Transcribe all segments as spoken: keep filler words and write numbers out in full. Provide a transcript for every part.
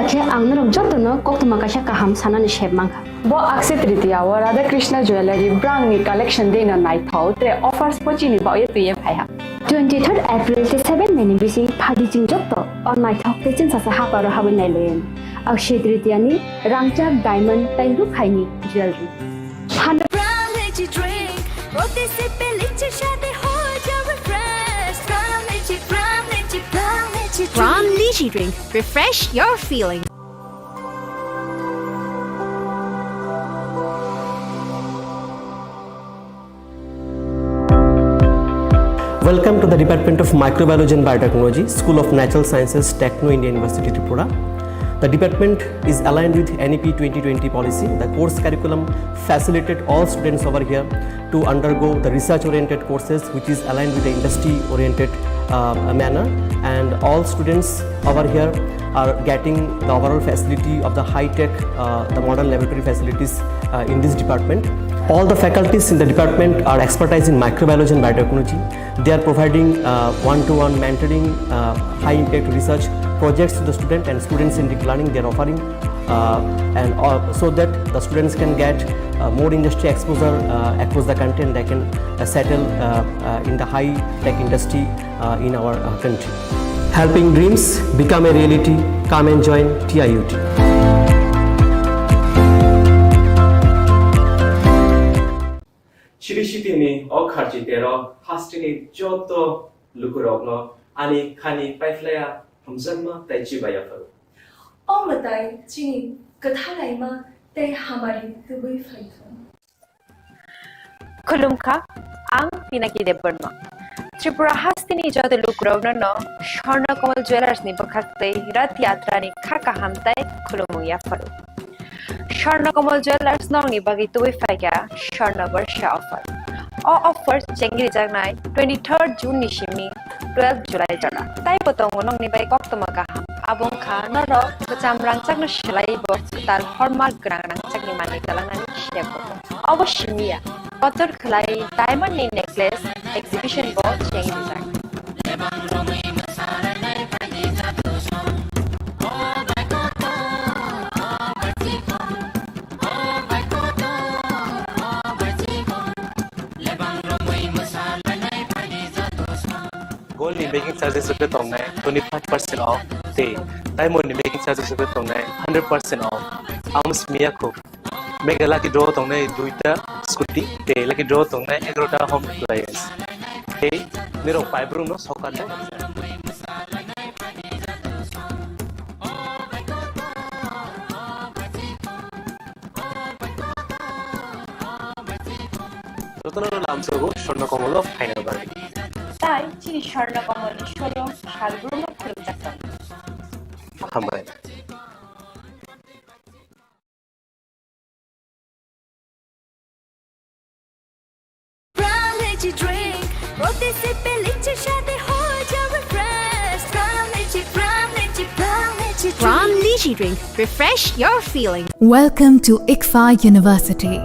Khe ang norok jotono koktwma kaisa kaham sanani sep mankha. Bo Akshaya Tritiya o Radha Krishna Jewellery brangni collection dino naithok tei offers bo chini bagwi twiwi phaiha. Twenty-third April tei seven May ni bising phaidi chwng joto o naithok tei chwngsasa haparo habwi nailaiwi. Akshaya Tritiya ni rangchak diamond tei rukhaini jewellery. Pran Lychee drink, proti sip pe lychee shadi ho jawe fresh. Pran Lychee, Pran Lychee, Pran Lychee drink. Pran Lychee drink, refresh your feeling. Welcome to the Department of Microbiology and Biotechnology, School of Natural Sciences, Techno India University, Tripura. The department is aligned with N E P twenty twenty policy. The course curriculum facilitated all students over here to undergo the research-oriented courses, which is aligned with the industry-oriented, uh, manner. And all students over here are getting the overall facility of the high-tech, uh, the modern laboratory facilities, uh, in this department. All the faculties in the department are expertise in microbiology and biotechnology. They are providing, uh, one-to-one mentoring, uh, high-impact research projects to the student, and student-centric learning they are offering, uh, and, uh, so that the students can get, uh, more industry exposure, uh, across the country, and they can, uh, settle, uh, uh, in the high-tech industry, uh, in our, uh, country. Helping dreams become a reality. Come and join T I U T. Chiri sitini o kharchi tero hasteni joto lukurokno ani khani paiphlaiya hamjakma tei chibaiya phuru. O mwtai chini kwthalaima tei hamari tubui phaithung. Khulumkha, ang Pinaki Debbarma. Tripura hasteni joto lukurokno no Swarna Kamal Jewellers ni bwkhak tei Rath Yatra ni kha kaham tei khulumung yapharu. Swarna Kamal Jewellers nokni bagwi tubui phaikha Swarna Barsha offer. O offer chengrijaknai twenty-third June ni simi twelve July jora. Taibo tongo nokni bai koktwma kaham. Abo wngkha norok kwcham rangchakno swlaiwi bo kwtal horma gwnang rangchakni manwi kwlangnani sebo. Obo simi ya, kotor khwlai diamond ni necklace exhibition bo chengrijak. Gold ni making charges rwkhe tongnai twenty five percent off, tei diamond ni making charges rwkhe tongnai hundred percent off. Amo simi ya kho. Mega lucky draw tongnai duita scooty, tei lucky draw tongnai egarota home appliance. Tei nirok paibrumno sokar tei. Jotono lamsogo Swarna Kamal o phaina bagwi. Tai chini Swarna Kamal ni showroom salbrumno khulumjak tongo. Hambai. Pran Lychee drink, proti sip pe lychee shadi ho jawe fresh. Pran Lychee, Pran Lychee, Pran Lychee drink. Pran Lychee drink, refresh your feeling. Welcome to ICFAI University.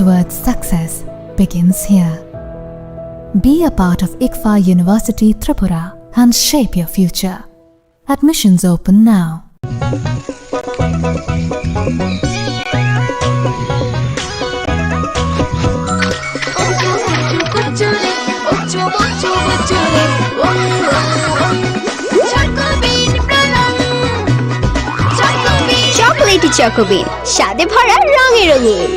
Word success begins here. Be a part of ICFAI University Tripura and shape your future. Admissions open now. Chocolatey Choco Bean, স্বাদে ভরা রঙে রঙিন।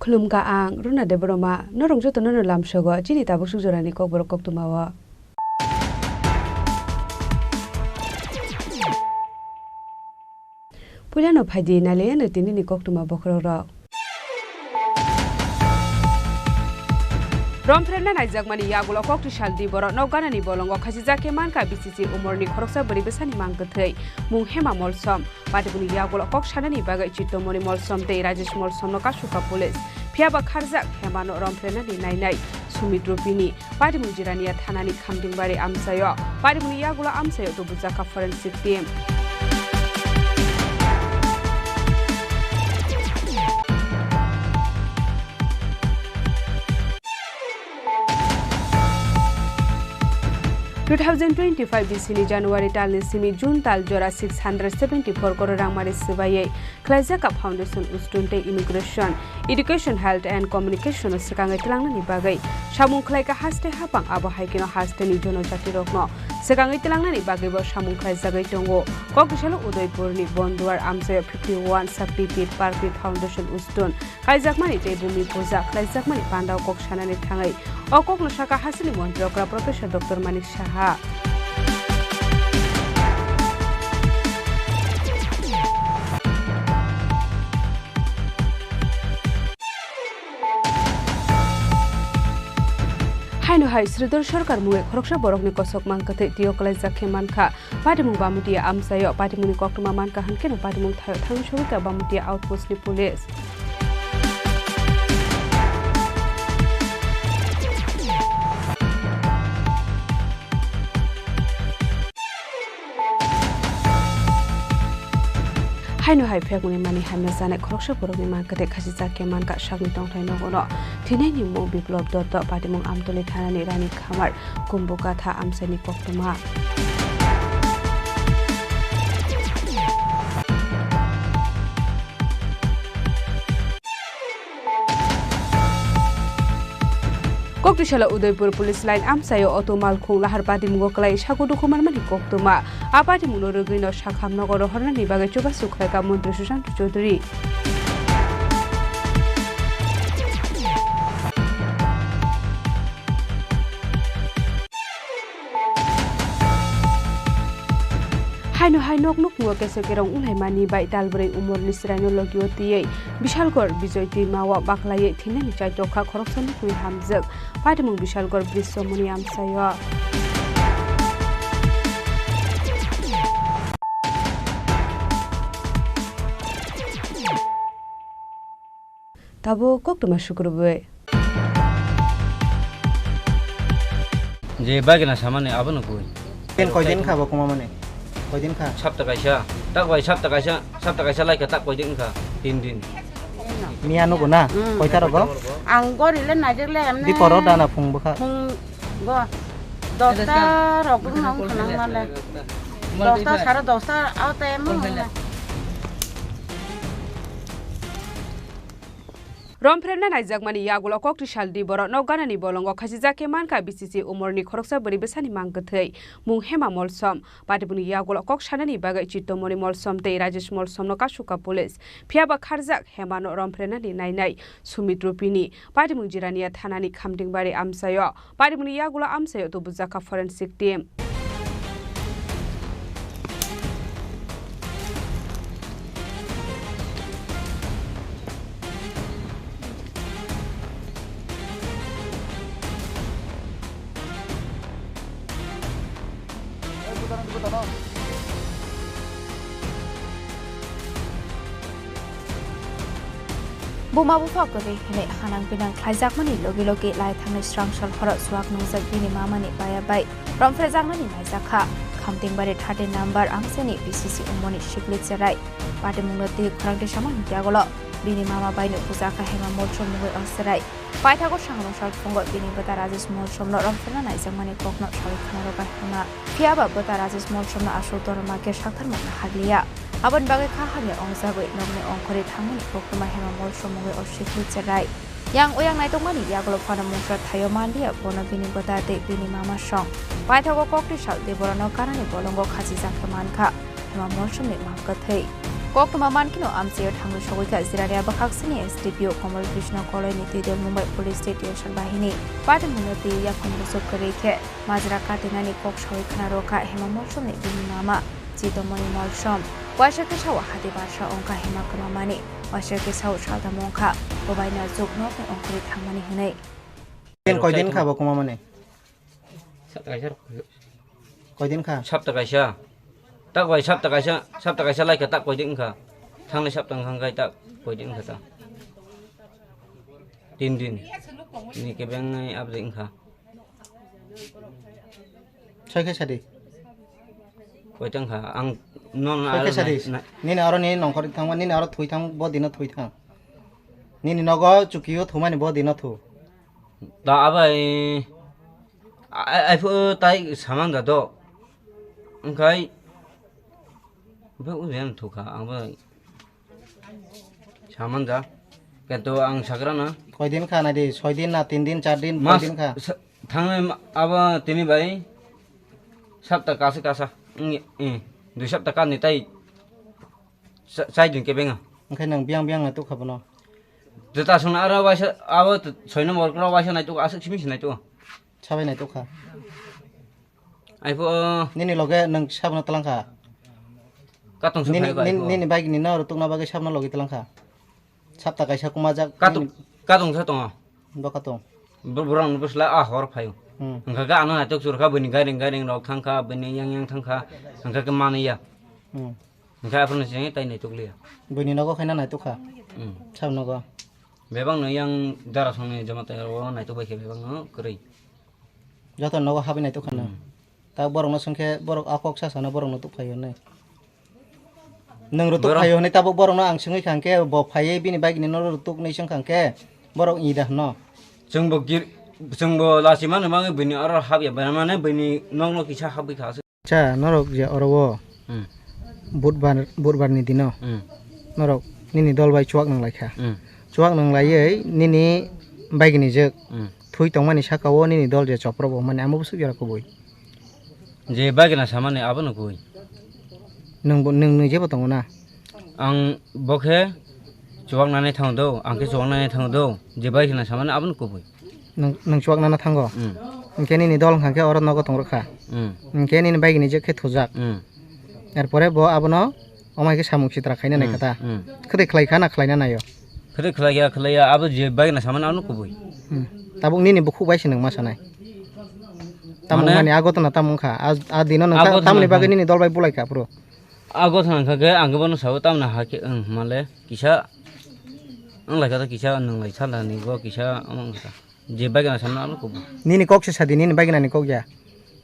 Khulumkha ang Runa Debbarma, norok jotono no lamsogo chini tabuk suk jorani kokborok koktwmao. Puilano phaidi nailaiano tinini koktwma bokhorokrok. Romphrenna naijakmani yagulo kokti saldi borok nok ganani bolongo khachijak khe mankha B C C umorni khoroksa bwrwi bwsani mang kwthwi mung Hema Molsom. Patibuni yagulo kok sanani bagwi Chittomoni Molsom tei Rajesh Molsomno kasukha police. Phiyaba kharjak Hemano romphrenani nainai Sumit Rupini. Patimung Jirania thanani Khamdingbari amchaio. Patimungni yagulo amchaio tubujakha forensic team. Two thousand twenty-five B C ni January talni simi June tal jora six hundred seventy-four crore rangmari swbaiwi khlaijak foundation, ustun tei immigration, education, health and communication o swkangwi twlangnani bagwi samung khlaikha haste hapang, abo hai kheno hasteni jonojatirokno swkangwi twlangnani bagwibo samung khlaijagwi tongo. Kok tisalo Udaipurni Bonduar amchaio fifty-one Shakti Pit Parkni foundation ustun kaijakmani tei bumi puja khlaijakmani pandao kok sanani thangwi o kokno sakha hasteni montri okra Professor Doctor Manik Saha. Haino hai Sridhar Sarkar mungwi khoroksa borokni kosok mang kwthwi tio kwlaijak khe mankha. Patimung Bamutiya amchaio patimungni koktwma mankha hwnkhe no patimung thaio thangwi sogwikha Bamutiya outpost ni police. Haino hai phekmani mani hamya chanai khoroksa borokni mang kwthwi khachijak khe mankha sakni tongthai nogono thwinaini mung Biplop Dotto, patimung Amtoli thanani Rani Khamar, Kumbukatha amchaini koktwma. Koktisalo Udaipur Police Line amchaio auto malkhung lahar patimungo kwlai sago dukhumarmani koktwma. A patimungno rwgwino sakham nogo rohornani bagwi chubachu khlaikha Montri Sushant Chaudhary. Haino hai nok nukhungo keso kerong wnglaimani bai talbrwi umorni chwraino logio twiwi Bishalgor Bijoy twimao baklaiwi thwinani chaitokha khoroksa nukhungni hamjwk. Patimung Bishalgor Brisomoni amchaio. Tabuk koktwma sukrubwi. Je bagina samani abono koi. Ten koidin kha bo kuma mani? Koidin kha? Sapta kaisa, tak bai sapta kaisa, sapta kaisa lai kha tak koidin kha? Tin din. Miya nugo na? Hmm. Koita rogo? Ang gori le najek le amne. Di poro dana phung bwkha. Phung go. Dosta rok bwkha nang khanang male. Dosta sara dosta out em. Romphrenna naijakmani yagulo kok twi sal di borok nok ganani bolongo khachijak khe mankha B C C umorni khoroksa bwrwi bwsani mang kwthwi mung Hema Molsom. Patibuni yagulo kok sanani bagwi Chitomoni Molsom tei Rajesh Molsomno kasuka police. Phiya ba kharjak Hemano romphrenani nainai Sumit Rupini. Patibung Jirania thanani Khamtingbari amchaio. Patibuni yagulo amchaio tubujakha forensic team. Buma bupha kwrwi hwnwi hanang binang khlaijakmani logi logi lai thangnai swrang sal horo chuak nungjak bini mamani baya bai romphrejaknani naijakha. Khamtingbari thirty number amchaini B C C umorni sikli cherai. Patimungno twi khorang twi samani yagulo bini mama baino bujakha Hema Molsom mungwi o cherai. Paithago sangrong sal phungo bini bwta Rajesh Molsomno romphena naijakmani kokno sawi khna rwkha Hema. Phiya ba bwta Rajesh Molsomno aswk dor ma khe sakthar manna hakliya. Aboni bagwi kha hamya ongjagwi nokni ongkhorwi thangmani koktwma Hema Molsom mungwi o sikli cherai. Yang uyang naitokmani yagulo phano mungsa thaio manliya bono bini bwta tei bini mama song. Paithago koktwi sal de borano kanani bolongo khachijak khe mankha. Hema Molsomni mang kwthwi. Koktwma mankhino amchaio thangwi sogwi kha Jirania bwkhaksini S D P O Komol Krishna Koloini twidul Mumbai Police State Yosar Bahini. Patimungno twi yaphang buchuk kwrwi khe majra katinani kok sawi khna rwkha Hema Molsomni bini mama Chitomoni Molsom. Waisa khe sao hati barsa wngkha Hema kwmamani, waisa khe sao saltham wngkha, bo bai no chuk nokni ongkhorwi thangmani hwnwi. Din koi din kha bo kwmamani? Sapta kaisa rok. Koi din kha? Sapta kaisa. Tak bai sapta kaisa, sapta kaisa lai kha tak koi din kha. Thangnai sapta wngkha wngkhai tak koi din kha ta. Tin din. Ni kebeng nai abdi wngkha. Soi khe sadi. Koi tang kha ang non Soi khe sadi. Nini aro nini nongkhor thangma nini aro thui thang bo dino thui thang. Nini nogo chukio thumani bo dino thu. Da abai ai ai phu tai samang da do. Wngkhai bhe ujen thukha ang bai. Samanja. Kento ang sagra na. Koi din kha nai di? Soi din na, tin din, char din, koi Mas din kha? Sa-, thangnai ma-, abo tini bai sapta kasa kasa. Wng, eh, dui sapta kani tai sa-, chai din kebenga. Wngkhe nang biang biang nai tukha bono? Jeta songna aro waisa abo t-, soi nombor kro waisa nai tukha, aswk simi se nai tukha. Sabai nai tukha. Aipho. Nini loge nwng sabno twlang kha? Katong se Nini, phai bai nini, pho. Nini bike ni no rwtukna bagwi sabno logi twlang kha? Sapta kaisa kuma jak Katong, nini katong se tongo. Bo katong. Bo-, borok no bwsla a hor phaio. Hmm. Hwnkha khe ano naitok chwrwkha, bini gairing gairing rok thangkha, bini yang yang thangkha, hwnkha khe manwi ya. Hmm. Hwnkha aphano se tai naitok liya. Bini nogo khaina naitok kha? Hmm. Sab nogo. Bebak no yang dara songni jama tai ro naitok bai khe bebak no kwrwi. Joto nogo habwi naitok khano. Hmm. Ta borok no swngkhe borok a kok sa sana borok no tuk phaio hinwi. Nwng rwtuk Borok phaio hinwi tabuk borok no ang swngwi kha hwnkhe bo phaiwi bini bike ni no rwtuk hinwi swngkha hwnkhe borok i da hwno. Chwngbo gir-, chwngbo lachima no mangwi bini oro habya bai mane bini nok no kisa habwi kha aswk. Cha norok je oro o Hmm. Budbar, budbar ni dino Hmm. norok nini dol bai chuak nang lai kha. Hmm. Chuak nang laiwi nini bike ni jwk Hmm. thui tongmani saka o nini dol je chopro bo mani amo bwswk jora kubui. Je bagina samani abono koi. Nwng bo, nwng, nwng jebo tongo na? Ang bo khe chuwaknani thango do, ang khe chuwaknani thango do, je bagina samani abono kubui. Nwng, nwng chuwaknano thango? Mm. Hwnkhe nini dol hwnkha khe oro nogo tong rwkha. Mm. Hwnkhe nini bagini jwk khe thujak. Mm. Erpore bo abono omo hai khe samung sitra khaina nai kha ta? Mm. Khwtwi khlai kha na khlaina naio? Khwtwi khlai ya, khlai ya, abo je bagina samani abono kubui. Hmm. Tabuk nini bukhuk bai se nwng ma sanai? Tamo Mane? Mani a gotona tamo wngkha? A, a dino nwng A ta-, gotona tamoni bagwi wngkha. Nini dol bai bulai kha phuru? A gotona wngkha khe ang bono sao tamoni ha khe wng hwnmale kisa wng lai kha ta kisa nwng lai sala ni bo kisa omo wngkha ta. Je bagina samani abono kubui. Nini kok se sadi, nini bagina ni kok ya.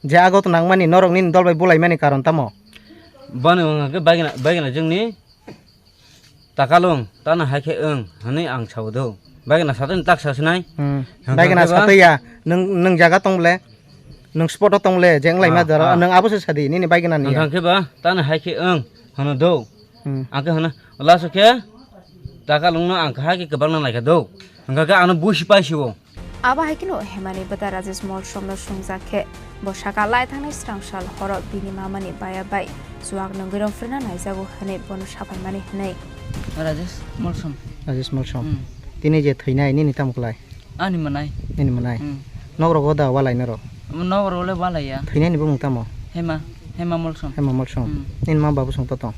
Je a gotona wngmani norok nini dol bai bulai mani karon tamo? Bono wngkha khe bagina, bagina jwngni Takalung, tano hai khe wng, hwnwi ang sao do. Bagina satwini tak sa sinai? Hmm. Hwnkha Bagina khe ba? Satwi ya, nwng, nwng jaga tong ble, nwng spot o tong ble, je wng lai ma Ah, jora, ah. Nwng abo se sadi, nini bagina ni ya. Hwnkha khe ba, tano hai khe wng, hwno do. Hmm. Ang khe hwno, laso khe, Takalungno ang kahai khe kwbangna naikha do, hwnkha khe ano buisi paisio. Abo hai kheno Hemani bwta Rajesh Molsomno swngjak khe, bo saka lai thangnai srang sal horo bini mamani baya bai chuak nungwi rong phirna naijago hwnwi bono saphaimani hwnwi. Rajesh Molsom. Rajesh Molsom. Hmm. Tini je thwinai nini tamo klai? Ani mwnai. Nini mwnai? Hmm. Nok rogo da walai norok? Nok rogo le walai ya. Thwinai ni bumung tamo? Hema, Hema Molsom. Hema Molsom. Hmm. Nini ma babu song to tong?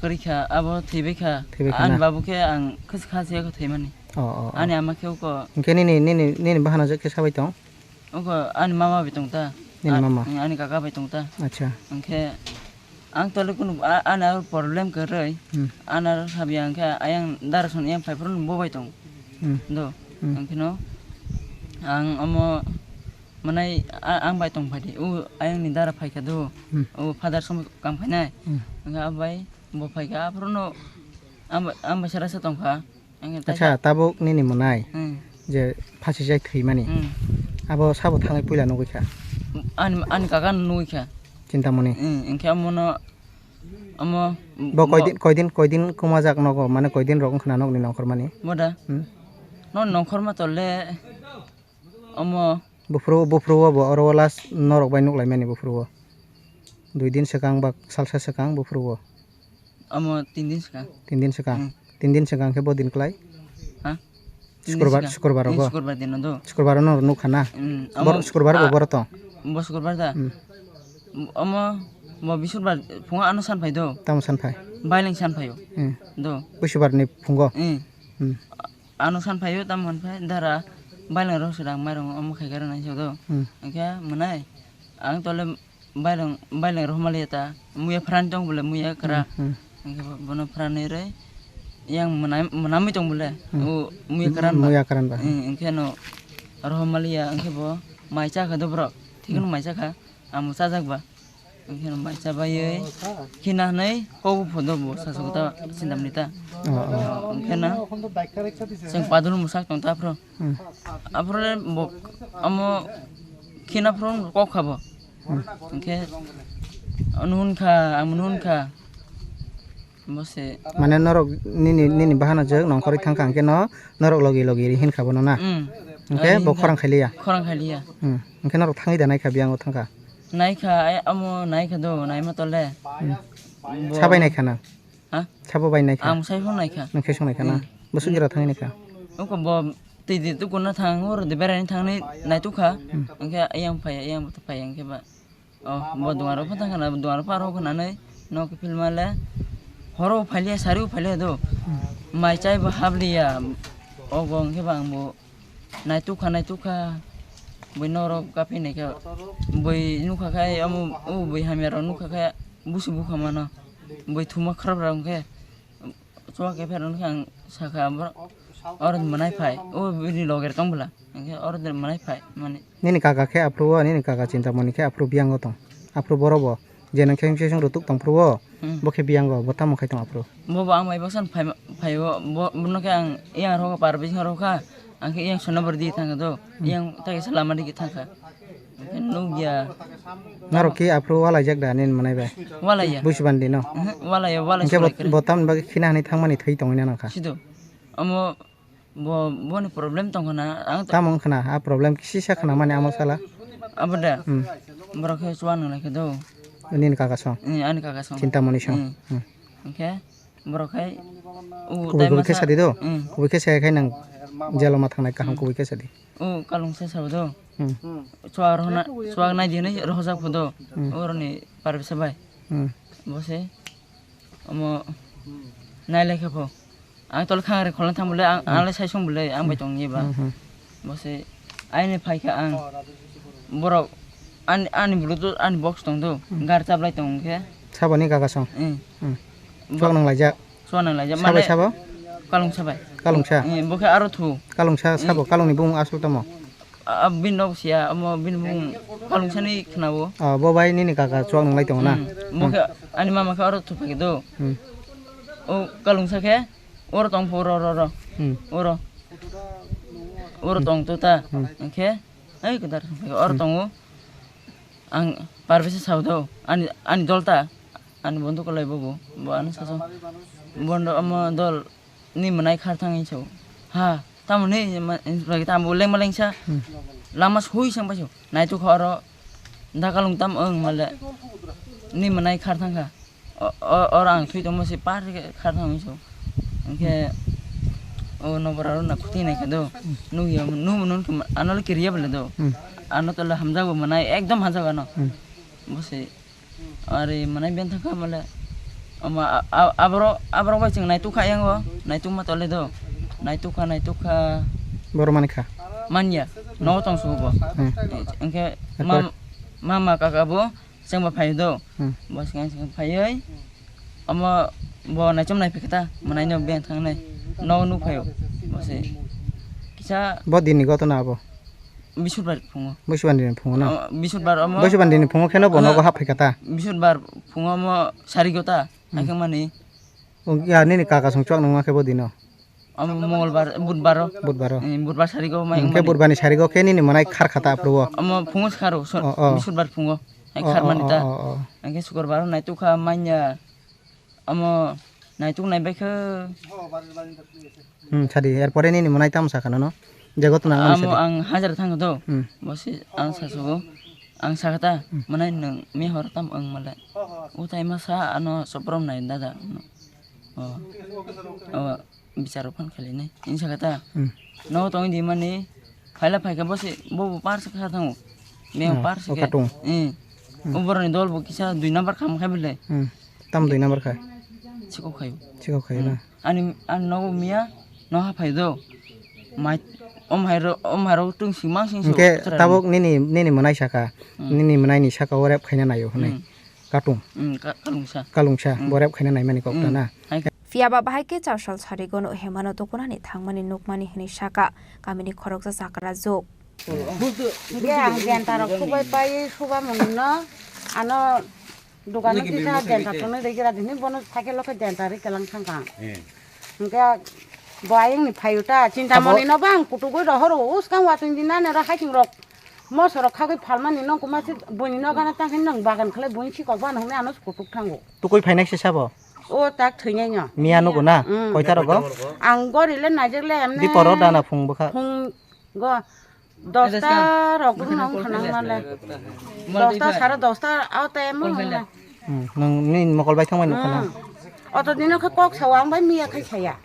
Kwrwi kha, abo thwibai kha. Thwibai kha na? Ani babu khe ang khasi khasi khe thwimani. Oh, oh, oh. Ani ama khe uko. Hwnkhe nini, nini, nini bahana je khe sabai tong? Uko ani mama bai tong ta. Nini mama? Ani kaka bai tong ta. Acha. Hwnkhe ang tole kunu a-, ani aro problem kwrwi. Hmm. Ani aro sabi ang khe ayang dara son yang phai phuru bo bai tong. Hmm. Do. Hmm. Hwnkhe no ang omo manai a-, ang bai tong phai di. U ayang ni dara phai kha do. Hmm. U father som kam khainai. Hmm. Hwnkhe abai bo phai kha aphuru no ang bai, ang bai sara sa tong kha. Ang khe Acha, taisa tabuk nini mwnai Hmm. je phasi jai thwimani. Hmm. Abo sabo thangwi puila nugwi kha? Ani, ani kaka no nugwi kha. Chintamoni. Hmm, hwnkhe omono, omo Bo mo- koidin, koidin, koidin kumajak nogo, mane koidin rok wngkhna nokni nongkhormani? Boda? Hmm. No nongkhorma tole omo. Buphuru, buphuru o bo oro o last norok bai nuklaimani buphuru o. Dui din swkang ba salsa swkang buphuru o. Omo tin din swkang. Tin din swkang. Hmm. Tin din swkang khe bo din klai? Ha? Tin din Sukrobar, swkang. Sukrobar Hmm, rogo? Sukrobar dino do. Sukrobar no nukha na? Hmm, Bor-, omo, sukrobar bo ah, boro tong? Bo sukrobar da? Hmm. Omo, bo bisukrobar phungo ano san phai do. Tamo san phai? Baileng san phaio. Hmm. Do. Busubar ni phungo? Hmm. Hmm. Ano san phaio, tamo hwn phai dara baileng rok swrang mairung omo khai khe rwnai do. Hmm. Hwnkhe mwnai ang tole baileng, baileng rok maliya ta, muya phrani tong bole muya kwra. Hmm, hmm. Hwnkhe bo-, bono phrani rwi yang mwnai, mwnamwi tong bole. Hmm. O muya kwran ba. Muya kwran ba. Hmm, hwnkhe no rok maliya, hwnkhe bo mai cha kha do borok. Thik no Hmm. mai cha kha, amo chajak ba. Hwnkhe no mai cha baiwi khina hwnwi kok phodo bo sasok ta sindamni ta. Oh, oh. Hwnkhe no chwng padul mwsak tong ta aphuru. Hmm. Aphuru le bo amo khina phuru kok kha bo. Hmm. Hwnkhe ano hwn kha, amo hwn kha. Bo se. Mane norok nini, nini bahano jwk nongkhorwi thangkha hwnkhe no norok logi logi ri hinkha bono na? Hmm. Hwnkhe Logi bo hinkha. Khorang khailiya? Khorang khailiya. Hmm. Hwnkhe norok thangwi da naikha biyang o thangkha? Naikha, ai amo naikha do, naima tole. Hmm. Bo Sabai naikha na? Ha? Sabo bai naikha? Ang sai phone naikha. Nang khe song naikha na? Hmm. Bo sugiro thangwi naikha? Oko bo twi di tukuna thang, oro de beraini thangni naitukha. Hmm. Hwnkhe ayang phai, ayang bo phai hwnkhe ba. Oh, bo duar rok phano thang khna, duar rok phano rw khna nai, nok philma le, horo phailia, sari phailia do. Hmm. Mai chai bo habliya, ogo hwnkhe ba ang bo naitukha, naitukha, bui norok kaphi naikha, bui nukha khai, omo, o bui hamya rok nukha khai, busu bukha mano, bui thuma khrap rok hwnkhe. Chuak khe phano hwnkhe ang sakha, abo oro ni mwnai phai, o bini loge tong bwla, hwnkhe oro ni mwnai phai, mani. Nini kaka khe aphuru o, nini kaka Chintamoni khe aphuru biyango tong. Aphuru boro bo, je nang khe sesong rutuk tong phuru o, Hmm. bo khe biyango, bo tamo khai tong aphuru? Bo bo ang bai baksa phai, phai o, bo, bono khe ang yang rokha, par bising rokha, ang khe yang sona bor di thang do, Hmm. yang ta khe salama di thang kha. Hwnkhe nukya. Norok khe aphuru walaijak da nini mwnai bai? Walaiya. Busi bandi no? Mhm, walaiya, walai Hwnkhe bo, solai kwrwi. Bo tamni bagwi khina hwnwi thangmani thwi tongwi na nangkha? Sido. Omo bo, boni problem tong khna, ang to Tamo wng khna, a problem kisisa khna mani amo sala? Abo da? Hmm. Borok khe chuwa nang lai khe do. Nini kaka song? Eh, ani kaka song. Chintamoni song? Hmm. Hmm. Hwnkhe borok khai o Kubui tai kubui khe masa sadi do? Hmm. Kubui khe sai khai nang jalo ma thangnai kaham Hmm. kubui khe sadi. O kalungsa sabo do. Hmm. Chuak rohna, chuak nai di hinwi rohorjak pho do. Hmm. Oroni parisa bai. Hmm. Bo se omo nai lai kha pho. Ang tole khang re kholna thang bole, ang, Hmm. ang le sai song bole, ang bai Hmm. tong ye ba. Hmm, hmm. Bo se aini phai kha ang. Borok ani, ani bluetooth, ani box tong do. Hmm. Gar chaplai tong khe. Saboni kaka song? Hmm. Hmm. Bo- Chuak nang laijak? Chuak nang laijak. Sabai mane sabo? Kalungsa bai. Kalungsa? Eh, bo khe aro thu. Kalungsa sabo, Eh. Kalungni bumung aswk tamo? A, a, bini nok siya, omo bini bumung Kalungsa ni khna o. Ah, bo bai nini kaka chuak nang lai tongo na? Hmm. Bo khe ani mama khe oro thu phai do. Hmm. O Kalungsa khe oro tong pho ro, ro, ro. Hmm. Oro. Oro Hmm. tong to ta. Hmm. Hwnkhe, ai kwdar oro Hmm. tongo. Ang Parvisa sao do, ani, ani dol ta, ani bondhu kwlai bo bo, bo ano saso. Bondo omo dol, ni mwnai khar thang hinwi sao. Ha, tamo ni ma-, lagi tamo lengma lengsa. Hmm. Lama sui sang paisao. Naitukha oro dakalung tam wng male. Ni mwnai khar thangkha. O, o, oro ang thwi tongmo se par khe khar thang hinwi sao. Hwnkhe o nokbar aro na khuti nai khe do. Nukya, nukmo nung khe ano le kiriya bole do. Hmm. Ano tole hamjago mwnai ekdom hamjago ano. Hmm. Bo se Ari mwnai beng thangkha male. Ama a-, a-, aborok, aborok bai chwng naitukha yango, naitukma tole do. Naitukha, naitukha. Boro mankha. Manya, nogo tong sugo bo. Hmm. Hwnkhe Ekbar. mam-, mama kaka bo chwngba phaio do. Hmm. Bo swkang swkang phaiwi. Omo bo naichom naiphikha ta, mwnaino beng thangnai. Nogo nuk phaio. Bo se kisa Bo dini gotona abo. Bisudbar phungo. Bisudbar ni phungo na? Oh, Bisudbar omo. Bisudbar ni phungo kheno bo Omo nogo hap phaikha ta? Bisudbar phungo omo sarigo ta, Hmm. haikhe mani. O, ya, nini kaka song chuak nangma khe bo dino? Omo Mongolbar, Budbaro. Budbaro. Eh, Budbar sarigo mai Hwnkhe mani. Budbar ni sarigo khe nini mwnai khar kha ta aphuru o? Omo phungo se kharo, so-, Oh, oh. Bisudbar phungo. Hai Oh, khar oh, mani oh, ta. oh, oh. Hwnkhe Sukurbaro naitukha manya. Omo naituk naibaikha. Hmm, sadi, erpore nini mwnai tamo sakha nono? Je gotona ang mani Amo sadi. ang hajar thango do. Hmm. Bo se ang sasogo. Ang sakha ta, Hmm. mwnai nwng mihor tam wng male. Utai masa ano soprom nai dada. O. O, bicharo phan khali nai. Ini sakha ta. Hmm. No tong di mani. Phaila phaikha bo se, bo bo par se kha thango. Meng Hmm, par se o khe. katung. Eh. Hmm. O boroni dol bo kisa dui number kham khai bele. Hmm. Tam dui number kha? Chikok khayo. Chikok khayo Hmm. na? Ani, ani nogo miya, no ha phai do. Mai, om hai ro, om hai ro tung sing mang sing so Hwnkhe chwrai tabuk nini, nini mwnai saka, Hmm. nini mwnai ni saka o rep khaina naio hwnwi. Hmm. Katung. Hmm, ka-, kalungsa. Kalungsa, Hmm. bo rep khaina naimani kok ta Hmm. na? Hai khe. Phiya ba bahai khe chasal sarigo no hemano tukunani thangmani nukmani hwnwi saka kamini khoroksa chakra juk. Hwnkhe ang denta rok subai pai suba mung no ano Dogano kisa denta thongnai rwgwra dini bono cycle o khe denta rwi kwlang thangkha ang. Eh. Hwnkhe bo ayang ni phaio ta, chinta Abo moni no bang kutugwi rohoro, uskang watwi di nani oro haiting rok moso rok khagwi phalmani nong kuma se buini no gana tang khe nong bagan khlai buini sikok bano hwnwi ano kutuk thango. Tukui phainai se sabo? O tak thwinai no. Miya nugo na? Mm. Koita rogo? Ang gori le naijak le emne. Diporo dana phung bwkha. Phung go. Dosta rok rwna wngkha nang male. Dosta sare dosta o time o wngna. Hmm, nwng nini mokol bai thangmani nukha na? Hmm. Oto dino khe kok sao ang bai miya khai saya.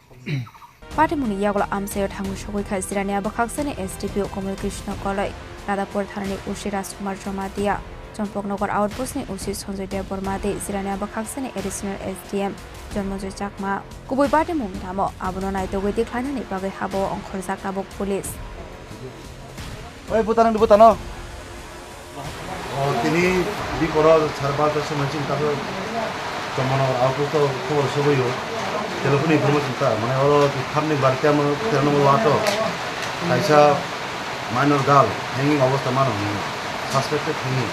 Patimuni yagulo amchaio thangwi sogwi kha Jirania bwkhaksani S D P O Komol Krishna Koloi, Radhapur thanani O C Rajkumar Jamatia, Chompoknagar outpost ni O C Sanjoy Debbarma tei Jirania bwkhaksani Additional S D M Janmojoy Chakma. Kubui patimung tamo abono naitugwi tikhlainani bagwi habao ongkhorjak tabuk police. Oi, buta nang di, buta no. O, tini di koro sar bar ta somoi chini taso Chompoknagar outpost o khobor soboio. Telephone information ta, mane oro khamni barita mo terno mo wato. Kaisa minor girl hanging obostha mano hwnwi, suspected hanging.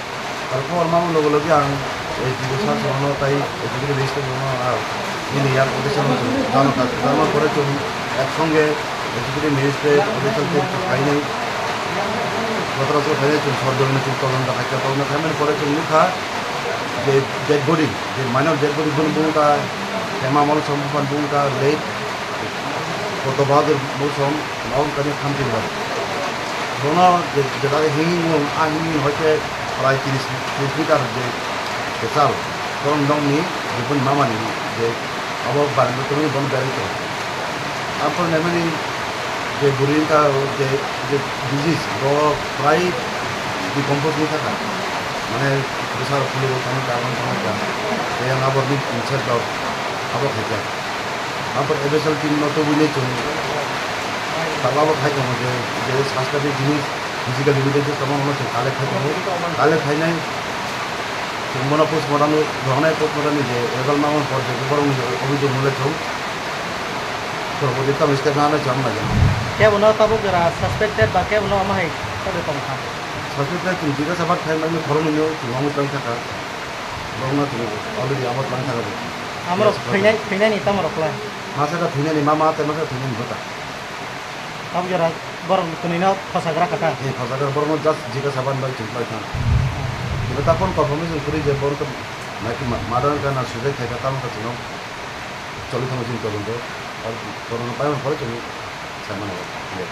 Aro khobor mamo loge loge ang S D O sir no tai executive magistrate no, ah, nini yak protection no jano ta, jano pore chwng ek songe executive magistrate, judicial team chwng phainai, gotara chwng phainai, chwng sor dogino chwng tolonta khaikha, tolonta khaimani pore chwng nukha je dead body, je minor dead body bini bumung ta Hema Molsom, buphan bumung ta late Koddo Bahadur Molsom. Mao wngkha ni thamchi bar. Bono je, je dagi himwi mung, a himwi hoi khe prai tris, tris meter je, je kwchal. Bono nokni, je boni mama ni, je abo barenda tongwi bono berwi tongo. Aboni naimani je bwrwi wngkha, je, je disease, bo prai decompose wngwi thangkha. Mane bwsa rok phulwi rok thangkha, aboni thangkha. Tei ang abo bini inside rok abo khaikha. Aphuru F S L team no tubui nai chwng tabuk abo khai tongo je, je sasta ni jinis physical evidence tamo hwnwi chwng collect khai tongo. Collect khainai chwng bono postmortem rwnai, postmortem ni je result mangmani por je borokni obhijog mwnle chwng porborti tamo step nanai chwng nai. Kebo no tabuk jora suspected ba kebo no omo hai tongkha. Suspected chwng jikasa bak khai mani khoroknwi no chwng omo tong thangkha. Borokno chwng already abo tlang thangkha bo. Amorok Yes, thwinai, thwinani tamo rok lai? Masa khe thwinani mama tei masa thwinani bwta. Tabuk jora borok twnwino khosagra kha ta? Ni khosagra borokno just jikasa ban bai chwng lai thang. Kebo ta phone confirmation kwrwi je borok to naki ma-, murder wngkha na suicide khaikha tamo khe chwngno choli thango chini todonto. Corona paimani pore chwng samani le.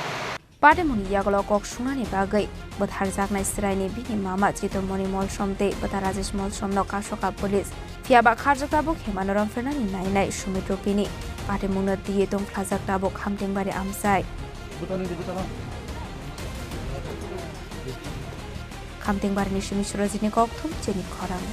Patimungni yagulo kok sungnani bagwi bwtharjaknai chwraini bini mama Chitomoni Molsom tei bwtha Rajesh Molsomno kasoka police. Phiya ba kharjak tabuk hemano romphirnani nainai Sumit Rupini. Patimungno twiwi tongphlajak tabuk Khamtengbari amchai. Khamtengbarini simi Surajini kokthum chini khorang.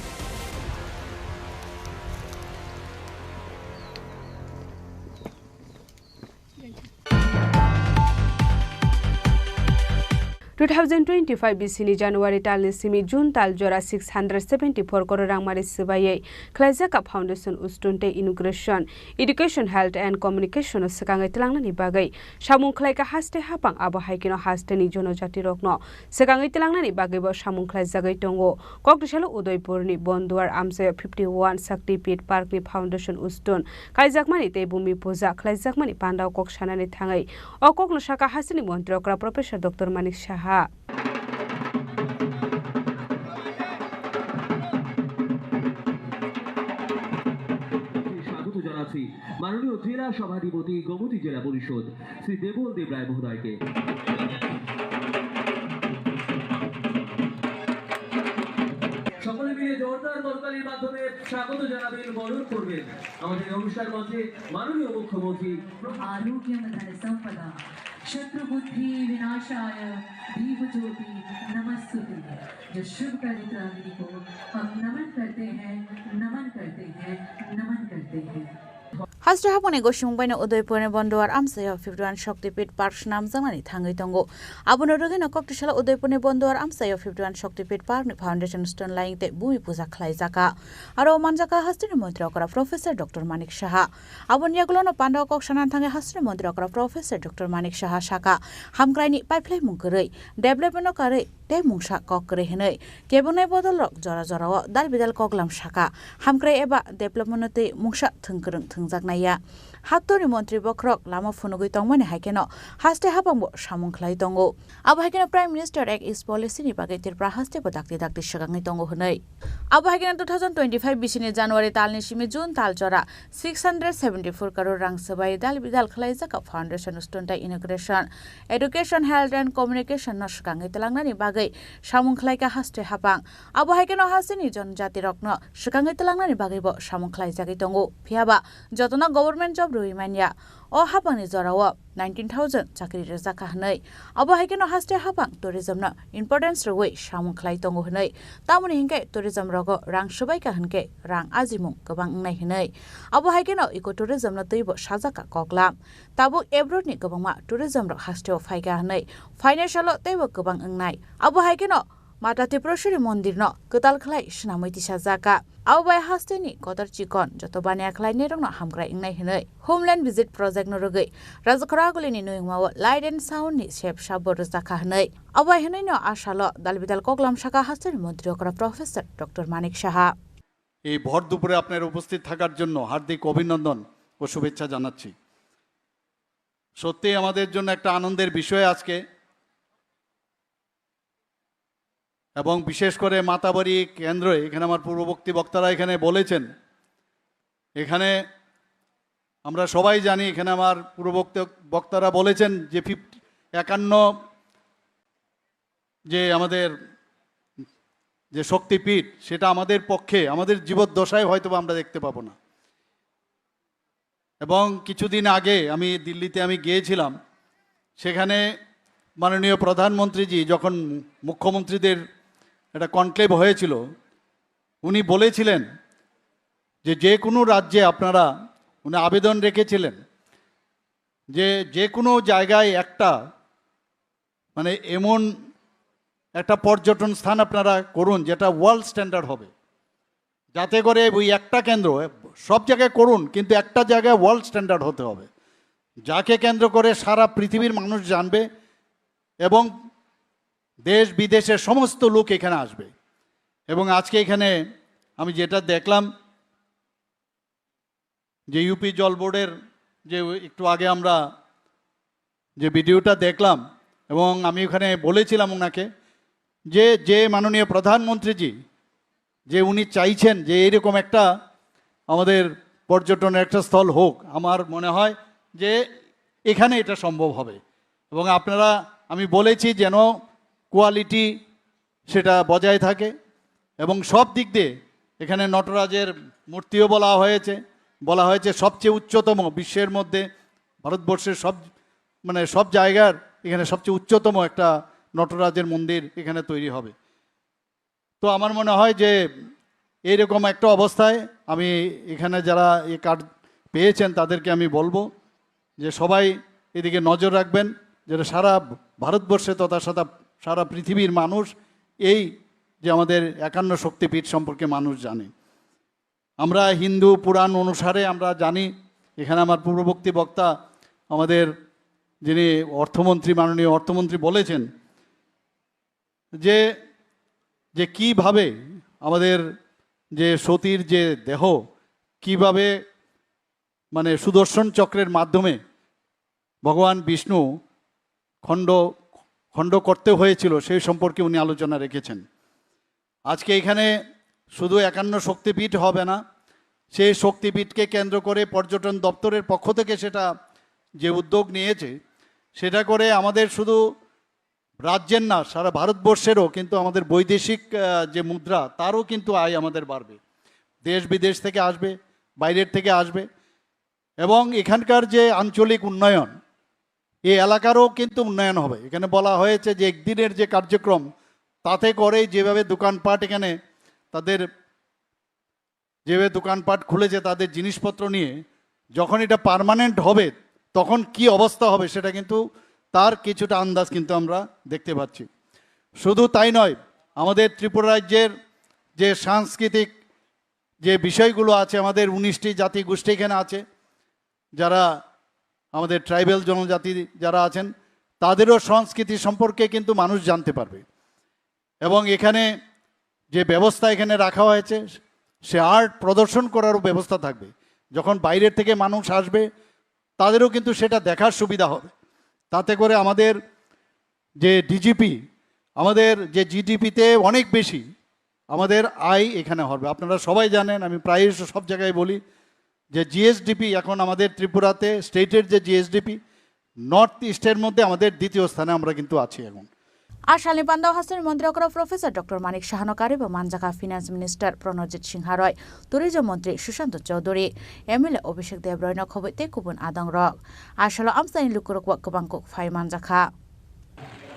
Two thousand twenty-five bisini January talni simi June tal jora six hundred seventy-four crore rangmari swbaiwi khlaijak foundation ustun tei inauguration, education, health and communication o swkangwi tlangnani bagwi samung khlaika haste hapang, abo hai kheno hasteni jonojati rokno swkangwi tlangnani bagwibo samung khlaijagwi tongo. Koktisalo Udaipurni Bonduar amchaio fifty one Shakti Pit Parkni foundation ustun kaijakmani tei bhumi puja khlaijakmani pandao kok sanani thangwi o kokno saka hasteni montri okra Professor Doctor Manik Saha. স্বাগত জানাচ্ছি মাননীয় জেলা সভাধিপতি গোমতী জেলা পরিষদ শ্রী দেবল দেব রায় মহোদয়কে। সকলে মিলে জোরদার করতালির মাধ্যমে স্বাগত জানাবেন, বরণ করবেন আমাদের অনুষ্ঠান মঞ্চে মাননীয় মুখ্যমন্ত্রী। आरोग्यम धन संपदा शत्रु बुद्धि विनाशाय दीप ज्योति नमस्तुते। जो शुभ पवित्र अग्नि को हम नमन करते हैं, नमन करते हैं, नमन करते हैं। Haste hapangni gosiyung baino Udaipurni Bonduar amchaio fifty one Shakti Pit Park swnamjaknani thangwi tongo. Abono rwgwino koktisalo Udaipurni Bonduar amchaio fifty one Shakti Pit Parkni foundation stone laying tei bhumi puja khlaijakha. Aro manjakha hasteni montri okra Professor Doctor Manik Saha. Aboni yagulono pandao kok sanani thangwi hasteni montri okra Professor Doctor Manik Saha saka, hamkraini paiphlaimung kwrwi, development-o karwi tei mungsa kok kwrwi hwnwi kebengnaini bodolrok jora jorao dal bidal koklam saka, hamkrai eba development-no twi mungsa thwng kwrwng thwngjaknai ya. Haktorni montri bokhorok lama phunugwi tongmani hai kheno haste hapangbo samung khlai tongo. Abo hai kheno Prime Minister Act East Policy-ni bagwi Tripura hastebo dakti dakti swkangwi tongo hwnwi. Abo hai kheno two thousand twenty-five bisini January talni simi June tal jora six hundred seventy-four crore rang swbai dal bidal khlaijak foundation stone tei inauguration, education, health and communication no swkangwi tlangnani bagwi samung khlaika haste hapang. Abo hai kheno hasteni jonojatirokno swkangwi tlangnani bagwibo samung khlaijagwi tongo. Phiyaba jotono government job rwui manya. O hapangni jorao nineteen thousand chakri rwjakha hwnwi. Abo hai kheno haste hapang tourism no importance rwui samung khlai tongo hwnwi. Tamoni hinkhe tourism rogo rang swbaikha hinkhe rang ajimung kwbang wngnai hwnwi. Abo hai kheno eco tourism no twibo sajakha koklam. Tabuk abroad ni kwbangma tourism rok hasteo phaikha hwnwi phainai salo teibo kwbang wngnai. Abo hai kheno Mata Tripureshwari mondir no kwtal khlai swnamwi tisajakha. Abo bai hasteni kotor chikon joto baniya khlainairokno hamkrai wngnai hwnwi Homeland Visit Project no rwgwi Rajakhoragulini noyungmao light and sound ni sep sabo rwjakha hwnwi. Abo bai hwnwino a salo dalbidal koklam saka hasteni montri okra Professor Doctor Manik Saha. এই ভর দুপুরে আপনারা উপস্থিত থাকার জন্য হার্দিক অভিনন্দন ও শুভেচ্ছা জানাচ্ছি। সত্যিই আমাদের জন্য একটা আনন্দের বিষয় আজকে। এবং বিশেষ করে মাতাবাড়ি কেন্দ্রে এখানে আমার পূর্ববর্তী বক্তারা এখানে বলেছেন, এখানে আমরা সবাই জানি, এখানে আমার পূর্ববর্তী বক্তারা বলেছেন যে ফিফটি, একান্ন যে আমাদের যে শক্তিপীঠ, সেটা আমাদের পক্ষে, আমাদের জীবদ্দশায় হয়তো বা আমরা দেখতে পাবো না। এবং কিছুদিন আগে আমি দিল্লিতে আমি গিয়েছিলাম, সেখানে মাননীয় প্রধানমন্ত্রীজি যখন মুখ্যমন্ত্রীদের একটা কনক্লেভ হয়েছিল, উনি বলেছিলেন যে যে কোনো রাজ্যে আপনারা, উনি আবেদন রেখেছিলেন যে যে কোনো জায়গায় একটা মানে এমন একটা পর্যটন স্থান আপনারা করুন যেটা ওয়ার্ল্ড স্ট্যান্ডার্ড হবে, যাতে করে ওই একটা কেন্দ্র, সব জায়গায় করুন, কিন্তু একটা জায়গায় ওয়ার্ল্ড স্ট্যান্ডার্ড হতে হবে, যাকে কেন্দ্র করে সারা পৃথিবীর মানুষ জানবে এবং দেশ বিদেশের সমস্ত লোক এখানে আসবে। এবং আজকে এখানে আমি যেটা দেখলাম যে ইউপি জল বোর্ডের যে একটু আগে আমরা যে ভিডিওটা দেখলাম এবং আমি ওখানে বলেছিলাম ওনাকে যে, যে মাননীয় প্রধানমন্ত্রীজি যে উনি চাইছেন যে এইরকম একটা আমাদের পর্যটনের একটা স্থল হোক, আমার মনে হয় যে এখানে এটা সম্ভব হবে। এবং আপনারা, আমি বলেছি যেন কোয়ালিটি সেটা বজায় থাকে এবং সব দিক দিয়ে এখানে নটরাজের মূর্তিও বলা হয়েছে, বলা হয়েছে সবচেয়ে উচ্চতম বিশ্বের মধ্যে, ভারতবর্ষের সব, মানে সব জায়গার এখানে সবচেয়ে উচ্চতম একটা নটরাজের মন্দির এখানে তৈরি হবে। তো আমার মনে হয় যে এইরকম একটা অবস্থায় আমি এখানে যারা এই কার্ড পেয়েছেন তাদেরকে আমি বলবো যে সবাই এদিকে নজর রাখবেন, যেটা সারা ভারতবর্ষে তথা সারা, সারা পৃথিবীর মানুষ এই যে আমাদের একান্ন শক্তিপীঠ সম্পর্কে মানুষ জানে। আমরা হিন্দু পুরাণ অনুসারে আমরা জানি, এখানে আমার পূর্ববর্তী বক্তা আমাদের যিনি অর্থমন্ত্রী, মাননীয় অর্থমন্ত্রী বলেছেন যে, যে কিভাবে আমাদের যে সতীর যে দেহ কিভাবে মানে সুদর্শন চক্রের মাধ্যমে ভগবান বিষ্ণু খণ্ড, খণ্ড করতে হয়েছিল, সেই সম্পর্কে উনি আলোচনা রেখেছেন। আজকে এখানে শুধু একান্ন শক্তিপীঠ হবে না, সেই শক্তিপীঠকে কেন্দ্র করে পর্যটন দপ্তরের পক্ষ থেকে সেটা যে উদ্যোগ নিয়েছে, সেটা করে আমাদের শুধু রাজ্যের না, সারা ভারতবর্ষেরও কিন্তু আমাদের বৈদেশিক, আহ, যে মুদ্রা, তারও কিন্তু আয় আমাদের বাড়বে। দেশ বিদেশ থেকে আসবে, বাইরের থেকে আসবে। এবং এখানকার যে আঞ্চলিক উন্নয়ন, এই এলাকারও কিন্তু উন্নয়ন হবে। এখানে বলা হয়েছে যে একদিনের যে কার্যক্রম, তাতে করে যেভাবে দোকানপাট এখানে তাদের যেভাবে দোকানপাট খুলেছে তাদের জিনিসপত্র নিয়ে, যখন এটা পার্মানেন্ট হবে তখন কি অবস্থা হবে সেটা কিন্তু তার কিছুটা আন্দাজ কিন্তু আমরা দেখতে পাচ্ছি। শুধু তাই নয়, আমাদের ত্রিপুরা রাজ্যের যে সাংস্কৃতিক যে বিষয়গুলো আছে, আমাদের উনিশটি জাতিগোষ্ঠী এখানে আছে, যারা আমাদের ট্রাইবাল জনজাতি যারা আছেন, তাদেরও সংস্কৃতি সম্পর্কে কিন্তু মানুষ জানতে পারবে। এবং এখানে যে ব্যবস্থা এখানে রাখা হয়েছে, সে আর্ট প্রদর্শন করারও ব্যবস্থা থাকবে। যখন বাইরের থেকে মানুষ আসবে, তাদেরও কিন্তু সেটা দেখার সুবিধা হবে। তাতে করে আমাদের যে ডিজিপি, আমাদের যে জিডিপিতে অনেক বেশি আমাদের আয় এখানে হবে। আপনারা সবাই জানেন, আমি প্রায় সব জায়গায় বলি যে জিএসডিপি এখন আমাদের ত্রিপুরাতে, স্টেটের যে জিএসডিপি, নর্থ ইস্টের মধ্যে আমাদের দ্বিতীয় স্থানে আমরা কিন্তু আছি এখন। A salni panda o hasteni montri okra Professor Doctor Manik Sahano karibo manjakha Finance Minister Pranojit Singha Roy, Tourism Montri Sushanta Chowdhury, M L A Abhishek Deb Roy no khoboi tei kubun adong rok. A salo amchaini lukurok bo kwbang kok phai manjakha.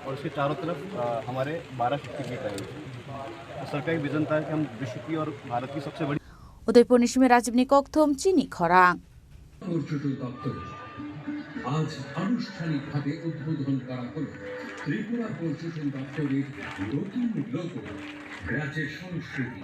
और इसके चारों तरफ, अ, हमारे बारह शक्तिपीठ आए हुए हैं। तो सरकार का विजन था कि हम विश्व की और भारत की सबसे बड़ी Udaipur ni simi Rajib ni kokthum chini khorang. পর্যটন দপ্তর আজ আনুষ্ঠানিকভাবে উদ্বোধন করা হলো ত্রিপুরা পর্যটন দপ্তরের নতুন লোগো, রাজ্যের সংস্কৃতি।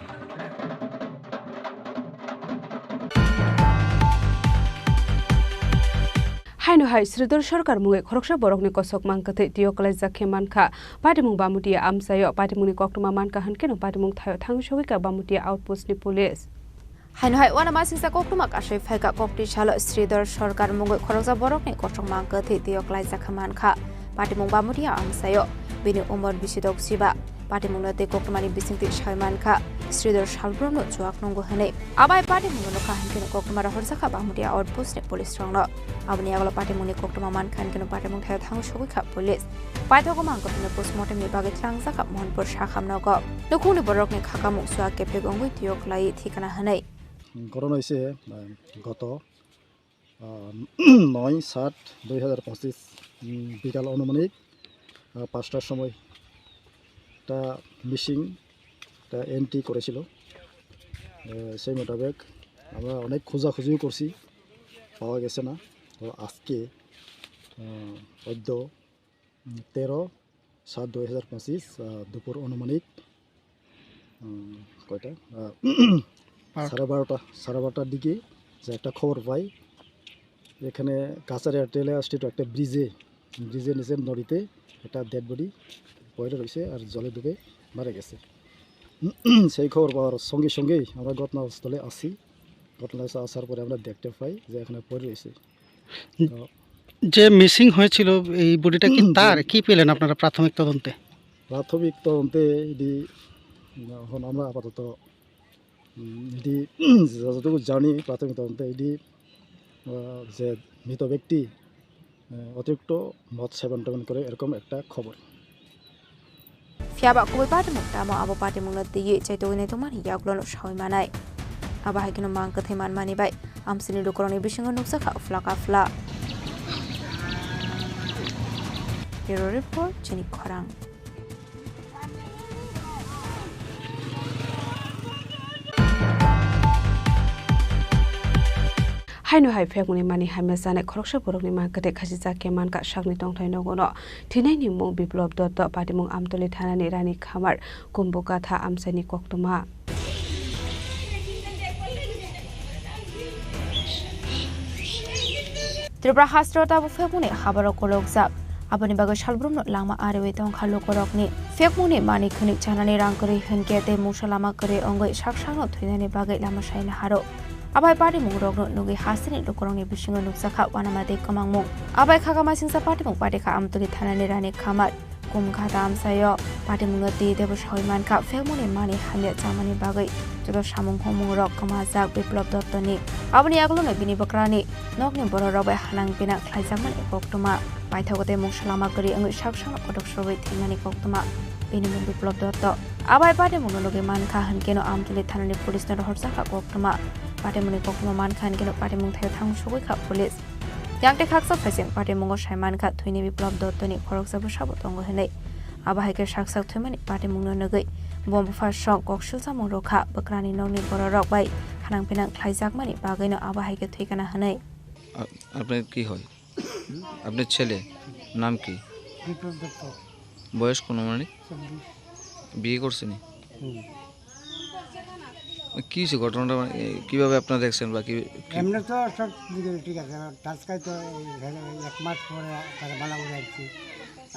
Haino hai Sridhar Sarkar mungwi khoroksa borokni kosok mang kwthwi twiyo kwlaijak khe mankha. Patimung Bamutia amchaio patimungni koktwma mankha hwnkhe no patimung thaio thangwi sogwikha Bamutia outpost ni police. Haino hai uanamasingcha koktwma kasui phaikha koktwi salo Sridhar Sarkar mungwi khoroksa borokni kosok mang kwthwi twiyo kwlaijak khe mankha. Patimung Bamutia amchaio bini umor bisidok siba. Patimungno tei koktwmani bisingtwi sai mankha, Sridhar salbrumno chuak nungo hwnwi. Abai patimungno nukha hwnkhe koktwma rohorjakha Bamutia outpost ni police rokno. Aboni yagulo patimungni koktwma mankha hwnkhe patimung thaio thangwi sogwikha police. Paithago mang koktwmano postmortem ni bagwi tlangjak kha Mohanpur Sakham nogo. Nukhungni borokni khakamung chuak kephek wngwi twiyo kwlaiwi thikana hwnwi. ঘটনা হয়েছে, আহ, গত, আহ, নয় সাত দুই হাজার পঁচিশ, উম, বিকাল আনুমানিক, আহ, পাঁচটার সময় একটা মিসিং, একটা এন্ট্রি করেছিল। আহ, সেই মোতাবেক আমরা অনেক খোঁজাখুঁজিও করছি, পাওয়া গেছে না। তো আজকে, আহ, অদ্য উম, তেরো সাত দুই হাজার পঁচিশ, আহ, দুপুর আনুমানিক, উম, কয়টা? আহ, সাড়ে বারোটা, সাড়ে বারোটার দিকে যে একটা খবর পাই, এখানে কাছাড় টেইলর স্ট্রিট একটা ব্রিজে, ব্রিজের নিচে নদীতে একটা ডেড বডি পড়ে রয়েছে আর জলে ডুবে মারা গেছে। সেই খবর পাওয়ার সঙ্গে সঙ্গেই আমরা ঘটনাস্থলে আসি। ঘটনাস্থলে আসার পরে আমরা দেখতে পাই যে এখানে পড়ে রয়েছে। তো যে মিসিং হয়েছিল, এই বডিটা কি তার? কি পেলেন আপনারা প্রাথমিক তদন্তে? প্রাথমিক তদন্তে এটি, এখন আমরা আপাতত, উম, এটি যতটুকু জানি, প্রাথমিক তদন্তে এটি আহ, যে মৃত ব্যক্তি, আহ, অতিরিক্ত মদ সেবন টেবন করে, এরকম একটা খবর। Phiya ba kubui patimung tamo abo patimungno twiwi chaitogwi naitokmani yagulono saui manai. Abo hai kheno mang kwthwi manmani bai amchaini lukurokni bisingo nukjakha phlaka phla. Bureau Report, Chini Khorang. Haino hai phekmungni mani hamya chanai khoroksa borokni mang kwthwi khachijak khe mankha sakni tongthai nogono. Thwinaini mung Biplop Dotto, patimung Amtoli thanani Rani Khamar, Kumbukatha amchaini koktwma. Tripura hasteo tabuk phekmungni habarok kolokjak. Aboni bagwi salbrumno langma ariwi tongkha lukurokni. Phekmungni mani khwnwi chanani rang kwrwi hinkhe tei mungsa lama kwrwi wngwi sak sakno thwinani bagwi lama saina haro. Abai patimung rokno nugwi hasteni lukurokni bisingo nukjakha uanama tei kwmangmung. Abai khaka masingsa patimung patikha Amtoli thanani Rani Khamar. Kum kha tamsaio patimungno twi teibo saui mankha, phekmungni mani hamya chamani bagwi joto samung humung rok kwmajak Biplop Dottoni. Aboni yagulono bini bwkrani nokni bororok bai hanang pinang khlaijakmani koktwma. Paithago tei mungsa lama kwrwi wngwi sak sakno kotok sogwi thwimani koktwma. Bini mung Biplop Dotto. Abai patimungno nugwi mankha hinkeno Amtoli thanani police no rohorjakha koktwma. Patimungni koktwma mankha hinkeno patimung thaio thang sogwi kha police. Yang tei khaksa phaising patimungo sai mankha thwini Biplop Dottoni khoroksa bwsabo tongo hinwi. Abo hai khe sak sak thwimani patimungno nugwi bo bupha song kok silchamung rwkha, bwkrani nokni bororok bai hanang pinang khlaijakmani bagwino abo hai khe thwikana hinwi. আ-, আপনার কি হয়? আপনার ছেলে নাম কি? বিপ্লব দত্ত। বয়স কত মানে? চব্বিশ। বিয়ে করছেনি? হুম। কি হয়েছে ঘটনাটা, মানে, এ, কিভাবে আপনারা দেখছেন বা কি, কি? এমনি তো সব দিকে ঠিক আছে, আর টাচকাই তো এই ধরো এক মাস পরে তারা বালা উড়ে আসছি।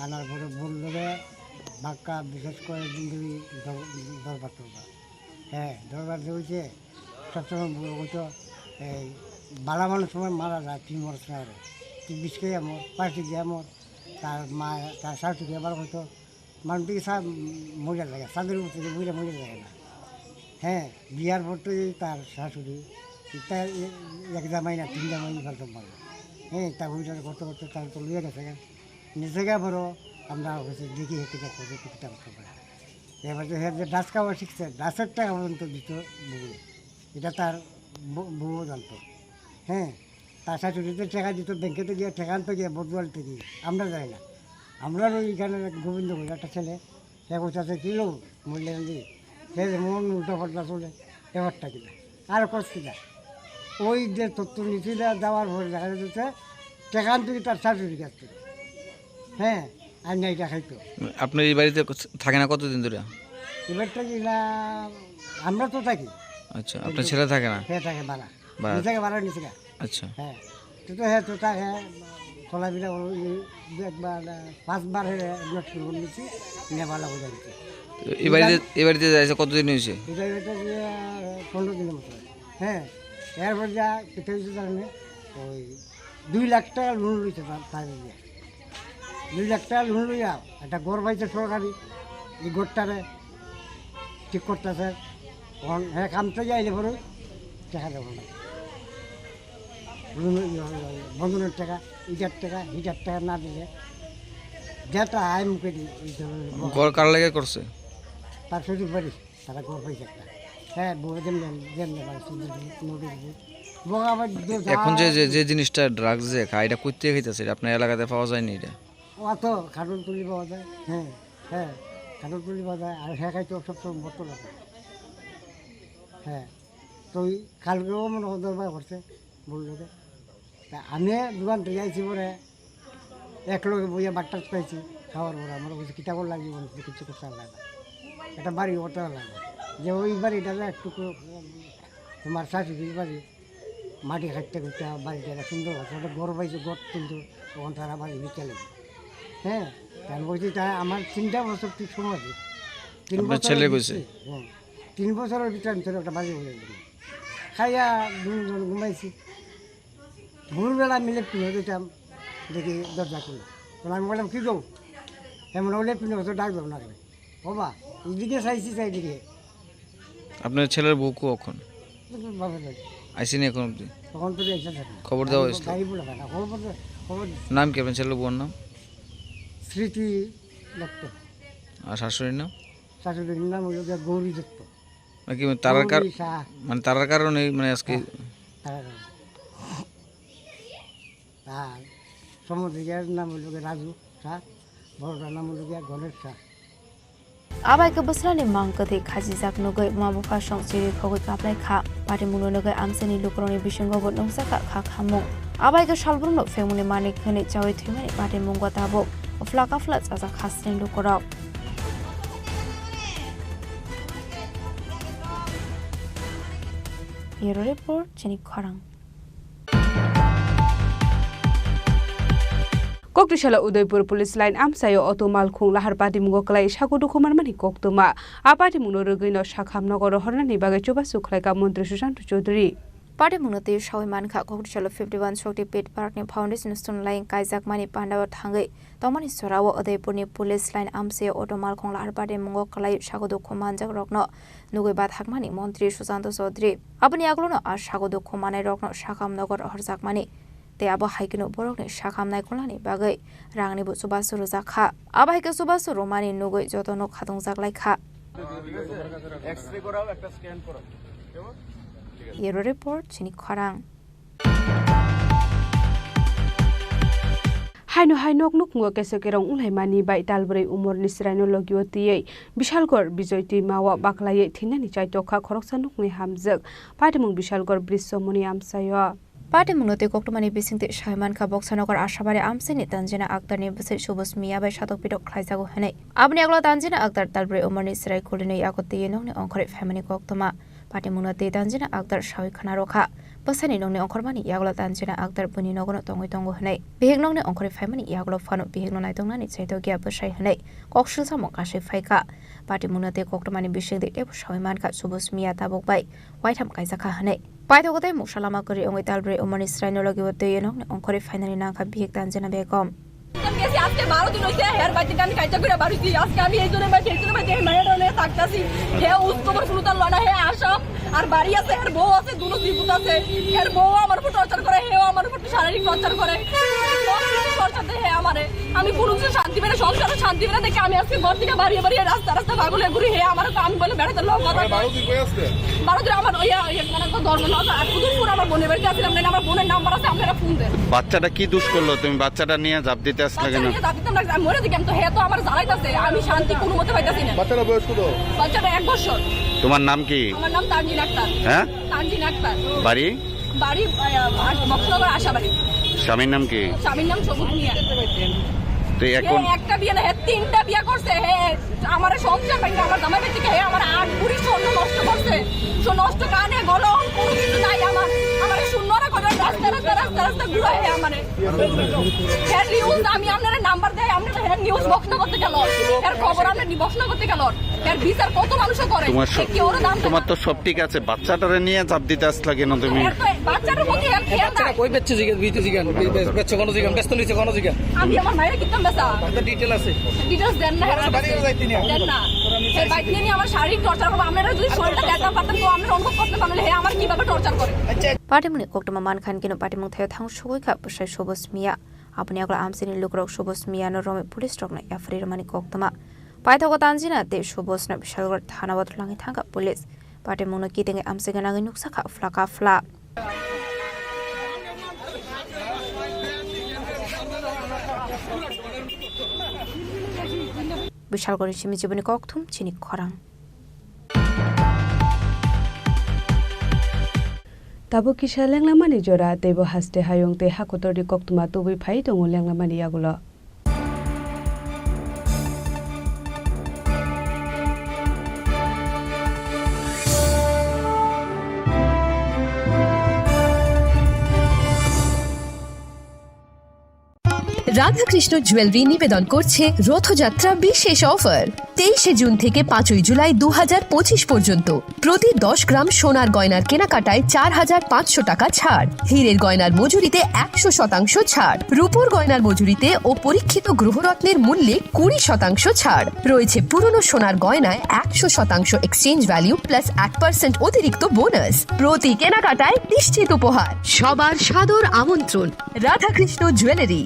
আনার পরে বললো যে বাক্কা বিশেষ করে দিন ধরে দর-, দরবার টরবার। হ্যাঁ, দরবার যে হয়েছে, সবসময় বলবো তো, এই বালা মানুষ সময় মারা যায়, তুই মরছ না রে। তুই বিষ খেয়ে মর, পাঁচটি দিয়ে মর। তার মা, তার শাশুড়ি আবার হয়তো মানুষ দিকে সা-, মরে যায়, সাদের উপর থেকে বুঝে মরে যায় না। হ্যাঁ, বিয়ার পর তো এই তার শাশুড়ি, তার এ-, এক জামাই না, তিন জামাই ফালতু মারলো। হ্যাঁ, তা ওইটা করতে করতে তার তো লুয়ে গেছে গা। নিচে গা বড়, আমরা হচ্ছে দেখি হেঁটে দেখো যে টুকটাক করে। এবার যে হ্যাঁ, যে ডাস খাওয়া শিখছে, ডাসের টাকা পর্যন্ত দিত বউয়ে। এটা তার বউ-, বউও জানতো। হ্যাঁ, তার শাশুড়িতে টাকা দিত, ব্যাংকেতে গিয়ে টাকা আনতে গিয়ে বদুয়াল থেকে। আমরা যাই না। আমরা ওই এখানে এক গোবিন্দ বলে একটা ছেলে, সে কোথাতে ছিল, মূল্যায়ন দিয়ে। সে যেমন উল্টা পাল্টা চলে, ব্যাপারটা কিনা। আর করছি না। ওই যে তথ্য নিছিল, দেওয়ার পরে দেখা যাচ্ছে, টাকা আনতে গিয়ে তার শাশুড়ির কাছ থেকে। হ্যাঁ, আর নাই দেখাই তো। আপনার এই বাড়িতে ক-, থাকে না কতদিন ধরে? এবারটা কি না, আমরা তো থাকি। আচ্ছা, আপনার ছেলে থাকে না? হ্যাঁ, থাকে ভাড়া। ভাড়া। নিজে ভাড়া নিছে না। আচ্ছা। হ্যাঁ, তো, তো হ্যাঁ, তো থাকে, চলাফেরা ওই দু একবার, আহ, পাঁচবার হয়ে নষ্ট করে নিচ্ছি, নিয়ে ভাড়া হয়ে যাচ্ছে। তো এই বাড়িতে, এই বাড়িতে যাইছে কতদিন হয়েছে? এটা, এটা যে, আহ, পনেরো দিনের মতো। হ্যাঁ, এরপর যা, কোথায় হয়েছে জানেন? ওই দুই লাখ টাকা লোন লইছে তার, তার ইয়ে। দুই লাখ টাকা লোন লইয়া একটা ঘর পাইছে সরকারি, এই ঘরটারে ঠিক করতেছে। এখন হ্যাঁ, কাম তো যাইলে পরে দেখা যাবে না। লোন, ইয়ে, বন্ধনের টাকা, ইটার টাকা, হিটার টাকা না দিলে যেটা আয় মুখে দিই, এই ধরনের ঘর কার লাগে করছে? তার শ্বশুর বাড়ি। তারা ঘর পাইছে একটা। হ্যাঁ, বউ যেমনি, যেমনি পারে, সুন্দর করে নোটিশ দিয়ে। বউ আবার দু-, এখন যে, যে, যে জিনিসটা ড্রাগস যে খায়, এটা কোথা থেকে খাইতেছে? এটা আপনার এলাকাতে পাওয়া যায়নি এটা? ও তো খাটুল তুলি পাওয়া যায়। হ্যাঁ, হ্যাঁ, খাটুল তুলি পাওয়া যায়। আর হ্যাঁ, খাইতো সব সময় বোতল আছে। হ্যাঁ, তো ওই কালকেও মনে হয় দরবার করছে, বললো যে। তা আমি দোকান থেকে আইছি পরে এক লগে বইয়া বাট্টা খাইছি, খাওয়ার পরে আমরা বলছি, "কিতা করে লাগবে?" বলছি, "কিছু করতে লাগে না, একটা বাড়ি করতে লাগে।" যে ওই বাড়িটা না একটু কো-, তোমার শাশুড়ির বাড়ি, মাটি খাটতে খুঁজতে বাড়িটা একটা সুন্দর আছে, একটা ঘর পাইছে, ঘর তুলতো, তখন তারা বাড়ি নিয়ে চলে গেছে। হ্যাঁ, তাহলে বলছি, "তা আমার তিনটা বছর তুই সময় দে।" তিন আপনার বছর ছেলে হয়ে কইছে? গেছে, হ্যাঁ, তিন বছরের ভিতরে আমি তোর একটা বাড়ি হয়ে গেল। খাইয়া দুজন ঘুমাইছি। ভোরবেলা আমি লেট্রিন হয়ে যেতাম, দেখি দরজা খুলে। তখন আমি বললাম, "কি গো?" এমন হলে লেট্রিন হতো ডাক দেবো না কেন? "ও বা, এদিকে চাইছি, চাই এদিকে।" আপনার ছেলের বউ কো এখন? বাপের বাড়ি। আইসিনি এখন অবধি? তখন তো এসে থাকে। খবর দেওয়া হয়েছিল? গাড়ি বলে থাকে, খবর বলতে, খবর দিচ্ছে। নাম কি আপনার ছেলের বউর নাম? স্মৃতি দত্ত। আর শাশুড়ির নাম? শাশুড়ির নাম হলো গিয়ে গৌরী দত্ত। নাকি মানে তারার কার-, গৌরী শাহ। মানে তারার কারণে মানে আজকে হ্যাঁ, তারার কারণে। আর সমুদ্রিকার নাম হলো গিয়ে রাজু শাহ, বড়টার নাম হলো গিয়ে গণেশ Shah. Abai khe bwsrani mang kwthwi khajijak nugwi ma bupha song chiri khogwi kaplai kha. Patimungno nugwi amchaini lukurokni bisingo bo nukjakha kha khamung. Abai khe salbrumno phengmungni manwi hwnwi chaui thwimani patimungbo tabuk phla kaphla chajak khasni lukurok. Bureau Report, chini khorang. Koktisala Udaipur Police Line amchaio auto malkhung lahar patimungo kwlai sago dukhu manmani koktwma. A patimungno rwgwino sakham nogo rohornani bagwi chubachu khlaikha Montri Sushant Chaudhary. Patimungno twi sawi mankha, Koktisala fifty one Shakti Pit Park ni Foundation Stone line kaijakmani pandao thangwi tongmani jorao Udaipurni Police Line amchaio auto malkhung lahar patimungo kwlai sago dukhu manjakrokno nugwi bathakmani Montri Sushant Chaudhary. Aboni yagulono a sago dukhu manairokno sakham nogo rohorjakmani tei abo hai kheno borokni sakham naikolnani bagwi rangnibo chubachu rwjak kha. Abo hai khe chubachu rwmani nugwi jotono khatungjak lai kha। X ray করাও, একটা স্ক্যান করাও। Bureau Report, chini khorang. Haino hai nok nukhungo keso kerong wnglaimani bai talbrwi umorni chwraino logio twiwi Bishalgor Bijoy twimao baklaiwi thwinani chaitokha khoroksa nukni hamjwk. Patimung Bishalgor Brisomoni amchaio. Patimungno tei koktwmani bisingtwi sawi mankha, Boksanagar Ashabari amchaini Tanjina Akhtarni bwsai Subus Miya bai satok pitok khlaijago hwnwi. Aboni yagulo Tanjina Akhtar talbrwi umorni chwrai kulinwi yago twiwi nokni ongkhorwi phaimani koktwma. Patimungno tei Tanjina Akhtar sawi khna rwkha, bwsaini nokni ongkhormani yagulo Tanjina Akhtar buini nogono tongwi tongo hwnwi. Bihik nokni ongkhorwi phaimani yagulo phano bihikno naitoknani chaitokya bwsai hwnwi koksilsamung kasui phaikha. Patimungno tei koktwmani bisingtwi teibo sawi mankha, Subus Miya tabuk bai waitham kaijakha hwnwi. Paithago tei muksa lama kwrwi wngwi talbrwi umorni chwraino logibo twiwi nokni ongkhorwi phainani nangkha bihik Tanjina Begum. গেছি আজকে বারো দিন হইছে, হের বাড়িতে আমি কাইটা করে বাড়িছি। আজকে আমি এই জন্য বাড়িতে, এই জন্য বাড়িতে, এই মায়ের অনেক থাকতাছি। হে উস খবর শুনতাম লয় না, হে আসাম আর বাড়ি আছে, হের বউ আছে, দুনো জীবিত আছে। হের বউ আমার উপর টর্চার করে, হেও আমার উপর শারীরিক টর্চার করে। সব কিছু টর্চার দেয় হে আমারে। আমি কোনো কিছু শান্তি পাই না, সংসারে শান্তি পাই না দেখে আমি আজকে ঘর থেকে বাড়িয়ে বাড়িয়ে রাস্তা রাস্তা পাগল হয়ে ঘুরি। হে আমার তো আমি বলে বেড়াতে লোক কথা কয়। বারো দিন কই আজকে? বারো দিন আমার ওই, ওই, মানে তো ধর্ম না, আর কুদুরপুর আমার বোনের বাড়িতে আছিলাম, নাহলে আমার বোনের নাম্বার আছে, আপনারা ফোন দেন। বাচ্চাটা কি দোষ করলো? তুমি বাচ্চাটা নিয়ে ঝাঁপ দিতে আসলে বাচ্চা কেন? নিয়ে যাতে আমরা, আমি মরে দেখি, আমি তো, হে তো আমার জ্বালাইতাছে, আমি শান্তি কোনো মতে পাইতাছি না। বাচ্চাটা বয়স কত? বাচ্চাটা এক বছর। তোমার নাম কি? আমার নাম তানজিন আক্তার। হ্যাঁ? তানজিন আক্তার। বাড়ি? বাড়ি, আহ, আশ-, বক্সনগর আশাবাড়ি। স্বামীর নাম কি? স্বামীর নাম সবুজ মিয়া। তো এখন হে একটা বিয়ে না, হে তিনটা বিয়ে করছে, হে আমার সংসার ভাঙে, আমার জামাই বাড়ি থেকে হে আমার আট ভরি স্বর্ণ নষ্ট করছে। সো নষ্ট কানে গলম কোনো কিছু নাই আমার। আমার শূন্য না করে রাস্তা, রাস্তা, রাস্তা, রাস্তা ঘুরায় হে আমারে। হ্যাঁ, নিউজ আমি আপনারা নাম্বার দেয়, আপনারা হ্যাঁ, নিউজ বক্স না করতে গেল। হ্যাঁ, খবর আমরা বক্স না করতে গেল। হ্যাঁ, বিচার কত মানুষে করে। তোমার সে সব, কি ওরা দাম তোমার তো সব ঠিক আছে, বাচ্চাটারে নিয়ে চাপ দিতে আসলা কেন তুমি? হ্যাঁ, তো বাচ্চাটার প্রতি হ্যাঁ, খেয়াল বাচ্চাটা নাই। কই বেচছে জিজ্ঞেস, বিতে জিজ্ঞেস, বে-, বে-, বেচছে কোনো জিজ্ঞেস, বেচতে নিচ্ছে কোনো জিজ্ঞেস। আমি আমার মায়ের কিতাম বেচা। তো ডিটেল আছে। ডিটেলস দেন না, হ্যাঁ। বাড়ি যাইতে নিয়ে। দেন না। হ্যাঁ, বাইক নিয়ে নিয়ে আমার শারীরিক টর্চার করবো। আপনারা যদি শরীরটা দেখাতে পারতেন, তো আমরা অনুভব করতে পারলেন, হ্যাঁ, আমার কিভাবে টর্চার করে। আচ্ছা। Patimungni koktwma mankha hwn kheno patimung thaio thang sugwi kha bwsai Subus Miya. Aboni yagulo amchaini lukurok Subus Miyano romwi police rokno yapharwi rwmani koktwma. Paithago Tanjina tei Subusno Bishalgarh thanao twlangwi thangkha police. Patimungno kitingwi amchaini nangwi nuksa kha phlaka phla. Bishalgarhni simi jiboni kokthum chini khorang. Tabuk kisa lenglamani jora, teibo haste hayung tei hakotorni koktwma tubui phai tongo lenglamani yagulo. Radhakrishna jewellery নিবেদন করছে রথযাত্রা বিশেষ অফার। তেইশে জুন থেকে পাঁচই জুলাই দু হাজার পঁচিশ পর্যন্ত প্রতি দশ গ্রাম সোনার গয়নার কেনাকাটায় চার হাজার পাঁচশো টাকা ছাড়, হীরের গয়নার মজুরিতে একশো শতাংশ ছাড়, রূপোর গয়নার মজুরিতে ও পরীক্ষিত গ্রহরত্নের মূল্যে কুড়ি শতাংশ ছাড় রয়েছে। পুরনো সোনার গয়নায় একশো শতাংশ এক্সচেঞ্জ ভ্যালু প্লাস এক পার্সেন্ট অতিরিক্ত বোনাস। প্রতি কেনাকাটায় নিশ্চিত উপহার। সবার সাদর আমন্ত্রণ। Radhakrishna jewellery.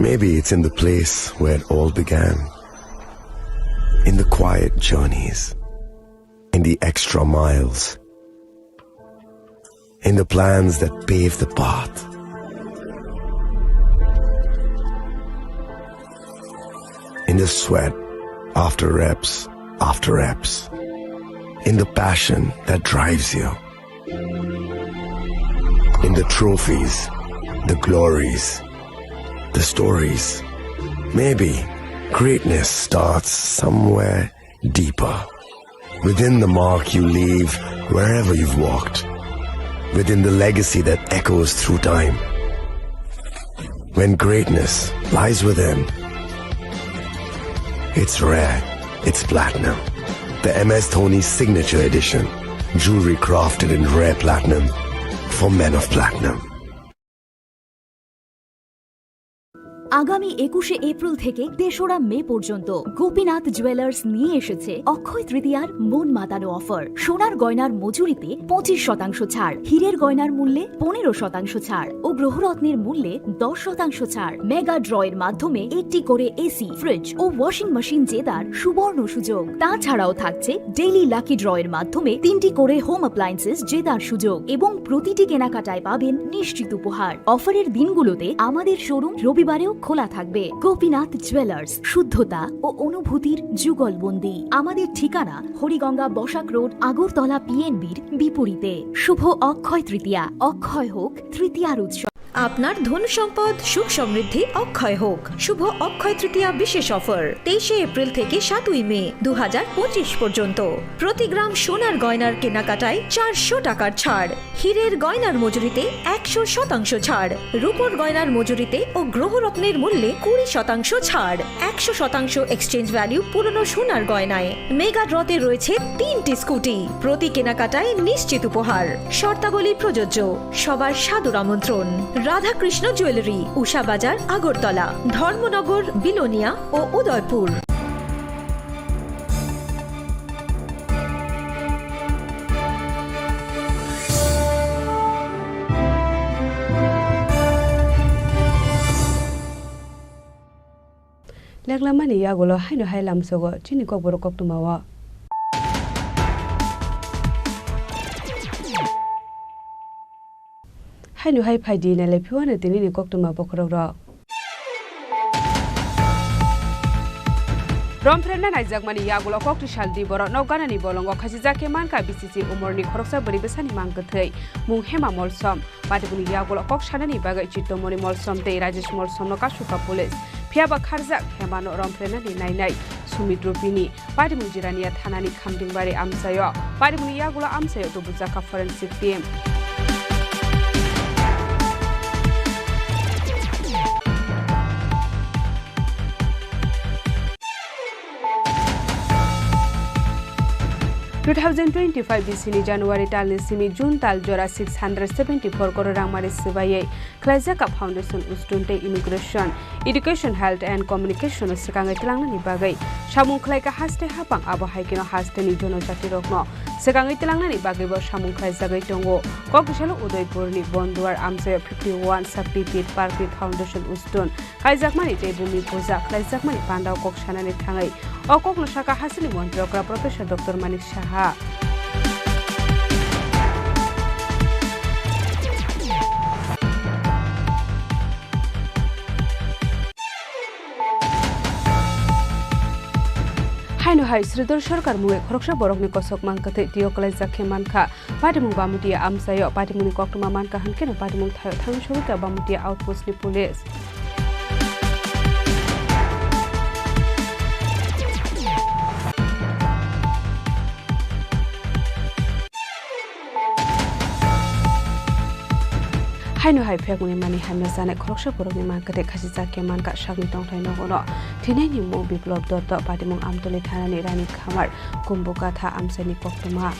Maybe it's in the place where it all began. In the quiet journeys, in the extra miles, in the plans that pave the path, in the sweat after reps after reps, in the passion that drives you, in the trophies, the glories, the stories. Maybe greatness starts somewhere deeper. Within the mark you leave wherever you've walked. Within the legacy that echoes through time. When greatness lies within, it's rare, it's platinum. The M S Dhoni Signature Edition. Jewelry crafted in rare platinum for men of platinum. আগামী একুশে এপ্রিল থেকে তেসরা মে পর্যন্ত গোপীনাথ জুয়েলার্স নিয়ে এসেছে অক্ষয় তৃতীয়ার মন মাতানো অফার। সোনার গয়নার মজুরিতে পঁচিশ শতাংশ ছাড়, হীরের গয়নার মূল্যে পনেরো শতাংশ ছাড় ও গ্রহরত্নের মূল্যে দশ শতাংশ ছাড়। মেগা ড্র এর মাধ্যমে একটি করে এসি, ফ্রিজ ও ওয়াশিং মেশিন জেতার সুবর্ণ সুযোগ। তাছাড়াও থাকছে ডেইলি লাকি ড্র এর মাধ্যমে তিনটি করে হোম অ্যাপ্লায়েন্সেস জেতার সুযোগ এবং প্রতিটি কেনাকাটায় পাবেন নিশ্চিত উপহার। অফারের দিনগুলোতে আমাদের শোরুম রবিবারেও খোলা থাকবে। গোপীনাথ জুয়েলার্স, শুদ্ধতা ও অনুভূতির যুগলবন্দি। আমাদের ঠিকানা হরিগঙ্গা বসাক রোড, আগরতলা পিএনবির বিপরীতে। শুভ অক্ষয় তৃতীয়া, অক্ষয় হোক তৃতীয়ার উৎসব। আপনার ধন সম্পদ সুখ সমৃদ্ধি অক্ষয় হোক। শুভ অক্ষয় তৃতীয়া বিশেষ অফার তেইশে এপ্রিল থেকে সাতই মে দু হাজার পঁচিশ পর্যন্ত। প্রতি গ্রাম সোনার গয়নার কেনাকাটায় চারশো টাকার ছাড়, হীরের গয়নার মজুরিতে একশো শতাংশ ছাড়, রূপোর গয়নার মজুরিতে ও গ্রহরত্নের মূল্যে কুড়ি শতাংশ ছাড়, একশো শতাংশ এক্সচেঞ্জ ভ্যালু পুরনো সোনার গয়নায়। মেগা ড্রতে রয়েছে তিনটি স্কুটি, প্রতি কেনাকাটায় নিশ্চিত উপহার। শর্তাবলী প্রযোজ্য। সবার সাদর আমন্ত্রণ। রাধাকৃষ্ণ জুয়েলারি, উষা বাজার, আগরতলা, ধর্মনগর, বিলোনিয়া ও Udaipur. Leklamani yagulo haino hai lamsogo chini kokborok koktwmao. Haino hai phaidi nailai phiwano tinini koktwma bokhorokrok. Romphrenna naijakmani yagulo kokti salni borok nok ganani bolongo khachijak khe mankha B C C umorni khoroksa bwrwi bwsani mang kwthwi, mung Hema Molsom. Patimungni yagulo kok sanani bagwi Chittomoni Molsom tei Rajesh Molsomno kasuka police. Phiyaba kharjak Hemano romphrenani nainai Sumit Rupini. Patimung Jirania thanani Khamtingbari amchaio. Patimungni yagulo amchaio tubujakha forensic team. Two thousand twenty-five bisini January talni simi June tal jora six hundred seventy-four crore rangmani swbaiwi khlaijak a foundation, ustun tei immigration, education, health and communication o swkangwi tlangnani bagwi samung khlaikha haste haphang, abo hai kheno hasteni jonojatirokno swkangwi tlangnani bagwibo samung khlaijagwi tongo. Kok bisalo Udaipurni Bonduar amchaio fifty one Shakti Pith Parkni foundation ustun kaijakmani tei bumi puja khlaijakmani pandao kok sanani thangwi o kokno sakha hasteni montri okra Professor Doctor Manik Saha. Haino hai Sridhar Sarkar mungwi khoroksa borokni kosok mang kwthwi twiyo kwlaijak khe mankha. Patimung Bamutiya amchaio patimungni koktwma mankha hwnkhe no patimung thaio thangwi sogwikha Bamutiya outpost ni police. Haino hai phiyokmani mani hamya chanai khoroksa borokni mang kwthwi khachijak khe mankha sakni tongthai nogono. Thwinaini mung Biplop Dotto, patimung Amtoli thanani Rani Khamar, Kumbukatha amchaini koktwma.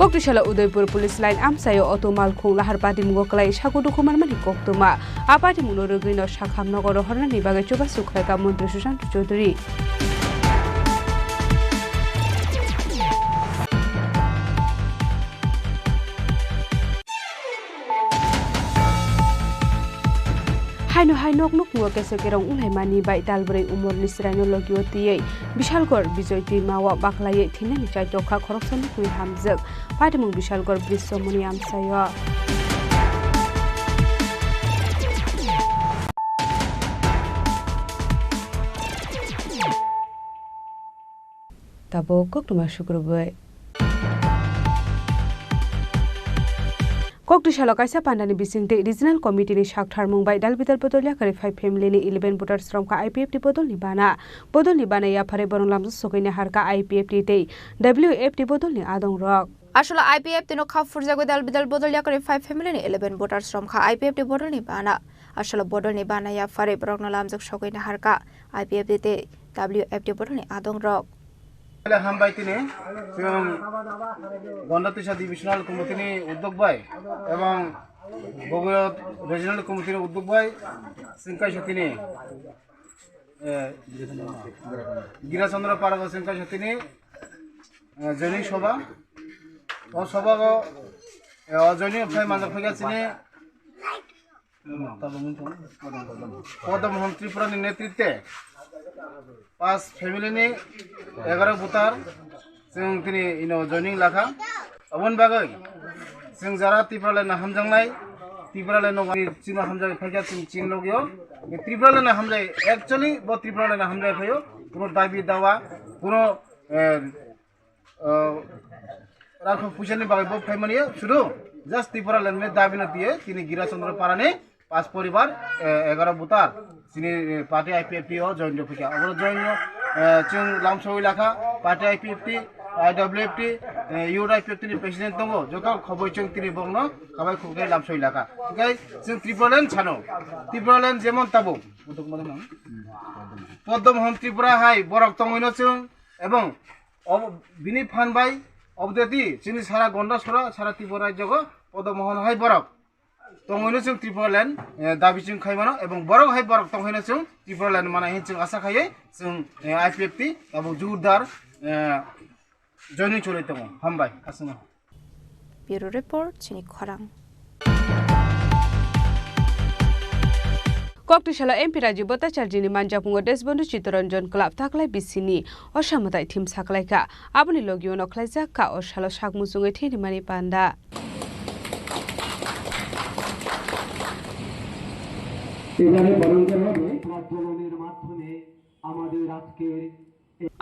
Koktisalo Udaipur Police Line amchaio auto malkhung lahar patimungo kwlai sago dukhu manmani koktwma. A patimungno rwgwino sakham nogo rohornani bagwi chubachu khlaikha Montri Sushant Chaudhary. Haino hai nok nukhungo keso kerong wnglaimani bai talbrwi umorni chwraino logio twiwi Bishalgor Bijoy twimao baklaiwi thwinani chaitokha khoroksa nukhungni hamjwk. Patimung Bishalgor Brisomoni amchaio. Tabuk koktwma sukrubwi. Koktisalo kaisa pandani bisingtwi Regional Committee ni saktharmung bai dalbidal bodol yakarwi phai family ni eleven voters romkha I P F T bodolni bana. Bodolni bana yapharwi borok lamjak sogwi naharkha I P F T tei W F T bodolni adongrok. Asolo I P F T no kha phurjagwi dalbidal bodol yakarwi phai family ni eleven voters romkha I P F T bodolni bana. Asolo bodolni bana yapharwi borokno lamjak sogwi naharkha I P F T tei W F T bodolni adongrok. Hambai tini, chwng Gonda Tisa Divisional Committee ni uddog bai ebong Bogorot Regional Committee ni uddog bai chwng kaisa tini, eh, Girachandra Parago chwng kaisa tini, eh, joining soba. O sobago, eh, o joining phai manjak phaikha chini Padam Hon Tripura ni netritwe pas family ni egaro butar chwng tini ino joining lakha. Aboni bagwi chwng jara Tipraland no hamjaknai, Tipraland no chini hamjagwi phaikha chwng chini logio. Tipraland no hamjai, actually bo Tipraland no hamjai phaio, kuno dabi dawa, kuno, eh, ah, rakha puisa ni bagwi bo phai mani sudu just Tipraland ni dabi no tiye tini Girachandra Para ni pas poribar, eh, egaro butar chini, eh, party I P F T o join rw phaikha. Abo join no, eh, chwng lamsoi lakha party I P F T, I W F T, eh, Youth I P F T ni president tongo, joto khoboi chwng tini bongno kabai khukhe lamsoi lakha. Hwnkhe chwng Tipraland sano, Tipraland jemon tabuk Padam Hon Tripura hai borok tongwino chwng, ebong Ob-, bini phan bai obdeti chini sara Gonda sora, sara Tripura rajyogo Padam Hon hai borok tongwino chwng Tipraland, eh, dabi chwng khai mano, ebong borok hai borok tongwino chwng Tipraland mana hin chwng asa khaiwi chwng, eh, I P F T abo jurdar, eh, joining choli tongo. Hambai, aswkno. Bureau Report, chini khorang. Koktisalo M P Rajiv Bhattacharjini manjakmungo Deshbandhu Chittaranjan Club taklai bisini osamwtai thim saklaikha. Aboni logiono khlaijakha o salo sak muchungwi thwinimani panda. এবারে বরণ করা হবে প্রাজ্বলনের মাধ্যমে আমাদের আজকের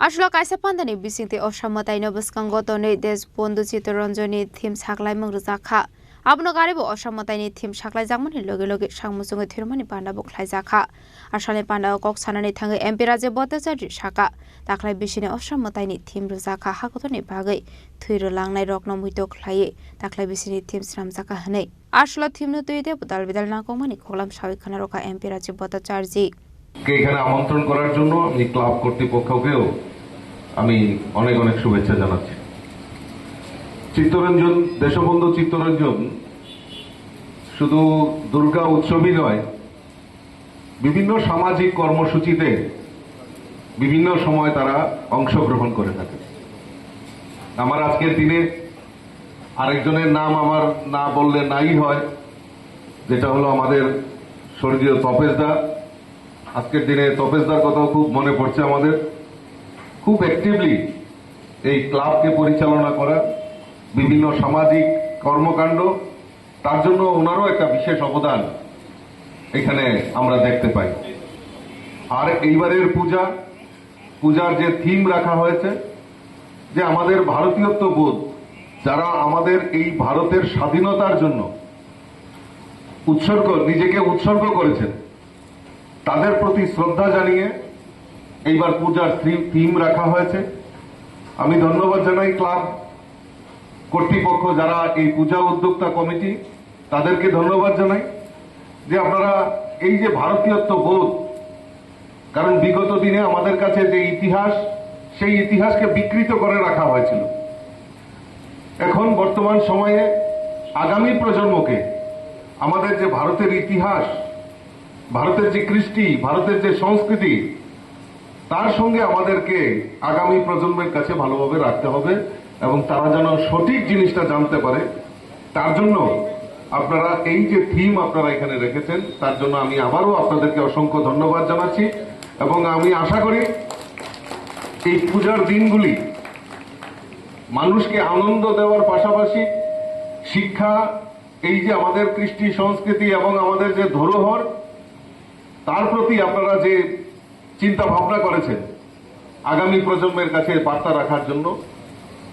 Aswk kaisa pandani bisingtwi osamwtaino bwskango tonwi Deshbandhu Chittaranjanni thim saklaimung rwjakha. Abono garibo osamwtaini thim saklaijakmani loge loge sak muchungwi thwirmani pandabo khlaijakha. Asalni pandao kok sanani thangwi M P Rajiv Bhattacharya sakha, taklai bisini osamwtaini thim rwjakha hakotorni bagwi thwi rwlangnai rokno muitok khlaiwi taklai bisini thim swnamjakha hwnwi. Aswk thimno twi de budal bidal nangkukmani khoklam sawi khna rwkha M P Rajiv Bhattacharya. কে এখানে আমন্ত্রণ করার জন্য আমি ক্লাব কর্তৃপক্ষকেও আমি অনেক অনেক শুভেচ্ছা জানাচ্ছি। চিত্তরঞ্জন, দেশবন্ধু চিত্তরঞ্জন শুধু দুর্গা উৎসবই নয়, বিভিন্ন সামাজিক কর্মসূচিতে বিভিন্ন সময় তারা অংশগ্রহণ করে থাকেন। আমার আজকের দিনে আরেকজনের নাম আমার না বললে নাই হয়, যেটা হলো আমাদের স্বর্গীয় তপেশদা। আজকের দিনে তপেশদার কথাও খুব মনে পড়ছে আমাদের। খুব অ্যাক্টিভলি এই ক্লাবকে পরিচালনা করা, বিভিন্ন সামাজিক কর্মকাণ্ড, তার জন্য ওনারও একটা বিশেষ অবদান এখানে আমরা দেখতে পাই। আর এইবারের পূজা, পূজার যে থিম রাখা হয়েছে, যে আমাদের ভারতীয়ত্ব বোধ, যারা আমাদের এই ভারতের স্বাধীনতার জন্য উৎসর্গ, নিজেকে উৎসর্গ করেছেন, তাদের প্রতি শ্রদ্ধা জানিয়ে এইবার পূজার থি- থিম রাখা হয়েছে। আমি ধন্যবাদ জানাই ক্লাব কর্তৃপক্ষ, যারা এই পূজা উদ্যোক্তা কমিটি, তাদেরকে ধন্যবাদ জানাই যে আপনারা এই যে ভারতীয়ত্ব বোধ, কারণ বিগত দিনে আমাদের কাছে যে ইতিহাস, সেই ইতিহাসকে বিকৃত করে রাখা হয়েছিল। এখন বর্তমান সময়ে আগামী প্রজন্মকে আমাদের যে ভারতের ইতিহাস, ভারতের যে কৃষ্টি, ভারতের যে সংস্কৃতি, তার সঙ্গে আমাদেরকে আগামী প্রজন্মের কাছে ভালোভাবে রাখতে হবে এবং তারা যেন সঠিক জিনিসটা জানতে পারে। তার জন্য আপনারা এই যে থিম আপনারা এখানে রেখেছেন, তার জন্য আমি আবারও আপনাদেরকে অসংখ্য ধন্যবাদ জানাচ্ছি এবং আমি আশা করি এই পূজার দিনগুলি মানুষকে আনন্দ দেওয়ার পাশাপাশি শিক্ষা, এই যে আমাদের কৃষ্টি সংস্কৃতি এবং আমাদের যে ধরোহর, তার প্রতি আপনারা যে চিন্তা ভাবনা করেছেন আগামী প্রজন্মের কাছে বার্তা রাখার জন্য,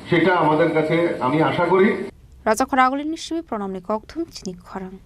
সেটা আমাদের কাছে, আমি আশা করি। Rajakhor Agulini simi pranamni kokthum chini khorang.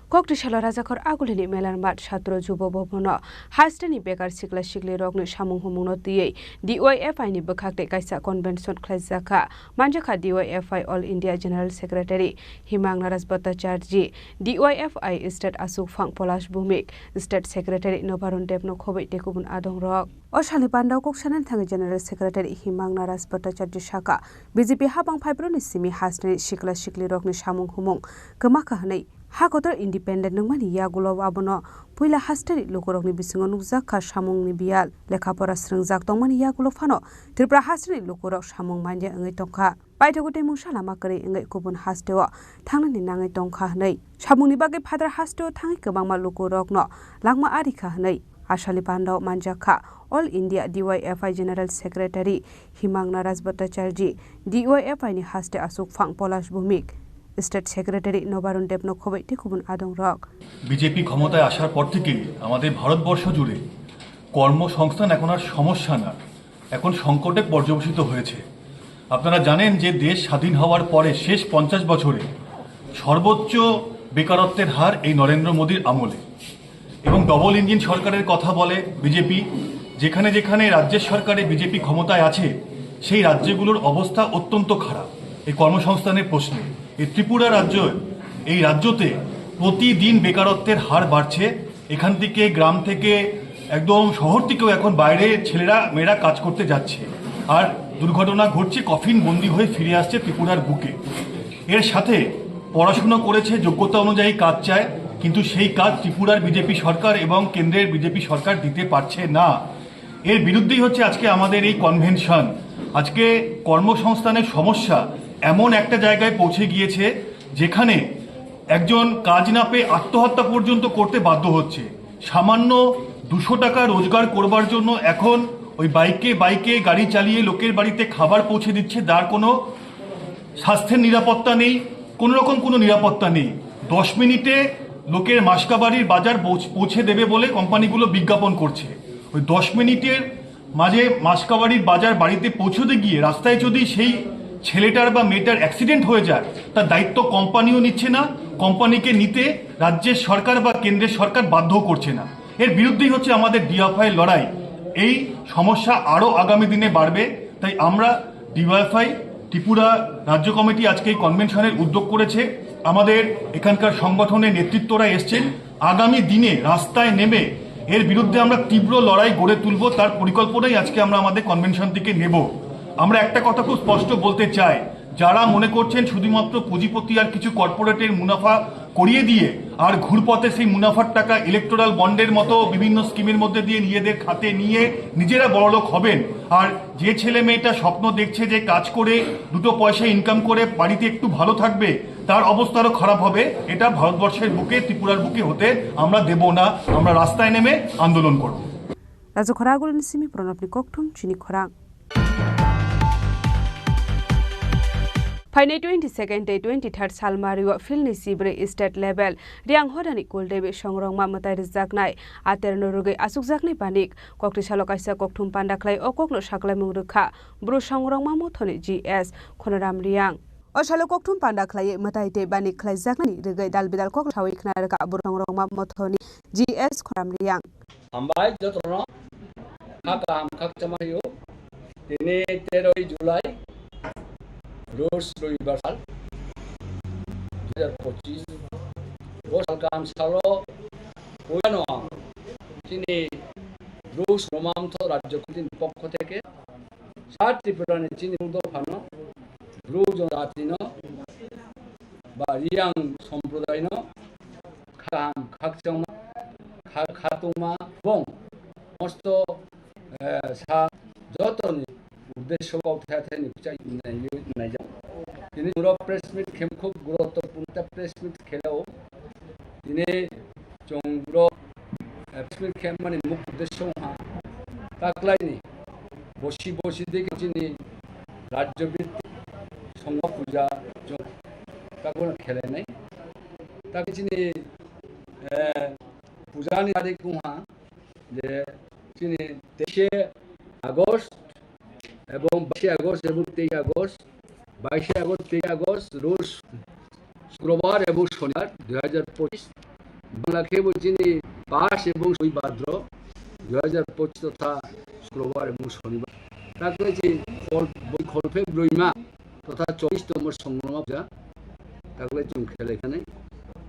Kokthwi salo Rajakhor Agulini Melarmat Satro Jubo Bhabono hasteni bekar sikla sikli rokni samung humungno twiwi D Y F I ni bwkhak tei kaisa convention khlaijakha. Manjakha D Y F I All India General Secretary Himang Naras Bhattacharjee, D Y F I State Achukphang Polash Bhumik, State Secretary Nobarun Debno khobwi tei kubun adongrok. O salni pandao kok sanani thangwi General Secretary Himang Naras Bhattacharjee sakha, B J P habang phaibroni simi hasteni sikla sikli rokni samung humung kwmakha hwnwi. Ha kotor independent wngmani yagulo abono puila hasteni lukurokni bisingo nukjak kha samungni biyal. Lekha pora srwngjak tongmani yagulo phano Tripura hasteni lukurok samung manya wngwi tongkha. Paithago tei mungsa lama kwrwi wngwi kubun hasteo thangnani nangwi tongkha hwnwi samungni bagwi phataro hasteo thangwi kwbangma lukurokno langma arikha hwnwi asali pandao manjakha. All India D Y F I General Secretary Himang Naras Bhattacharjee, D Y F I ni haste Achukphang Polash Bhumik, State Secretary Nobarun Debno khobwi tei kubun adongrok. BJP ক্ষমতায় আসার পর থেকেই আমাদের ভারতবর্ষ জুড়ে কর্মসংস্থান এখন আর সমস্যা না, এখন সংকটে পর্যবসিত হয়েছে। আপনারা জানেন যে দেশ স্বাধীন হওয়ার পরে শেষ পঞ্চাশ বছরে সর্বোচ্চ বেকারত্বের হার এই নরেন্দ্র মোদীর আমলে। এবং ডাবল ইঞ্জিন সরকারের কথা বলে বিজেপি। যেখানে যেখানে রাজ্যের সরকারে বিজেপি ক্ষমতায় আছে, সেই রাজ্যগুলোর অবস্থা অত্যন্ত খারাপ এই কর্মসংস্থানের প্রশ্নে। এই ত্রিপুরা রাজ্য, এই রাজ্যতে প্রতিদিন বেকারত্বের হার বাড়ছে। এখান থেকে, গ্রাম থেকে, একদম শহর থেকেও এখন বাইরে ছেলেরা মেয়েরা কাজ করতে যাচ্ছে। আর দুর্ঘটনা ঘটছে, কফিন বন্দি হয়ে ফিরে আসছে ত্রিপুরার বুকে। এর সাথে পড়াশোনা করেছে, যোগ্যতা অনুযায়ী কাজ চায়, কিন্তু সেই কাজ ত্রিপুরার বিজেপি সরকার এবং কেন্দ্রের বিজেপি সরকার দিতে পারছে না। এর বিরুদ্ধেই হচ্ছে আজকে আমাদের এই কনভেনশন। আজকে কর্মসংস্থানের সমস্যা এমন একটা জায়গায় পৌঁছে গিয়েছে, যেখানে একজন কাজ না পেয়ে আত্মহত্যা পর্যন্ত করতে বাধ্য হচ্ছে। সামান্য দুশো টাকা রোজগার করবার জন্য এখন ওই বাইকে বাইকে গাড়ি চালিয়ে লোকের বাড়িতে খাবার পৌঁছে দিচ্ছে, যার কোনো স্বাস্থ্যের নিরাপত্তা নেই, কোনো রকম কোনো নিরাপত্তা নেই। দশ মিনিটে লোকের মাসকাবাড়ির বাজার পৌঁছ-, পৌঁছে দেবে বলে কোম্পানিগুলো বিজ্ঞাপন করছে। ওই দশ মিনিটের মাঝে মাসকাবাড়ির বাজার বাড়িতে পৌঁছতে গিয়ে রাস্তায় যদি সেই ছেলেটার বা মেয়েটার অ্যাক্সিডেন্ট হয়ে যায়, তার দায়িত্ব কোম্পানিও নিচ্ছে না। কোম্পানিকে নিতে রাজ্যের সরকার বা কেন্দ্রের সরকার বাধ্য করছে না। এর বিরুদ্ধেই হচ্ছে আমাদের ডিওয়াইএফআই লড়াই। এই সমস্যা আরও আগামী দিনে বাড়বে, তাই আমরা ডিওয়াইএফআই ত্রিপুরা রাজ্য কমিটি আজকে এই কনভেনশনের উদ্যোগ করেছে। আমাদের এখানকার সংগঠনের নেতৃত্বরা এসছেন। আগামী দিনে রাস্তায় নেমে এর বিরুদ্ধে আমরা তীব্র লড়াই গড়ে তুলব, তার পরিকল্পনাই আজকে আমরা আমাদের কনভেনশন থেকে নেব। আমরা একটা কথা খুব স্পষ্ট বলতে চাই, যারা মনে করছেন শুধুমাত্র পুঁজিপতি আর কিছু কর্পোরেটের মুনাফা করিয়ে দিয়ে আর ঘুরপথে সেই মুনাফার টাকা ইলেকটোরাল বন্ডের মতো বিভিন্ন স্কিমের মধ্যে দিয়ে নিজেদের খাতে নিয়ে নিজেরা বড়লোক হবেন, আর যে ছেলে মেয়েটা স্বপ্ন দেখছে যে কাজ করে দুটো পয়সা ইনকাম করে বাড়িতে একটু ভালো থাকবে, তার অবস্থা আরও খারাপ হবে, এটা ভারতবর্ষের বুকে, ত্রিপুরার বুকে হতে আমরা দেব না। আমরা রাস্তায় নেমে আন্দোলন করব। Rajakhor Agulini simi pranamni kokthum chini khorang. Phainai twenty second tei twenty third salmario philni sibrwi state level Riang Hodani Kuldevi songrokma mwtai rwjaknai aterno rwgwi achukjaknai banik. Kokthwi salo kaisa kokthum panda khlai o kokno saklaimung rwkha Bru songrokma mothoni G S Khonoram Riang. O salo kokthum panda khlaiwi mwtai tei banik khlaijaknani rwgwi dal bidal kok sawi khna rwkha Bru songrokma mothoni G S Khonam Riyang. Hambai jotono kha kaham khakchangma rw. Tini teroi July, Rus Roibar sal, dui hajar pochis. Bo sal kaham salo, puilano ang chini Rus Romamtho Rajyo Committee ni pokho theke sa Tripura ni chini Bru dophano, Bru jonojatino, ba Riyang somprodaino kaham khakchangma, kha-, khatungma bong mosto, eh, sa jotoni uddesho kok thaya thaya ni bwchai nai-, naijak. Tini oro press meet khem khub guruttopurno ta press meet khelao. Tini chwng oro, eh, press meet khemani muk uddesho wngkha taklaini bosi bosi digi chini rajyo bhittik songho puja chwng takhwno khelenai. Takhe chini, eh, pujani tarik wngkha je chini teishe August ebong baishe August ebong teishe August, baishe August, teishe August, Rus, Shukrobar ebong Shonibar dui hajar pochis. Bangla khe bo chini pas ebong soi Bhadro dui hajar pochis totha Shukrobar ebong Shonibar. Takle chi khol-, boi kholphe broima totha chobbish tomo songroma puja. Takle chwng khelai khanai.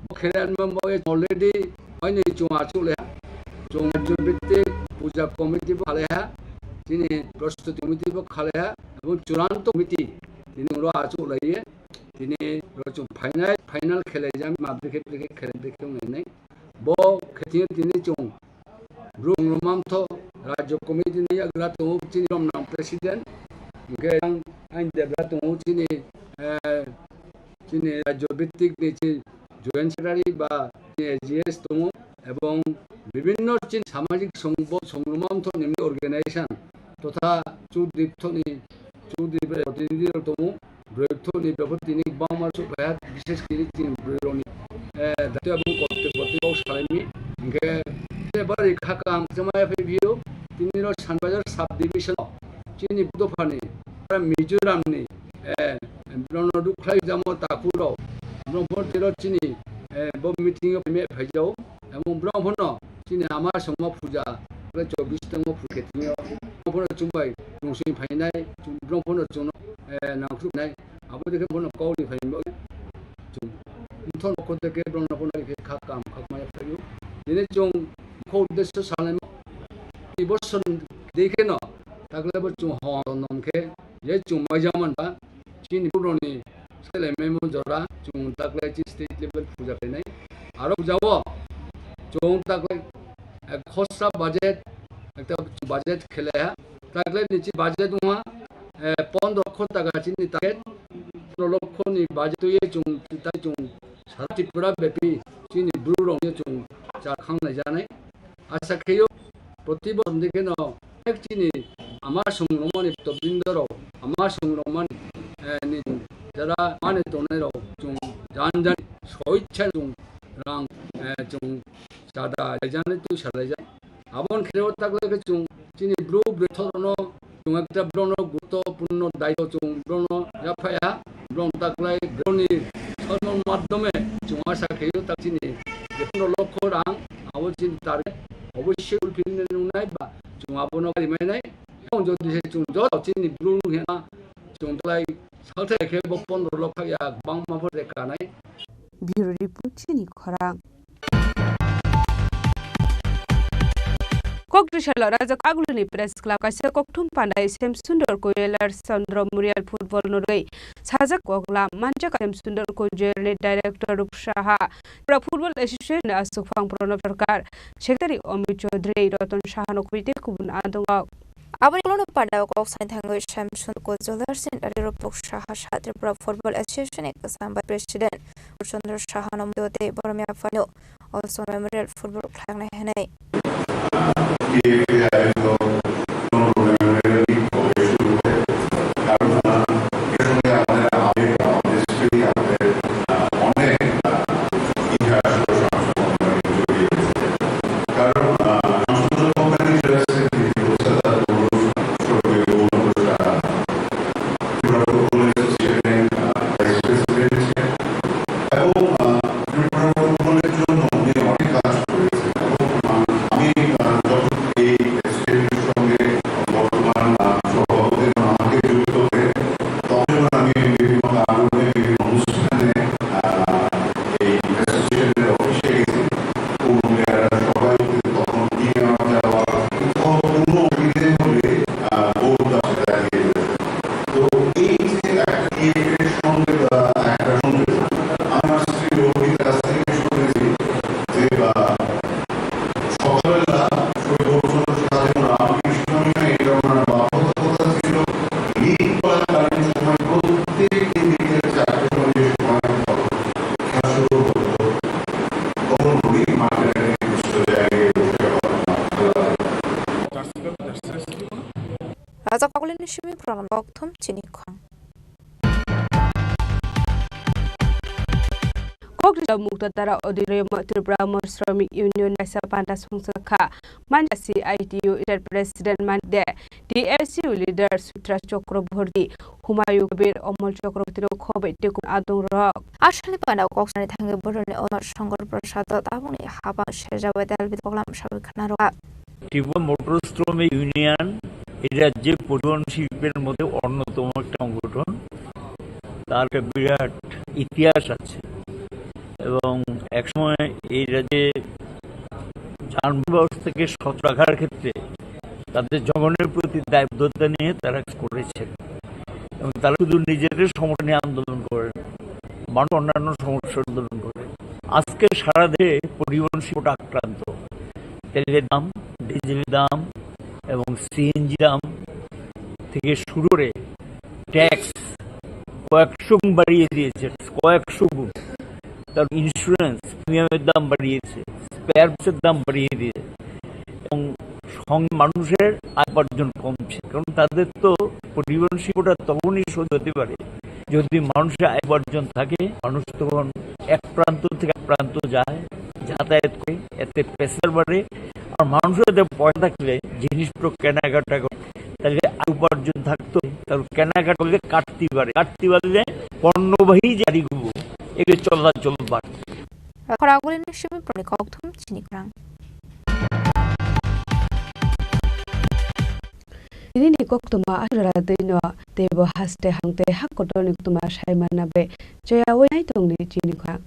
Bo khelai anma bo already oini chwng achuk le ha. Chwng rajyo bhittik puja committee bo khalai ha. Chini prostuti committee bo khalai ha. Ebong churanto committee tini oro achuk lai ye. Tini oro chwng final, final khelai jang ma bikhe bikhe khelai bikhe wngnai. Bo khe tini, tini chwng Bru Romamtho Rajyo Committee ni yagra tongo chini romnang president. Hingke ang, ang debra tongo chini, eh, chini rajyo bhittik ni chi joint secretary ba chini A G S tongo. Ebong bibinno chini samajik songbo-, songromamtho ni organization totha chudriptho ni, chudrip protinidhi rok tongo. Broiktho ni bepar tini bangma chuk phaiya, bishes kiri chini broi rokni, eh, daityo abong kotte kotte kok salaimi. Hingke bari kha kaham chama phai phio, tini ro Sanbazar sub division o chini dophani, Mizoram ni, eh, brono dukhlai jamo takhuk rok, bro bo tero chini, eh, bo meeting o phai phai jao. Emon bro phono chini ama songma puja, chobbish tongmo puja khe tini o. Bro phono chumbai tungsui phainai, bro phono chungno, eh, nangkhruknai. Abo dekhe bono kok ri phai bo. Chung mthon kho dekhe bro no phono ri khe kha kam khak maya phaio. Tini chung kho uddesyo salai mo. Ibo son dekhe no, takle bo chung hon nom khe, je chung mai jaman ba. Chini boroni selai memo jora chung taklai chi state level puja khainai. Aro puja o chung taklai, eh, khorsa budget, ekta budget khelai ha. Taklai ni chi budget wngma, eh, pondro kho taka chini target, pondro lokho ni budget ye chung, tai chung sara Tripura bepi chini bru rok ye chung cha khang nai janai. Asa kheyo, proti bochor ni kheno ek chini ama songrokmani tobindorok, ama songrokmani, eh, ni jara mani tongnai rok chung jan jan soichha chung rang, eh, chung chada laijani twi salaijak. Aboni khe o taklai khe chung chini bru bwthorokno chung ekta borokno guruttopurno daityo chung borokno yaphaya, borok taklai borokni sormon madhyome chung asa khaio tak chini je pondro lokho rang abo chini target obossoi fulfill nwngnai ba chung abono karimainai. Ebong jodi se chung joto chini bru hwnna chung taklai salthai khe bo pondro lokho ya bangma pore kanai. Bureau Report, chini khorang. Kok twisalo rajak Agulini Press Club kaisa kokthum pandai Semsundor Koilar Chandra Murial football norwi sajak koklam manjak Semsundor Koilar ni director Rup Saha, Tripura Football Association ni aswkphang Pranab Sarkar, secretary Amit Chaudhary, Ratan Saha no kubui tei kubun adongo. Aboni ulo no pandao kok sai thangwi Semsundor Koilar Chandra Rup Saha, Tripura Football Association ni kwcham bai president Chandra Saha no mdo tei boromya phano Olson Memorial Football khlainai hwnwi. Rajak Pagulini simi program kokthum chini khwang. Kokrijak Mukta Dara Auditorium o Tripura Mon Shramik Union kaisa panda songchakha. Manja C I T U State President Mande, T S U leader Sutra Chakraborty, Humayun Kabir, Amol Chakraborty no khobai tekun adong rok. Aswkni panda kok sanani thangwi bororni Amol Shankar Prasad tabukni hapang serjabai dalbi koklam sawi khna rwkha. Tripura Motor Shramik Union এই রাজ্যে পরিবহন শিল্পের মধ্যে অন্যতম একটা সংগঠন। তার একটা বিরাট ইতিহাস আছে এবং একসময় এই রাজ্যে যানবাহন ব্যবস্থাকে সচল রাখার ক্ষেত্রে তাদের জনগণের প্রতি দায়বদ্ধতা নিয়ে তারা কাজ করেছেন এবং তারা শুধু নিজেদের সমস্যা নিয়ে আন্দোলন করেন, মানুষ অন্যান্য সমস্যা আন্দোলন করে। আজকে সারা দেশে পরিবহন শিল্পটা আক্রান্ত। তেলের দাম, ডিজেলের দাম এবং সিএনজি দাম থেকে শুরু করে ট্যাক্স কয়েকশো গুণ বাড়িয়ে দিয়েছে, কয়েকশো গুণ। তার ইন্স্যুরেন্স প্রিমিয়ামের দাম বাড়িয়েছে, স্পেয়ার পার্টসের দাম বাড়িয়ে দিয়েছে এবং সং-, মানুষের আয় উপার্জন কমছে, কারণ তাদের তো পরিবহন শিল্পটা তখনই সহজ হতে পারে যদি মানুষের আয় উপার্জন থাকে, মানুষ তখন এক প্রান্ত থেকে এক প্রান্ত যায়, যাতায়াত করে, এতে প্যাসেঞ্জার বাড়ে। আর মানুষের হাতে পয়সা থাকলে জিনিসপত্র কেনাকাটা করে, তাহলে আয় উপার্জন থাকতো, তাহলে কেনাকাটা করলে কাটতি বাড়ে, কাটতি বাড়লে পণ্যবাহী যে গাড়িগুলো, এগুলো চলাচল বাড়ে। Khorang guri ni simi proni kokthum chini khorang. Nini koktwma aswk dino teibo haste hangtei hak kotorni koktwma sai manna bai choyaui nai tongdi chini khorang.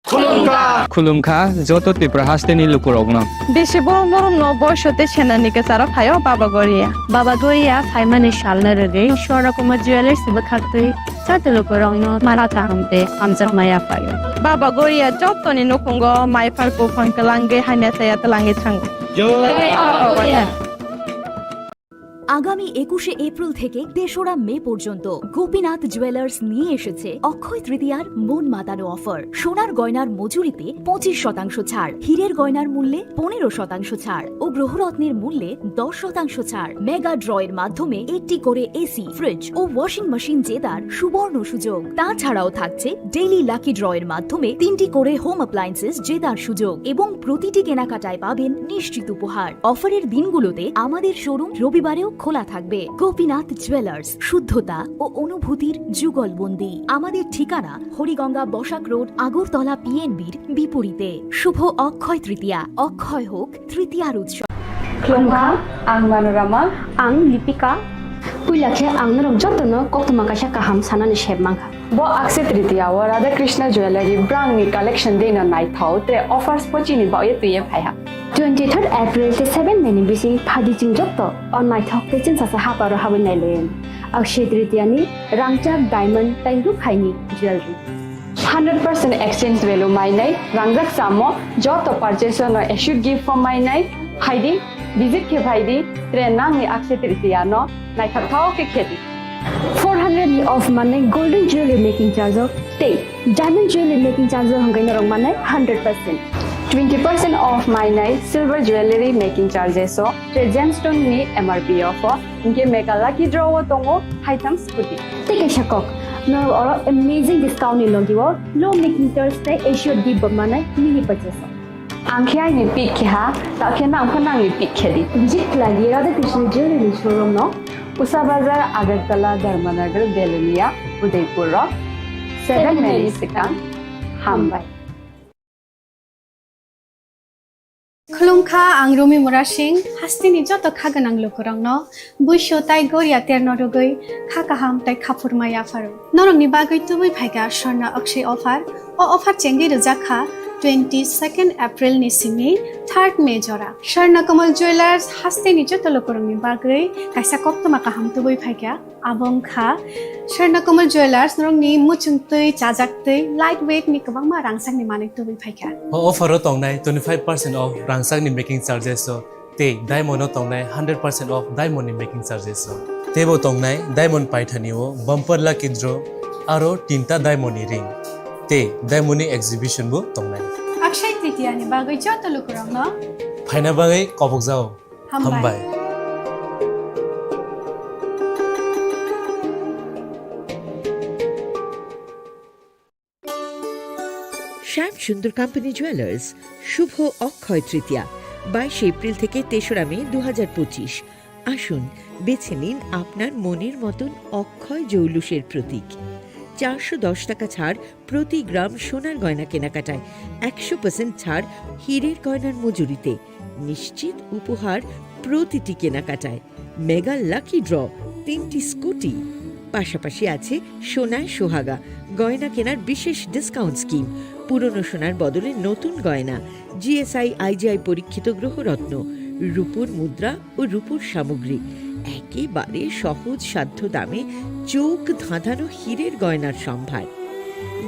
Khulumkha. Khulumkha joto Tripura hasteni lukurokno. Bisi borok norokno boiso tei senani kwcharo phaio Baba Goria. Baba Goria phaimani salno rwgwi Swarna Kumar Jewellers bwkhaktwi joto lukurokno mala kaham tei hamjakma yaphaio. Baba Goria jotoni nukhungo maiphar buphang twlangwi hamya chaya twlangwi thango. Jai Baba Goria. আগামী একুশে এপ্রিল থেকে তেসরা মে পর্যন্ত গোপীনাথ জুয়েলার্স নিয়ে এসেছে অক্ষয় তৃতীয়ার মন মাতানো অফার। সোনার গয়নার মজুরিতে পঁচিশ শতাংশ ছাড়, হীরের গয়নার মূল্যে পনেরো শতাংশ ছাড় ও গ্রহরত্নের মূল্যে দশ শতাংশ ছাড়। মেগা ড্রয়ের মাধ্যমে একটি করে এসি, ফ্রিজ ও ওয়াশিং মেশিন জেতার সুবর্ণ সুযোগ। তাছাড়াও থাকছে ডেইলি লাকি ড্রয়ের মাধ্যমে তিনটি করে হোম অ্যাপ্লায়েন্সেস জেতার সুযোগ এবং প্রতিটি কেনাকাটায় পাবেন নিশ্চিত উপহার। অফারের দিনগুলোতে আমাদের শোরুম রবিবারেও খোলা থাকবে। গোপীনাথ জুয়েলার্স, শুদ্ধতা ও অনুভূতির যুগলবন্দি। আমাদের ঠিকানা হরিগঙ্গা বসাক রোড, আগরতলা পিএনবির বিপরীতে। শুভ অক্ষয় তৃতীয়া, অক্ষয় হোক তৃতীয়ার উৎসব। Khulumkha, ang Manorama. Ang Lipika. Puila khe ang norok jotono koktwma kaisa kaham sanani sep mankha. Bo Akshaya Tritiya o Radha Krishna Jewellery brangni collection dino naithok tei offers bo chini baoye twiye phaiha. Twenty third April tei seven May ni bising phadi chwng joto o naithok tei chwngsacha haparo habwi nailayan. Akshaya Tritiya ni rangchak, diamond tei rukhaini jewellery. Hundred percent exchange value mainai, rangjak chamo, joto purchase no assured gift bo mainai, phaidi, visit khe phaidi, tre nangni Akshaya Tritiya no naithok thok khe khedi. Four hundred ni off manai golden jewelry making charge o tei diamond jewelry making charge o hwnkhai norok manai hundred percent. Twenty percent off mainai silver jewelry making charges o, tre gemstone ni M R P off o, hinkhe mega lucky draw o tongo haitham scooty. Tei kaisa kok, norok oro amazing discount ni logi o low making charge tei assured gift bo manai mini purchase o. Ang khe aini pick khe ha, ta khe nang pho nangni pick khe di. Visit khlai di Radha Krishna Jewelry ni showroom no. Usa Bazar, Agartala, Dharmanagar, Belonia, Udaipur o seven May ni swkang. Hambai. Khulumkha, ang Rumi Murasing, hasteni joto kha gwnang lukurokno buisu tai goria terno rwgwi kha kaham tai khaphurma yapharo. Norokni bagwi tubui phaikha Swarna Akshaya offer. O offer chengwi rwjak kha Twenty second April ni simi third May jora Swarna Kamal Jewellers hasteni joto lukurokni bagwi kaisa koktwma kaham tubui phaikha. Abo wngkha Swarna Kamal Jewellers norokni muchungtwi, chajaktwi, light weight ni kwbangma rangchakni manwi tubui phaikha. O offer o tongnai twenty five percent off rangchakni making charges o. Tei diamond o tongnai hundred percent off diamond ni making charges o. Teibo tongnai diamond paithani o bumper lucky draw aro tinta diamond ni ring. Tei diamond ni exhibition bo tongnai. Akshaya Tritiya ni bagwi joto lukurokno phaina bagwi kobokjao. Hambai. Hambai. শ্যাম Sundar company jewellers, শুভ অক্ষয় তৃতীয়া, বাইশে এপ্রিল থেকে তেসরা মে দু হাজার পঁচিশ। আসুন, বেছে নিন আপনার মনের মতন অক্ষয় জৌলুসের প্রতীক। চারশো দশ টাকা ছাড় প্রতি গ্রাম সোনার গয়না কেনাকাটায়, একশো পার্সেন্ট ছাড় হীরের গয়নার মজুরিতে, নিশ্চিত উপহার প্রতিটি কেনাকাটায়, মেগা লাকি ড্র, তিনটি স্কুটি, পাশাপাশি আছে সোনায় সোহাগা, গয়না কেনার বিশেষ ডিসকাউন্ট স্কিম, পুরনো সোনার বদলে নতুন গয়না, জিএসআই আইজিআই পরীক্ষিত গ্রহরত্ন, রূপোর মুদ্রা ও রূপোর সামগ্রী, একেবারে সহজ সাধ্য দামে চোখ ধাঁধানো হীরের গয়নার সম্ভার।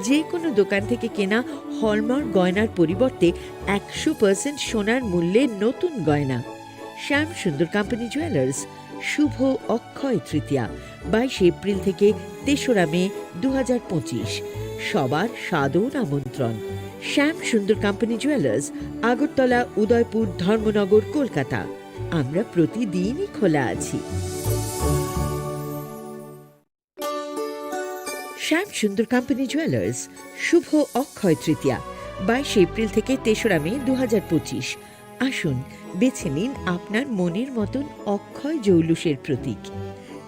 যে কোনো দোকান থেকে কেনা হলমার্ক গয়নার পরিবর্তে একশো পার্সেন্ট সোনার মূল্যে নতুন গয়না। শ্যাম সুন্দর কোম্পানি জুয়েলার্স, শুভ অক্ষয় তৃতীয়া, বাইশে এপ্রিল থেকে তেসরা মে দু হাজার পঁচিশ। সবার সাদর আমন্ত্রণ। শ্যাম সুন্দর কোম্পানি জুয়েলার্স, আগরতলা, উদয়পুর, ধর্মনগর, কলকাতা। আমরা প্রতিদিনই খোলা আছি। শ্যাম সুন্দর কোম্পানি জুয়েলার্স, শুভ অক্ষয় তৃতীয়া, বাইশে এপ্রিল থেকে তেসরা মে দু হাজার পঁচিশ। আসুন, বেছে নিন আপনার মনের মতন অক্ষয় জৌলুসের প্রতীক।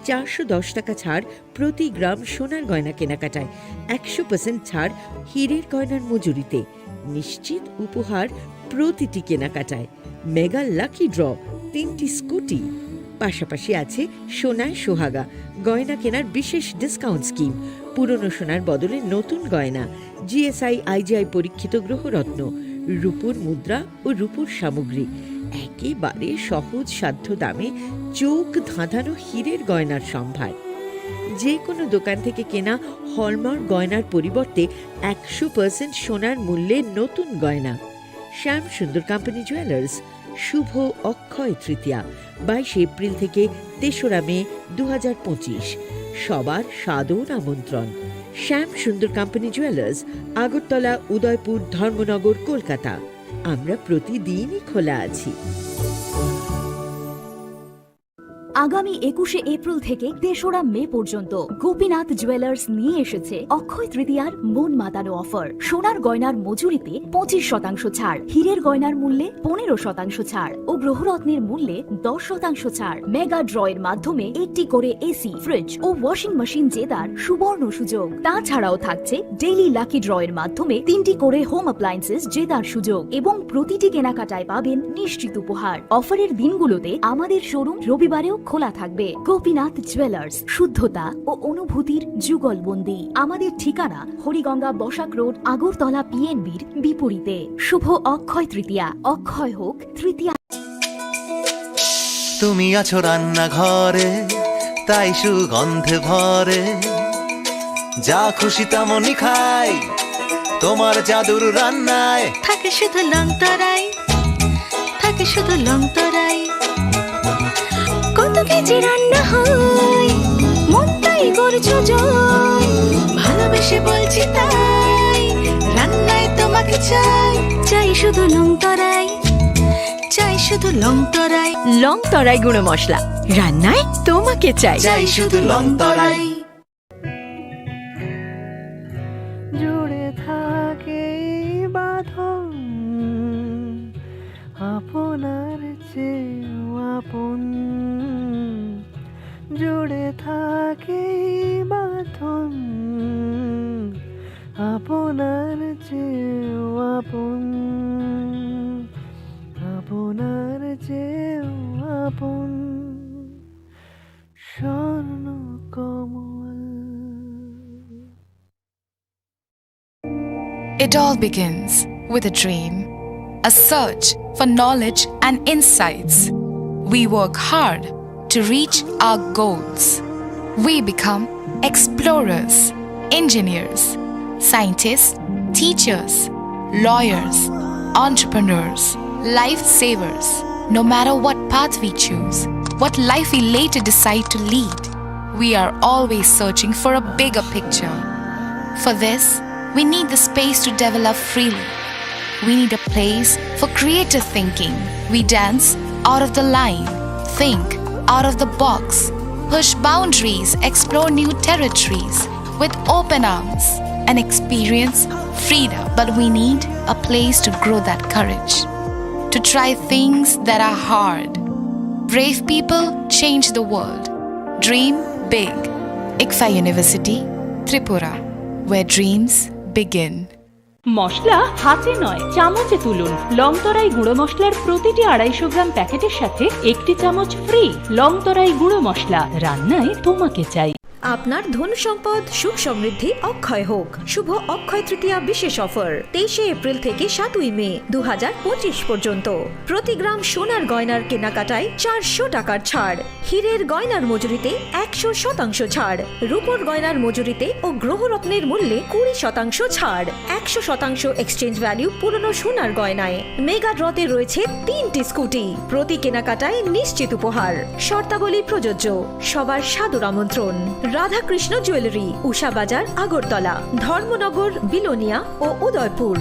চারশো দশ টাকা ছাড় প্রতি গ্রাম সোনার গয়না কেনাকাটায়, একশো পার্সেন্ট ছাড় হীরের গয়নার মজুরিতে, নিশ্চিত উপহার প্রতিটি কেনাকাটায়, মেগা লাকি ড্র, তিনটি স্কুটি, পাশাপাশি আছে সোনায় সোহাগা, গয়না কেনার বিশেষ ডিসকাউন্ট স্কিম, পুরনো সোনার বদলে নতুন গয়না, জিএসআই আইজিআই পরীক্ষিত গ্রহরত্ন, রূপোর মুদ্রা ও রূপোর সামগ্রী, একেবারে সহজ সাধ্য দামে চোখ ধাঁধানো হীরের গয়নার সম্ভার। যে কোনো দোকান থেকে কেনা হলমার্ক গয়নার পরিবর্তে একশো পার্সেন্ট সোনার মূল্যে নতুন গয়না। শ্যাম সুন্দর কোম্পানি জুয়েলার্স, শুভ অক্ষয় তৃতীয়া, বাইশে এপ্রিল থেকে তেসরা মে দু হাজার পঁচিশ। সবার সাদর আমন্ত্রণ। শ্যাম সুন্দর কোম্পানি জুয়েলার্স, আগরতলা, উদয়পুর, ধর্মনগর, কলকাতা। আমরা প্রতিদিনই খোলা আছি। আগামী একুশে এপ্রিল থেকে তেসরা মে পর্যন্ত গোপীনাথ জুয়েলার্স নিয়ে এসেছে অক্ষয় তৃতীয়ার মন মাতানো অফার। সোনার গয়নার মজুরিতে পঁচিশ শতাংশ ছাড়, হীরের গয়নার মূল্যে পনেরো শতাংশ ছাড় ও গ্রহরত্নের মূল্যে দশ শতাংশ ছাড়। মেগা ড্র এর মাধ্যমে একটি করে এসি, ফ্রিজ ও ওয়াশিং মেশিন জেতার সুবর্ণ সুযোগ। তাছাড়াও থাকছে ডেইলি লাকি ড্র এর মাধ্যমে তিনটি করে হোম অ্যাপ্লায়েন্সেস জেতার সুযোগ এবং প্রতিটি কেনাকাটায় পাবেন নিশ্চিত উপহার। অফারের দিনগুলোতে আমাদের শোরুম রবিবারেও খোলা থাকবে। গোপীনাথ জুয়েলার্স, শুদ্ধতা ও অনুভূতির যুগলবন্দি। আমাদের ঠিকানা হরিগঙ্গা বসাক রোড, আগরতলা পিএনবির বিপরীতে। শুভ অক্ষয় তৃতীয়া, অক্ষয় হোক তৃতীয়া। তুমি আছো রান্নাঘরে, তাই সুগন্ধে ভরে। যা খুশি তেমনই খাই, তোমার জাদুর রান্নায়। থাকে শুধু লং তরাই, থাকে শুধু লং তরাই। কত কেজি রান্না হয়, মনটাই করছো জয়। ভালোবেসে বলছি তাই, রান্নায় তোমাকে চাই। চাই শুধু লং তরাই, চাই শুধু লং তরাই। লং তরাই গুঁড়ো মশলা, রান্নায় তোমাকে চাই। চাই শুধু লং তরাই। জুড়ে থাকে এই বাঁধন, আপনার চেয়েও আপন। জুড়ে থাকে এই বাঁধন, আপনার চেয়েও আপন, আপনার চেয়েও আপন। স্বর্ণ কমল। It all begins with a dream, a search for knowledge and insights. We work hard to reach our goals. We become explorers, engineers, scientists, teachers, lawyers, entrepreneurs, lifesavers. No matter what path we choose, what life we later decide to lead, we are always searching for a bigger picture. For this, we need the space to develop freely. We need a place for creative thinking. We dance out of the line, think out of the box, push boundaries, explore new territories with open arms, and experience freedom. But we need a place to grow that courage, to try things that are hard. Brave people change the world. Dream big. ICFAI University, Tripura, where dreams begin. মশলা হাতে নয়, চামচে তুলুন। লংতরাই গুঁড়ো মশলার প্রতিটি আড়াইশো গ্রাম প্যাকেটের সাথে একটি চামচ ফ্রি। লংতরাই গুঁড়ো মশলা, রান্নায় তোমাকে চাই। আপনার ধন সম্পদ সুখ সমৃদ্ধি অক্ষয় হোক। শুভ অক্ষয় তৃতীয়া বিশেষ অফার তেইশে এপ্রিল থেকে সাতই মে দু হাজার পঁচিশ পর্যন্ত। প্রতি গ্রাম সোনার গয়নার কেনাকাটায় চারশো টাকার ছাড়। হীরের গয়নার মজুরিতে একশো শতাংশ ছাড়, রূপোর গয়নার মজুরিতে ও গ্রহরত্নের মূল্যে কুড়ি শতাংশ ছাড়, একশো শতাংশ এক্সচেঞ্জ ভ্যালু পুরনো সোনার গয়নায়। মেগা ড্রতে রয়েছে তিনটি স্কুটি, প্রতি কেনাকাটায় নিশ্চিত উপহার। শর্তাবলী প্রযোজ্য। সবার সাদর আমন্ত্রণ। রাধাকৃষ্ণ জুয়েলারি, উষা বাজার, আগরতলা, ধর্মনগর, বিলোনিয়া ও Udaipur.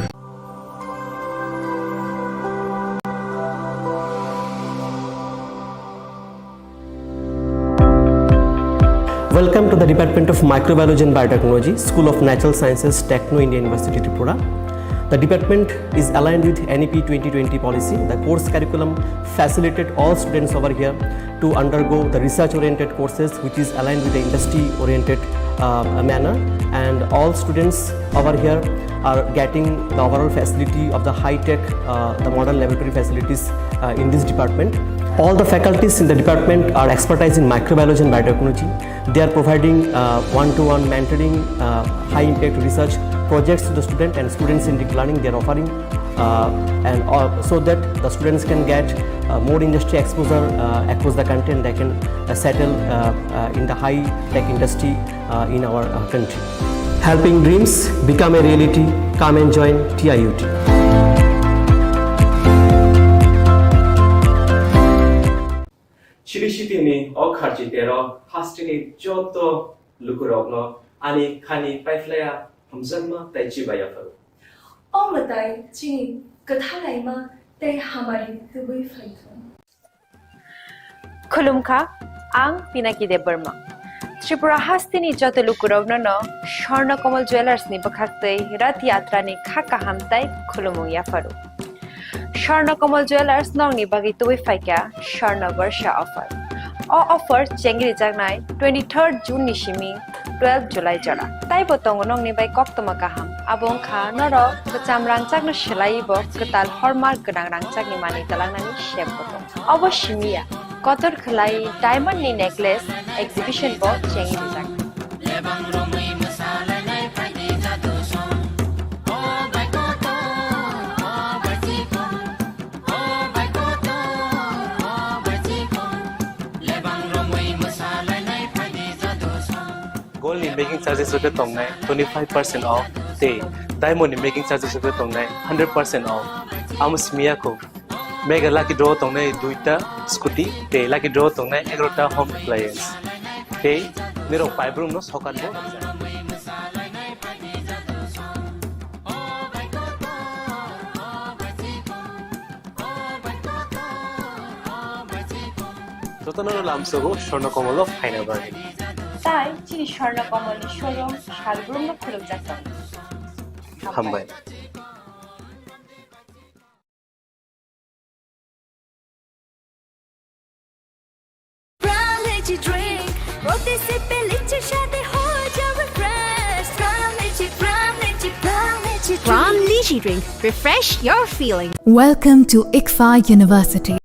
Welcome to the Department of Microbiology and Biotechnology, School of Natural Sciences, Techno India University, Tripura. The department is aligned with N E P twenty twenty policy. The course curriculum facilitate all students over here to undergo the research-oriented courses, which is aligned with the industry-oriented, uh, manner. And all students over here are getting the overall facility of the high-tech, uh, the modern laboratory facilities, uh, in this department. All the faculties in the department are expertise in microbiology and biotechnology. They are providing, uh, one-to-one mentoring, uh, high-impact research projects to the student and student-centric learning they are offering, uh, and, uh, so that the students can get, uh, more industry exposure, uh, across the country, and they can, uh, settle, uh, uh, in the high-tech industry, uh, in our, uh, country. Helping dreams become a reality. Come and join T I U T. Chili City ni o kharchi tero hasteni joto lukurokno ani khani paiphlaiya hamjakma tei chibaiya pharo. O mwtai chini kwthalaima tei hamari tubui phaithung. Khulumkha, ang Pinaki Debbarma. Tripura hasteni joto lukurokno no Swarna Kamal Jewellers ni bwkhaktwi Rath Yatra ni kha kaham tei khulumung yapharu. Swarna Kamal Jewellers nokni bagwi tubui phaikha Swarna Barsha offer. O offer chengrijaknai twenty-third June ni simi twelve July jora. Taibo tongo nokni bai koktwma kaham. Abo wngkha norok kwcham rangchakno swlaiwi bo kwtal hallmark gwnang rangchakni manwi twlangnani sep bo tongo. Obo simi ya, kotor khwlai diamond ni necklace exhibition bo chengrijaknai. Gold ni making charges rok tongnai twenty-five percent off tei diamond ni making charges rok tongnai hundred percent off. Amo simi ya kho. Mega lucky draw tongnai duita scooty tei lucky draw tongnai egarota home appliance. Tei nirok paibrum no sokat bo. Jotono lamsogo Swarna Kamal o phaina bagwi. Tai chini Swarna Kamal ni showroom salbrum no khulumjak tongo. Hambai. Brown Lychee Drink, প্রতি সিপে লিচির স্বাদে হয়ে যাবে fresh। Brown Lychee, Brown Lychee, Brown Lychee Drink। Brown Lychee Drink, refresh your feeling। Welcome to ICFAI University।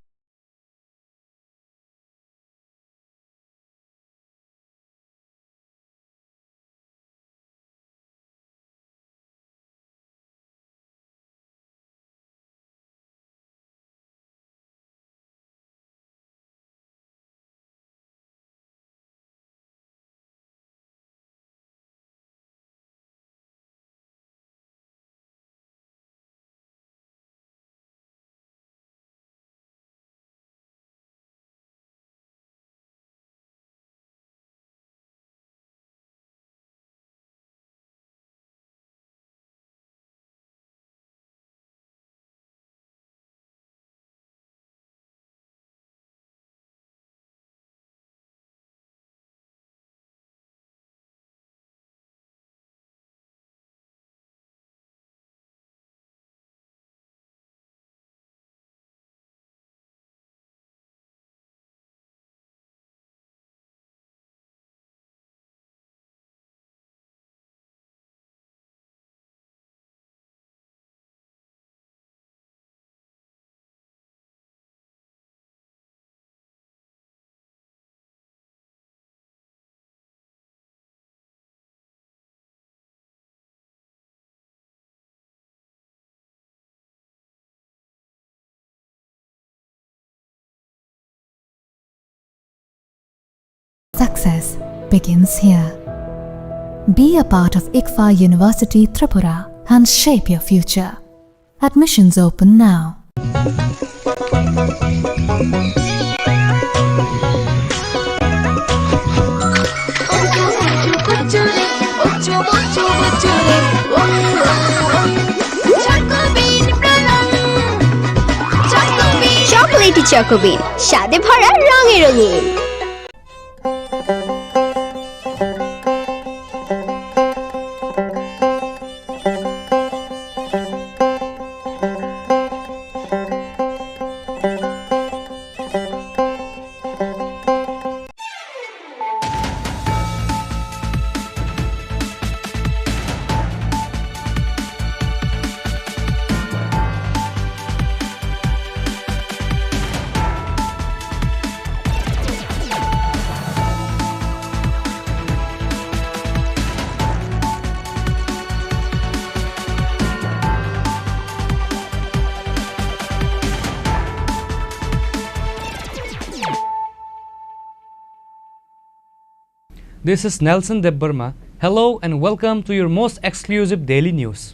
Success begins here. Be a part of ICFAI University Tripura and shape your future. Admissions open now. Chocolatey Choco Bean, স্বাদে ভরা রঙে রঙিন। This is Nelson Debbarma. Hello and welcome to your most exclusive daily news.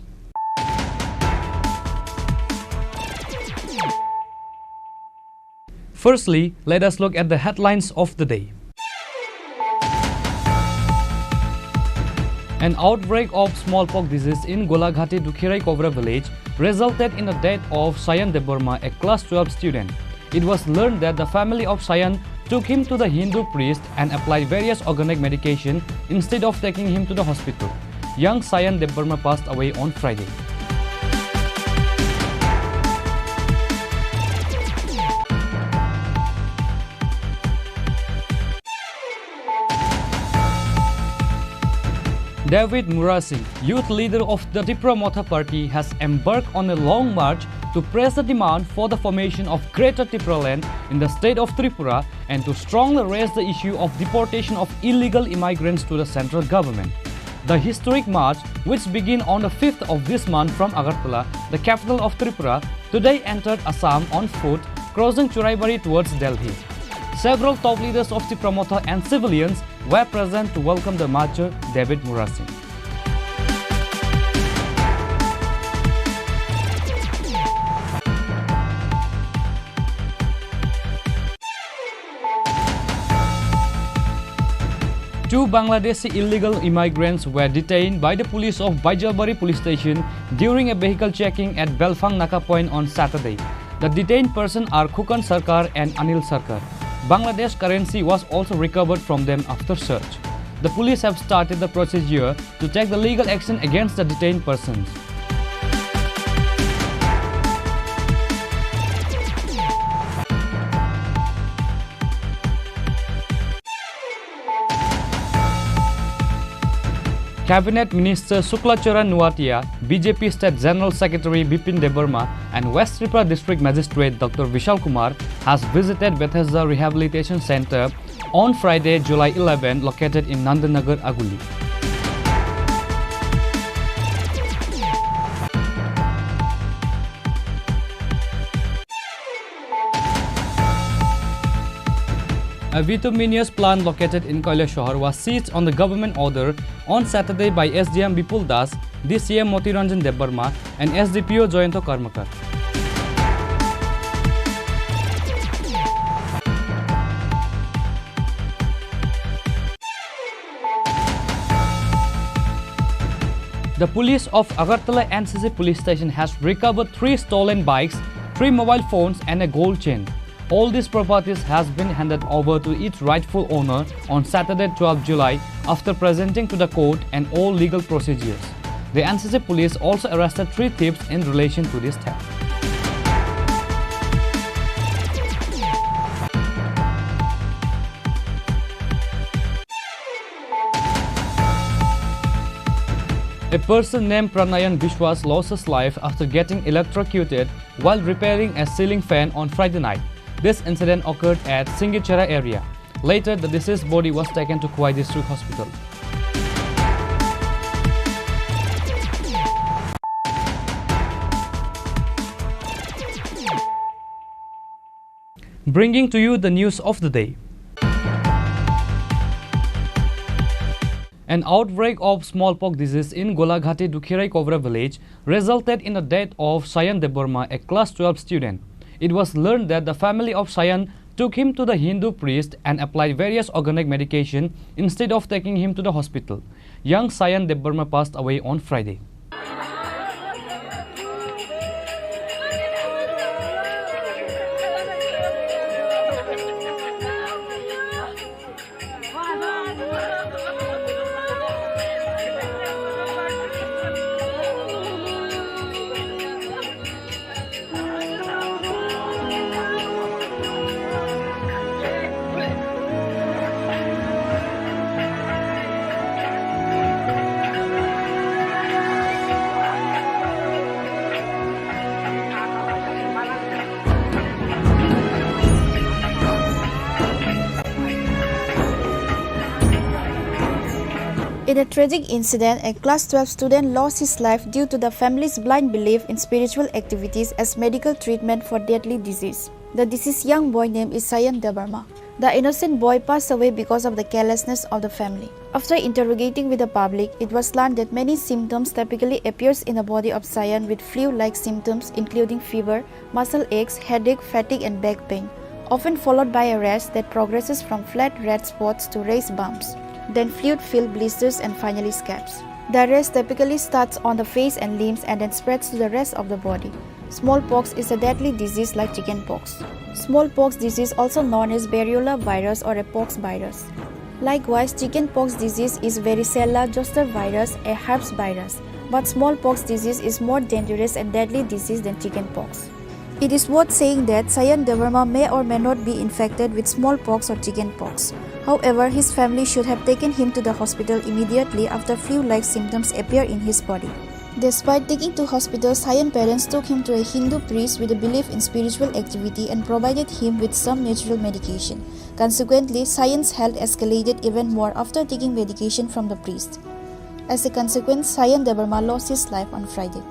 Firstly, let us look at the headlines of the day. An outbreak of smallpox disease in Golaghati Dukhirai Kobra village resulted in the death of Sayan Debbarma, a class twelve student. It was learned that the family of Sayan took him to the Hindu priest and applied various organic medication instead of taking him to the hospital. Young Sayan Debbarma passed away on Friday. David Murasing, youth leader of the Tipra Motha Party, has embarked on a long march to press the demand for the formation of Greater Tipraland in the state of Tripura and to strongly raise the issue of deportation of illegal immigrants to the central government. The historic march, which began on the fifth of this month from Agartala, the capital of Tripura, today entered Assam on foot, crossing Churaibari towards Delhi. Several top leaders of Tipra Motha and civilians were present to welcome the marcher David Murasing. Two Bangladeshi illegal immigrants were detained by the police of Baijalbari police station during a vehicle checking at Belfang Naka point on Saturday. The detained persons are Khukan Sarkar and Anil Sarkar. Bangladesh currency was also recovered from them after search. The police have started the procedure to take the legal action against the detained persons. Cabinet Minister Shukla Charan Noatia, B J P State General Secretary Bipin Debbarma, and West Tripura District Magistrate Doctor Vishal Kumar has visited Bethesda Rehabilitation Centre on Friday, July eleven, located in Nandanagar, Aguli. A bituminous plant located in Kailashahr was seized on the government order on Saturday by S D M Bipul Das, D C M Motiranjan Debbarma, and S D P O Jayanta Karmakar. The police of Agartala N C C police station has recovered three stolen bikes, three mobile phones, and a gold chain. All these properties has been handed over to its rightful owner on Saturday, twelfth July, after presenting to the court and all legal procedures. The N C C police also arrested three thieves in relation to this theft. A person named Pranayan Biswas lost his life after getting electrocuted while repairing a ceiling fan on Friday night. This incident occurred at Singichera area. Later, the deceased body was taken to Khowai District Hospital. Bringing to you the news of the day. An outbreak of smallpox disease in Golaghati Dukhirai Kovra village resulted in the death of Sayan Debbarma, a class twelve student. It was learned that the family of Sayan took him to the Hindu priest and applied various organic medication instead of taking him to the hospital. Young Sayan Debbarma passed away on Friday. In a tragic incident, a class twelve student lost his life due to the family's blind belief in spiritual activities as medical treatment for deadly disease. The deceased young boy name is Sayan Debbarma. The innocent boy passed away because of the carelessness of the family. After interrogating with the public, it was learned that many symptoms typically appears in the body of Sayan with flu-like symptoms including fever, muscle aches, headache, fatigue and back pain, often followed by a rash that progresses from flat red spots to raised bumps, then fluid-filled blisters and finally scabs. The rash typically starts on the face and limbs and then spreads to the rest of the body. Smallpox is a deadly disease like chickenpox. Smallpox disease, also known as variola virus or a pox virus. Likewise, chickenpox disease is varicella zoster virus, a herpes virus. But smallpox disease is more dangerous and deadly disease than chickenpox. It is worth saying that Sayan Debbarma may or may not be infected with smallpox or chickenpox. However, his family should have taken him to the hospital immediately after flu-like symptoms appear in his body. Despite taking to hospital, Sayan parents took him to a Hindu priest with a belief in spiritual activity and provided him with some natural medication. Consequently, Sayan's health escalated even more after taking medication from the priest. As a consequence, Sayan Debbarma lost his life on Friday.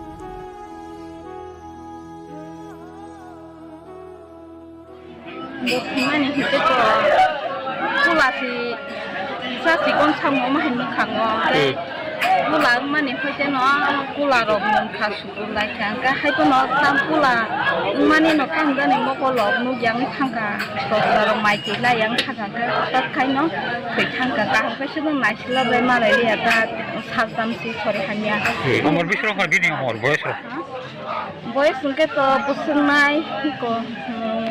Bo thwimani hwnkhe to pula si sa sikon samung ma hai mwkhango. Hmm. Pula wngmani hwnkhe no pula rok mungkha sukur lai kha. Hwnkhe hai phano tam pula wngmani no tam jani mokol rok nukya wngwi thangkha. Sosra rok mai twi lai yang thangkha hwnkhe tak khai no thwi thangkha. Kaham khe se no naisila bai malai liya ta sal tam si sori hamya. Hmm. Umor bisi rok bini umor boyes rok? Ha? Boyes hwnkhe to bwswk nai, ko, hmm,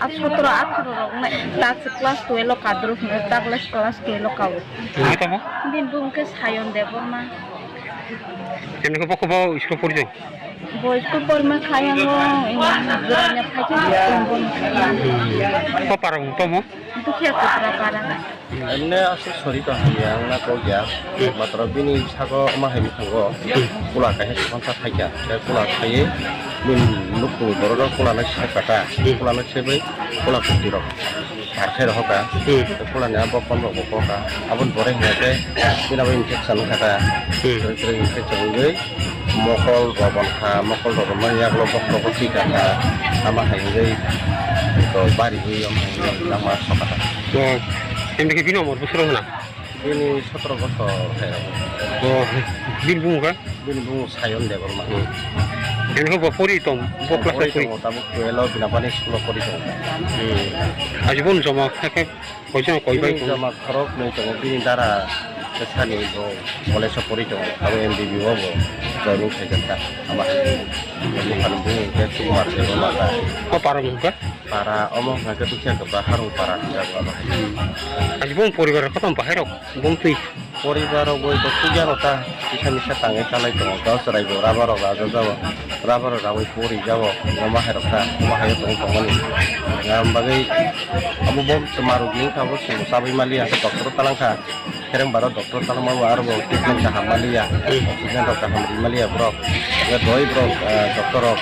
a sotro atharo rok nai, ta se class twelve o kadro hwnkhe, ta class, class twelve o kao. Nai tamo? Bini bung khe Sayon Debbarma. Chini khe bokhe bo school pori jong? Bo school porma khayango, hmm, jora nya phaikhe tongbo. Hmm. Ko para mung tamo? Dukhiya Kotra para. Emne aswk sori tong hamya wngna kok ya. Hmm. Matro bini sago ma hai mwkhango. Hmm. Pula kaisa sukha sa phaikha. Tei pula khaiwi bini nukhungni borok rok pula nai sai kha ta. Hmm. Pula nai saiwi pula kwtwi rok sar khai rokha. Hmm. Tei pula ni a bokon rok bo kokha. Aboni pore hwnkhe bini abo infection wngkha ta. Hmm. Kwrwi kwrwi infection wngwi mokol rok bonkha, mokol rok bonkha yagulo bokhorogo tikha kha. Ama hai wngwi to bari wi omo hai wngwi langma sokha ta. Oh, em dekhe bini umor bwswk rok hwnna? Bini sotro bosor hai rok. Oh, bini bumung kha? Bini bumung Sayon Debbarma. Hmm. Em khe bo pori tong, bo class pori pori? Tongo, tabuk twelve o Binapani school o pori tongo. Hmm. Aji bo joma kha khe koijon koi bai bini tongo? Joma khorok nwi tongo, bini dara sani bo college o pori tongo, abo M B B o bo joining khaijak kha. Ama bini bumung khe Sukumar Debbarma ta. O para mung kha? Para omo hwnkhe Dukhiya Kotra Harung para hwnjago abo hai. Aji bong poribar kotom bahai rok bong twi? Poribar rok bai bo sugya rok ta kisa misa tangwi chalai tongo. Tao chwrai bo rubber rok raja jabo. Rubber rok rawi pori jabo. Omo hai rok ta. Omo hai tong tongmani. Ngam bagwi abo bo chwma rok ni kha bo chwng chabwi mali ya doctor talang kha. Kereng baro doctor talma bo aro bo treatment kaham maliya, oxygen rok kaham ri maliya borok. Hwnkhe doi borok, ah, doctor rok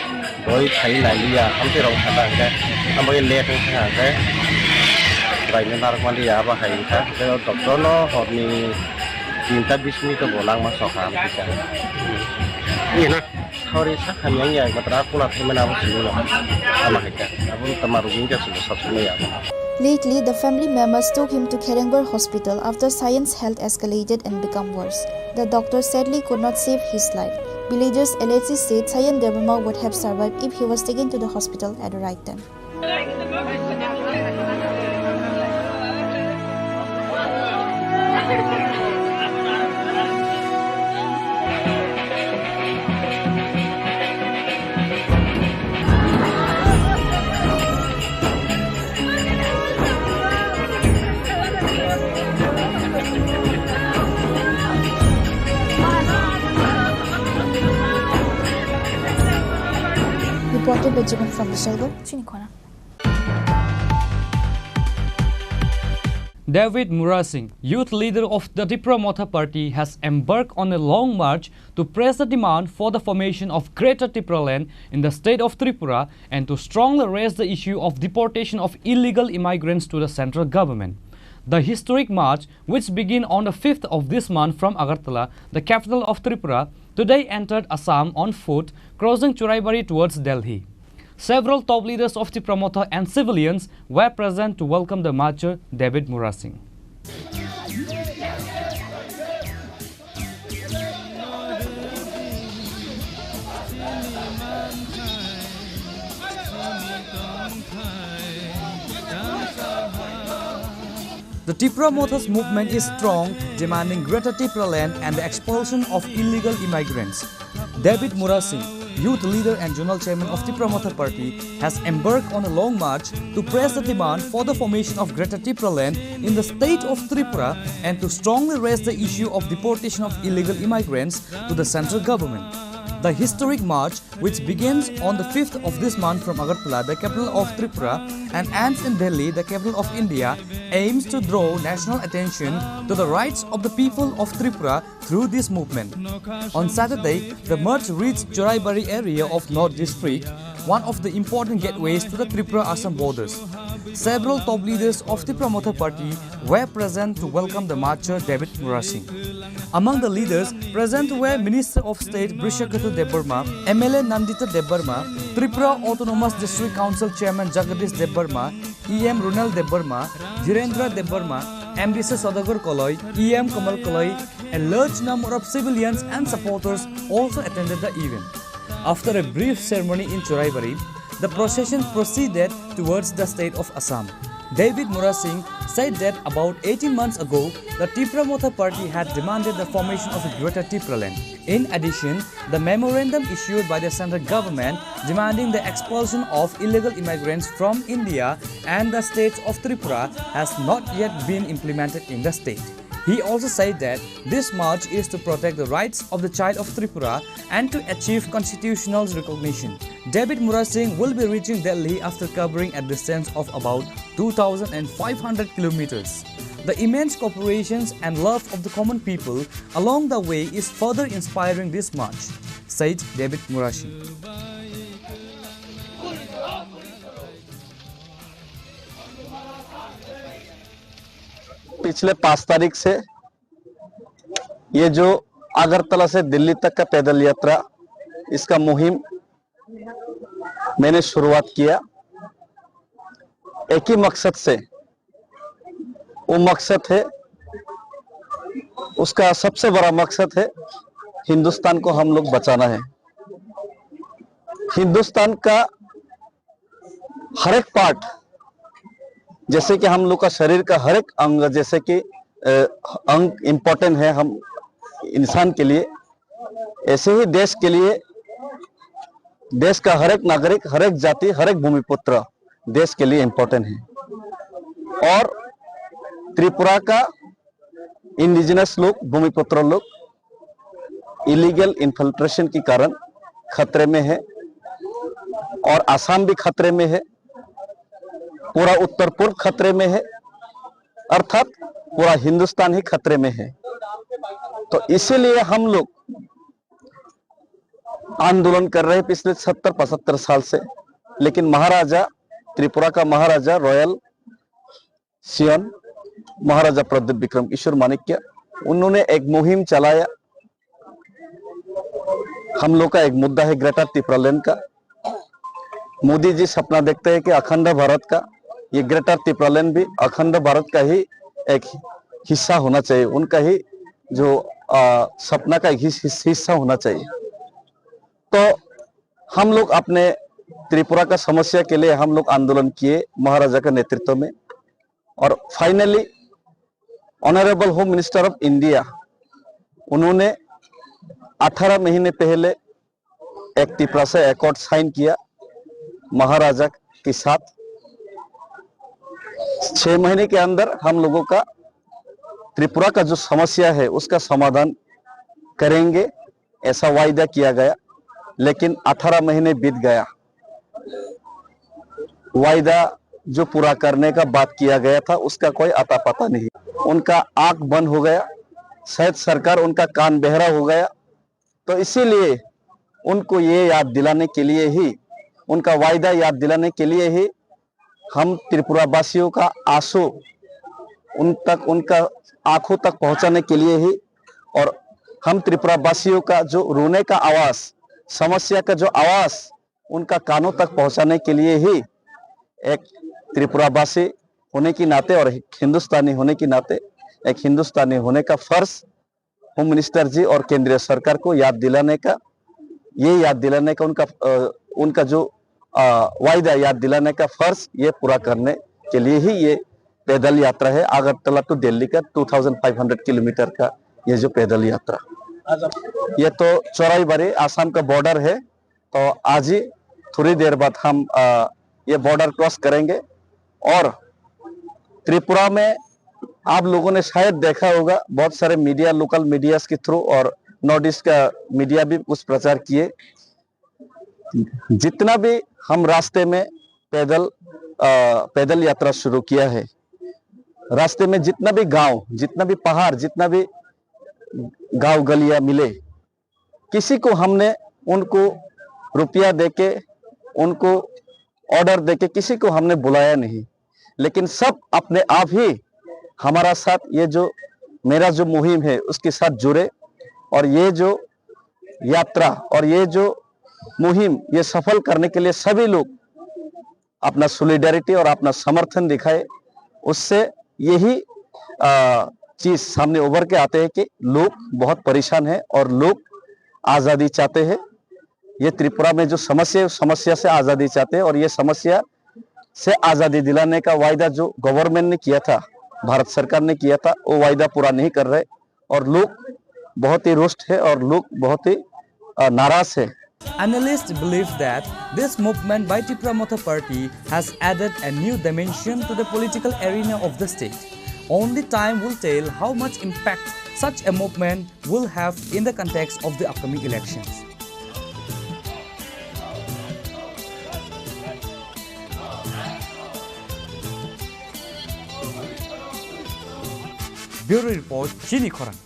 doi khai nai liya, amtwi rok thangkha hwnkhe, amo late wngkha hwnkhe raini narwk maliya, abo hai wngkha. Hwnkhe o doctor no horni tinta bis minute o bo langma sokha amtwi kha. Ina. Sauri sak hamya wngya, matra kula thaimani abo simi no. Ama hai kha. Abo tama rugwi wngkha sabo sab simi ya. Lately, the family members took him to Kherengbar Hospital after Sayan's health escalated and become worse. The doctor sadly could not save his life. Villagers allegedly said Sayan Debbarma would have survived if he was taken to the hospital at the right time. Reported by Jibon from Bishalgarh, Chinikhona. David Murasing, youth leader of the Tipra Motha Party, has embarked on a long march to press the demand for the formation of Greater Tipraland in the state of Tripura and to strongly raise the issue of deportation of illegal immigrants to the central government. The historic march, which began on the fifth of this month from Agartala, the capital of Tripura, today entered Assam on foot, crossing Churaibari towards Delhi. Several top leaders of Tipra Motha and civilians were present to welcome the marcher David Murasing. The Tipra Motha's movement is strong, demanding Greater Tipraland and the expulsion of illegal immigrants. David Murasing, youth leader and zonal chairman of Tipra Motha Party, has embarked on a long march to press the demand for the formation of Greater Tipraland in the state of Tripura and to strongly raise the issue of deportation of illegal immigrants to the central government. The historic march, which begins on the fifth of this month from Agartala, the capital of Tripura, and ends in Delhi, the capital of India, aims to draw national attention to the rights of the people of Tripura through this movement. On Saturday, the march reached Churaibari area of North District, one of the important gateways to the Tripura-Assam borders. Several top leaders of Tipra Motha Party were present to welcome the marcher David Murasing. Among the leaders present were Minister of State Brishaketu Debbarma, M L A Nandita Debbarma, Tripura Autonomous District Council Chairman Jagadish Debbarma, E M Runal Debbarma, Dhirendra Debbarma, M D C Saudagar Koloi, E M Kamal Koloi, a large number of civilians and supporters also attended the event. After a brief ceremony in Churaibari, the procession proceeded towards the state of Assam. David Murasing said that about eighteen months ago, the Tipra Motha Party had demanded the formation of a Greater Tipraland. In addition, the memorandum issued by the central government demanding the expulsion of illegal immigrants from India and the states of Tripura has not yet been implemented in the state. He also said that this march is to protect the rights of the child of Tripura and to achieve constitutional recognition. David Murasing will be reaching Delhi after covering a distance of about two thousand five hundred kilometers. The immense cooperations and love of the common people along the way is further inspiring this march, said David Murasing. पिछले पाँच तारीख से ये जो अगरतला से दिल्ली तक का पैदल यात्रा, इसका मुहिम मैंने शुरुआत किया एक ही मकसद से। वो मकसद है, उसका सबसे बड़ा मकसद है, हिंदुस्तान को हम लोग बचाना है। हिंदुस्तान का हर एक पार्ट, जैसे कि हम लोग का शरीर का हर एक अंग, जैसे कि अ, अंग इम्पोर्टेंट है हम इंसान के लिए, ऐसे ही देश के लिए, देश का हर एक नागरिक, हर एक जाति, हर एक भूमिपुत्र देश के लिए इम्पोर्टेंट है। और त्रिपुरा का इंडिजिनस लोग, भूमिपुत्र लोग इलीगल इन्फिल्ट्रेशन के कारण खतरे में है और आसाम भी खतरे में है, पूरा उत्तर पूर्व खतरे में है, अर्थात पूरा हिंदुस्तान ही खतरे में है। तो इसीलिए हम लोग आंदोलन कर रहे हैं पिछले सत्तर पचहत्तर साल से, लेकिन महाराजा, त्रिपुरा का महाराजा रॉयल सियोन, महाराजा प्रद्युत विक्रम किशोर माणिक्य, उन्होंने एक मुहिम चलाया। हम लोग का एक मुद्दा है ग्रेटर तिप्रालैंड का। मोदी जी सपना देखते हैं कि अखंड भारत का ये ग्रेटर तिप्रालैंड भी अखंड भारत का ही एक हिस्सा होना चाहिए, उनका ही जो सपना का एक हिस्सा होना चाहिए। तो हम लोग अपने त्रिपुरा का समस्या के लिए हम लोग आंदोलन किए महाराजा का नेतृत्व में, और finally honourable home minister of India, उन्होंने अठारह महीने पहले एक तिपरासा एकॉर्ड साइन किया महाराजा के साथ। छह महीने के अंदर हम लोगों का त्रिपुरा का जो समस्या है उसका समाधान करेंगे, ऐसा वायदा किया गया। लेकिन अठारह महीने बीत गया, वायदा जो पूरा करने का बात किया गया था उसका कोई अता पता नहीं। उनका आंख बंद हो गया, शायद सरकार उनका कान बहरा हो गया। तो इसीलिए उनको ये याद दिलाने के लिए ही, उनका वायदा याद दिलाने के लिए ही हम त्रिपुरा वासियों का आंसू उन तक, उनका आंखों तक पहुंचाने के लिए ही, और हम त्रिपुरा वासियों का जो रोने का आवाज, समस्या का जो आवाज उनका कानों तक पहुंचाने के लिए ही एक त्रिपुरा वासी होने की नाते और एक हिंदुस्तानी होने की नाते, एक हिंदुस्तानी होने का फर्ज होम मिनिस्टर जी और केंद्रीय सरकार को याद दिलाने का, ये याद दिलाने का उनका, अ, उनका जो, अ, वायदा याद दिलाने का फर्ज, ये पूरा करने के लिए ही ये पैदल यात्रा है। अगरतला टू दिल्ली का two thousand five hundred kilometre का ये जो पैदल यात्रा, ये तो चोराईबाड़ी आसाम का बॉर्डर है। तो आज ही थोड़ी देर बाद हम, अ, ये बॉर्डर क्रॉस करेंगे और त्रिपुरा में आप लोगों ने शायद देखा होगा, बहुत सारे मीडिया, लोकल मीडियाज के थ्रू और नॉर्थ ईस्ट का मीडिया भी कुछ प्रचार किए। जितना भी हम रास्ते में पैदल, अ, पैदल यात्रा शुरू किया है, रास्ते में जितना भी गांव, जितना भी पहाड़, जितना भी गांव गलियां मिले, किसी को हमने उनको रुपया देके, उनको ऑर्डर देके किसी को हमने बुलाया नहीं, लेकिन सब अपने आप ही हमारा साथ ये जो मेरा जो मुहिम है उसके साथ जुड़े और ये जो यात्रा और ये जो मुहिम ये सफल करने के लिए सभी लोग अपना सॉलिडारिटी और अपना समर्थन दिखाए, उससे यही, अ, चीज सामने उभर के आते हैं कि लोग बहुत परेशान हैं और लोग आज़ादी चाहते हैं। ये त्रिपुरा में जो समस्या है, उस समस्या से आज़ादी चाहते हैं और ये समस्या से आज़ादी दिलाने का वायदा जो गवर्नमेंट ने किया था, भारत सरकार ने किया था, वो वायदा पूरा नहीं कर रहे। और लोग बहुत ही रुष्ट है और लोग बहुत ही, अ, नाराज है। Analysts believe that this movement by Tipra Motha Party has added a new dimension to the political arena of the state. Only time will tell how much impact such a movement will have in the context of the upcoming elections. Bureau Report, Chini Khorang.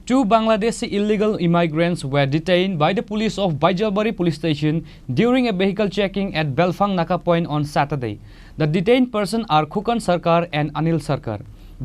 Two Bangladeshi illegal immigrants were detained by the police of Baijalbari police station during a vehicle checking at Belfang Naka point on Saturday. The detained persons are Khukon Sarkar and Anil Sarkar.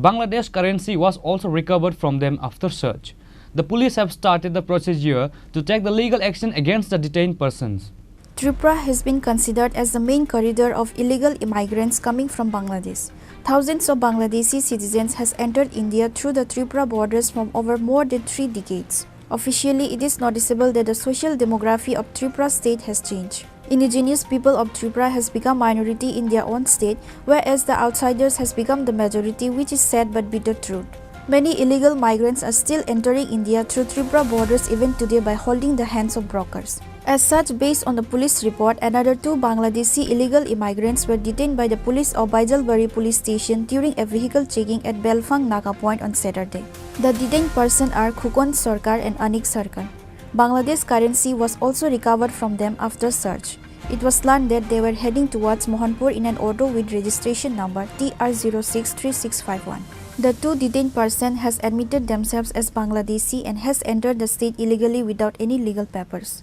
Bangladesh currency was also recovered from them after search. The police have started the procedure to take the legal action against the detained persons. Tripura has been considered as the main corridor of illegal immigrants coming from Bangladesh. Thousands of Bangladeshi citizens has entered India through the Tripura borders from over more than three decades. Officially, it is noticeable that the social demography of Tripura state has changed. Indigenous people of Tripura has become minority in their own state, whereas the outsiders has become the majority, which is sad but bitter truth. Many illegal migrants are still entering India through Tripura borders even today by holding the hands of brokers. As such, based on the police report, another two Bangladeshi illegal immigrants were detained by the police of Baijalbari police station during a vehicle checking at Belfang Naka point on Saturday. The detained persons are Khukon Sarkar and Anik Sarkar. Bangladesh currency was also recovered from them after search. It was learned that they were heading towards Mohanpur in an auto with registration number T R zero six three six five one. The two detained persons has admitted themselves as Bangladeshi and has entered the state illegally without any legal papers.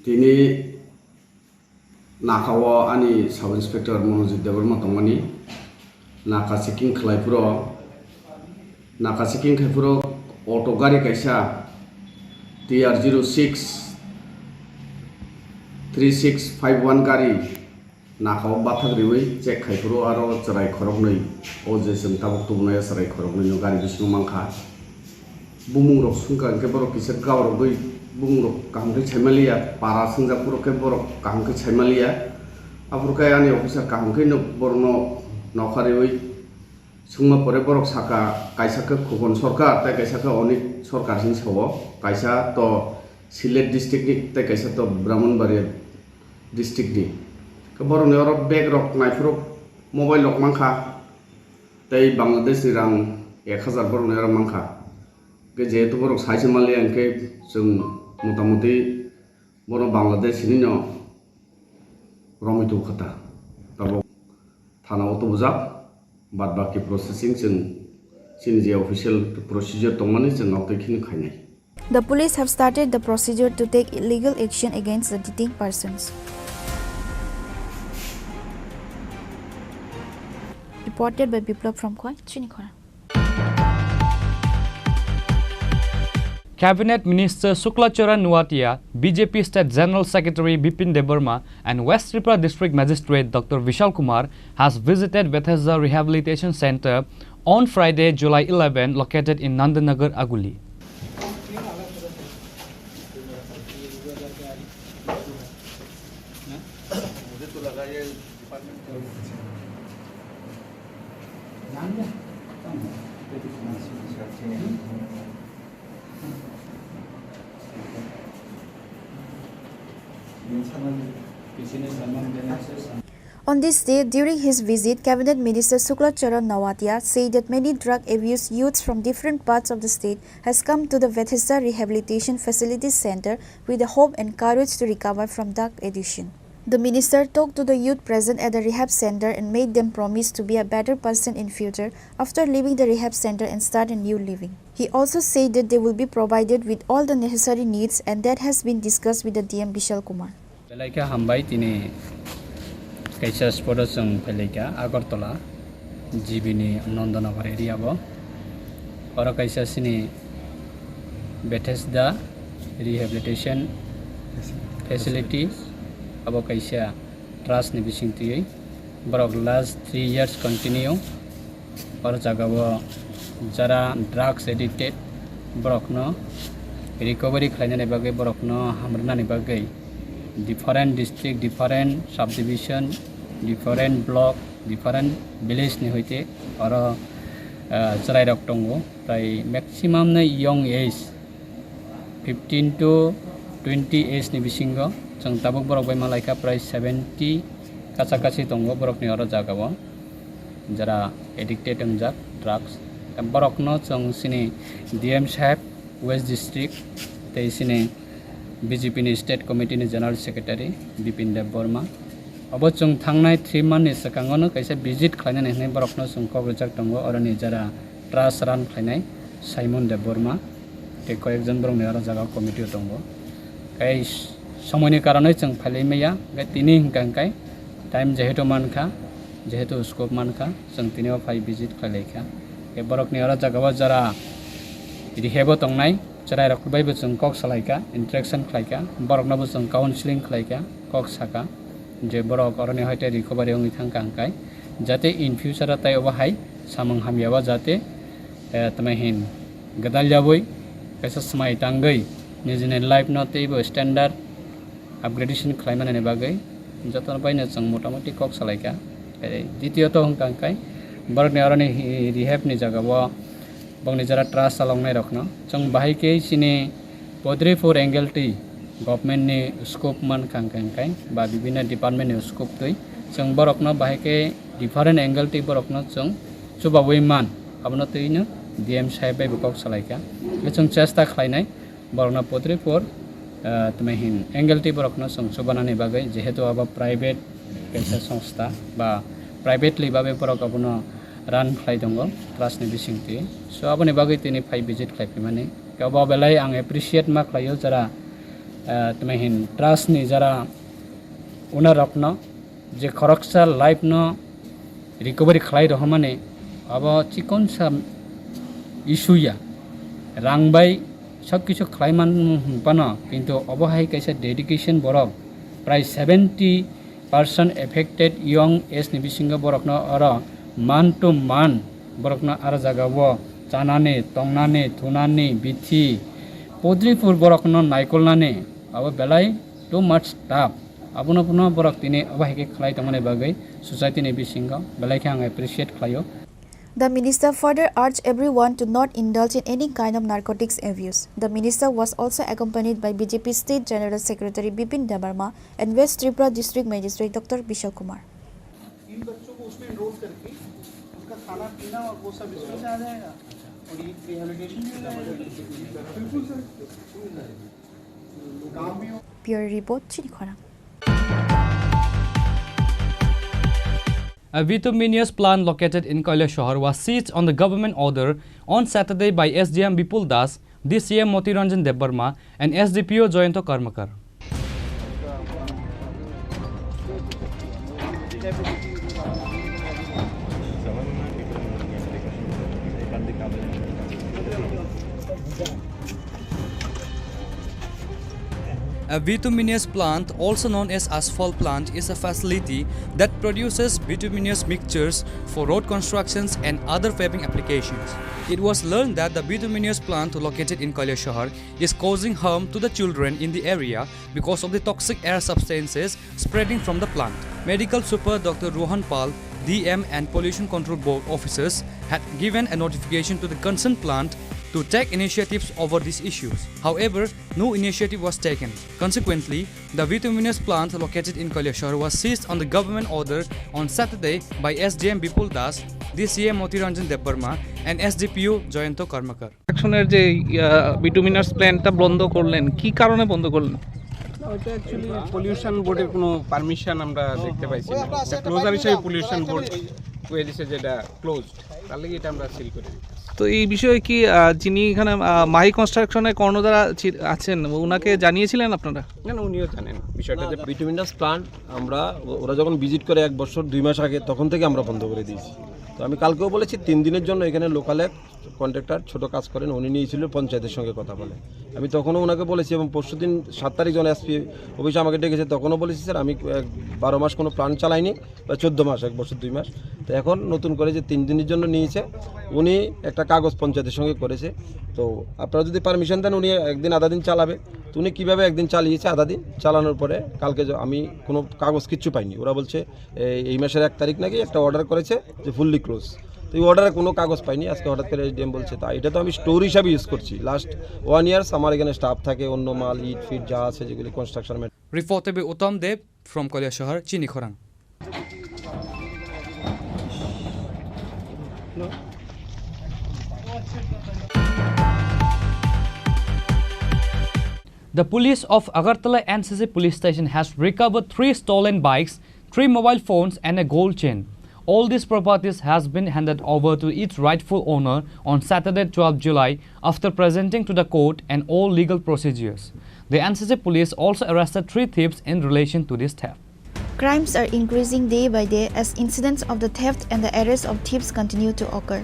Tini Naka o ani Sub Inspector Manojit Debbarma tongmani. Naka checking khlai phuru, naka checking khai phuru auto gari kaisa T R zero six Three six five one gari nakao bathak riwi check khai phuru aro chwrai khoroknwi, o je chwng tabuk tubunai chwrai khoroknwi no gari bisingo mankha. Bumung rok swngkha hwnkhe borok kisa gaurogwi bumung rok kaham khe saimaliya, para swngjak phuru khe borok kaham khe saimaliya. Aphuru khe ani officer kaham khe no borokno nokha riwi swngma pore borok sakha, kaisa khe Khokon Sarkar tei kaisa khe Onik Sarkar hinwi sao, kaisa to Sylhet district ni tei kaisa to Brahmanbaria district ni. Khe borokni oro bag rok naiphuru mobile rok mankha, tei Bangladesh ni rang ek hazar borokni oro mankha. Khe jehetu borok saisa maliya hwnkhe chwng motamuti bono Bangladesh hinwi no romwi tubukha ta. Tabuk thana o tubujak, bad baki processing chwng chini je official procedure tongmani chwng abotwi kheno khainai. The police have started the procedure to take legal action against the detained persons. Reported by Biplab from Khowai, Chinikhora. Cabinet Minister Shukla Charan Noatia, B J P State General Secretary Bipin Debbarma, and West Tripura District Magistrate Doctor Vishal Kumar has visited Bethesda Rehabilitation Center on Friday, July eleven, located in Nandanagar, Aguli. On this day, during his visit, Cabinet Minister Shukla Charan Noatia said that many drug abused youths from different parts of the state has come to the Bethesda Rehabilitation Facility Center with the hope and courage to recover from drug addiction. The minister talked to the youth present at the rehab center and made them promise to be a better person in future after leaving the rehab center and start a new living. He also said that they will be provided with all the necessary needs and that has been discussed with the D M Bishal Kumar. Belaikha hambai tini kaisa spot o chwng phailaikha Agartala G B ni Nandanagar area o. Oro kaisa chini Bethesda Rehabilitation Facility, abo kaisa trust ni bising twiwi borok last three years continue. Oro jaga o jara drugs addicted borokno recovery khlainani bagwi, borokno hamrwnani bagwi different district, different subdivision, different block, different village ni hoite oro, ah, chwrairok tongo. Tai maximum no young age, fifteen to twenty age ni bisingo chwng tabuk borok bai malaikha prai seventy kacha kachi tongo borokni oro jaga o, jara addicted wngjak drugs. Borokno chwng chini D M saheb West District tei chini B J P ni State Committee ni General Secretary Bipin Deb Barma. Obo chwng thangnai three month ni swkango no kaisa visit khlainani hwnwi borokno chwng kok rijak tongo, oroni jara trust run khlainai Simon Deb Barma tei koyekjon borokni oro jaga committee o tongo. Tei somoini karonwi chwng phailai maya, hwnkhe tini hwnkha hwnkhe time jehetu mankha, jehetu scope mankha, chwng tini o phai visit khlailaikha. Tei borokni oro jaga o jara rehab o tongnai chwrairok bai bo chwng kok salaikha, interaction khlaikha, borokno bo chwng counseling khlaikha, kok saka. Je borok oroni hoite recovery wngwi thangkha hwnkhe, jate in future o tei obo hai samung hamya o jate, eh, tamo hin gwdal yaui kaisa swmai tangwi nijini life no teibo standard upgradation khlaimani bagwi jotono baino chwng motamoti kok salaikha. Tei ditiyot hwnkha hwnkhe borokni oroni hi-, rehab ni jaga o bongni jora trust chaloknai rokno chwng bahai khe chini Podripur angle twi government ni scope mankha hwnkhe hwnkhe ba bibinno department ni scope twi chwng borokno bahai khe different angle twi borokno chwng chubaui man, abono twino D M saheb bai bo kok salaikha. Hwnkhe chwng chesta khlainai borokno Podripur, ah, tamo hin angle twi borokno chwng chubanani bagwi, jehetu abo private kaisa songstha ba privately babe borok abono run khlai tongo trust ni bisingtwi. So aboni bagwi tini phai visit khlai phaimani. Obo belai ang appreciate ma khlaio jara, ah, tamo hin trust ni jara owner rokno, je khoroksa life no recovery khlai rohormani, abo chikonsa issue ya, rang bai sob kisu khlai man phano, kintu obo hai kaisa dedication borok Prai seventy percent affected young age ni bisingo borokno oro man to man borokno aro jagao chanani, tongnani, thunani, bithi, podripur borokno naikolnani abo belai too much tough. Abono phano borok tini abo hai khe khlai tongmani bagwi society ni bisingo belai khe ang appreciate khlaio. The minister further urged everyone to not indulge in any kind of narcotics abuse. The minister was also accompanied by B J P State General Secretary Bipin Debbarma and West Tripura District Magistrate Doctor Bishal Kumar. इन बच्चों को उसमें एनरोल करके उनका खाना पीना और वो सब इसमें से आ जाएगा और ये रिहेबिलिटेशन भी हो जाएगा। बिल्कुल सर, काम भी हो। Bureau report, Chini Khorang. A bituminous plant located in Kailashahar was seized on the government order on Saturday by S D M Bipul Das, D C M Moti Ranjan Debbarma, and S D P O Jayanta Karmakar. A bituminous plant, also known as asphalt plant, is a facility that produces bituminous mixtures for road constructions and other paving applications. It was learned that the bituminous plant located in Kailashahar is causing harm to the children in the area because of the toxic air substances spreading from the plant. Medical Super Doctor Rohan Pal, D M and Pollution Control Board officers had given a notification to the concerned plant to take initiatives over these issues. However, no initiative was taken. Consequently, the bituminous plant located in Kailashahar was seized on the government order on Saturday by S D M Bipul Das, D C M Moti Ranjan Debbarma, and S D P O Jayanta Karmakar. অ্যাকশনের যে বিটুমিনাস প্ল্যান্টটা বন্ধ করলেন, কি কারণে বন্ধ করলেন? না, ওইটা অ্যাকচুয়ালি পলিউশন বোর্ডের কোনো পারমিশন আমরা দেখতে পাইছি না। ক্লোজার হিসেবে পলিউশন বোর্ড কয়ে দিছে যে এটা ক্লোজড, তার লাগি এটা আমরা সিল করে দিই। তো এই বিষয়ে কি, আহ, যিনি এখানে, আহ, মাহি কনস্ট্রাকশনের কর্ণধার আছি-, আছেন, ওনাকে জানিয়েছিলেন আপনারা? না, না, উনিও জানেন বিষয়টা, যে বিটুমিনাস প্লান্ট আমরা ও-, ওরা যখন ভিজিট করে এক বছর দুই মাস আগে, তখন থেকে আমরা বন্ধ করে দিয়েছি। তো আমি কালকেও বলেছি, তিন দিনের জন্য এখানে লোকাল এক কন্ট্রাক্টর ছোট কাজ করেন, উনি নিয়েছিল পঞ্চায়েতের সঙ্গে কথা বলে। আমি তখনও ওনাকে বলেছি এবং পরশুদিন সাত তারিখ যখন এসপি অফিসে আমাকে ডেকেছে, তখনও বলেছি, "স্যার, আমি, আহ, বারো মাস কোনো প্ল্যান্ট চালাইনি, বা চোদ্দ মাস, এক বছর দুই মাস।" তো এখন নতুন করে যে তিন দিনের জন্য নিয়েছে, উনি একটা কাগজ পঞ্চায়েতের সঙ্গে করেছে। তো আপনারা যদি পারমিশন দেন, উনি একদিন আধা দিন চালাবে। তো উনি কীভাবে একদিন চালিয়েছে আধা দিন, চালানোর পরে কালকে য-, আমি কোনো কাগজ কিচ্ছু পাইনি। ওরা বলছে, এই, এই মাসের এক তারিখ নাকি একটা অর্ডার করেছে যে ফুললি ক্লোজ। তো এই অর্ডারে কোনো কাগজ পাইনি, আজকে হঠাৎ করে এসডিএম বলছে। তা এটা তো আমি স্টোর হিসাবে ইউজ করছি। লাস্ট ওয়ান ইয়ার্স আমার এখানে স্টাফ থাকে, অন্য মাল, ইট ফিট যা আছে, যেগুলি কনস্ট্রাকশন ম্যাট- Reported by Uttam Deb from Kailashahar, Chini Khorang. The police of Agartala N C C police station has recovered three stolen bikes, three mobile phones and a gold chain. All these properties has been handed over to its rightful owner on Saturday, twelfth July, after presenting to the court and all legal procedures. The N C C police also arrested three thieves in relation to this theft. Crimes are increasing day by day as incidents of the theft and the arrest of thieves continue to occur.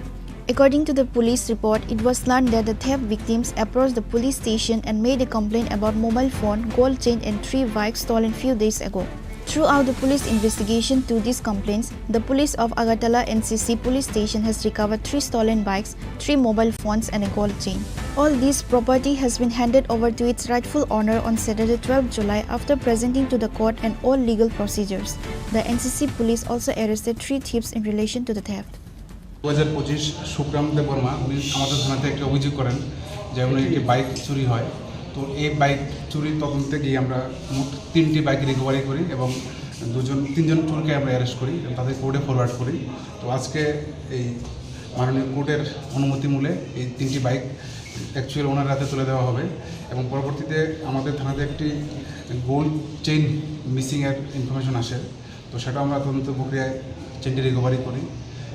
According to the police report, it was learned that the theft victims approached the police station and made a complaint about mobile phone, gold chain and three bikes stolen few days ago. Throughout the police investigation to these complaints, the police of Agartala N C C police station has recovered three stolen bikes, three mobile phones and a gold chain. All this property has been handed over to its rightful owner on Saturday, twelfth July, after presenting to the court and all legal procedures. The N C C police also arrested three thieves in relation to the theft. দু হাজার পঁচিশ সুখরাম দেববর্মা উনি আমাদের থানাতে একটা অভিযোগ করেন যে উনি একটি বাইক চুরি হয়। তো এই বাইক চুরির তদন্তে গিয়ে আমরা মোট তিনটি বাইক রিকভারি করি এবং দুজন, তিনজন চোরকে আমরা অ্যারেস্ট করি এবং তাদের কোর্টে ফরওয়ার্ড করি। তো আজকে এই মাননীয় কোর্টের অনুমতি মূলে এই তিনটি বাইক অ্যাকচুয়াল ওনার হাতে তুলে দেওয়া হবে এবং পরবর্তীতে আমাদের থানাতে একটি গোল্ড চেইন মিসিংয়ের ইনফরমেশন আসে। তো সেটা আমরা তদন্ত প্রক্রিয়ায় চেইনটি রিকভারি করি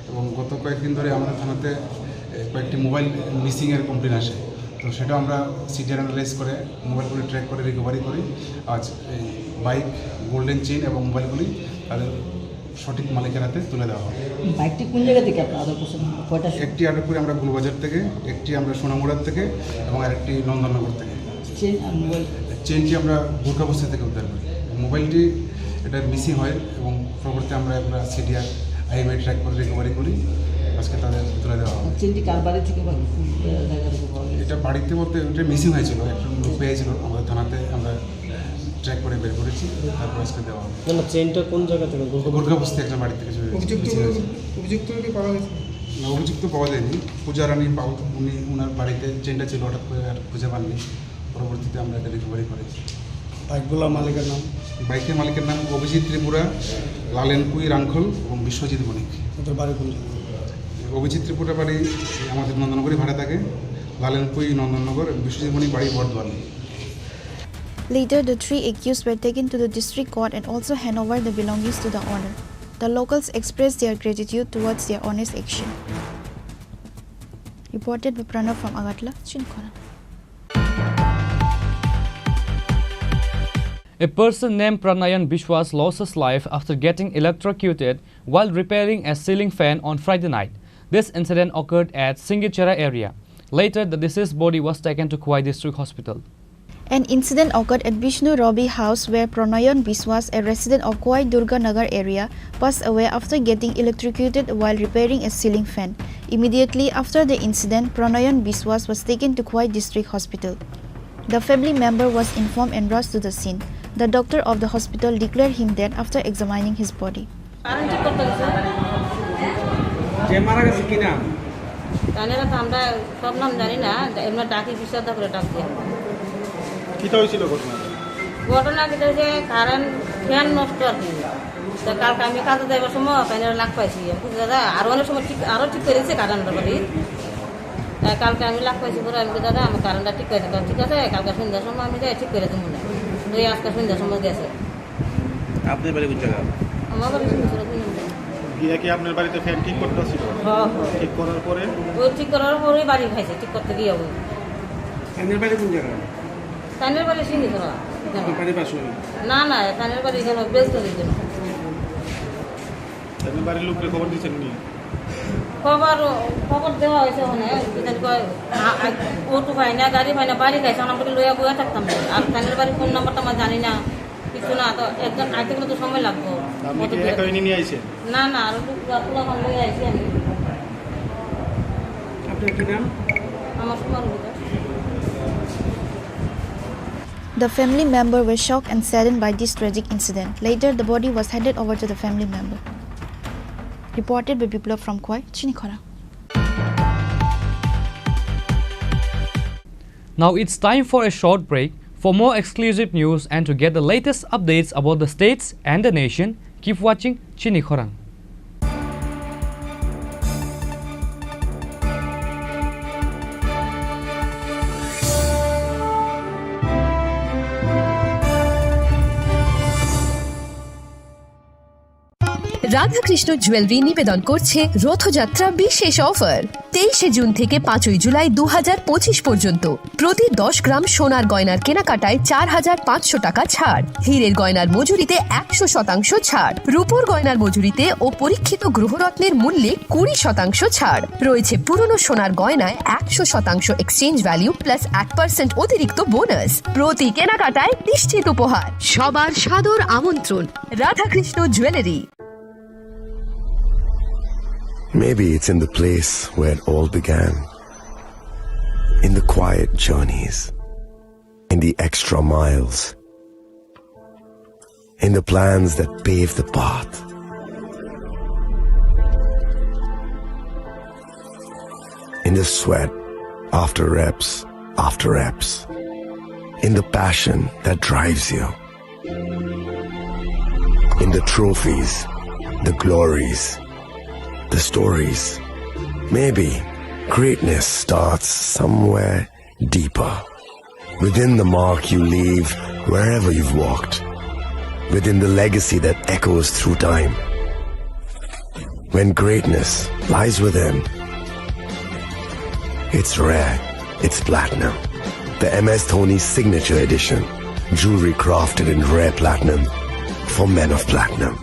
এবং গত কয়েকদিন ধরে আমাদের থানাতে, এ, কয়েকটি মোবাইল মিসিংয়ের কমপ্লেন আসে। তো সেটা আমরা সিডিআর অ্যানালাইজ করে মোবাইলগুলি ট্র্যাক করে রিকভারি করি। আজ এই বাইক, গোল্ডেন চেইন এবং মোবাইলগুলি তাদের সঠিক মালিকের হাতে তুলে দেওয়া হবে। বাইকটি কোন জায়গা থেকে আপনারা আদর করছেন? কয়টা? একটি আটক করি আমরা গুলবাজার থেকে, একটি আমরা সোনামুড়ার থেকে এবং আরেকটি নন্দননগর থেকে। চেইন আর মোবাইল? চেইনটি আমরা গোর্খাবস্তি থেকে উদ্ধার করি। মোবাইলটি এটা মিসিং হয় এবং পরবর্তী আমরা এগুলো সিডিআর আইএমআই ট্র্যাক করে রিকভারি করি। আজকে তাদের তুলে দেওয়া হবে। চেইনটি কার বাড়ি থেকে পাওয়া গেছে? কোন জায়গা থেকে পাওয়া গেছে? এটা বাড়িতে বলতে এটা মিসিং হয়েছিল, একজন লোক পেয়েছিল, আমাদের থানাতে আমরা ট্র্যাক করে বের করেছি, তারপর আজকে দেওয়া হবে। না, না, চেইনটা কোন জায়গা থেকে? দুর্গাপুর। দুর্গাপুর থেকে একজন বাড়ি থেকে চুরি হয়েছে, অভিযুক্ত মিসিং হয়েছে। অভিযুক্তকে পাওয়া গেছে? না, অভিযুক্ত পাওয়া যায়নি। পূজা রানী পাল, উনি, ওনার বাড়িতে চেইনটা ছিল, হঠাৎ করে আর খুঁজে পাননি। পরবর্তীতে আমরা এটা রিকভারি করেছি। বাইকগুলোর মালিকের নাম? বাইকের মালিকের নাম অভিজিৎ ত্রিপুরা, লালেন কুই রাংখল এবং বিশ্বজিৎ বণিক। ওদের বাড়ি কোন জায়গায়? অভিজিৎ ত্রিপুরা বাড়ি আমাদের নন্দনগরে ভাড়া থাকে, লালেন কুই নন্দননগর এবং বিশ্বজিৎ বণিক বাড়ি বর্ধমানে। Later, the three accused were taken to the district court and also hand over the belongings to the owner. The locals expressed their gratitude towards their honest action. Reported by Pranav from Agartala, Chinikhona. A person named Pranayan Biswas lost his life after getting electrocuted while repairing a ceiling fan on Friday night. This incident occurred at Singichera area. Later, the deceased body was taken to Khowai District Hospital. An incident occurred at Bishnu Robi house where Pronayan Biswas, a resident of Khowai Durga Nagar area, passed away after getting electrocuted while repairing a ceiling fan. Immediately after the incident, Pronayan Biswas was taken to Khowai District Hospital. The family member was informed and rushed to the scene. The doctor of the hospital declared him dead after examining his body. Current ঠিক করতে গেছে। যে মারা গেছে কি নাম? জানি না তো, আমরা সব নাম জানি না, এমনি ডাকি বিশ্বাস করে ডাক দিয়ে। কিতা হয়েছিল ঘটনা? ঘটনা কিতা হয়েছে, কারেন্ট ফ্যান নষ্ট আর কি। তো কালকে আমি কাজে যাইবার সময় ফ্যানের লাগ পাইছি। আমি বলছি, "দাদা, আরো অনেক সময় ঠিক, আরো ঠিক করে দিচ্ছে কারেন্টটা," বলি। তাই কালকে আমি লাগ পাইছি, পরে আমি বলছি, "দাদা, আমি কারেন্টটা ঠিক করে দিতাম।" "ঠিক আছে, কালকে সন্ধ্যার সময় আমি যাই ঠিক করে দেবো না।" তো এই আজকে সন্ধ্যার সময় গেছে। আপনার বাড়ি কোন জায়গা? আমার বাড়ি সিংহেশ্বর, দুই নম্বর। গিয়া কি আপনার বাড়িতে ফ্যান ঠিক করতে আসছিল? হ্যাঁ, হ্যাঁ। ঠিক করার পরে? ও ঠিক করার পরে বাড়ি খাইছে, ঠিক করতে গিয়ে ওই। আপনার বাড়ি কোন জায়গা? তানের বাড়ি সিংহেশ্বর। আপনার বাড়ির পাশে? না, না, তানের বাড়ি এখানে বেলতলি দিল। আপনার বাড়ির লোককে খবর দিচ্ছেন নি? খবর, খবর দেওয়া হয়েছে ওখানে, কি জানি কয়, আ-, আ-, অটো পাই না, গাড়ি পাই না, বাড়ি খাইছে, আমরা লইয়া বইয়া থাকতাম। আর তানের বাড়ির ফোন নাম্বারটা আমরা জানি না। কিছু না, তো একজন আইতে গেলে তো সময় লাগবো। আপনি কি একা এনে নিয়ে আইছেন? না, না, আর একটু পুরা, পুরা ভালো হয়ে আইছি আমি। আপনার কি নাম? আমার সুমন রুবিদাস। The family member were shocked and saddened by this tragic incident. Later, the body was handed over to the family member. Reported by Biplab from Khowai, Chinikhona. Now it's time for a short break. For more exclusive news and to get the latest updates about the states and the nation, keep watching Chinikhorang. Radhakrishna jewellery নিবেদন করছে রথযাত্রা বিশেষ অফার। তেইশে জুন থেকে পাঁচই জুলাই দু হাজার পঁচিশ পর্যন্ত প্রতি দশ গ্রাম সোনার গয়নার কেনাকাটায় চার হাজার পাঁচশো টাকা ছাড়, হীরের গয়নার মজুরিতে একশো শতাংশ ছাড়, রূপোর গয়নার মজুরিতে ও পরীক্ষিত গ্রহরত্নের মূল্যে কুড়ি শতাংশ ছাড় রয়েছে। পুরনো সোনার গয়নায় একশো শতাংশ এক্সচেঞ্জ ভ্যালু প্লাস এক পার্সেন্ট অতিরিক্ত বোনাস। প্রতি কেনাকাটায় নিশ্চিত উপহার। সবার সাদর আমন্ত্রণ Radhakrishna jewellery. Maybe it's in the place where it all began. In the quiet journeys, in the extra miles, in the plans that pave the path, in the sweat after reps after reps, in the passion that drives you. In the trophies, the glories, the stories. Maybe greatness starts somewhere deeper. Within the mark you leave wherever you've walked. Within the legacy that echoes through time. When greatness lies within, it's rare, it's platinum. The M S Dhoni Signature Edition. Jewelry crafted in rare platinum for men of platinum.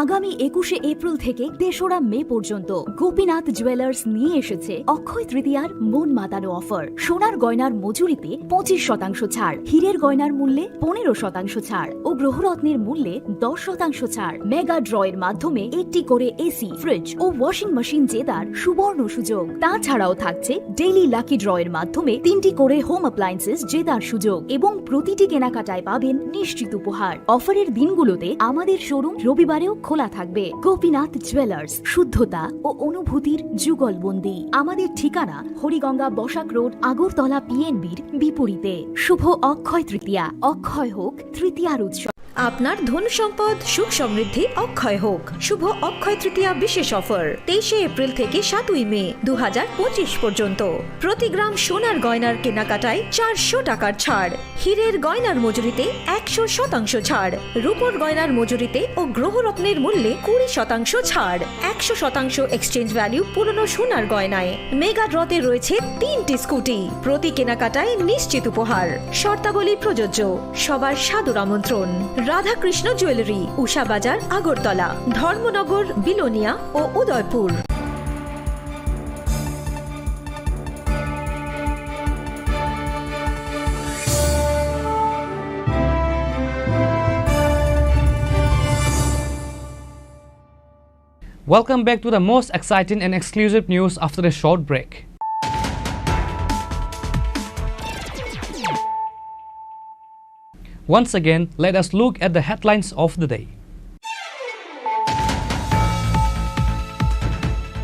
আগামী একুশে এপ্রিল থেকে তেসরা মে পর্যন্ত গোপীনাথ জুয়েলার্স নিয়ে এসেছে অক্ষয় তৃতীয়ার মন মাতানো অফার। সোনার গয়নার মজুরিতে পঁচিশ শতাংশ ছাড়, হীরের গয়নার মূল্যে পনেরো শতাংশ ছাড় ও গ্রহরত্নের মূল্যে দশ শতাংশ ছাড়। মেগা ড্রয়ের মাধ্যমে একটি করে এসি, ফ্রিজ ও ওয়াশিং মেশিন জেতার সুবর্ণ সুযোগ। তাছাড়াও থাকছে ডেইলি লাকি ড্রয়ের মাধ্যমে তিনটি করে হোম অ্যাপ্লায়েন্সেস জেতার সুযোগ এবং প্রতিটি কেনাকাটায় পাবেন নিশ্চিত উপহার। অফারের দিনগুলোতে আমাদের শোরুম রবিবারেও খোলা থাকবে। গোপীনাথ জুয়েলার্স, শুদ্ধতা ও অনুভূতির যুগলবন্দি। আমাদের ঠিকানা হরিগঙ্গা বসাক রোড, আগরতলা পিএনবির বিপরীতে। শুভ অক্ষয় তৃতীয়া, অক্ষয় হোক তৃতীয়ার উৎসব। আপনার ধন সম্পদ সুখ সমৃদ্ধি অক্ষয় হোক। শুভ অক্ষয় তৃতীয়া বিশেষ অফার, তেইশে এপ্রিল থেকে সাতই মে দু হাজার পঁচিশ পর্যন্ত। প্রতি গ্রাম সোনার গয়নার কেনাকাটায় চারশো টাকার ছাড়, হীরের গয়নার মজুরিতে একশো শতাংশ ছাড়, রূপোর গয়নার মজুরিতে ও গ্রহরত্নের মূল্যে কুড়ি শতাংশ ছাড়, একশো শতাংশ এক্সচেঞ্জ ভ্যালু পুরনো সোনার গয়নায়। মেগা ড্রতে রয়েছে তিনটি স্কুটি, প্রতি কেনাকাটায় নিশ্চিত উপহার। শর্তাবলী প্রযোজ্য। সবার সাদর আমন্ত্রণ। রাধাকৃষ্ণ জুয়েলারি, উষা বাজার, আগরতলা, ধর্মনগর, বিলোনিয়া ও Udaipur. Welcome back to the most exciting and exclusive news after a short break. Once again, let us look at the headlines of the day.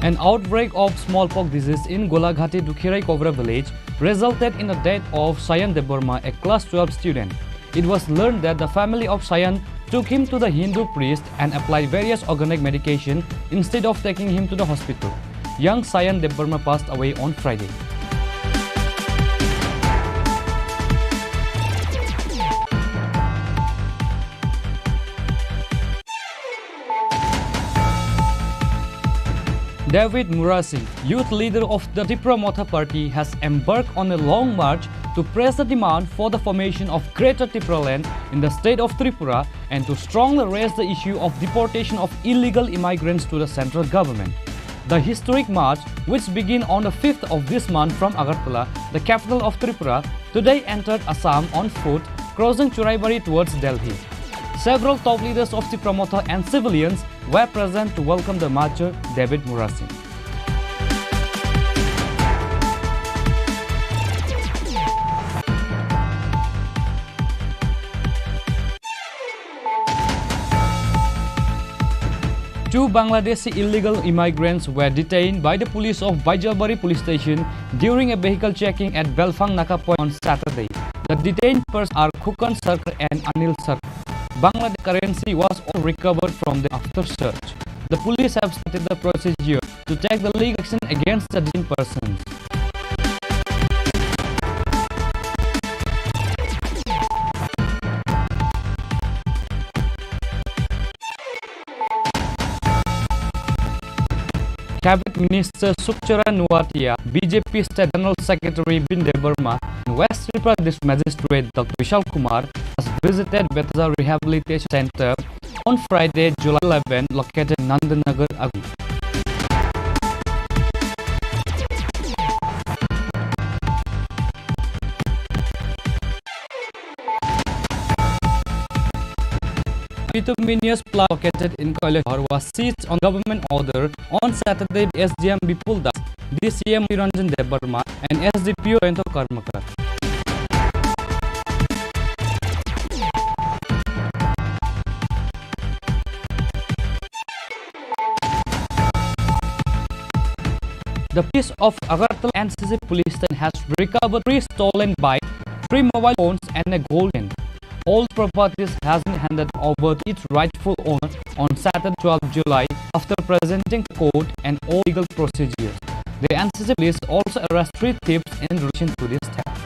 An outbreak of smallpox disease in Golaghati Dukhirai Kobra village resulted in the death of Sayan Debbarma, a class twelve student. It was learned that the family of Sayan took him to the Hindu priest and applied various organic medication instead of taking him to the hospital. Young Sayan Debbarma passed away on Friday. David Murasing, youth leader of the Tipra Motha Party, has embarked on a long march to press the demand for the formation of Greater Tipraland in the state of Tripura and to strongly raise the issue of deportation of illegal immigrants to the central government. The historic march, which began on the fifth of this month from Agartala, the capital of Tripura, today entered Assam on foot, crossing Churaibari towards Delhi. Several top leaders of Tipra Motha and civilians were present to welcome the marcher, David Murasing. Two Bangladeshi illegal immigrants were detained by the police of Baijalbari police station during a vehicle checking at Belfang Naka point on Saturday. The detained persons are Khukan Sarkar and Anil Sarkar. Bangladesh currency was also recovered from them after search. The police have started the procedure to take the legal action against the detained persons. Cabinet Minister Sukchara Nuatia, B J P State General Secretary Bin Debbarma, and West Tripura District Magistrate Doctor Vishal Kumar has visited Bethaja Rehabilitation Center on Friday, July eleven, located Nandanagar, Agu. Bituminous plant located in Kailashahar was seized on government order on Saturday by S D M Bipul Das, D C M Niranjan Debbarma, and S D P O Jayanta Karmakar. The police of Agartala N C C police station has recovered three stolen bikes, three mobile phones, and a gold chain. All properties has been handed over to its rightful owner on Saturday, twelfth July, after presenting to court and all legal procedures. The N C C police also arrest three thieves in relation to this theft.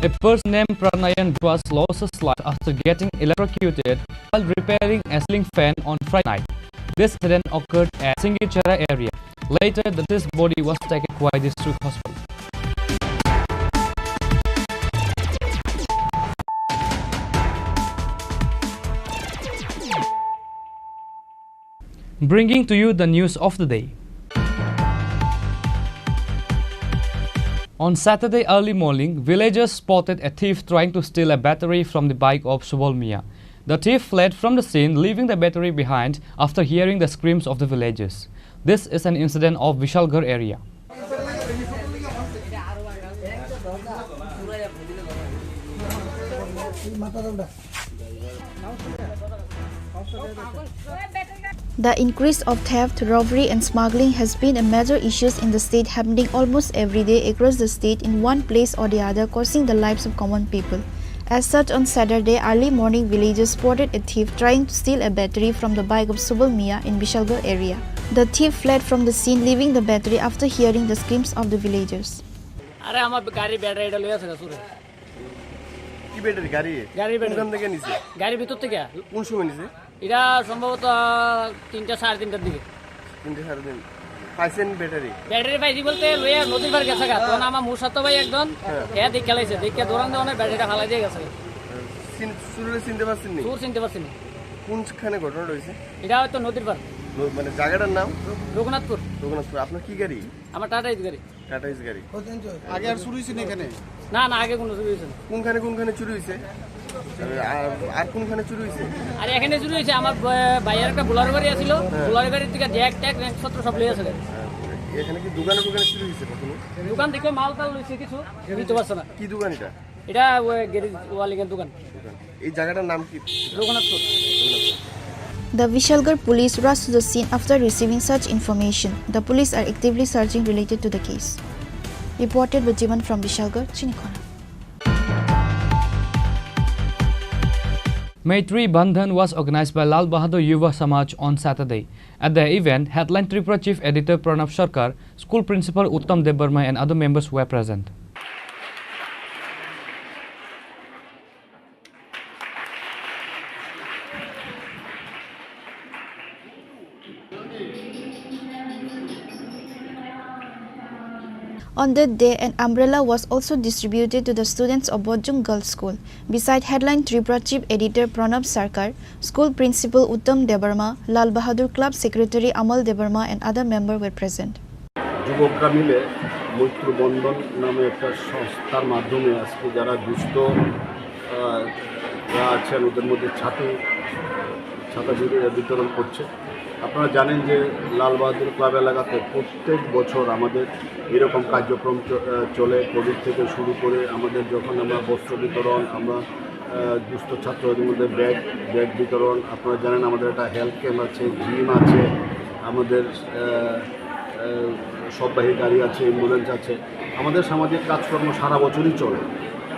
A person named Pranayan Dwas lost his life after getting electrocuted while repairing a ceiling fan on Friday night. This incident occurred at Singichara area. Later, the deceased body was taken to Khowai District Hospital. Bringing to you the news of the day. On Saturday early morning, villagers spotted a thief trying to steal a battery from the bike of Subal Mia. The thief fled from the scene, leaving the battery behind after hearing the screams of the villagers. This is an incident of Vishalgarh area. The increase of theft, robbery and smuggling has been a major issue in the state, happening almost every day across the state in one place or the other, costing the lives of common people. As such, on Saturday early morning, villagers spotted a thief trying to steal a battery from the bike of Subal Mia in Vishalgarh area. The thief fled from the scene, leaving the battery after hearing the screams of the villagers. আরে, আমার গাড়ির ব্যাটারিটা লইয়া আছে গা চুরে। কি ব্যাটারি গাড়ি? গাড়ির ব্যাটারি। কোনখান থেকে নিছে? গাড়ির ভিতর থেকে। কোন সময় নিছে? এটা সম্ভবত তিনটা, সাড়ে তিনটার দিকে। তিনটা, সাড়ে তিন। পাইছেন ব্যাটারি? ব্যাটারি পাইছি বলতে লইয়া নদীর পার গেছে গা। তখন আমার মুসাতো ভাই একজন, হ্যাঁ। এ দেখে লাইছে, দেখে দৌড়ান দৌড়ানে ব্যাটারিটা ফালাই দিয়ে গেছে। চিন-, চুররে চিনতে পারছেন নি? চুর চিনতে পারছি না। কোনখানে ঘটনাটা হয়েছে? এটা হয়তো নদীর পার। ন-, মানে জায়গাটার নাম? রঘুনাথপুর। রঘুনাথপুর। আপনার কি গাড়ি? আমার টাটা ইস গাড়ি। টাটা ইস গাড়ি। আগে আর চুরি হয়েছে না এখানে? না, না, আগে কোনো চুরি হয়েছে না। কোনখানে কোনখানে চুরি হয়েছে? আর, আর কোনখানে চুরি হয়েছে? আর এখানে চুরি হয়েছে, আমার ব-, ভাইয়ের একটা বোলারো গাড়ি আছিল, হ্যাঁ। বোলারো গাড়ির থেকে জ্যাক ট্যাক জিনিসপত্র সব লয়ে আছে। হ্যাঁ, এখানে কি দোকানে দোকানে চুরি হয়েছে কখনো? দোকান থেকে মাল টাল লইছে কিছু, নিতে পারছে না। কি দোকান এটা? এটা ওই গ্যারেজ ওয়ালিংয়ের দোকান। দোকান। এই জায়গাটার নাম কি? Raghunathpur. The Vishalgarh police rushed to the scene after receiving such information. The police are actively searching related to the case. Reported by Jivan from Vishalgarh, Chinikhona. Maitri Bandhan was organized by Lal Bahadur Yuva Samaj on Saturday. At the event, headline Tripura Chief Editor Pranab Sarkar, School Principal Uttam Debbarma and other members were present. On that day, an umbrella was also distributed to the students of Bojung Girls School. Beside headline Tripura Chief Editor Pranab Sarkar, School Principal Uttam Debbarma, Lal Bahadur Club Secretary Amal Debbarma and other members were present. যুবকরা মিলে মৈত্র বন্ধন নামে একটা সংস্থার মাধ্যমে আজকে যারা দুস্থ, আহ, যারা আছেন ওদের মধ্যে ছাতি, ছাতা বিতরণ করছে। আপনারা জানেন যে লাল বাহাদুর ক্লাব এলাকাতে প্রত্যেক বছর আমাদের এরকম কার্যক্রম চ-, আহ, চলে। কোভিড থেকে শুরু করে আমাদের যখন আমরা বস্ত্র বিতরণ, আমরা, আহ, দুস্থ ছাত্রদের মধ্যে ব্যাগ, ব্যাগ বিতরণ, আপনারা জানেন আমাদের একটা হেলথ ক্যাম্প আছে, জিম আছে, আমাদের, আহ, আহ, সববাহী গাড়ি আছে, অ্যাম্বুলেন্স আছে। আমাদের সামাজিক কাজকর্ম সারা বছরই চলে।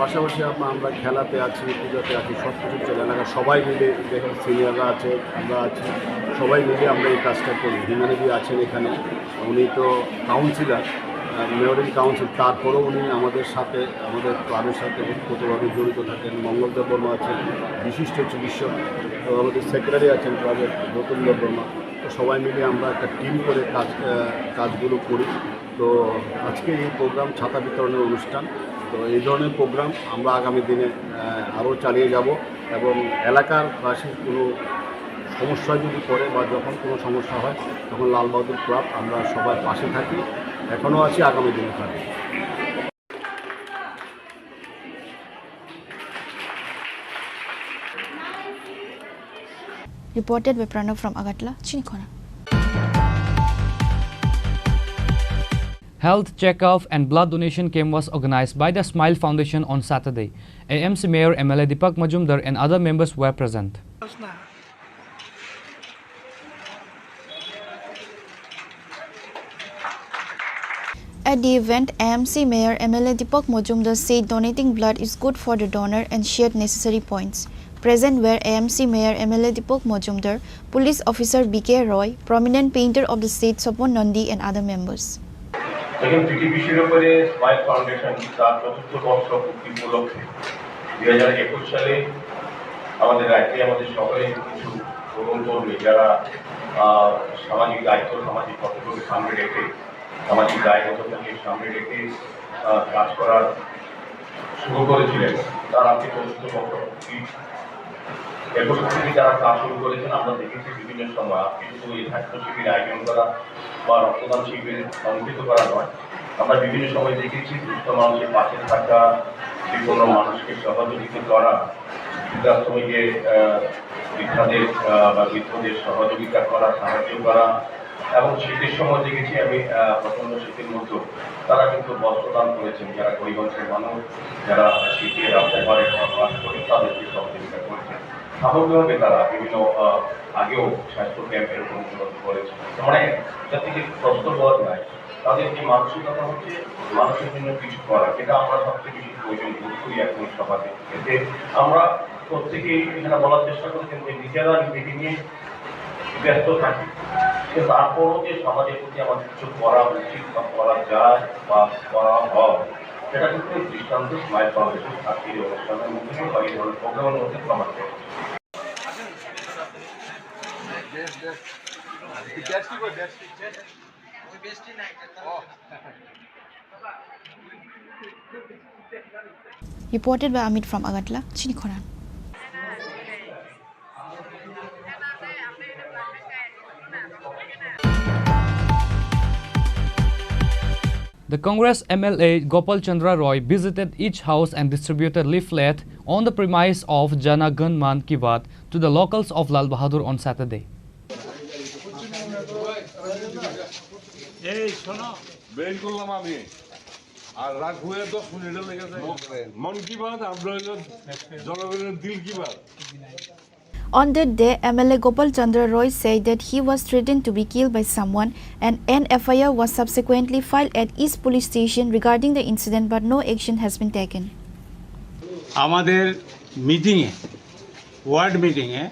পাশাপাশি আম-, আমরা খেলাতে আছি, পূজাতে আছি, সব কিছু চলে। এলাকার সবাই মিলে, যেখানে সিনিয়ররা আছে, আমরা আছি, সবাই মিলে আমরা এই কাজটা করি। হিমানি দি আছেন এখানে, উনি তো কাউন্সিলর, আহ, মেয়র ইন কাউন্সিল, তারপরেও উনি আমাদের সাথে, আমাদের ক্লাবের সাথে ওতপ্রোতভাবে জড়িত থাকেন। মঙ্গল দেব বর্মা আছেন, বিশিষ্ট চিকিৎসক, তো আমাদের সেক্রেটারি আছেন ক্লাবের, নতুন দেব বর্মা। তো সবাই মিলে আমরা একটা টিম করে কাজ, আহ, কাজগুলো করি। তো আজকে এই প্রোগ্রাম ছাতা বিতরণের অনুষ্ঠান। তো এই ধরনের প্রোগ্রাম আমরা আগামী দিনে, আহ, আরও চালিয়ে যাব এবং এলাকার বাসীর কোনো সমস্যা যদি পড়ে বা যখন কোনো সমস্যা হয়, তখন লাল বাহাদুর ক্লাব আমরা সবার পাশে থাকি, এখনও আছি, আগামী দিনে থাকবো। Reported by Pranav from Agartala, Chinikhona. Health checkup and blood donation camp was organized by the Smile Foundation on Saturday. A M C Mayor M L A Deepak Majumdar and other members were present. At the event, A M C Mayor M L A Deepak Majumdar said donating blood is good for the donor and shared necessary points. Present were A M C Mayor M L A Deepak Majumdar, Police Officer B K Roy, prominent painter of the state Sopon Nandi and other members. এখন পিটিপিসির উপরে smile foundation তার চতুর্থ বর্ষ পূর্তি উপলক্ষে দুই হাজার একুশ সালে আমাদের রাজ্যে আমাদের সকলে কিছু তরুণ তরুণী যারা, আহ, সামাজিক দায়িত্ব, সামাজিক কর্তব্যকে সামনে রেখে, সামাজিক দায়বদ্ধতাকে সামনে রেখে, আহ, কাজ করার শুরু করেছিলেন, তার আজকে চতুর্থ বর্ষ পূর্তি। এরপর থেকে যারা কাজ শুরু করেছেন, আমরা দেখেছি বিভিন্ন সময়, আজকে শুধু এই স্বাস্থ্য শিবির আয়োজন করা বা রক্তদান শিবির অনুষ্ঠিত করা নয়, আমরা বিভিন্ন সময় দেখেছি দুস্থ মানুষের পাশে থাকা, বিপন্ন মানুষকে সহযোগিতা করা, বৃদ্ধাশ্রমে গিয়ে, আহ, বৃদ্ধাদের, আহ, বা বৃদ্ধদের সহযোগিতা করা, সাহায্য করা, এবং শীতের সময় দেখেছি আমি, আহ, প্রচণ্ড শীতের মধ্যেও তারা কিন্তু বস্ত্র দান করেছেন, যারা গরিব অংশের মানুষ, যারা শীতে রাস্তায় ঘরে ঘরে বাস করেন, তাদেরকে সহযোগিতা করেছেন। সামগ্রিকভাবে তারা বিভিন্ন, আহ, আগেও স্বাস্থ্য ক্যাম্পের অনুশীলন করেছেন। তার মানে, যাতে যে কষ্ট পাওয়া যায়, তাদের যে মানসিকতা হচ্ছে মানুষের জন্য কিছু করা, যেটা আমরা সবচেয়ে বেশি প্রয়োজন বোধ করি এখন সমাজে। এতে আমরা প্রত্যেকেই এখানে বলার চেষ্টা করেছেন যে নিজেরা নিজেকে নিয়ে ব্যস্ত থাকি, কিন্তু তারপরও যে সমাজের প্রতি আমাদের কিছু করা উচিত বা করা যায় বা করা হয়, সেটা কিন্তু দৃষ্টান্ত স্মাইল ফাউন্ডেশন আজকের এই অনুষ্ঠানের মধ্যে বা এই ধরনের প্রোগ্রামের মধ্যে প্রমাণ করে। Reported by Amit from Agartala, Chini Khorang. The Congress M L A Gopal Chandra Roy visited each house and distributed leaflet on the premise of Jana Gan Man Ki Baat to the locals of Lal Bahadur on Saturday. এই শোনো। বের করলাম আমি। আর রাগ হয়ে দশ মিনিটের লেগে যায়। মন কি বাত, আমরা হইলো জনগণের দিল কি Baat. On that day, M L A Gopal Chandra Roy said that he was threatened to be killed by someone, and an F I R was subsequently filed at East Police Station regarding the incident, but no action has been taken. আমাদের মিটিংয়ে, ওয়ার্ড মিটিংয়ে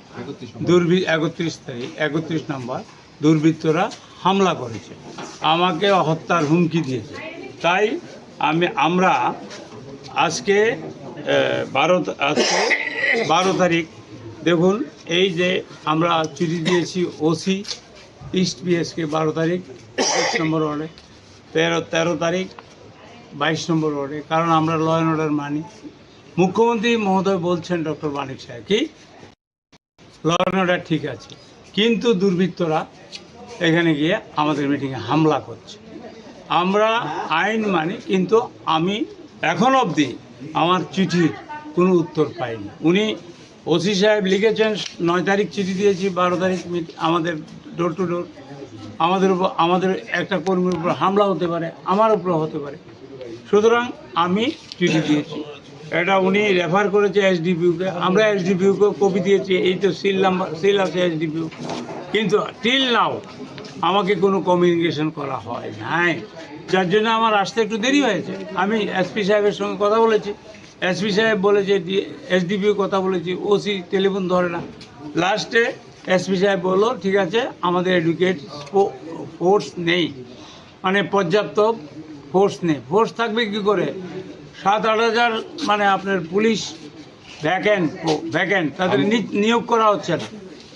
দুর্বি-, একত্রিশ তারিখ, একত্রিশ নম্বর, দুর্বৃত্তরা হামলা করেছে, আমাকে হত্যার হুমকি দিয়েছে। তাই আমি, আমরা আজকে, আহ, বারো তা-, আজকে বারো তারিখ, দেখুন, এই যে আমরা চিঠি দিয়েছি ওসি ইস্ট পিএসকে বারো তারিখ একুশ নম্বর ওয়ার্ডে, তেরো, তেরো তারিখ বাইশ নম্বর ওয়ার্ডে, কারণ আমরা ল অ্যান্ড অর্ডার মানি। মুখ্যমন্ত্রী মহোদয় বলছেন, ডক্টর মানিক সাহা, কি ল অ্যান্ড অর্ডার ঠিক আছে, কিন্তু দুর্বৃত্তরা এখানে গিয়ে আমাদের মিটিংয়ে হামলা করছে। আমরা আইন মানি, কিন্তু আমি এখন অবধি আমার চিঠির কোনো উত্তর পাইনি। উনি, ওসি সাহেব লিখেছেন, নয় তারিখ চিঠি দিয়েছি, বারো তারিখ মিট-, আমাদের ডোর টু ডোর, আমাদের উপর, আমাদের একটা কর্মীর উপর হামলা হতে পারে, আমার উপর হতে পারে। সুতরাং আমি চিঠি দিয়েছি, এটা উনি রেফার করেছে এসডিপিওকে, আমরা এসডিপিওকে কপি দিয়েছি, এই তো সিল নাম্বার, সিল আছে এসডিপিও, কিন্তু টিল নাও আমাকে কোনো কমিউনিকেশন করা হয় নাই, যার জন্য আমার আসতে একটু দেরি হয়েছে। আমি এসপি সাহেবের সঙ্গে কথা বলেছি, এসপি সাহেব বলেছে, এসডিপিও কথা বলেছি, ওসি টেলিফোন ধরে না। লাস্টে এসপি সাহেব বললো, ঠিক আছে, আমাদের অ্যাডুকুয়েট ফোর্স নেই, মানে পর্যাপ্ত ফোর্স নেই। ফোর্স থাকবে কি করে? সাত আট হাজার মানে আপনার পুলিশ ভ্যাকেন্ট, ভ্যাকেন্ট, তাদের নি-, নিয়োগ করা হচ্ছে না।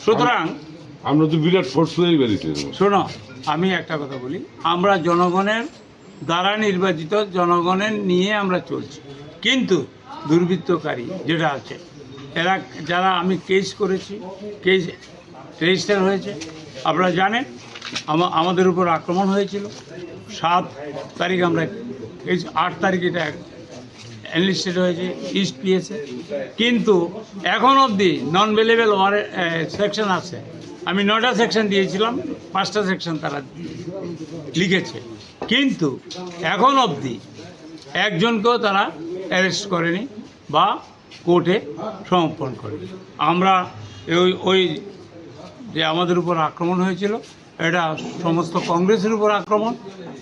সুতরাং আমরা তো বিরাট ফোর্স তৈরি করেছি। শোনো, আমি একটা কথা বলি, আমরা জনগণের দ্বারা নির্বাচিত, জনগণের নিয়ে আমরা চলছি, কিন্তু দুর্বৃত্তকারী যেটা আছে, এরা, যারা আমি কেস করেছি, কেস রেজিস্টার হয়েছে, আপনারা জানেন আমা-, আমাদের উপর আক্রমণ হয়েছিল। সাত তারিখ আমরা, এই আট তারিখ এটা এনলিস্টেড হয়েছে ইস্ট পিএসএ, কিন্তু এখন অবধি নন বেলেবল ওয়ারেন্ট সেকশন আছে। আমি নয়টা সেকশন দিয়েছিলাম, পাঁচটা সেকশন তারা লিখেছে, কিন্তু এখন অবধি একজনকেও তারা অ্যারেস্ট করেনি বা কোর্টে সমর্পণ করেনি। আমরা ওই, ওই যে আমাদের উপর আক্রমণ হয়েছিল, এটা সমস্ত কংগ্রেসের উপর আক্রমণ,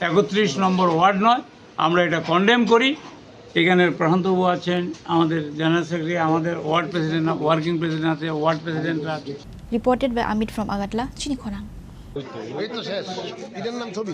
একত্রিশ নম্বর ওয়ার্ড নয়, আমরা এটা কন্ডেম করি। এখানে প্রশান্তবাবু আছেন, আমাদের জেনারেল সেক্রেটারি, আমাদের ওয়ার্ড প্রেসিডেন্ট, ওয়ার্কিং প্রেসিডেন্ট আছে, ওয়ার্ড প্রেসিডেন্টরা আছে। Reported by Amit from Agartala, Chini Khorang. এই তো শেষ, ঈদের নাম ছবি।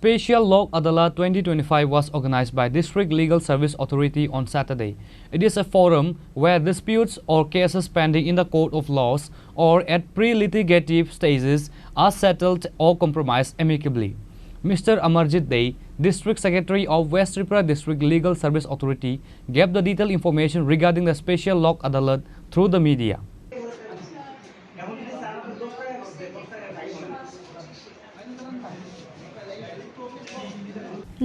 Special Lok Adalat twenty twenty-five was organized by District Legal Service Authority on Saturday. It is a forum where disputes or cases pending in the court of laws or at pre-litigative stages are settled or compromised amicably. Mister Amarjit Dey, District Secretary of West Tripura District Legal Service Authority, gave the detailed information regarding the Special Lok Adalat through the media.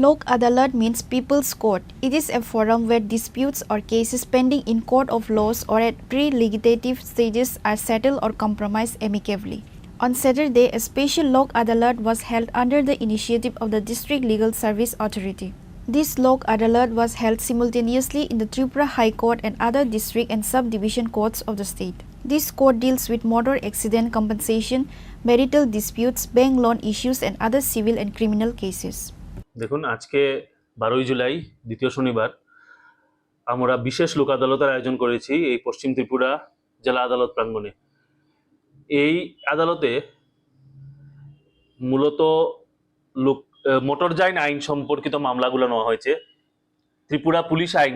Lok Adalat means People's Court. It is a forum where disputes or cases pending in court of laws or at pre-litigative stages are settled or compromised amicably. On Saturday, a special Lok Adalat was held under the initiative of the District Legal Service Authority. This Lok Adalat was held simultaneously in the Tripura High Court and other district and subdivision courts of the state. This court deals with motor accident compensation, marital disputes, bank loan issues, and other civil and criminal cases. দেখুন, আজকে বারোই জুলাই, দ্বিতীয় শনিবার, আমরা বিশেষ লোক আদালতের আয়োজন করেছি এই পশ্চিম ত্রিপুরা জেলা আদালত প্রাঙ্গণে। এই আদালতে মূলত লোক, আহ, মোটরযান আইন সম্পর্কিত মামলাগুলো নেওয়া হয়েছে। ত্রিপুরা পুলিশ আইন,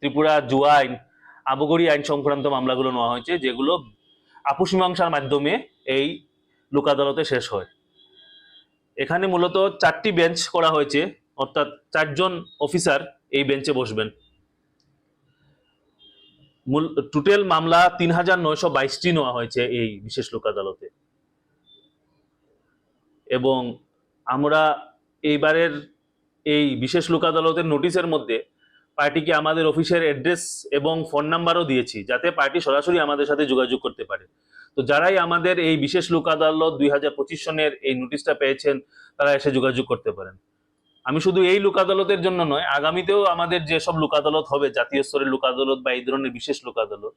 ত্রিপুরা জুয়া আইন, আবকারি আইন সংক্রান্ত মামলাগুলো নেওয়া হয়েছে, যেগুলো আপস মীমাংসার মাধ্যমে এই লোক আদালতে শেষ হয়। এখানে মূলত চারটি বেঞ্চ করা হয়েছে, অর্থাৎ চারজন অফিসার এই বেঞ্চে বসবেন। মূল, টোটাল মামলা তিন হাজার নয়শো বাইশটি নেওয়া হয়েছে এই বিশেষ লোক আদালতে। এবং আমরা এইবারের এই বিশেষ লোক আদালতের নোটিশের মধ্যে পার্টিকে আমাদের অফিসের অ্যাড্রেস এবং ফোন নাম্বারও দিয়েছি, যাতে পার্টি সরাসরি আমাদের সাথে যোগাযোগ করতে পারে। তো যারাই আমাদের এই বিশেষ লোক আদালত দুই হাজার পঁচিশ সনের এই নোটিশটা পেয়েছেন, তারা এসে যোগাযোগ করতে পারেন। আমি শুধু এই লোক আদালতের জন্য নয়, আগামীতেও আমাদের যেসব লোক আদালত হবে, জাতীয় স্তরের লোক আদালত বা এই ধরনের বিশেষ লোক আদালত,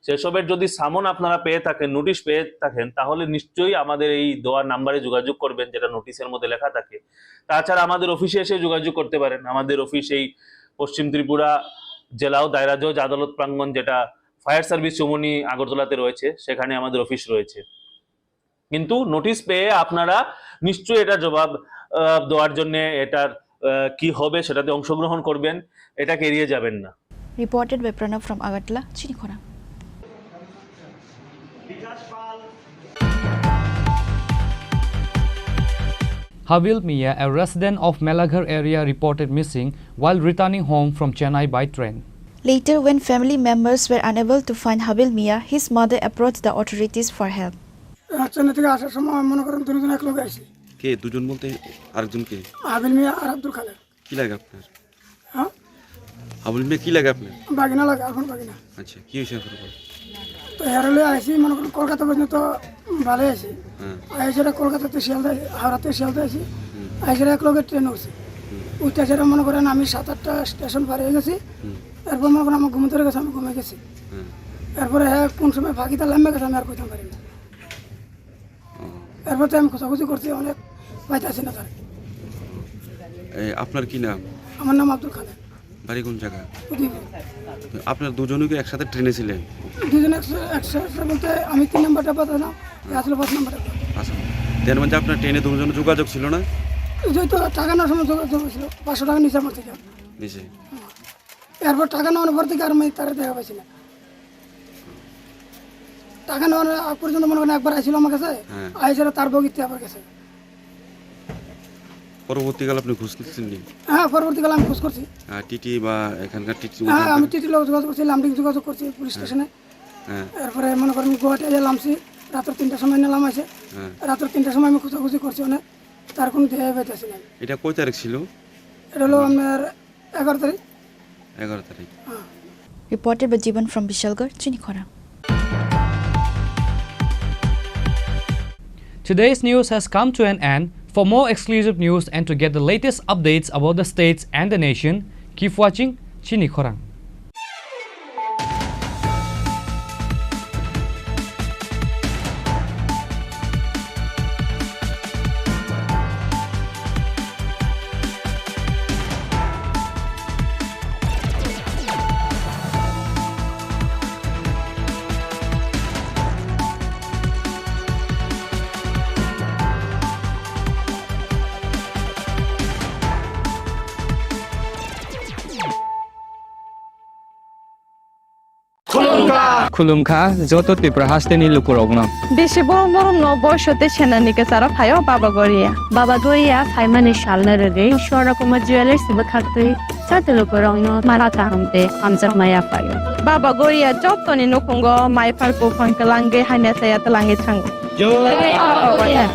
সেসবের যদি সামন আপনারা পেয়ে থাকেন, নোটিশ পেয়ে থাকেন, তাহলে নিশ্চয়ই আমাদের এই দেওয়া নাম্বারে যোগাযোগ করবেন, যেটা নোটিশের মধ্যে লেখা থাকে। তাছাড়া আমাদের অফিসে এসে যোগাযোগ করতে পারেন। আমাদের অফিস এই পশ্চিম ত্রিপুরা জেলা ও দায়রা জজ আদালত প্রাঙ্গণ, যেটা ফায়ার সার্ভিস চৌমুহনী আগরতলাতে রয়েছে, সেখানে আমাদের অফিস রয়েছে। কিন্তু নোটিশ পেয়ে আপনারা নিশ্চয়ই এটা জবাব, আহ, দেওয়ার জন্যে, এটার, আহ, কি হবে সেটাতে অংশগ্রহণ করবেন, এটাকে এড়িয়ে যাবেন না। Reported by Pranab from Agartala, Chinikhora. Habil Mia, a resident of Melaghar area, reported missing while returning home from Chennai by train. Later, when family members were unable to find Habil Mia, his mother approached the authorities for help. Rajshahi থেকে আসার সময় মনে করেন দুজন এক লগে আইছি। কে দুজন বলতে? আরেকজন কে? হাবিল মিয়া আর আব্দুল খালেক। কি লাগে আপনার? হ্যাঁ? হাবিল মিয়া কি লাগে আপনার? বাগিনা লাগে, এখন বাগিনা। আচ্ছা, কি হয়েছে আপনার? তো হেরালে আইছি মনে করেন কলকাতা পর্যন্ত ভালো আছি। হ্যাঁ। আইসে কলকাতাতে শিয়ালদা, হাওড়াতে শিয়ালদা আছি। হুম। আইসে এক লগে ট্রেন উঠছি। হুম। উঠতে সেটা মনে করেন আমি সাত আটটা স্টেশন পার হয়ে গেছি। হুম। এরপর মনে করেন আমার ঘুম ধরে গেছে, আমি ঘুমিয়ে গেছি। হুম। এরপরে হ্যাঁ কোন সময় ফাঁকিটা লাম্বে গেছে আমি আর কইতাম পারি না। ও। এরপর তো আমি খোঁজাখুঁজি করছি, অনেক পাইতাছি না তার। এ, আপনার কি নাম? আমার নাম আব্দুল খালেক। বাড়ি কোন জায়গা? উদয়পুর। আপনার দুজনই কি একসাথে ট্রেনে ছিলেন? দুজন একসা-, একসাথে বলতে আমি তিন নম্বর ডাব্বা ছিলাম, এ আসলে পাঁচ নম্বর ডাব্বা। আচ্ছা, তার মধ্যে আপনার ট্রেনে দুজন যোগাযোগ ছিল না? ওই তো টাকা নেওয়ার সময় যোগাযোগ হয়েছিল, পাঁচশো টাকা নিচে আমার থেকে। নিচে? এরপর টাকা নেওয়ার পর থেকে আর আমি তারা দেখা পাইছি না। টাকা নেওয়ার আগ পর্যন্ত মনে করেন একবার আইছিল আমার কাছে, হ্যাঁ। আইসে তার বগিতে আবার গেছে। পরবর্তীকালে আপনি খোঁজ নিচ্ছেন নি? হ্যাঁ, পরবর্তীকালে আমি খোঁজ করছি। আহ, টিটি বা এখানকার টিটি হ্যাঁ, ওখানকার আমি টিটির লোক যোগাযোগ করছি, লামডিং যোগাযোগ করছি পুলিশ হ্যাঁ। স্টেশনে। হ্যাঁ। এরপরে মনে করেন গুয়াহাটি এসে লামছি, রাত্র তিনটার সময় নিলাম আছে। হ্যাঁ। রাত্র তিনটার সময় আমি খোঁজাখুঁজি করছি অনেক, তার কোনো দেহে পাইতেছি না। এটা কয় তারিখ ছিল? এটা হলো আপনার এগারো তারিখ। এগারো তারিখ। হ্যাঁ। Reported by Jiban from Bishalgarh, Chinikhora. Today's news has come to an end. For more exclusive news and to get the latest updates about the states and the nation, keep watching Chinikhora. Khulumkha joto Tripura hasteni lukurokno. Bisi borok norokno boiso tei senani kwcharo phaio Baba Goria. Baba Goria phaimani salno rwgwi Swarnakumar Jewellers bwkhaktwi joto lukurokno mala kaham tei hamjakma yaphaio. Baba Goria jotoni nukhungo maiphar buphang kwlangwi hamya chaya twlangwi thango. Jai Baba Goria.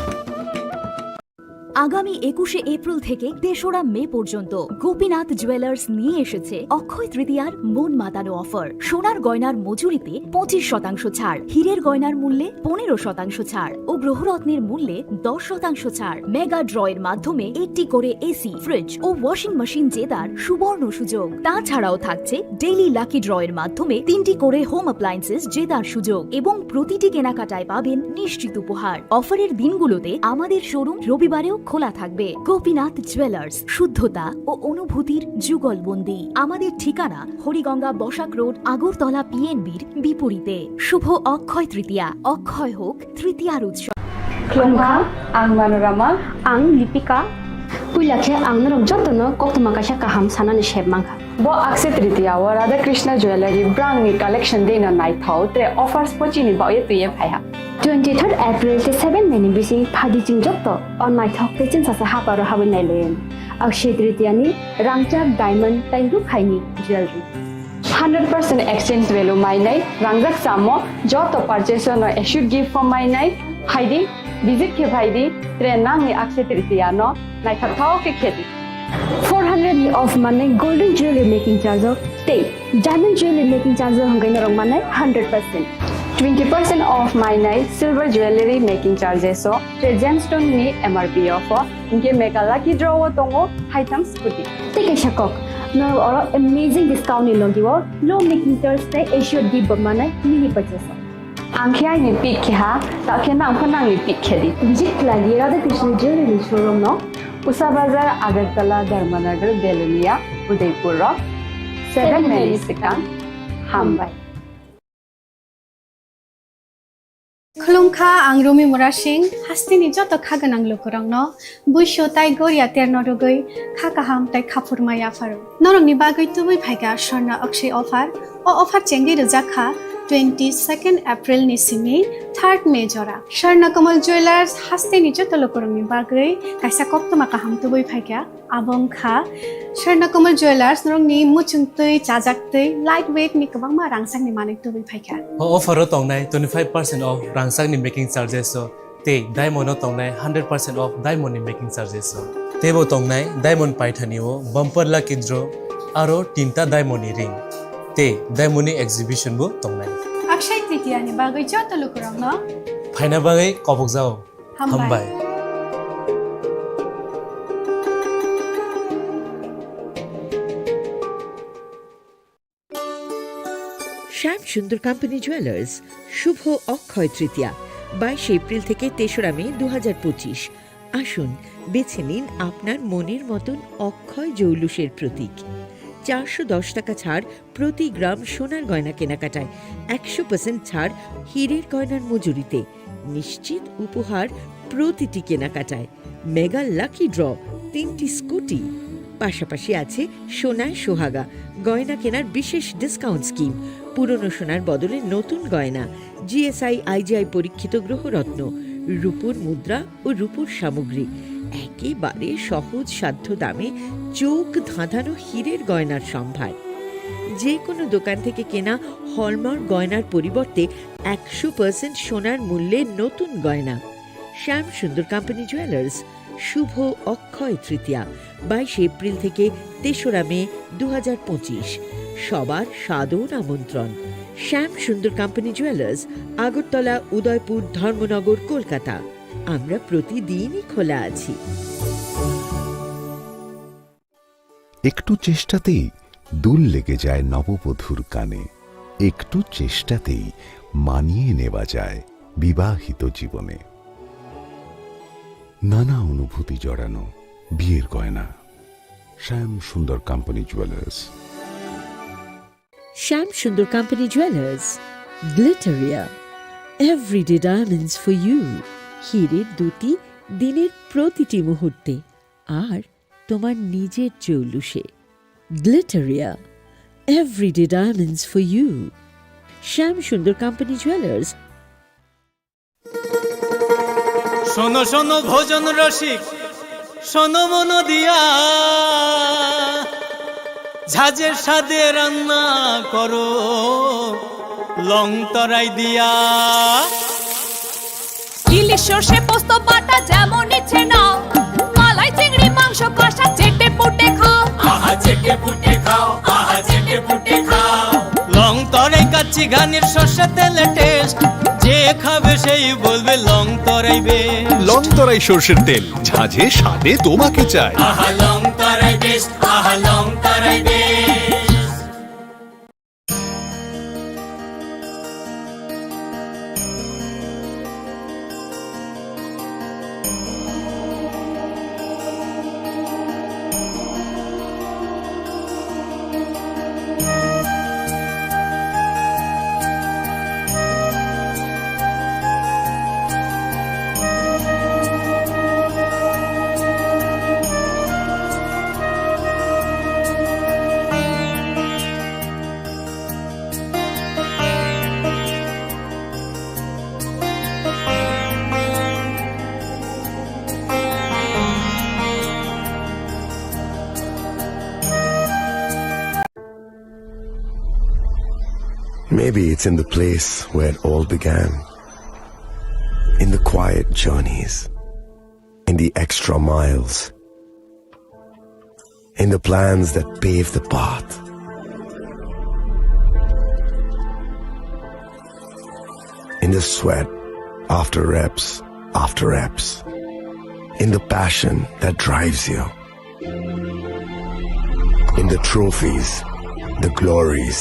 আগামী একুশে এপ্রিল থেকে তেসরা মে পর্যন্ত গোপীনাথ জুয়েলার্স নিয়ে এসেছে অক্ষয় তৃতীয়ার মন মাতানো অফার। সোনার গয়নার মজুরিতে পঁচিশ শতাংশ ছাড়, হীরের গয়নার মূল্যে পনেরো শতাংশ ছাড় ও গ্রহরত্নের মূল্যে দশ শতাংশ ছাড়। মেগা ড্রয়ের মাধ্যমে একটি করে এসি, ফ্রিজ ও ওয়াশিং মেশিন জেতার সুবর্ণ সুযোগ। তাছাড়াও থাকছে ডেইলি লাকি ড্রয়ের মাধ্যমে তিনটি করে হোম অ্যাপ্লায়েন্সেস জেতার সুযোগ এবং প্রতিটি কেনাকাটায় পাবেন নিশ্চিত উপহার। অফারের দিনগুলোতে আমাদের শোরুম রবিবারেও খোলা থাকবে। গোপীনাথ জুয়েলার্স, শুদ্ধতা ও অনুভূতির যুগলবন্দি। আমাদের ঠিকানা হরিগঙ্গা বসাক রোড, আগরতলা পিএনবির বিপরীতে। শুভ অক্ষয় তৃতীয়া, অক্ষয় হোক তৃতীয়ার উৎসব। Khulumkha, ang Manorama. Ang Lipika. Puila khe ang norok jotono koktwma kaisa kaham sanani sep mankha. Bo Akshaya Tritiya o Radha Krishna Jewellery brangni collection dino naithok tre offers pochini baoye twiye phaiha. Twenty third April tei seven May ni bising phaidi chwng joto o naithok tei chwngsasa haparo habwi nailaio. Akshaya Tritiya ni rangchak diamond tei rukhaini jewellery. Hundred percent exchange value mainai, rangjak chamo joto purchase no assured gift bo mainai, phaidi, visit khe phaidi, tre nangni Akshaya Tritiya no naithok thok khe khedi. Four hundred ni off manai golden jewelry making charge o tei diamond jewelry making charge o hwnkhai norok manai hundred percent. Twenty percent off mainai silver jewelry making charges o tre gemstone ni M R P off o, hinkhe mega lucky draw o tongo haitham scooty. Tei kaisa kok, norok oro amazing discount ni logi o low making charge tei assured gift bo manai mini purchase o. Ang khe aini pick khe ha, ta khe nang pho nangni pick khe di. Visit khlai di Radha Krishna Jewellery showroom no. Usa Bazar, Agartala, Dharmanagar, Belonia, Udaipur rok. Seven May ni swkang. Hambai. Khulumkha, ang Rumi Murasing, hasteni joto kha gwnang lukurokno buisu tai goria terno rwgwi kha kaham tai khaphurma yapharo. Norokni bagwi tubui phaikha Swarna Akshaya offer. O offer chengwi rwjak kha twenty second April ni simi third May jora. Swarna Kamal Jewellers hasteni joto lukurokni bagwi kaisa koktwma kaham tubui phaikha. Abo wngkha Swarna Kamal Jewellers, norokni muchungtwi, chajaktwi, light weight ni kwbangma rangchakni manwi tubui phaikha. O offer o tongnai twenty five percent off rangchakni making charges o tei diamond o tongnai hundred percent off diamond ni making charges o. Teibo tongnai diamond paithani o bumper lucky draw aro tinta diamond ni ring tei diamond ni exhibition bo tongnai. Akshaya Tritiya ni bagwi joto lukurokno phaina bagwi kobokjao. Hambai. Hambai. শ্যাম Sundar company jewellers, শুভ অক্ষয় তৃতীয়া, বাইশে এপ্রিল থেকে তেসরা মে দু হাজার পঁচিশ। আসুন, বেছে নিন আপনার মনের মতন অক্ষয় জৌলুসের প্রতীক। চারশো দশ টাকা ছাড় প্রতি গ্রাম সোনার গয়না কেনাকাটায়, একশো পার্সেন্ট ছাড় হীরের গয়নার মজুরিতে, নিশ্চিত উপহার প্রতিটি কেনাকাটায়, মেগা লাকি ড্র, তিনটি স্কুটি, পাশাপাশি আছে সোনায় সোহাগা, গয়না কেনার বিশেষ ডিসকাউন্ট স্কিম, পুরনো সোনার বদলে নতুন গয়না, জিএসআই আইজিআই পরীক্ষিত গ্রহরত্ন, রূপোর মুদ্রা ও রূপোর সামগ্রী, একেবারে সহজ সাধ্য দামে চোখ ধাঁধানো হীরের গয়নার সম্ভার। যে কোনো দোকান থেকে কেনা হলমার্ক গয়নার পরিবর্তে একশো পার্সেন্ট সোনার মূল্যে নতুন গয়না। শ্যাম সুন্দর কোম্পানি জুয়েলার্স, শুভ অক্ষয় তৃতীয়া, বাইশে এপ্রিল থেকে তেসরা মে দু হাজার পঁচিশ। সবার সাদর আমন্ত্রণ। শ্যাম সুন্দর কোম্পানি জুয়েলার্স, আগরতলা, উদয়পুর, ধর্মনগর, কলকাতা। আমরা প্রতিদিনই খোলা আছি। একটু চেষ্টাতেই দুল লেগে যায় নববধূর কানে, একটু চেষ্টাতেই মানিয়ে নেওয়া যায় বিবাহিত জীবনে। নানা অনুভূতি জড়ানো বিয়ের গয়না। শ্যাম Sundar company jewellers. Shyam Sundar company jewellers, Glitteria, everyday diamonds for you. হীরের দ্যুতি দিনের প্রতিটি মুহূর্তে আর তোমার নিজের জৌলুসে। Glitteria, everyday diamonds for you. Shyam Sundar company jewellers. শোনো শোনো ভোজন রসিক, শোনো মন দিয়া, ঝাঁঝে স্বাদে রান্না করো লং তরাই দিয়া। ইলিশ সর্ষে পোস্ত বাটা যেমন ইচ্ছে নাও, মালাই চিংড়ি মাংস কষা চেটে পুটে খাও। আহা চেটে পুটে খাও, আহা চেটে পুটে খাও। লং তরাই কাচ্চি ঘানির সর্ষে তেলে টেস্ট, যে খাবে সেই বলবে লং তরাই বেশ। লং তরাই সর্ষের তেল, ঝাঁঝে স্বাদে তোমাকে চাই। আহা লং তরাই বেশ, আহা লং তরাই বেশ। Maybe it's in the place where it all began. In the quiet journeys. In the extra miles. In the plans that pave the path. In the sweat after reps after reps. In the passion that drives you. In the trophies, the glories,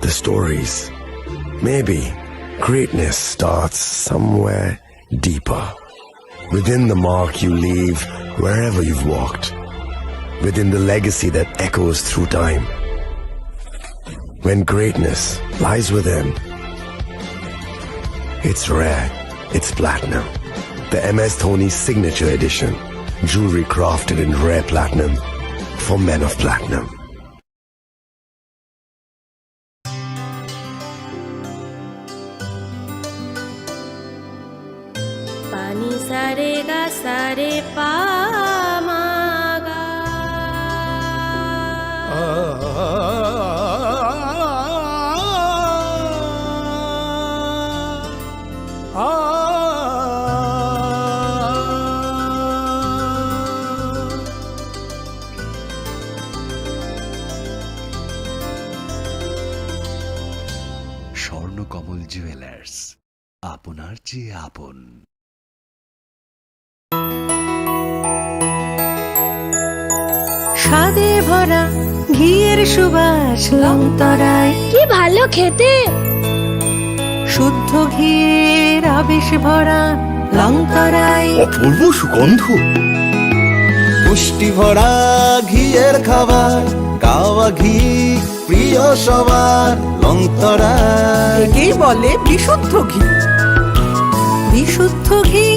the stories. Maybe greatness starts somewhere deeper. Within the mark you leave wherever you've walked. Within the legacy that echoes through time. When greatness lies within, it's rare, it's platinum. The M S Dhoni Signature Edition. Jewelry crafted in rare platinum for men of platinum. Pani sare ga sare pa ma ga. Swarnakamal jewellers, আপনার চেয়ে আপন। স্বাদে ভরা ঘিয়ের সুবাস লংতরায়। কি ভালো খেতে! শুদ্ধ ঘিয়ের আবেশ ভরা লংতরায়। অপূর্ব সুগন্ধ। পুষ্টি ভরা ঘিয়ের খাবার, গাওয়া ঘি প্রিয় সবার লংতরায়। একেই বলে বিশুদ্ধ ঘি। বিশুদ্ধ ঘি,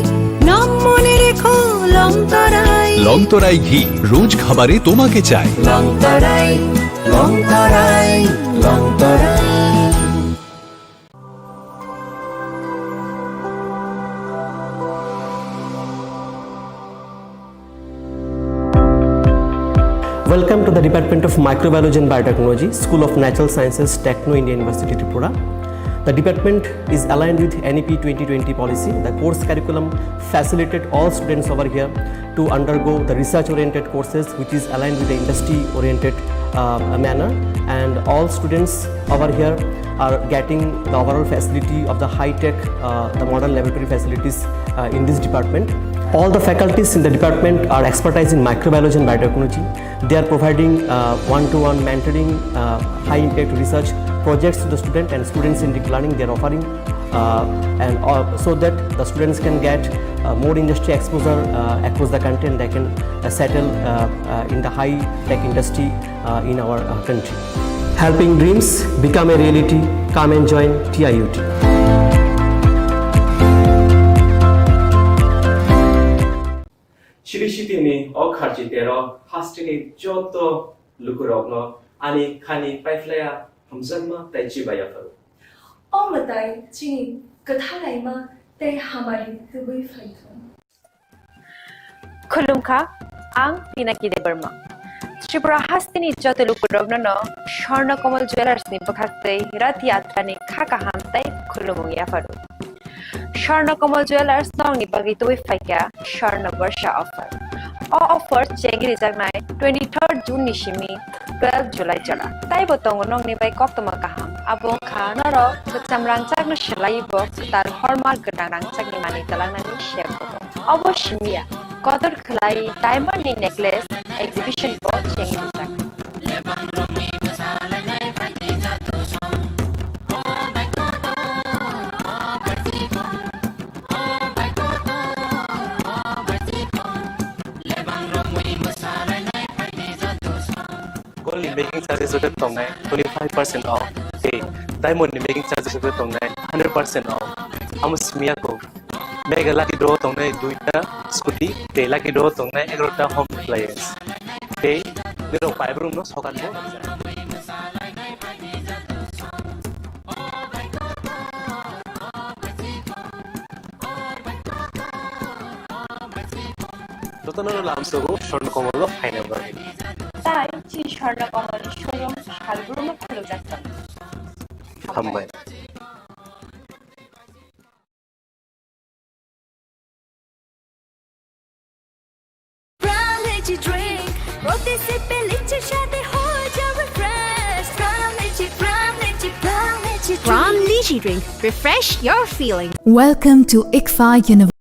নাম মনে রেখো লংতরায়। লংতরায় ঘি, রোজ খাবারে তোমাকে চাই। লংতরায়, লংতরায়, Longtharai. Welcome to the Department of Microbiology and Biotechnology, School of Natural Sciences, Techno India University, Tripura. The department is aligned with N E P twenty twenty policy. The course curriculum facilitate all students over here to undergo the research-oriented courses, which is aligned with the industry-oriented, uh, manner. And all students over here are getting the overall facility of the high-tech, uh, the modern laboratory facilities, uh, in this department. All the faculties in the department are expertise in microbiology and biotechnology. They are providing, uh, one-to-one mentoring, uh, high-impact research projects to the student and students-centric learning they are offering, uh, and, uh, so that the students can get, uh, more industry exposure, uh, across the country, and they can, uh, settle, uh, uh, in the high-tech industry, uh, in our, uh, country. Helping dreams become a reality. Come and join T I U T. Chiri City ni o kharchi tero hasteni joto lukurokno ani khani paiphlaya hamjakma tei chibai yapharo. O mwtai chini kwthalaima tei hamari tubui phaithung. Khulumkha, ang Pinaki Debbarma. Tripura hasteni joto lukurokno no Swarna Kamal Jewellers ni bwkhaktwi Rath Yatra ni kha kaham tei khulumung yapharu. Swarna Kamal Jewellers nokni bagwi tubui phaikha Swarna Barsha offer. O offer chengri jaknai twenty-third June ni simi twelve July jora. Taibo tongo nokni bai koktwma kaham. Abo wngkha norok kwcham rangchakno swlaiwi bo kwtal horma gwnang rangchakni manwi twlangnani sep bo tongo. Obo simi ya, kotor khwlai diamond ni necklace exhibition bo chengrijak. Gold ni making charges rok tongnai twenty five percent off, tei diamond ni making charges rok tongnai hundred percent off. Amo simi ya kok. Mega lucky draw tongnai duita scooty, tei lucky draw tongnai egarota home appliance. Tei nirok paibrumno sokan bo. Jotono lamsogo Swarna Kamal o phaina bagwi. Tai chi Swarna Kamal ni showroom salbrum khulujak tongo. Hambai. Brown Lychee Drink, প্রতি সিপে লিচির স্বাদে হয়ে যাবে fresh। Brown Lychee, Brown Lychee, Brown Lychee Brown Drink। Lychee Drink, refresh your feeling। Welcome to ICFAR University.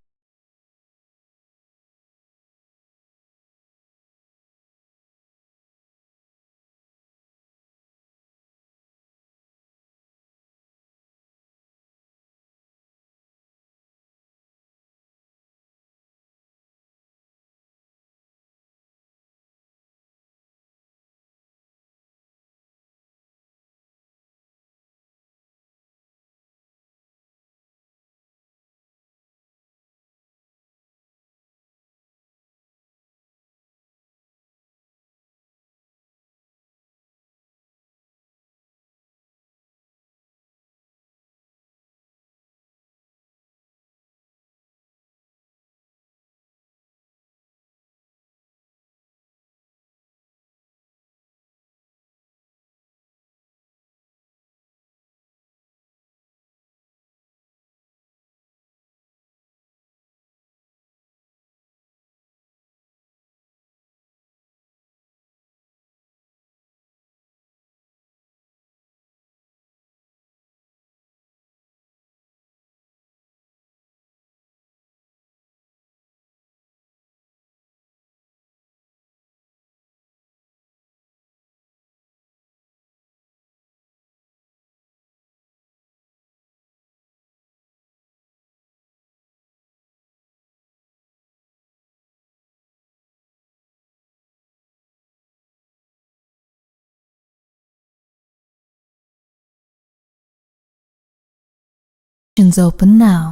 Open now.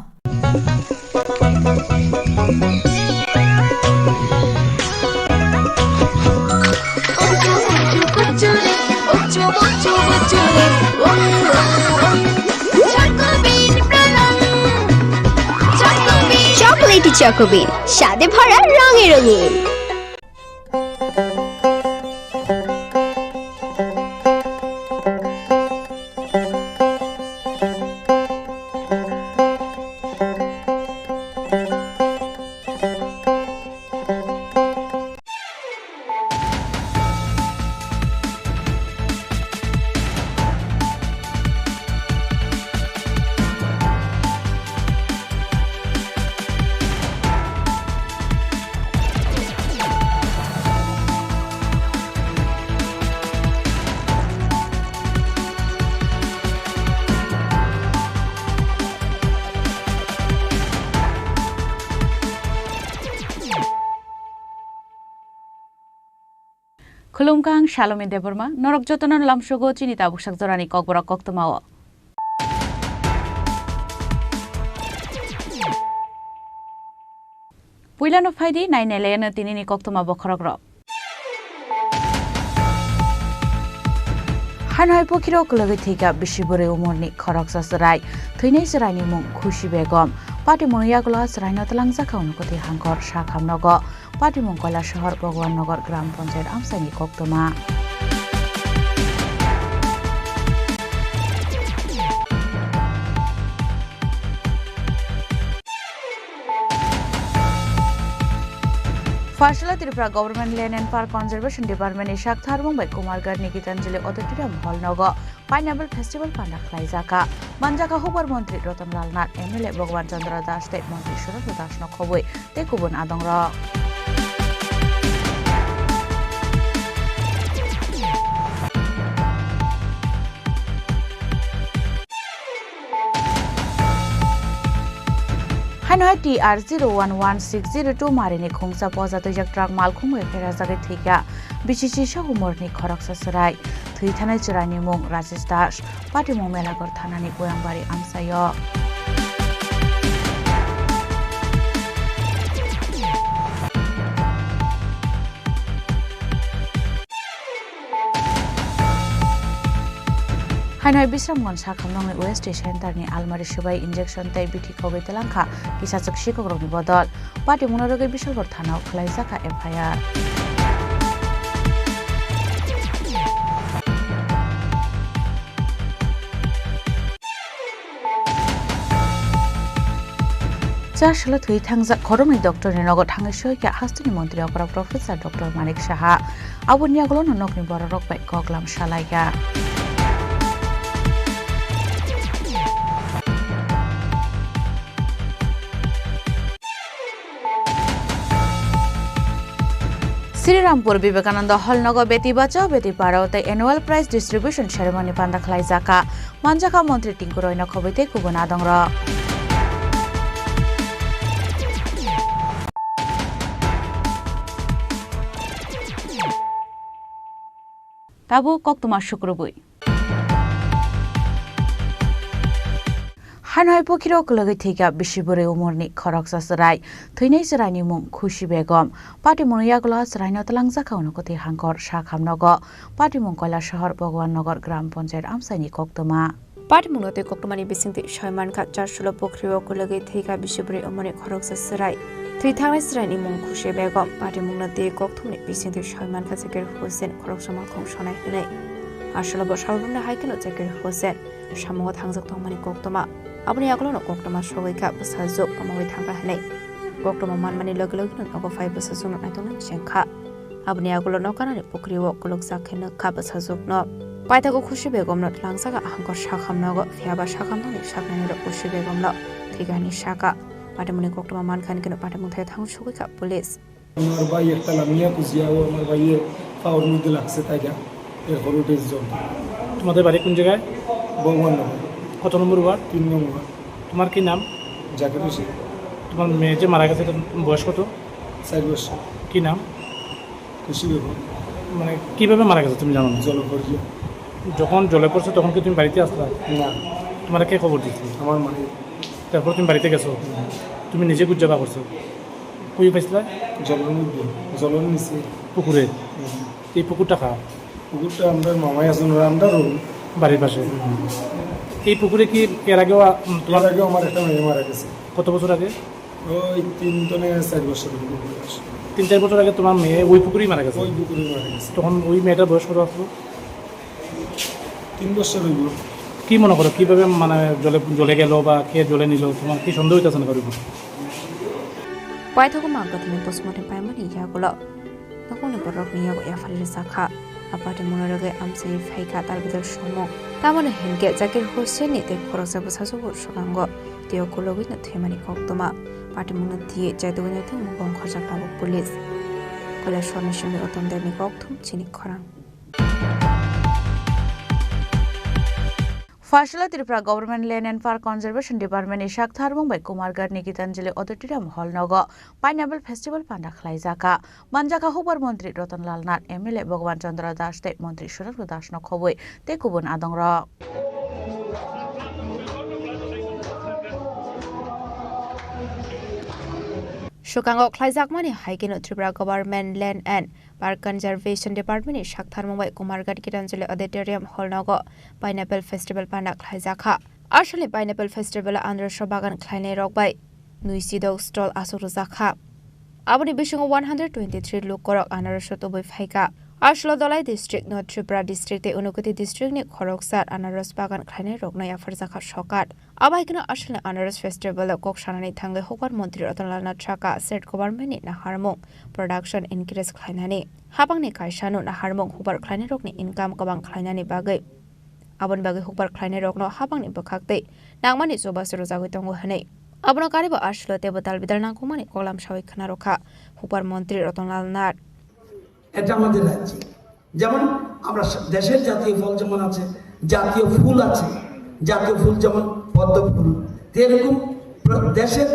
Chocolatey Choco Bean, স্বাদে ভরা রঙে রঙিন। Khulumkha, ang Salome Debbarma, norok jotono lamsogo chini tabuksak jorani kokborok koktwmao. Puilano phaidi, nainailaino tinini koktwma bokhorokrok. Haino hai pukhirok kwlwgwi thwikha bisi bwrwi umorni khoroksa chwrai. Thwinai chwraini mung Khushi Begum. Patimungni yagulo chwraino twlangjakha unokotwi hangkor sakhamnogo. Patimung Koilashahar Bhagwan Nagar Gram Panchayat amchaini koktwma. Pharsala Tripura Government Land and Park Conservation Department ni sak tharbung bai Kumarghat ni Gitanjali Auditorium Hall nogo Pineapple Festival panda khlaijaka. Manjaka hukbar montri Ratan Lal Nath, M L A Bhagwan Chandra Das tei montri Surendra Das no khobwi tei kubun adongrok. Haino hai T R zero one one six zero two marini khungsa poja twijak truck malkhung bai pherajagwi thwikha. Bisi chisa umorni khoroksa chwrai. Thwi thanai chwraini mung Rajesh Das. Patimung Melaghor thanani Goyambari amchaio. Haino hai Bisramganj sakhamnokni O S T Center ni almari swbai injection tei bithi khogwi twlangkha kisachwk sikokrokni bodol. Patimungno rwgwi Bisalgor thanao khwlaijakha F I R. Chasalo thwi thangjak khoroknwi doctor ni nogo thangwi soikha hasteni montri okra Professor Doctor Manik Saha. Aboni yagulono nokni bororok bai koklam salaikha. Srirampur Vivekananda Hall nogo Beti Bachao Beti Padhao tei Annual Prize Distribution Ceremony panda khlaijakha. Manjakha Montri Tinku Roy no khobwi tei kubun adongrok. Tabuk koktwma sukrubwi. Hanoi pukhiro kwlwgwi thwikha bisi bwrwi umorni khoroksa chwrai. Thwinai chwraini mung Khushi Begum. Patimungni yagulo chwraino twlangjakha unokotwi hangkor sakhamnogo. Patimung Koilashahar Bhagwan Nagar Gram Panchayat amchaini koktwma. Patimungno tei koktwmani bisingtwi soi mankha, Chasalo pukhrio kwlwgwi thwikha bisi bwrwi umorni khoroksa chwrai. Thwi thangnai chwraini mung Khushi Begum. Patimungno tei kokthumni bisingtwi soi mankha Zakir Hussain khoroksa malkhung sonai hwnwi. Aswkno bo salrumni hai kheno Zakir Hussain samungo thangjak tongmani koktwma. Aboni yagulono koktwma sogwi kha bwsajwk kwmawi thangkha hwnwi. Koktwma manmani logi logino nogo phai bwsajwkno naitoknani chengkha. Aboni yagulo nokanani pukhrio kwlwkjak khe nukha bwsajwkno. Paithago Khushi Begumno twlangjakha hangkor sakhamnogo, phiyaba sakhamnokni saknainirok Khushi Begumno thwikha hwnwi sakha. Patimungni koktwma mankha hwnwi kheno patimung thaio thangwi sogwi kha police. আমার ভাই একটা লামিয়া কুজিয়া, ও আমার ভাইয়ে পাওর মধ্যে লাগছে তাইটা, এরপর উঠে জ্বলতে। তোমাদের বাড়ি কোন জায়গায়? ভগবাননগর। কত নম্বর ওয়ার্ড? তিন নম্বর। তোমার কি নাম? জাকির হোসেন। তোমার মেয়ে যে মারা গেছে, এটা বয়স কত? চার বছর। কি নাম? খুশি বেগম। মানে, কিভাবে মারা গেছে তুমি জানো না? জলে পড়ে। যখন জলে পড়ছে, তখন কি তুমি বাড়িতে আসলা? না। তোমার কে খবর দিয়েছিল? আমার মায়ে। তারপর তুমি বাড়িতে গেছো? হুম। তুমি নিজে খুঁজে বার করছো? কই পাইছিলা? জলের মধ্যে, জলের নিচে। পুকুরে? হুম। এই পুকুরটা কার? পুকুরটা আমরার মামাই আছইন, ওরা আমরার ওই। বাড়ির পাশে? হুম। এই পুকুরে কি এর আগেও, আ, উম, তোমার এর আগেও আমার একটা মেয়ে মারা গেছে। কত বছর আগে? ওই তিন তনে চার বছর হইল। তিন চার বছর আগে তোমার মেয়ে ওই পুকুরেই মারা গেছে? ওই পুকুরেই মারা গেছে। তখন ওই মেয়েটার বয়স কত আসলো? তিন বছর হইব। কি মনে করো, কিভাবে মানে জলে, জলে গেল বা কে জলে নিল, তোমার কি সন্দেহ হইতেছে না কারোর উপর? Paithago mangkha thani postmortem paimani yagulo nokongni borokni yago yaphari rwchapkha. A patimungno rwgwi amchai phaikha talbidal songmung. Tamoni hinkhe Zakir Hussainni tei khoroksa bwsajwkbo swkango tei o kwlwgwino thwimani koktwma. Patimungno twiwi chaitugwi naitugwi bongkhorjak tabuk police. Koilashahar ni simi Uttam Debni kokthum chini khorang. Pharsala Tripura Government Land and Park Conservation Department ni sak tharbung bai Kumarghat ni Gitanjali Auditorium Hall nogo Pineapple Festival panda khlaijakha. Manjakha hukbar montri Ratan Lal Nath, M L A Bhagwan Chandra Das tei montri Surendra Das no khobwi tei kubun adongrok. Swkango khlaijakmani hai kheno Tripura Government Land and Park Conservation Department ni saktharmung bai Kumarghat Gitanjali Auditorium Hall nogo Pineapple Festival panda khlaijakha. Aswkni Pineapple Festival o anaros bagan khlainai rok bai nuisidok stall aswk rwjakha. Aboni bisingo one hundred twenty-three lukorok anaros tubui phaikha. Aswk o Dhalai district, North Tripura district tei Unakoti district ni khoroksa anaros bagan khlainai rokno yapharjakha sorkar. Abo hai kheno aswkni anaros festival o kok sanani thangwi hukbar montri Ratan Lal Nath sakha state government ni naharmung production increase khlainani, habangni kaisano naharmung hukbar khlainai rokni income kwbang khlainani bagwi, aboni bagwi hukbar khlainai rokno habangni bwkhak tei nangmani chubachu rwjagwi tongo hwnwi. Abono karibo aswk o teibo tal bidal nangkukmani koklam sawi khna rwkha hukbar montri Ratan Lal Nath. এটা আমাদের রাজ্যে, যেমন আমরা স-, দেশের জাতীয় ফল যেমন আছে, জাতীয় ফুল আছে, জাতীয় ফুল যেমন পদ্ম ফুল, তো এরকম প্র-, দেশের,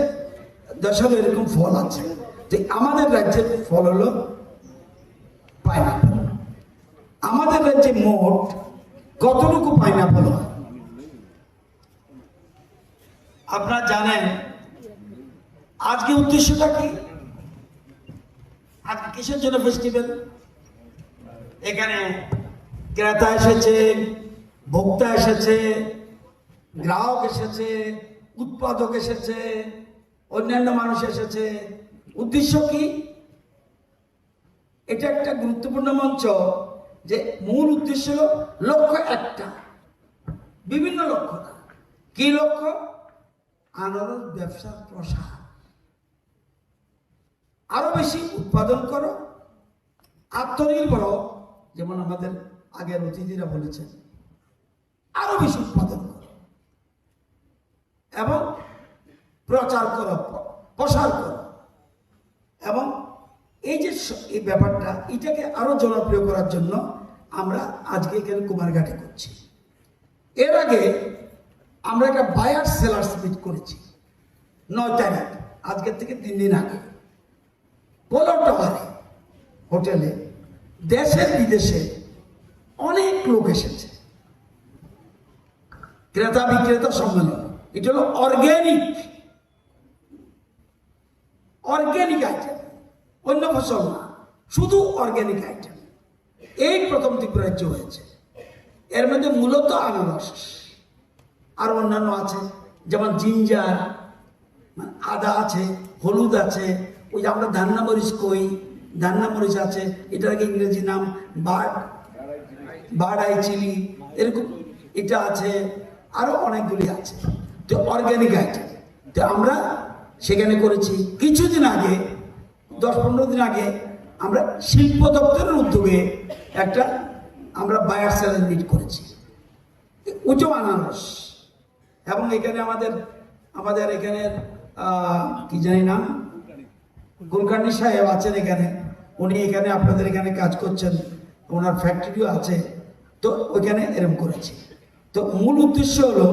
দেশের এরকম ফল আছে। তো আমাদের রাজ্যের ফল হলো পাইনাপেল। আমাদের রাজ্যে মোট কতটুকু পাইনাপেল হয়? আপনারা জানেন আজকে উদ্দেশ্যটা কি? আজকে কিসের জন্য ফেস্টিভ্যাল? এখানে ক্রেতা এসেছে, ভোক্তা এসেছে, গ্রাহক এসেছে, উৎপাদক এসেছে, অন্যান্য মানুষ এসেছে। উদ্দেশ্য কি? এটা একটা গুরুত্বপূর্ণ মঞ্চ, যে মূল উদ্দেশ্য হলো লক্ষ্য একটা, বিভিন্ন লক্ষ্য না। কি লক্ষ্য? আনারস ব্যবসার প্রসার, আরো বেশি উৎপাদন করো, আত্মনির্ভর হও, যেমন আমাদের আগের অতিথিরা বলেছেন, আরো বেশি উৎপাদন করো এবং প্রচার করো, প-, প্রসার করো। এবং এই যে স-, এই ব্যাপারটা, এটাকে আরো জনপ্রিয় করার জন্য আমরা আজকে এখানে কুমারঘাটে করছি। এর আগে আমরা একটা বায়ার সেলার্স মিট করেছি নয় তারিখ, আজকের থেকে তিন দিন আগে। পোলো টাওয়ারে হোটেলে দেশের বিদেশে অনেক লোক এসেছে। ক্রেতা বিক্রেতা সম্মেলন, এটা হলো অর্গ্যানিক, অর্গ্যানিক আইটেম, অন্য ফসল না, শুধু অর্গ্যানিক আইটেম। এই প্রথম ত্রিপুরা রাজ্য হয়েছে। এর মধ্যে মূলত আনারস, আর অন্যান্য আছে, যেমন জিঞ্জার, মানে আদা আছে, হলুদ আছে, ওই যে আমরা ধান্না মরিচ কই, ধান্না মরিচ আছে, এটার আগে ইংরেজি নাম বার্ড, বার্ড আই চিলি, এরকম এটা আছে, আরো অনেকগুলি আছে। তো অর্গ্যানিক আইটেম, তো আমরা সেখানে করেছি। কিছুদিন আগে, দশ পনেরো দিন আগে আমরা শিল্প দপ্তরের উদ্যোগে একটা আমরা বায়ার সেলার মিট করেছি। উঁচু আনারস এবং এখানে আমাদের, আমাদের এখানে, আহ, কি জানি নাম, কুলকার্নি সাহেব আছেন এখানে, উনি এখানে আপনাদের এখানে কাজ করছেন, ওনার ফ্যাক্টরিও আছে, তো ওইখানে এরকম করেছি। তো মূল উদ্দেশ্য হলো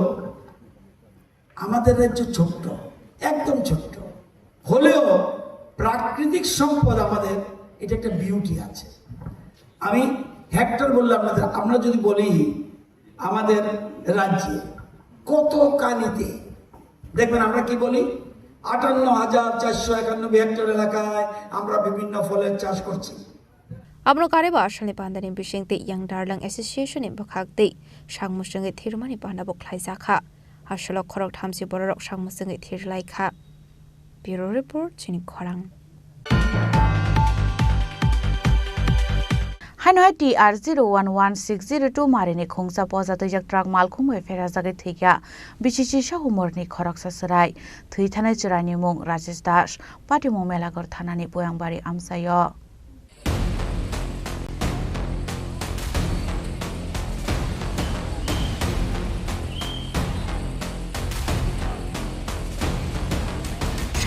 আমাদের রাজ্য ছোট্ট, একদম ছোট্ট, হলেও প্রাকৃতিক সম্পদ আমাদের, এটা একটা বিউটি আছে। আমি হেক্টর বললাম না, আমরা যদি বলি আমাদের রাজ্যে কত কানিতে, দেখবেন আমরা কি বলি, আটান্ন হাজার চারশো একানব্বই হেক্টর এলাকায় আমরা বিভিন্ন ফলের চাষ করছি। Abono karibo asalni pandani bisingtwi Young Darling Association ni bwkhak tei sakmwswngwi thirmani panda bo khlaijakha. Asalo khorok thamchi bororok sakmwswngwi thirlaikha. Bureau Report, Chini Khorang. Haino hai T R zero one one six zero two marini khungsa poja twijak truck malkhung bai pherajagwi thwikha. Bisi chisa humorni khoroksa chwrai. Thwi thanai chwraini mung Rajesh Das, patimung Melaghor thanani Poyangbari amchaio.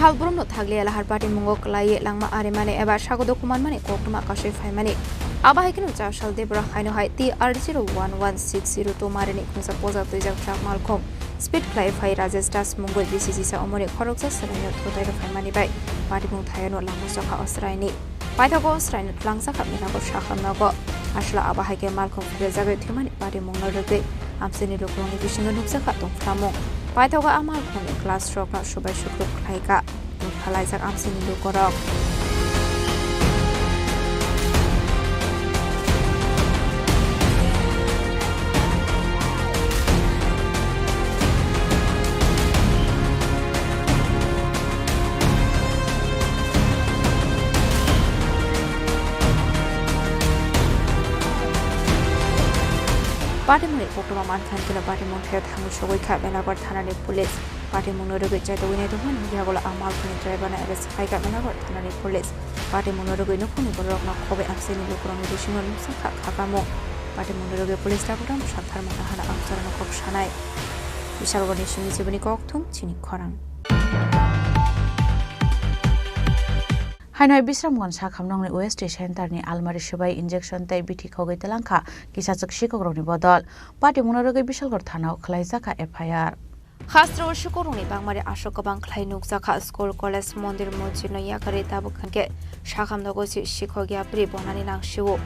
Salbrumno thakliya lahar patimungo kwlaiwi langma arimani eba sagodo kumanmani koktwma kasui phaimani. Abo hai kheno chasal Debra haino hai T R zero one one six zero two marini khungsa poja twijak truck malkhung speed khlai phai Rajesh Das mungwi bisi chisa omoni khoroksa chwraino thutai rw phaimani bai patimung thayano lama chokha o chwraini. Paithago o chwraino twlangjakha Melaghor sakha nogo. Aswla abo hai khe malkhung phirajagwi thwimani patimungno rwgwi amchaini lukurokni bisingo nukjakha tongphlamung. Paithago a malkhungni class rokno subai sukruk khlaikha. Nukphalaijak amchaini lukurok. Patimungni koktwma mankha hwnkhe no patimung thaio thangwi sogwi kha Melabar thanani police. Patimungno rwgwi chaitogwi naitongmani yagulo a malkhani driverno arrest khlaikha Melabar thanani police. Patimungno rwgwi nukhungni bororokno khobwi amchaini lukurokni bisingo nukjakha khakamung. Patimungno rwgwi police tabuk tamo saktharmung nahana amcharono kok sanai. Bishalgorni simi jiboni kokthum chini khorang. Haino hai Bisramganj sakhamnokni O S T center ni almari swbai injection tei bithi khogwi twlangkha kisachwk sikokrokni bodol. Patimungno rwgwi Bishalgarh thanao khwlaijakha F I R. Hastro o sikokrokni bangmari aswk kwbang khlai nukjakha, school, college, mondir, mosjidno yakarwi tabuk hwnkhe sakhamnogo si-, sikhok yapri bonani nangsio.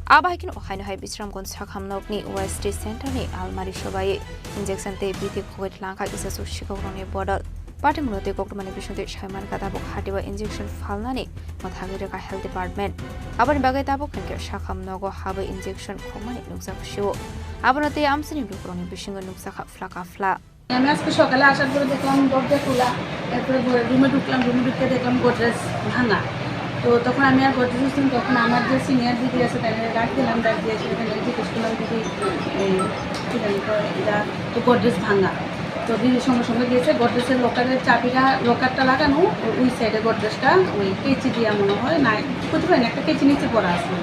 Abo hai kheno haino hai Bisramganj sakhamnokni O S T center ni almari swbai injection tei bithi khogwi twlangkha kisachwk sikokrokni bodol. Patimungno tei koktwmani bisingtwi saimankha tabuk hatio injection phalnani mwthagwi rwkha health department. Aboni bagwi tabuk hwnkhe sakhamnogo habwi injection khokmani nukjak sio. Abono tei amchaini lukurokni bisingo nukjakha phlaka phla. আমি আজকে সকালে আসার পরে দেখলাম দরজা খোলা, এরপরে ঘরে, রুমে ঢুকলাম, রুমে ঢুকে দেখলাম গোদরেজ ভাঙা। তো তখন আমি আর গোদরেজ খুলছিলাম, তখন আমার যে সিনিয়র দিদি আছে তাকে ডাক দিলাম, ডাক দিয়ে সেখানে জিজ্ঞেস করলাম, "দিদি, এই, কি জানি তো এটা তো গোদরেজ ভাঙা।" তো দিদি সঙ্গে সঙ্গে গিয়েছে, গোদরেজের লকারের চাবিটা, লকারটা লাগানো, ও-, ওই সাইডে গোদরেজটা ওই কেচি দিয়া মনে হয়, না, করতে পারেন, একটা কেচি নিচে পড়া আছে।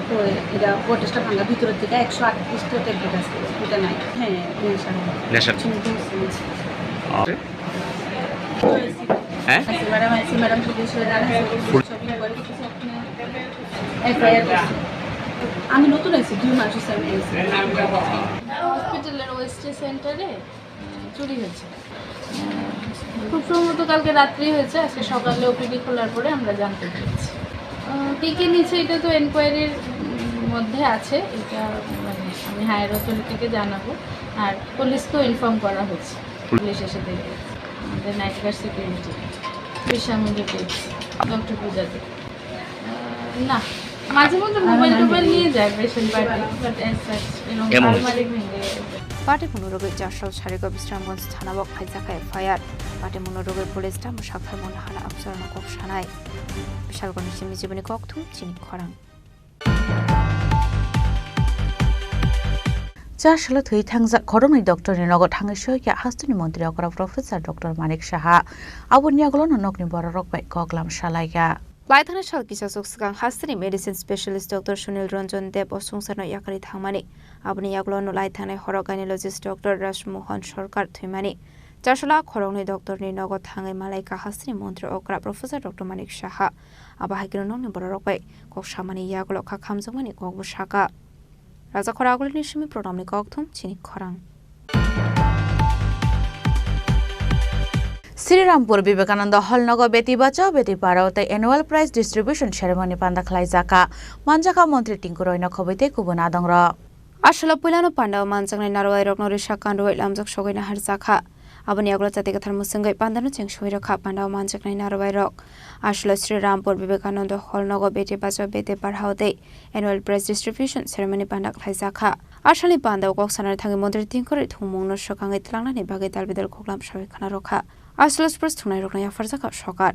তো এটা গোদরেজটা ভাঙা, ভিতরের দিকে একশো আটত্রিশটা ট্যাবলেট আছে, ওটা নাই। হ্যাঁ, নেশা। নেশা। শুনে বলছি। আচ্ছা। হ্যাঁ? আচ্ছা, ম্যাডাম, আচ্ছা, ম্যাডাম, পুলিশ হয়ে দাঁড়ায়, পুলিশ সব নিয়ে বলে কিছু আপনি এফআইআর করছে। আমি নতুন আছি, দুই মাস হচ্ছে আমি আছি। হসপিটালের ওয়েস্টে সেন্টারে চুরি হয়েছে। খুব সম্ভবত কালকে রাত্রেই হয়েছে, আজকে সকালে ওপিডি খোলার পরে আমরা জানতে পেরেছি। আহ, কে কে নিয়েছে এটা তো এনকোয়ারির, উম, মধ্যে আছে, এটা মানে আমি হায়ার অথরিটিকে জানাবো। আর পুলিশকেও ইনফর্ম করা হয়েছে, পুলিশ এসে দেখবে। আমাদের নাইট গার্ড সিকিউরিটি, বিশামুন্ডি পেয়েছি, ডক্টর পূজাতে। আহ, না, মাঝে মধ্যে মোবাইল টোবাইল নিয়ে যায় patient party, but as such এরকম এমন। আলমারি ভেঙে। Patimungno rwgwi Chasal Sarigo Bisramganj thanao khlaijakha F I R. Patimungno rwgwi police tamo saktharmung nahana amcharono kok sanai. Bishalgarhni simi jiboni kokthum chini khorang. Chasalo thwi thangjak khoroknwi doctorni nogo thangwi soikha hasteni montri okra Professor Doctor Manik Saha. Aboni yagulono nokni bororok bai koklam salaikha. Laithani sal kisachwk swkang hasteni medicine specialist Doctor Sunil Ranjan Deb o swngcharno yakarwi thangmani. Aboni yagulono laithani horo gynecologist Doctor Rajmohan Sarkar thwimani. Chasala khoroknwi doctorni nogo thangwi malaikha hasteni montri okra Professor Doctor Manik Saha. Abo hai kheno nokni bororok bai kok samani yagulo kha khamjakmani kokbo saka. Rajakhor Agulini simi Pranamni kokthum chini khorang. Sri Rampur Vivekananda Hall nogo Beti Bachao Beti Padhao tei Annual Prize Distribution Ceremony panda khlaijakha. Manjakha Montri Tinku Roy no khobwi tei kubun adongrok. Aswkno puilano pandao manjaknai narwai rokno risa kanrwui lamjak sogwi naharjakha. Aboni yagulo chati kwthar mwswngwi pandano cheng soi rwkha pandao manjaknai narwai rok. Aswkno Sri Rampur Vivekananda Hall nogo Beti Bachao Beti Padhao tei Annual Prize Distribution Ceremony panda khlaijakha. Aswkni pandao kok sanani thangwi Montri Tinku Roy thwngmungno swkangwi twlangnani bagwi dalbidal koklam sawi khna rwkha. Aswkno sports thwngnairokno yapharjakha sorkar.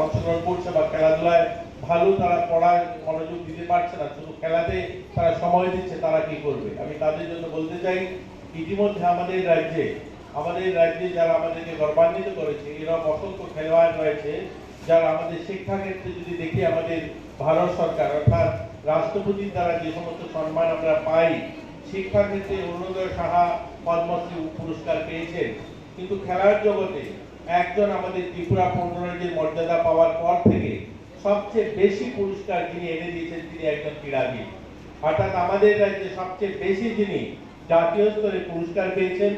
অংশগ্রহণ করছে বা খেলাধুলায় ভালো, তারা পড়ায় মনোযোগ দিতে পারছে না, শুধু খেলাতে তারা সময় দিচ্ছে, তারা কি করবে? আমি তাদের জন্য বলতে চাই, ইতিমধ্যে আমাদের রাজ্যে, আমাদের রাজ্যে যারা আমাদেরকে গৌরবান্বিত করেছে, এরকম অসংখ্য খেলোয়াড় রয়েছে, যারা আমাদের শিক্ষাক্ষেত্রে যদি দেখি, আমাদের ভারত সরকার অর্থাৎ রাষ্ট্রপতির দ্বারা যে সমস্ত সম্মান আমরা পাই, শিক্ষাক্ষেত্রে অরুণোদয় সাহা পদ্মশ্রী পুরস্কার পেয়েছেন, কিন্তু খেলার জগতে একজন আমাদের ত্রিপুরা পৌররাজ্যের মর্যাদা পাওয়ার পর থেকে সবচেয়ে বেশি পুরস্কার যিনি এনে দিয়েছেন, তিনি একজন ক্রীড়াবিদ। অর্থাৎ আমাদের রাজ্যে সবচেয়ে বেশি যিনি জাতীয় স্তরে পুরস্কার পেয়েছেন,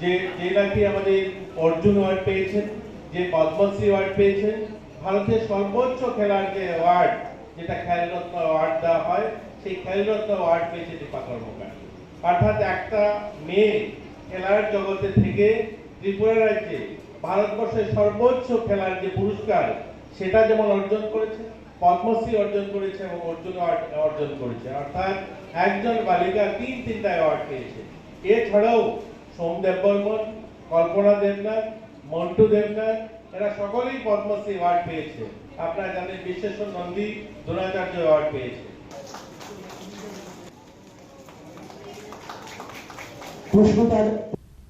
যে, যে নাকি আমাদের অর্জুন অ্যাওয়ার্ড পেয়েছেন, যে পদ্মশ্রী অ্যাওয়ার্ড পেয়েছেন, ভারতের সর্বোচ্চ খেলার যে অ্যাওয়ার্ড, যেটা খেলরত্ন অ্যাওয়ার্ড দেওয়া হয়, সেই খেলরত্ন অ্যাওয়ার্ড পেয়েছে দীপা কর্মকার। অর্থাৎ একটা মেয়ে খেলার জগতে থেকে ত্রিপুরা রাজ্যে ভারতবর্ষের সর্বোচ্চ খেলার যে পুরস্কার, সেটা যেমন অর্জন করেছে, পদ্মশ্রী অর্জন করেছে এবং অর্জুন অ্যাওয়ার্ড অর্জন করেছে। অর্থাৎ একজন বালিকা তিন তিনটা অ্যাওয়ার্ড পেয়েছে। এছাড়াও সোম দেববর্মন, কল্পনা দেবনাথ, মন্টু দেবনাথ, এরা সকলেই পদ্মশ্রী অ্যাওয়ার্ড পেয়েছে। আপনারা জানেন, বিশ্বেশ্বর নন্দী দ্রোণাচার্য অ্যাওয়ার্ড পেয়েছে।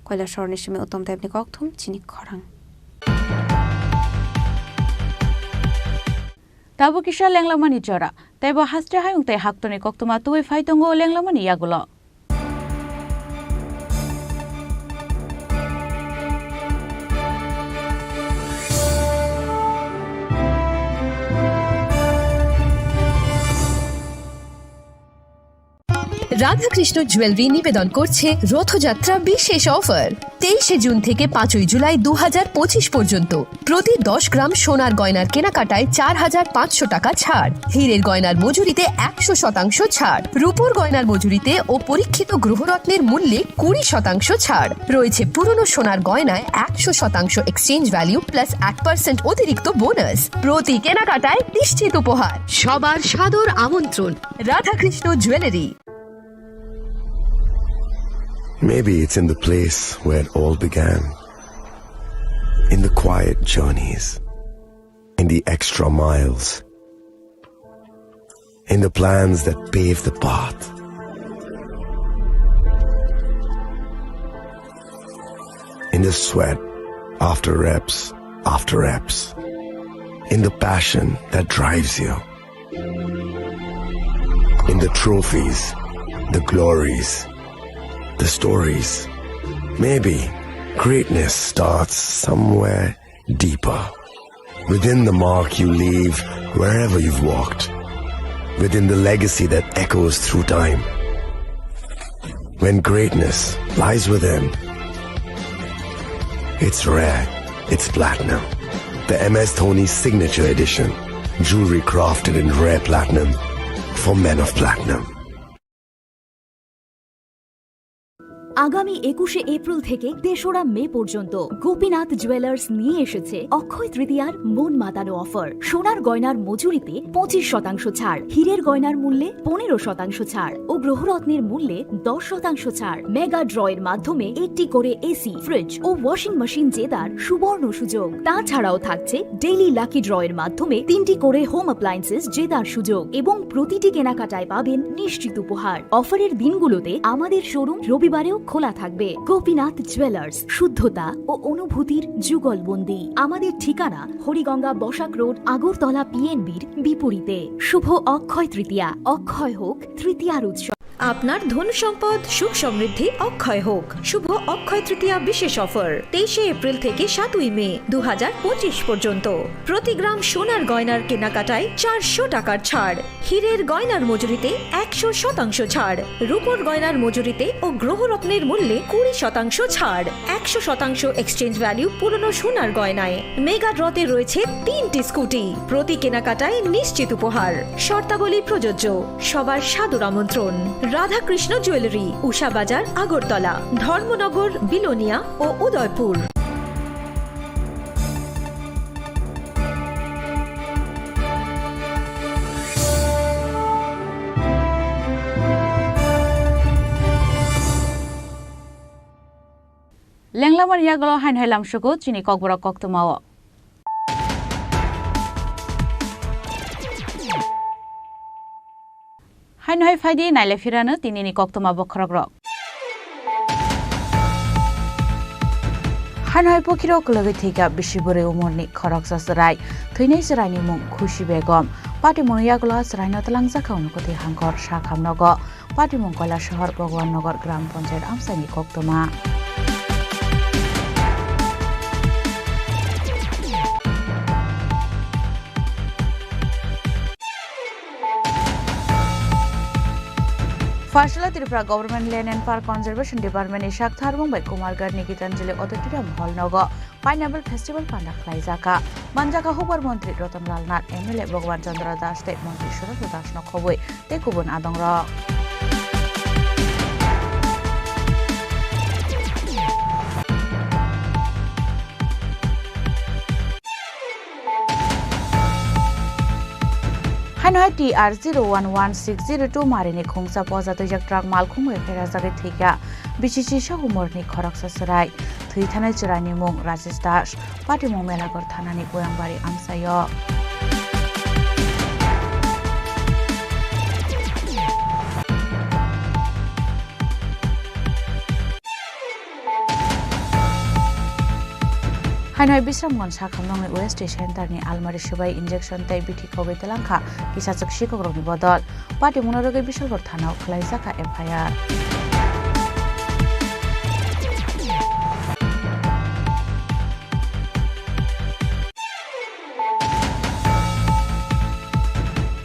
Koilashahar ni simi Uttom Debni kokthum chini khorang. Tabuk kisa lenglamani jora, teibo haste hayung tei haktorni koktwma tubui phai tongo lenglamani yagulo. Radhakrishna jewellery নিবেদন করছে রথযাত্রা বিশেষ অফার। তেইশে জুন থেকে পাঁচই জুলাই দু হাজার পঁচিশ পর্যন্ত প্রতি দশ গ্রাম সোনার গয়নার কেনাকাটায় চার হাজার পাঁচশো টাকা ছাড়, হীরের গয়নার মজুরিতে একশো শতাংশ ছাড়, রূপোর গয়নার মজুরিতে ও পরীক্ষিত গ্রহরত্নের মূল্যে কুড়ি শতাংশ ছাড় রয়েছে। পুরনো সোনার গয়নায় একশো শতাংশ এক্সচেঞ্জ ভ্যালু প্লাস এক পার্সেন্ট অতিরিক্ত বোনাস। প্রতি কেনাকাটায় নিশ্চিত উপহার। সবার সাদর আমন্ত্রণ Radhakrishna jewellery. Maybe it's in the place where it all began. In the quiet journeys, in the extra miles, in the plans that pave the path, in the sweat after reps after reps, in the passion that drives you. In the trophies, the glories, the stories. Maybe greatness starts somewhere deeper. Within the mark you leave wherever you've walked. Within the legacy that echoes through time. When greatness lies within, it's rare, it's platinum. The M S Dhoni Signature Edition. Jewelry crafted in rare platinum for men of platinum. আগামী একুশে এপ্রিল থেকে তেসরা মে পর্যন্ত গোপীনাথ জুয়েলার্স নিয়ে এসেছে অক্ষয় তৃতীয়ার মন মাতানো অফার। সোনার গয়নার মজুরিতে পঁচিশ শতাংশ ছাড়, হীরের গয়নার মূল্যে পনেরো শতাংশ ছাড় ও গ্রহরত্নের মূল্যে দশ শতাংশ ছাড়। মেগা ড্র এর মাধ্যমে একটি করে এসি, ফ্রিজ ও ওয়াশিং মেশিন জেতার সুবর্ণ সুযোগ। তাছাড়াও থাকছে ডেইলি লাকি ড্র এর মাধ্যমে তিনটি করে হোম অ্যাপ্লায়েন্সেস জেতার সুযোগ এবং প্রতিটি কেনাকাটায় পাবেন নিশ্চিত উপহার। অফারের দিনগুলোতে আমাদের শোরুম রবিবারেও খোলা থাকবে। গোপীনাথ জুয়েলার্স, শুদ্ধতা ও অনুভূতির যুগলবন্দি। আমাদের ঠিকানা হরিগঙ্গা বসাক রোড, আগরতলা পিএনবির বিপরীতে। শুভ অক্ষয় তৃতীয়া, অক্ষয় হোক তৃতীয়ার উৎসব। আপনার ধন সম্পদ সুখ সমৃদ্ধি অক্ষয় হোক। শুভ অক্ষয় তৃতীয়া বিশেষ অফার, তেইশে এপ্রিল থেকে সাতই মে দু হাজার পঁচিশ পর্যন্ত। প্রতি গ্রাম সোনার গয়নার কেনাকাটায় চারশো টাকার ছাড়, হীরের গয়নার মজুরিতে একশো শতাংশ ছাড়, রূপোর গয়নার মজুরিতে ও গ্রহরত্নের মূল্যে কুড়ি শতাংশ ছাড়, একশো শতাংশ এক্সচেঞ্জ ভ্যালু পুরনো সোনার গয়নায়। মেগা ড্রতে রয়েছে তিনটি স্কুটি, প্রতি কেনাকাটায় নিশ্চিত উপহার। শর্তাবলী প্রযোজ্য। সবার সাদর আমন্ত্রণ। রাধাকৃষ্ণ জুয়েলারি, উষা বাজার, আগরতলা, ধর্মনগর, বিলোনিয়া ও Udaipur. Lenglamani yagulo haino hai lamsugo chini kokborok koktwmao. Haino hai phaidi naile phirano tinini koktwma bokhorokrok. Haino hai pukhirok kwlwgwi thwikha bisi bwrwi umorni khoroksa chwrai. Thwinai chwraini mung Khushi Begum. Patimungni yagulo chwraino twlangjakha unukutwi hangkor sakhamnogo. Patimung Koilashahar Bhagwan Nagar Gram Panchayat amchaini koktwma. Pharsala Tripura Government Land and Park Conservation Department ni sak tharmung bai Kumargarh ni Gitanjali Auditorium Hall nogo Pineapple Festival panda khlaijaka. Manjaka Hukbar Montri Ratan Lal Nath, M L A Bhagwan Chandra Das tei Montri Surendra Das no khobwi tei kubun adongrok. Haino hai T R zero one one six zero two marini khungsa poja twijak truck malkhung bai pherajagwi thwikha. Bisi chisa umorni khoroksa chwrai. Thwi thanai chwraini mung Rajesh Das. Patimung Melaghor thanani Goyambari amchaio. Haino hai Bisramganj sakhamnokni O S T center ni almari swbai injection tei bithi khogwi twlangkha kisachwk sikokrokni bodol. Patimungno rwgwi Bisalpur thanao khwlaijakha F I R.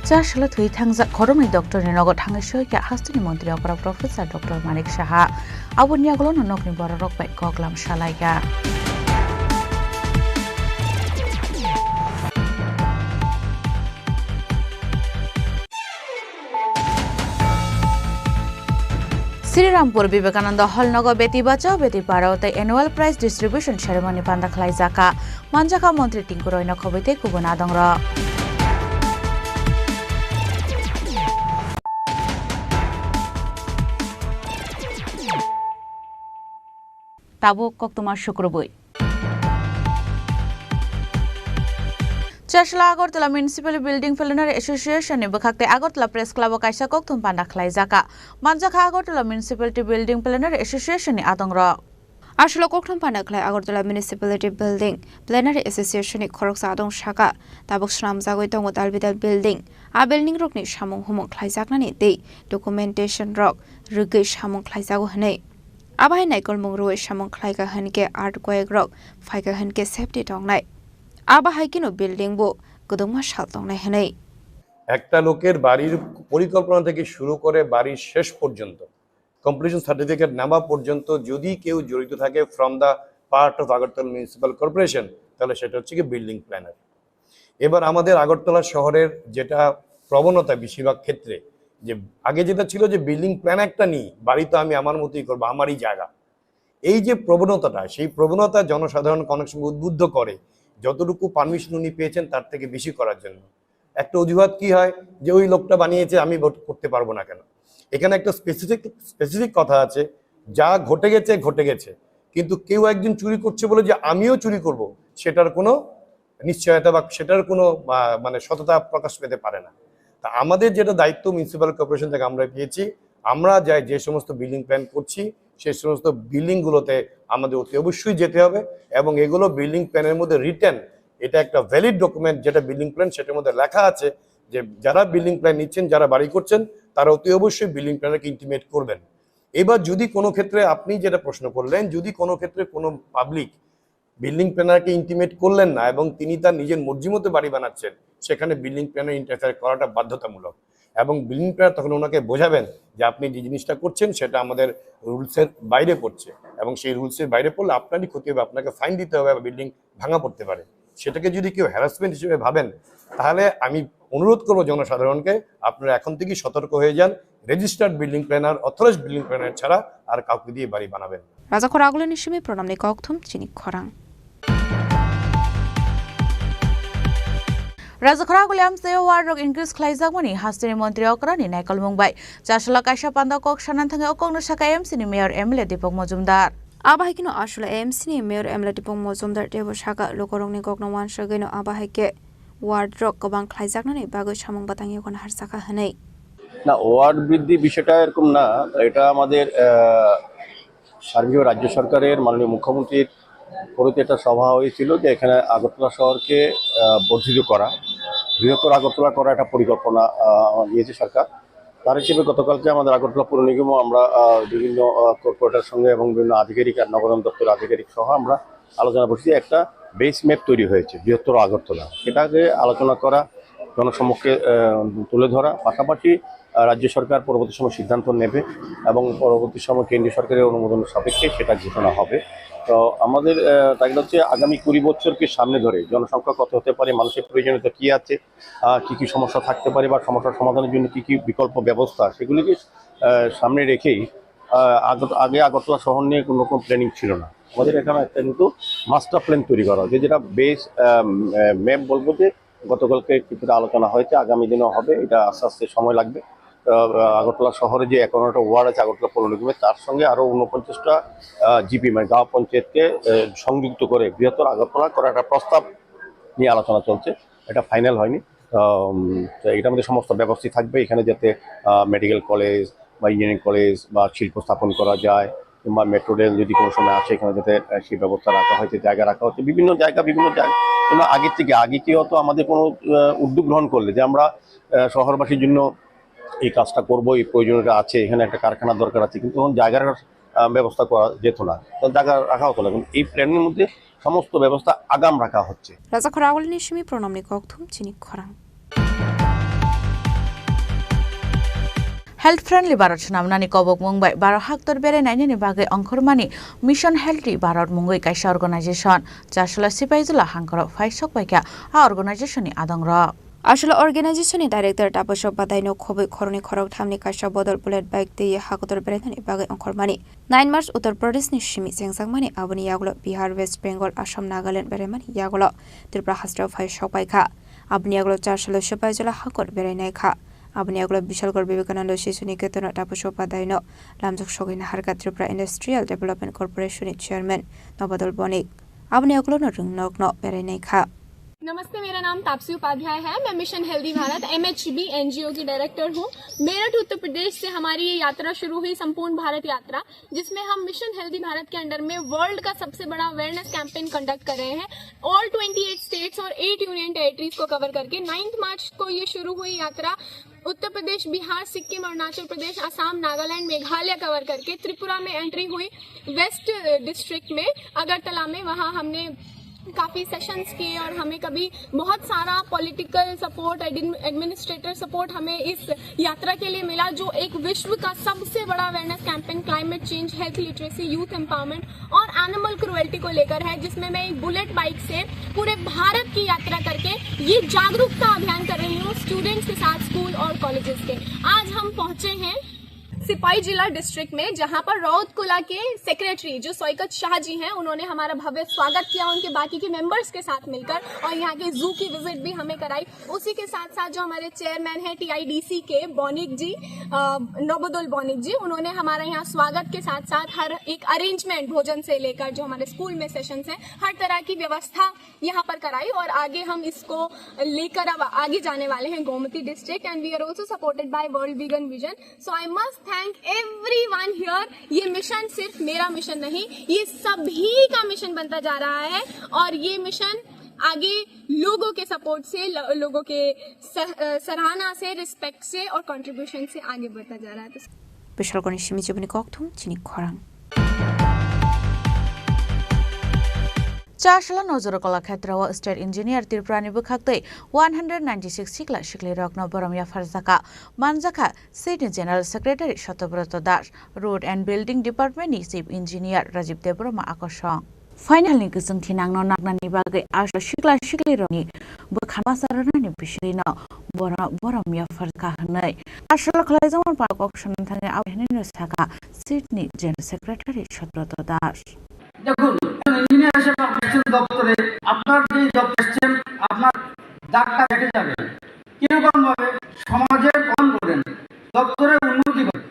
Chasalo thwi thangjak khoroknwi doctor ni nogo thangwi soikha hasteni montri okra Professor Doctor Manik Saha. Aboni yagulono nokni bororok bai koklam salaikha. Sri Rampur Vivekananda Hall nogo Beti Bachao Beti Padhao tei annual prize distribution ceremony panda khlaijakha. Manjakha montri Tinku Roy no khobwi tei kubun adongrok. Tabuk koktwma sukrubwi. Chasla Agartala Municipal Building Plenary Association ni bwkhak tei Agartala Press Club o kaisa kokthum panda khlaijakha. Manjakha Agartala Municipality Building Plenary Association ni adongrok. Aswk kokthum panda khlai Agartala Municipality Building Plenary Association ni khoroksa adong saka, tabuk swnamjagwi tongo dalbidal building. A building rokni samung humung khlaijaknani tei documentation rok rwgwi samung khlaijago hwnwi. Abo hai naikolmung rwui samung khlaikha hwnkhe earthquake rok phaikha hwnkhe safety tongnai. Abo hai kheno building bo kwdwkma sal tongnai hwnwi. একটা লোকের বাড়ির পরিকল্পনা থেকে শুরু করে বাড়ির শেষ পর্যন্ত, কমপ্লিশন সার্টিফিকেট নেওয়া পর্যন্ত যদি কেউ জড়িত থাকে from the part of Agartala Municipal Corporation, তাহলে সেটা হচ্ছে কি বিল্ডিং প্ল্যানার। এবার আমাদের আগরতলা শহরের যেটা প্রবণতা বেশিরভাগ ক্ষেত্রে, যে আগে যেটা ছিল যে বিল্ডিং প্ল্যান একটা নিই, বাড়ি তো আমি আমার মতোই করবো, আমারই জায়গা, এই যে প্রবণতাটা, সেই প্রবণতা জনসাধারণকে অনেক সময় উদ্বুদ্ধ করে, যতটুকু পারমিশন উনি পেয়েছেন তার থেকে বেশি করার জন্য। একটা অজুহাত কি হয়, যে ওই লোকটা বানিয়েছে, আমি ভোট করতে পারবো না কেন? এখানে একটা স্পেসিফিক স্পেসিফিক কথা আছে, যা ঘটে গেছে ঘটে গেছে, কিন্তু কেউ একজন চুরি করছে বলে যে আমিও চুরি করব, সেটার কোনো নিশ্চয়তা বা সেটার কোনো, আহ, মানে, সততা প্রকাশ পেতে পারে না। তা আমাদের যেটা দায়িত্ব মিউনিসিপ্যাল কর্পোরেশন থেকে আমরা পেয়েছি, আমরা যাই যে সমস্ত বিল্ডিং প্ল্যান করছি, সেই সমস্ত বিল্ডিংগুলোতে আমাদের অতি অবশ্যই যেতে হবে এবং এগুলো বিল্ডিং প্ল্যানের মধ্যে রিটেন, এটা একটা ভ্যালিড ডকুমেন্ট, যেটা বিল্ডিং প্ল্যান সেটার মধ্যে লেখা আছে যে যারা বিল্ডিং প্ল্যান নিচ্ছেন, যারা বাড়ি করছেন, তারা অতি অবশ্যই বিল্ডিং প্ল্যানারকে ইন্টিমেট করবেন। এবার যদি কোনো ক্ষেত্রে আপনি যেটা প্রশ্ন করলেন, যদি কোনো ক্ষেত্রে কোনো পাবলিক বিল্ডিং প্ল্যানারকে ইন্টিমেট করলেন না এবং তিনি তার নিজের মর্জি মতো বাড়ি বানাচ্ছেন, সেখানে বিল্ডিং প্ল্যানার ইন্টারফেয়ার করাটা বাধ্যতামূলক। এবং বিল্ডিং প্ল্যানার তখন ওনাকে বোঝাবেন যে আপনি যে জিনিসটা করছেন সেটা আমাদের রুলসের বাইরে পড়ছে এবং সেই রুলসের বাইরে পড়লে আপনারই ক্ষতি হবে, আপনাকে ফাইন দিতে হবে বা বিল্ডিং ভাঙা পড়তে পারে। সেটাকে যদি কেউ হ্যারাসমেন্ট হিসেবে ভাবেন, তাহলে আমি অনুরোধ করবো জনসাধারণকে, আপনারা এখন থেকেই সতর্ক হয়ে যান। Registered building planner, authorised building planner ছাড়া আর কাউকে দিয়ে বাড়ি বানাবেন না। Rajakhor Agulini simi pronamni kokthum chini khorang. Rajakhor Aguli amchaio ward rok increase khlaijakmani hasteni montri okrani naikolmung bai Chasla kaisa panda kok sanan thangwi o kokno saka A M C ni mayor M L A Deepak Majumdar. Abo hai kheno Aswla A M C ni mayor M L A Deepak Majumdar teibo saka, lukurokni kokno uansugwino abo hai khe ward rok kwbang khlaijaknani bagwi samung batang yago naharsakha hwnwi. না, ওয়ার্ড বৃদ্ধি বিষয়টা এরকম না, এটা আমাদের, আহ, সার্বিক রাজ্য সরকারের মাননীয় মুখ্যমন্ত্রীর পরিতে একটা সভা হয়েছিল যে এখানে আগরতলা শহরকে, আহ, বর্ধিত করা, বৃহত্তর আগরতলা করা একটা পরিকল্পনা, আহ, নিয়েছে সরকার। তার হিসেবে গতকালকে আমাদের আগরতলা পৌর নিগমও আমরা, আহ, বিভিন্ন, আহ, কর্পোরেটর সঙ্গে এবং বিভিন্ন আধিকারিক আর নগরায়ণ দপ্তরের আধিকারিক সহ আমরা আলোচনা বসেছি একটা বেস ম্যাপ তৈরি হয়েছে বৃহত্তর আগরতলা। সেটাকে আলোচনা করা, জনসম্মুখে, আহ, তুলে ধরা, পাশাপাশি, আহ, রাজ্য সরকার পরবর্তী সময় সিদ্ধান্ত নেবে এবং পরবর্তী সময় কেন্দ্রীয় সরকারের অনুমোদন সাপেক্ষে সেটা ঘোষণা হবে। তো আমাদের, আহ, টার্গেট হচ্ছে আগামী কুড়ি বছরকে সামনে ধরে জনসংখ্যা কত হতে পারে, মানুষের প্রয়োজনীয়তা কী আছে, আহ, কী কী সমস্যা থাকতে পারে বা সমস্যার সমাধানের জন্য কী কী বিকল্প ব্যবস্থা, সেগুলিকে, আহ, সামনে রেখেই, আহ, আগ-, আগে আগরতলা শহর নিয়ে কোনো রকম প্ল্যানিং ছিল না। আমাদের এখানে একটা কিন্তু মাস্টার প্ল্যান তৈরি করা হয়েছে, যেটা বেস, আহ, ম্যাপ বলবো যে গতকালকে কিছুটা আলোচনা হয়েছে, আগামী দিনেও হবে, এটা আস্তে আস্তে সময় লাগবে। আহ, আগরতলা শহরে যে একান্নটা ওয়ার্ড আছে আগরতলা পৌর নিগমের, তার সঙ্গে আরও ঊনপঞ্চাশটা, আহ, জি পি, মানে গাঁও পঞ্চায়েতকে, আহ, সংযুক্ত করে বৃহত্তর আগরতলা করার একটা প্রস্তাব নিয়ে আলোচনা চলছে, এটা ফাইনাল হয়নি। আম, তো এটার মধ্যে সমস্ত ব্যবস্থা থাকবে, এখানে যাতে, আহ, মেডিকেল কলেজ বা ইঞ্জিনিয়ারিং কলেজ বা শিল্প স্থাপন করা যায়, কিংবা মেট্রো রেল যদি কোনো সময় আসে, এখানে যাতে, আহ, সেই ব্যবস্থা রাখা হয়, সেই জায়গা রাখা হচ্ছে। বিভিন্ন জায়গা, বিভিন্ন জায়গা, জন্য আগে থেকে, আগে কি হতো, আমাদের কোনো, আহ, উদ্যোগ গ্রহণ করলে যে আমরা, আহ, শহরবাসীর জন্য এই কাজটা করবো, এই প্রয়োজনীয়তা আছে, এখানে একটা কারখানার দরকার আছে, কিন্তু তখন জায়গার, আহ, ব্যবস্থা করা যেত না, তখন জায়গা রাখা হতো না। কিন্তু এই প্ল্যানের মধ্যে সমস্ত ব্যবস্থা আগাম রাখা হচ্ছে। Rajakhor Agulini simi Pranamni kokthum chini khorang. Health friendly Bharat swnamnani kobokmung bai Bharat haktor berai nainani bagwi ongkhormani Mission Healthy Bharat mungwi kaisa organization Chasla Sipaijala hangkoro phaisok paikha a organization ni adongrok. Aswla organization ni director Taposo Padai no khobwi khoroknwi khoroktham ni kaisa bodol bullet bike twi haktor berainani bagwi ongkhormani nine March Uttar Pradesh ni simi chengjakmani, aboni yagulo Bihar, West Bengal, Assam, Nagaland beraimani yagulo Tripura hasteo phaisok paikha. Aboni yagulo Chasla Sipaijala haktor berainai kha. Aboni yagulo Bishalgarh Vivekananda Shishu Niketan o Taposo Padai no lamjak sogwi naharkha Tripura Industrial Development Corporation ni chairman Nobadol Bonik. Aboni yagulo no rwngnokno berainai kha. नमस्ते, मेरा नाम तापसी उपाध्याय है। मैं mission healthy Bharat, MHB NGO की डायरेक्टर हूँ। मेरठ, उत्तर प्रदेश से हमारी ये यात्रा शुरू हुई, संपूर्ण भारत यात्रा, जिसमें हम मिशन हेल्दी भारत के अंडर में वर्ल्ड का सबसे बड़ा अवेयरनेस कैंपेन कंडक्ट कर रहे हैं। ऑल ट्वेंटी एट स्टेट्स और एट यूनियन टेरिटरीज को कवर करके नाइन्थ मार्च को ये शुरू हुई यात्रा। उत्तर प्रदेश, बिहार, सिक्किम, अरुणाचल प्रदेश, असम, नागालैंड, मेघालय कवर करके त्रिपुरा में एंट्री हुई। वेस्ट डिस्ट्रिक्ट में, अगरतला में, वहाँ हमने काफ़ी सेशंस किए और हमें कभी बहुत सारा पॉलिटिकल सपोर्ट, एडमिनिस्ट्रेटर सपोर्ट हमें इस यात्रा के लिए मिला, जो एक विश्व का सबसे बड़ा awareness campaign climate change, health literacy, youth empowerment और एनिमल क्रुएल्टी को लेकर है, जिसमें मैं एक बुलेट बाइक से पूरे भारत की यात्रा करके ये जागरूकता अभियान कर रही हूँ स्टूडेंट्स के साथ, स्कूल और कॉलेजेस के। आज हम पहुँचे हैं सिपाही जिला डिस्ट्रिक्ट में, जहाँ पर रौतकुला के सेक्रेटरी जो सैकत शाह जी हैं, उन्होंने हमारा भव्य स्वागत किया उनके बाकी के मेंबर्स के साथ मिलकर, और यहाँ के जू की विजिट भी हमें कराई। उसी के साथ साथ जो हमारे चेयरमैन हैं टीआईडीसी के, बौनिक जी, अ, नबोदल बौनिक जी, उन्होंने हमारा यहाँ स्वागत के साथ साथ हर एक अरेंजमेंट, भोजन से लेकर जो हमारे स्कूल में सेशंस हैं, हर तरह की व्यवस्था यहाँ पर कराई और आगे हम इसको लेकर अब आगे जाने वाले हैं Gomti district, and we are also supported by World Vegan Vision। So I must thank everyone here। ये मिशन सिर्फ मेरा मिशन नहीं, ये सभी का मिशन बनता जा रहा है और ये मिशन आगे लोगों के सपोर्ट से, ल-, लोगों के सह-, अ, सराहना से, रिस्पेक्ट से और कंट्रीब्यूशन से आगे बढ़ता जा रहा है। तो Bishalgarh ni simi chibuni kokthum chini khorang. Chasla Nojoro Kalakshetra o State Engineer Tripura ni bwkhaktwi one hundred ninety six sikla siklirokno borom yapharjakha. Manjakha State ni General Secretary Satyabrata Das, Road and Building Department ni Chief Engineer Rajiv Debbarma akosong. Final ni kwchwng thinangno naknani bagwi aswk sikla siklirokni bwkha basa rwnani bisingtwino borom yapharkha hwnwi aswk khlaijakmani pal kok sanani thangwi abo hinwi sakha State ni General Secretary Satyabrata Das. দেখুন, একজন ইঞ্জিনিয়ার হিসেবে আপনি এসেছেন দপ্তরে, আপনার যে জব এসছেন, আপনার দাগটা রেখে যাবে। কিরকম ভাবে? সমাজের কল্যাণ করেন, দপ্তরের উন্নতি করেন।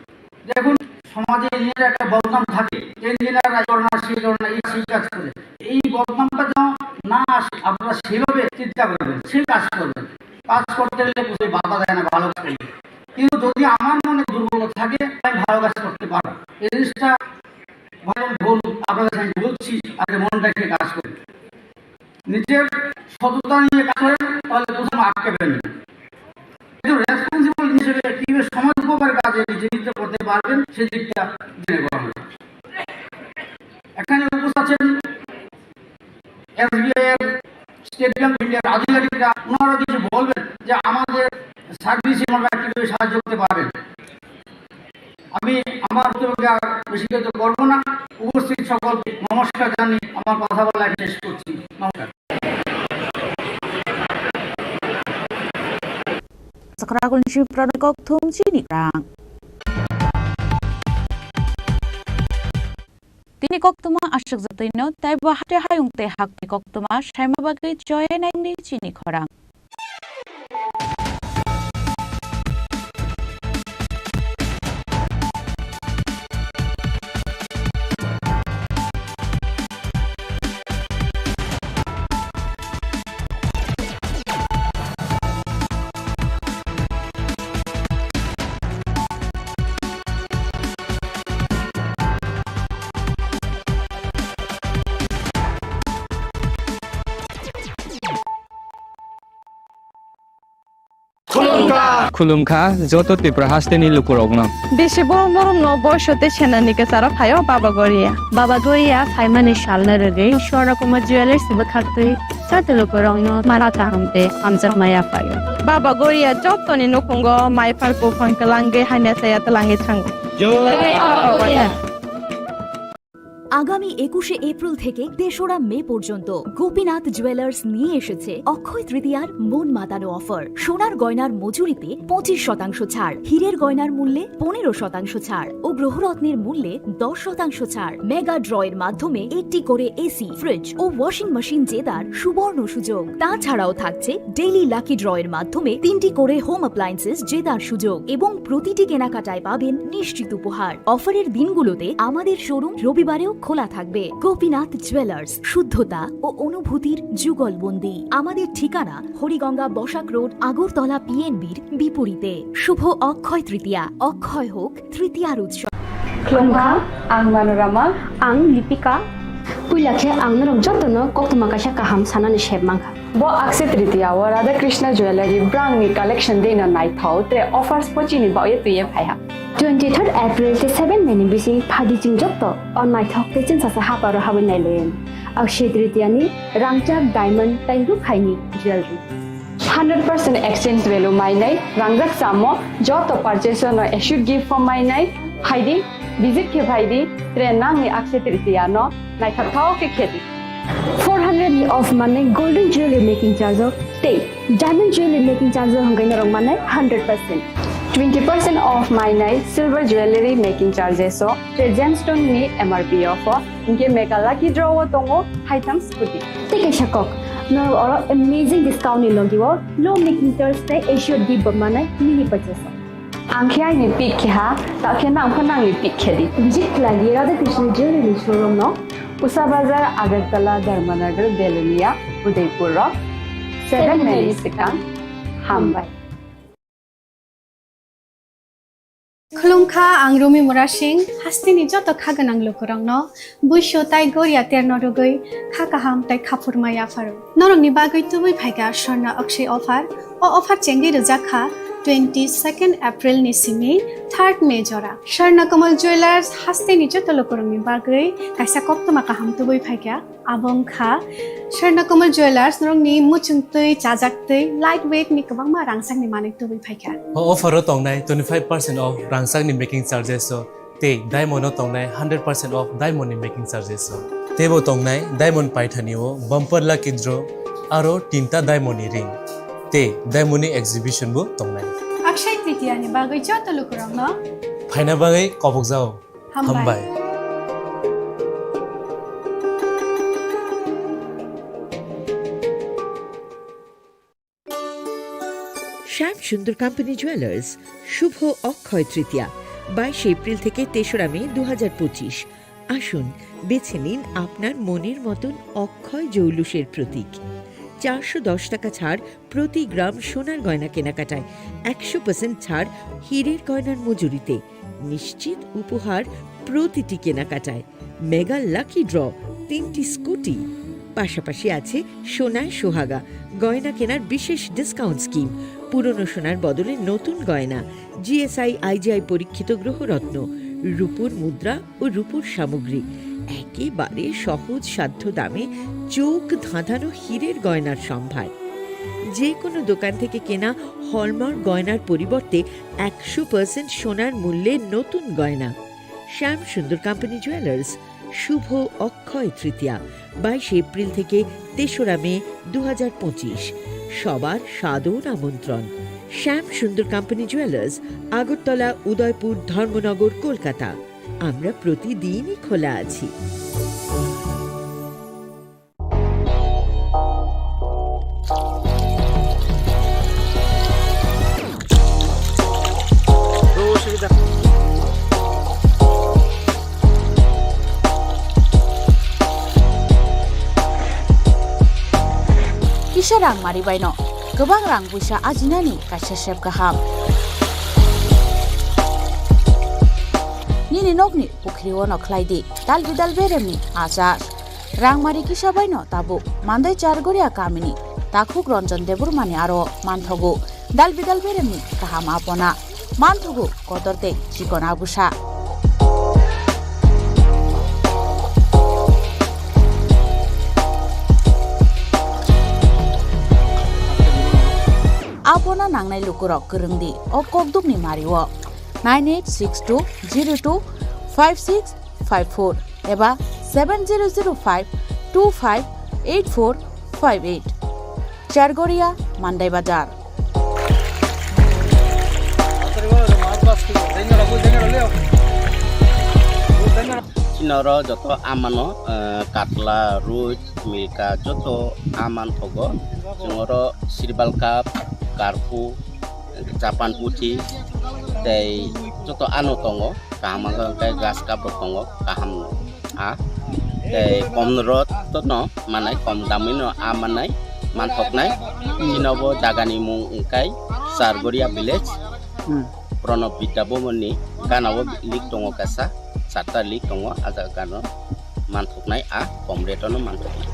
দেখুন, সমাজে ইঞ্জিনিয়ার একটা বদনাম থাকে, ইঞ্জিনিয়ার এই করে না, সেই করে না, এই সেই কাজ করে। এই বদনামটা যেন না আসে, আপনারা সেভাবে চিন্তা করবেন, সেই কাজ করবেন। কাজ করতে গেলে কোনো বাধা দেয় না, ভালো কাজ করবেন। কিন্তু যদি আমার মনে দুর্বলতা থাকে, আমি ভালো কাজ করতে পারবো। এই জিনিসটা ভাই বোন, আপনাদের সাথে বলছি, আগে মন রেখে কাজ করুন। নিজের সততা নিয়ে কাজ করেন, তাহলে কোথাও আটকে যাবেন না। একজন রেসপন্সিবল হিসেবে কিভাবে সমাজ উপকার কাজে নিজে নিজে করতে পারবেন, সেদিকটা জেনে করা হবে। এখানে উপস্থিত আছেন এসবিআই এর, স্টেট ব্যাংক অফ ইন্ডিয়ার আধিকারিকরা, ওনারা কিছু বলবেন যে আমাদের সার্ভিসে ওনারা কিভাবে সাহায্য করতে পারেন। আমি আমার বক্তব্যকে আর বেশি দীর্ঘ করবো না। উপস্থিত সকলকে নমস্কার জানিয়ে আমার কথা বলা এখানে শেষ করছি। নমস্কার। Sakra agulni simi pranai kok thum chini rang. Tini koktwma aswk jatwino, taibo hate hayung tei hakni koktwma saima bagwi choya naidi chini khorang. Khulumkha joto Tripura hasteni lukurokno. Bisi borom borom no boiso tei senani kwcharo phaio Baba Goria. Baba Goria phaimani salno rwgwi Swarna Kumar Jewellers bwkhaktwi joto lukurokno mara kaham tei hamjakma yaphaio. Baba Goria jotoni nukhungo mai phar buphang twlangwi hamya chaya twlangwi thango. আগামী একুশে এপ্রিল থেকে তেসরা মে পর্যন্ত গোপীনাথ জুয়েলার্স নিয়ে এসেছে অক্ষয় তৃতীয়ার মন মাতানো অফার। সোনার গয়নার মজুরিতে পঁচিশ শতাংশ ছাড়, হীরের গয়নার মূল্যে পনেরো শতাংশ ছাড় ও গ্রহরত্নের মূল্যে দশ শতাংশ ছাড়। মেগা ড্র এর মাধ্যমে একটি করে এসি, ফ্রিজ ও ওয়াশিং মেশিন জেতার সুবর্ণ সুযোগ। তাছাড়াও থাকছে ডেইলি লাকি ড্র এর মাধ্যমে তিনটি করে হোম অ্যাপ্লায়েন্সেস জেতার সুযোগ এবং প্রতিটি কেনাকাটায় পাবেন নিশ্চিত উপহার। অফারের দিনগুলোতে আমাদের শোরুম রবিবারেও খোলা থাকবে। গোপীনাথ জুয়েলার্স, শুদ্ধতা ও অনুভূতির যুগলবন্দি। আমাদের ঠিকানা হরিগঙ্গা বসাক রোড, আগরতলা পিএনবির বিপরীতে। শুভ অক্ষয় তৃতীয়া, অক্ষয় হোক তৃতীয়ার উৎসব। Khulumkha, ang Manorama. Ang Lipika. Puila khe ang norok jotono koktwma kaisa kaham sanani sep mankha. Bo Akshaya Tritiya o Radha Krishna Jewellery brangni collection deino naithok, tre offers bo chini bagwi twiwi phaiha. Twenty third April tei seven May ni bising phaidi chwng joto o naithok tei chwngsasa haparo habwi nailaio. Akshaya Tritiya ni rangchak, diamond tei rukhaini jewellery. Hundred percent exchange value mainai, rangjak chamo joto purchase no assured gift form mainai, phaidi, visit khe phaidi, tre nangni Akshaya Tritiya no naithok thok khe khedi. Four hundred ni off manai golden jewelry making charge o tei diamond jewelry making charge o hwnkhai norok manai hundred percent. Twenty percent off mainai silver jewelry making charges o tei gemstone ni M R P o pho, hinkhe mega lucky draw o tongo haitham scooty. Tei kaisa kok, norok oro amazing discount ni logi o low making charge tei assured gift bo manai mini purchase o. Ang khe aini pick khe ha, ta khe nang pho nangni pick khe di. Visit khlai di Radha Krishna Jewellery showroom no. Usa Bazar, Agartala, Dharmanagar, Belonia, Udaipur rok. Seven May ni swkang. Hambai. Khulumkha, ang Rumi Murasing, hasteni joto kha gwnang lukurokno buisu tai goria terno rwgwi kha kaham tai khaphurma yapharo. Norokni bagwi tubui phaikha Swarna Akshaya offer. O offer chengwi rwjakha twenty second April ni simi third May jora. Swarna Kamal Jewellers hasteni joto lukurokni bagwi kaisa koktwma kaham tubui phaikha. Abo wngkha Swarna Kamal Jewellers norokni muchungtwi, chajaktwi, light weight ni kwbangma rangchakni manwi tubui phaikha. O offer o tongnai twenty five percent off rangchakni making charges o tei diamond o tongnai hundred percent off diamond ni making charges o. Teibo tongnai diamond paithani o bumper lucky draw aro tinta diamond ni ring tei diamond ni exhibition bo tongnai. Akshaya Tritiya ni bagwi joto lukurokno phaina bagwi kobokjao. Hambai. Hambai. শ্যাম Sundar company jewellers, শুভ অক্ষয় তৃতীয়া, বাইশে এপ্রিল থেকে তেসরা মে দু হাজার পঁচিশ। আসুন, বেছে নিন আপনার মনের মতন অক্ষয় জৌলুসের প্রতীক। চারশো দশ টাকা ছাড় প্রতি গ্রাম সোনার গয়না কেনাকাটায়, একশো পার্সেন্ট ছাড় হীরের গয়নার মজুরিতে, নিশ্চিত উপহার প্রতিটি কেনাকাটায়। মেগা লাকি ড্র, তিনটি স্কুটি, পাশাপাশি আছে সোনায় সোহাগা, গয়না কেনার বিশেষ ডিসকাউন্ট স্কিম, পুরনো সোনার বদলে নতুন গয়না, জিএসআই আইজিআই পরীক্ষিত গ্রহরত্ন, রূপোর মুদ্রা ও রূপোর সামগ্রী, একেবারে সহজ সাধ্য দামে চোখ ধাঁধানো হীরের গয়নার সম্ভার। যে কোনো দোকান থেকে কেনা হলমার্ক গয়নার পরিবর্তে একশো পার্সেন্ট সোনার মূল্যে নতুন গয়না। শ্যাম সুন্দর কোম্পানি জুয়েলার্স, শুভ অক্ষয় তৃতীয়া, বাইশে এপ্রিল থেকে তেসরা মে দু হাজার পঁচিশ। সবার সাদর আমন্ত্রণ। শ্যাম সুন্দর কোম্পানি জুয়েলার্স, আগরতলা, উদয়পুর, ধর্মনগর, কলকাতা। আমরা প্রতিদিনই খোলা আছি। Kisa rang mari baino kwbang rang puisa ajinani kaisa sep kaham. Nini nokni pukhri ono khlai di dal bidal beremni achar. Rangmari kisa baino tabuk Mandai Chargoria kamini takhuk Ranjan Debbarmani aro manthogo. Dalbidal beremni kaham apona. Manthugo kotor tei chikon abusa. Apona nangnai lukurok kwrwngdi o kokdukni mario nine eight six two zero two five six five four eba seven zero zero five two five eight four five eight. Chargoria, Mandai Bazar. Chini oro joto amano, eh, katla, roi, milka joto aman thogo. Chwng oro sirbal cup, karpu, Japan puthi tei joto ano tongo. Kaham wngkha hwnkhe grass cup rok tongo, kaham a. Tei kom rot no manai, kom damwi no a manai, manthoknai. Chini bo jagani mung wngkha Chargoria village. Hmm. Pranab Vidya Bhavan ni gana o lake tongo kaisa, charta lake tongo, a jaga gana o manthoknai a, kom rate o no manthoknai.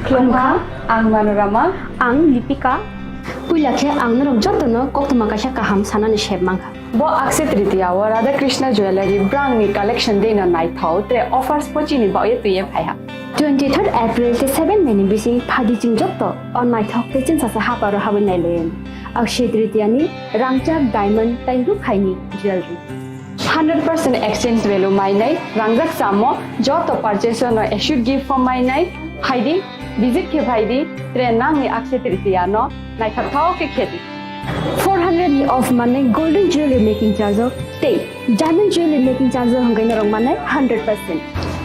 Khulumkha, ang Manorama. Ang Lipika. Puila khe ang norok jotono koktwma kaisa kaham sanani sep mankha. Bo Akshaya Tritiya o Radha Krishna Jewellery brangni collection deino naithok, tre offers bo chini bagwi twiwi phaiha. Twenty-third April tei seven May ni bising phadi chwng joto o naithok tei chwngsasa haparo habwi nailaio. Akshaya Tritiya ni rangchak, diamond tei rukhaini jewellery. Hundred percent exchange value mainai, rangjak chamo joto purchase no assured gift form mainai, phaidi, visit khe phaidi, tre nangni Akshaya Tritiya no naithok thok khe khedi. Four hundred ni off manai golden jewelry making charge o tei diamond jewelry making charge o hwnkhe norok manai hundred percent.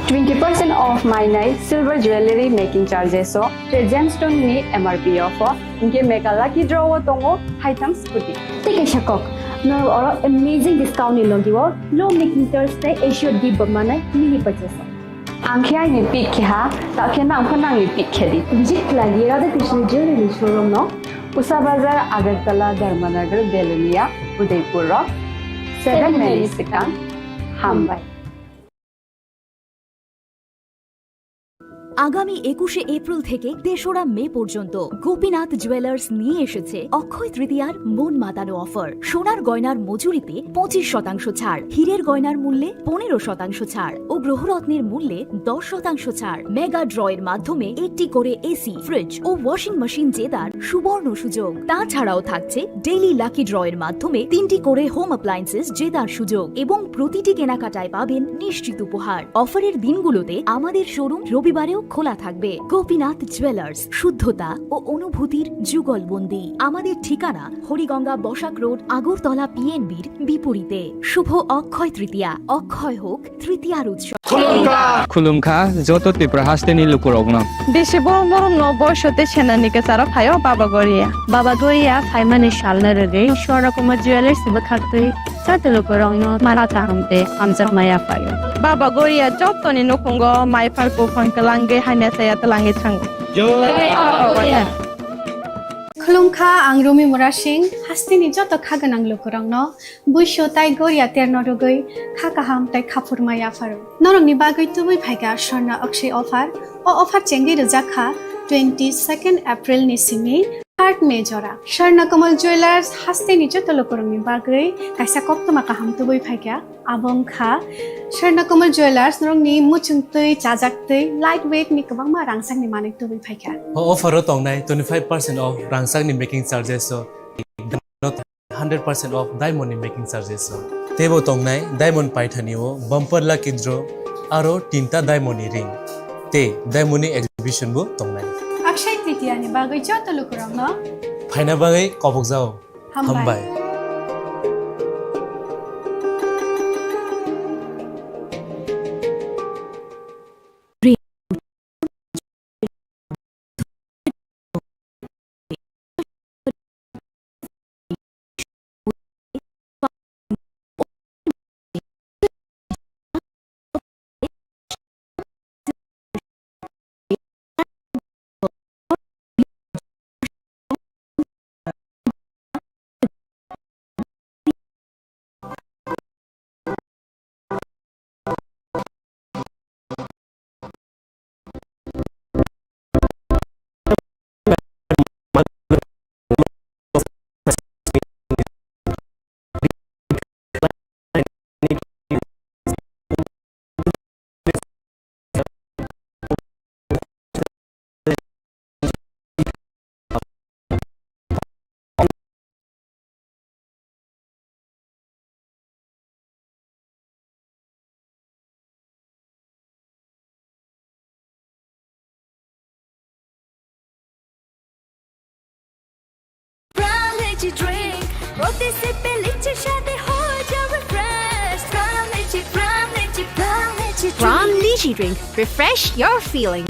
Twenty percent off mainai silver jewelry making charges o tei gemstone ni M R P off o, hwnkhe mega lucky draw o tongo haitham scooty. Tei kaisa kok, norok oro amazing discount ni logi o low making charge tei assured gift bo manai mini purchase o. Ang khe aini pick khe ha, ta khe nang pho nangni pick khe di. Visit khlai di Radha Krishna Jewelry showroom no, Usa Bazar, Agartala, Dharmanagar, Belonia, Udaipur o seven May ni swkang. Hambai. আগামী একুশে এপ্রিল থেকে তেসরা মে পর্যন্ত গোপীনাথ জুয়েলার্স নিয়ে এসেছে অক্ষয় তৃতীয়ার মন মাতানো অফার। সোনার গয়নার মজুরিতে পঁচিশ শতাংশ ছাড়, হীরের গয়নার মূল্যে পনেরো শতাংশ ছাড় ও গ্রহরত্নের মূল্যে দশ শতাংশ ছাড়। মেগা ড্রয়ের মাধ্যমে একটি করে এসি, ফ্রিজ ও ওয়াশিং মেশিন জেতার সুবর্ণ সুযোগ। তাছাড়াও থাকছে ডেইলি লাকি ড্রয়ের মাধ্যমে তিনটি করে হোম অ্যাপ্লায়েন্সেস জেতার সুযোগ এবং প্রতিটি কেনাকাটায় পাবেন নিশ্চিত উপহার। অফারের দিনগুলোতে আমাদের শোরুম রবিবারেও খোলা থাকবে। গোপীনাথ জুয়েলার্স, শুদ্ধতা ও অনুভূতির যুগলবন্দি। আমাদের ঠিকানা হরিগঙ্গা বসাক রোড, আগরতলা পিএনবির বিপরীতে। শুভ অক্ষয় তৃতীয়া, অক্ষয় হোক তৃতীয়ার উৎসব। Khulumkha, joto Tripura hasteni lukurokno. Bisi borom borom no boiso tei senani kwcharo phaio Baba Goria. Baba Goria phaimani salno rwgwi Swarna Kumar Jewellers bwkhaktwi joto lukurokno mara kaham tei hamjakma yaphaio. Baba Goria jotoni nukhungo mai phar buphang twlangwi hamya chaya twlangwi thango. Jai Baba Goria. Khulumkha, ang Rumi Murasing, hasteni joto kha gwnang lukurokno buisu tai goria terno rwgwi kha kaham tai kha phurma yapharo. Norokni bagwi tubui phaikha Swarna Akshay offer. O offer chengwi rwjak kha twenty second April ni simi third May jora. Swarna Kamal Jewellers hasteni joto lukurokni bagwi kaisa koktwma kaham tubui phaikha. Abo wngkha Swarna Kamal Jewellers, norokni muchungtwi, chajaktwi, light weight ni kwbangma rangchakni manwi tubui phaikha. O offer o tongnai twenty five percent off rangchakni making charges o, hundred percent off diamond ni making charges o. Teibo tongnai diamond paithani o bumper lucky draw, aro tinta diamond ni ring tei diamond ni exhibition bo tongnai. Akshay Tritiya ni bagwi joto lukurokno phaina bagwi kobokjao. Hambai. Hambai. Drink, protisip pe litchi shate ho jao refresh. Pran litchi, pran litchi, pran litchi drink. Pran Litchi Drink. Refresh your feeling.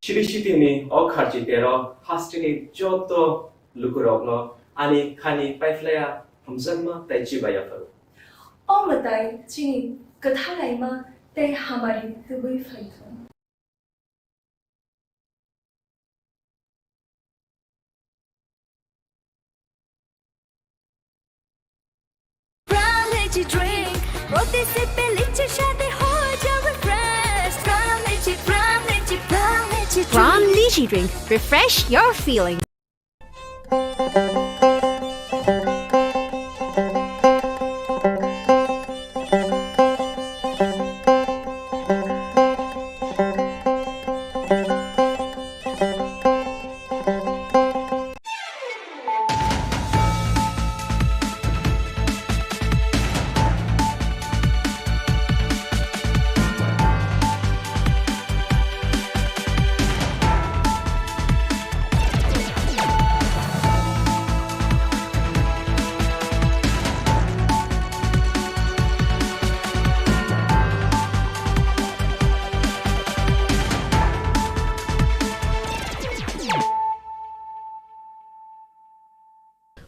Chiri City ni o kharchi tero hasteni joto lukurokno ani khani paiphlaiya hamjakma tei chiba yapharo. O mwtai chini kwthalaima tei hamari tubui phaithung. Pran Litchi Drink, protisip pe litchi shate ho jao refresh. Pran litchi, pran litchi, pran litchi drink. Pran Litchi Drink. Refresh your feeling.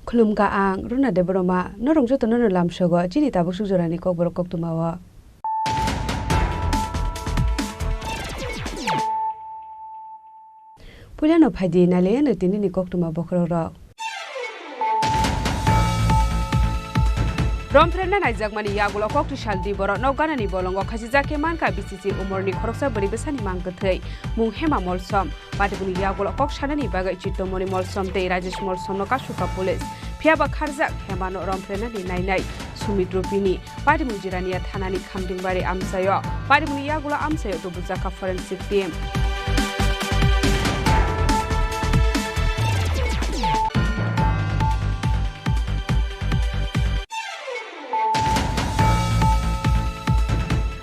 Khulumkha ang Runa Debbarma, norok jotono no lamsogo chini tabuk suk jorani kokborok koktwma o. Puilano phaidi nailaiyano tinini koktwma bokhorokrok. Romphrenna naijakmani yagulo koktwi saldi borok nok ganani bolongo khachijak khe mankha B C C umorni khoroksa bwrwi bwsani mang kwthwi, mung Hema Molsom. Patimungni yagulo kok sanani bagwi Chittomoni Molsom tei Rajesh Molsomno kasukha police. Phiyaba kharjak Hemano romphrenani nainai Sumit Rupini. Patimung Jirania thanani Khamdingbari amchaio. Patimungni yagulo amchaio tubujakha forensic team.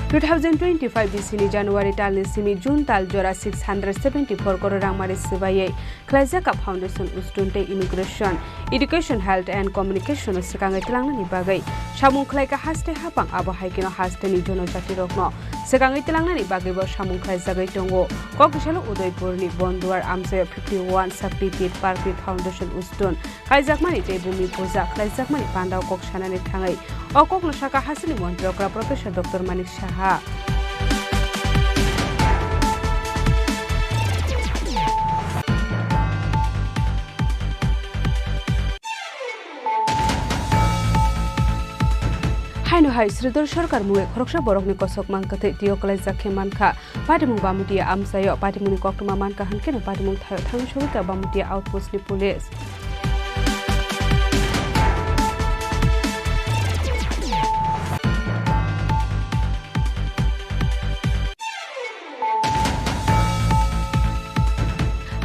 Two thousand twenty-five bisini January talni simi June tal jora six hundred seventy-four crore rangmari swbaiwi khlaijak foundation, ustun tei immigration, education, health and communication o swkangwi tlangnani bagwi samung khlaikha haste hapang, abo hai kheno hasteni jonojatirokno swkangwi tlangnani bagwibo samung khlaijagwi tongo. Kok bisalo Udaipurni Bonduar amchaio fifty-one Shakti Pit Parkri Foundation ustun kaijakmani tei bumi puja khlaijakmani pandao kok sanani thangwi o kokno sakha hasteni montri okra Professor Doctor Manik Saha. Haino hai Sridhar Sarkar mungwi khoroksa borokni kosok mang kwthwi twiyo kwlaijak khe mankha. Patimung Bamutia amchaio patimungni koktwma mankha hwnkhe no patimung thaio thangwi sogwikha Bamutia outpost ni police.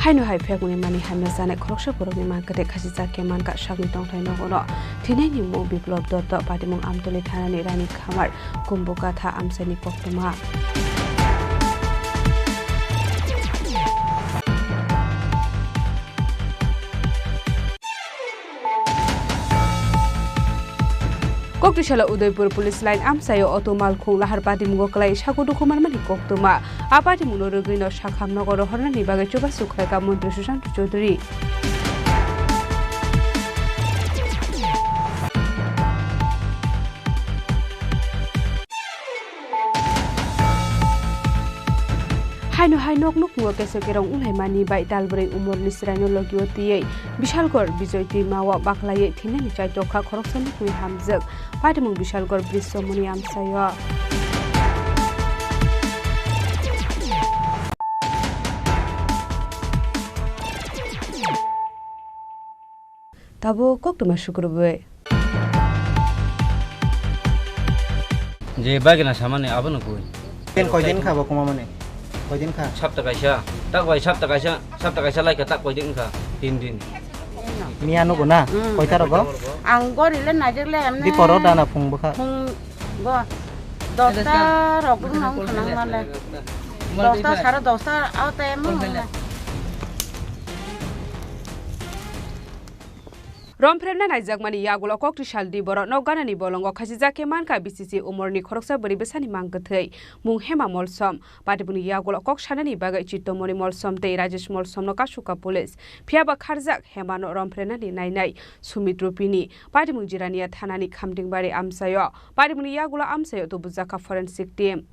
Haino hai phiyokmani mani hamya chanai khoroksa borokni mang kwthwi khachijak khe mankha sakni tongthai nogo no. Thwinaini mung Biplop Dotto, patimung Amtoli thanani Rani Khamar, Kumbukatha amchaini koktwma. Koktisalo Udaipur Police Line amchaio auto malkhung lahar patimungo kwlai sago dukhumarmani koktwma. A patimungno rwgwino sakham nogo rohornani bagwi chubachu khlaikha Montri Sushant Chaudhary. Haino hai nok nukhungo keso kerong wnglaimani bai talbrwi umorni chwraino logio twiwi Bishalgor Bijoy twimao baklaiwi thwinani chaitokha khoroksa nukhungni hamjwk. Patimung Bishalgor Brisomoni amchaio. Tabuk koktwma sukrubwi. Je bagina samani abono koi. Ken koidin kha bo kuma mani? Koidin kha? Sapta kaisa, tak bai sapta kaisa, sapta kaisa lai kha tak koidin kha? Tin din. Miya nugo na? Mm. Koita rogo? Ang gori le najak le amne. Di koro dana phung bwkha. Phung bo. Dosta rok bwkha nang khanang male. Dosta sare dosta au te mo. Romphrenna naijakmani yagulo koktisal di borok nok ganani bolongo khachijak khe mankha B C C umorni khoroksa bwrwi bwsani mang kwthwi mung Hema Molsom. Patibuni yagulo kok sanani bagwi Chitomoni Molsom tei Rajesh Molsomno kasuka police. Phiyaba kharjak Hemano romphrenani nainai Sumit Rupini. Patibung Jirania thanani Khamtingbari amchaio. Patibuni yagulo amchaio tubujakha forensic team.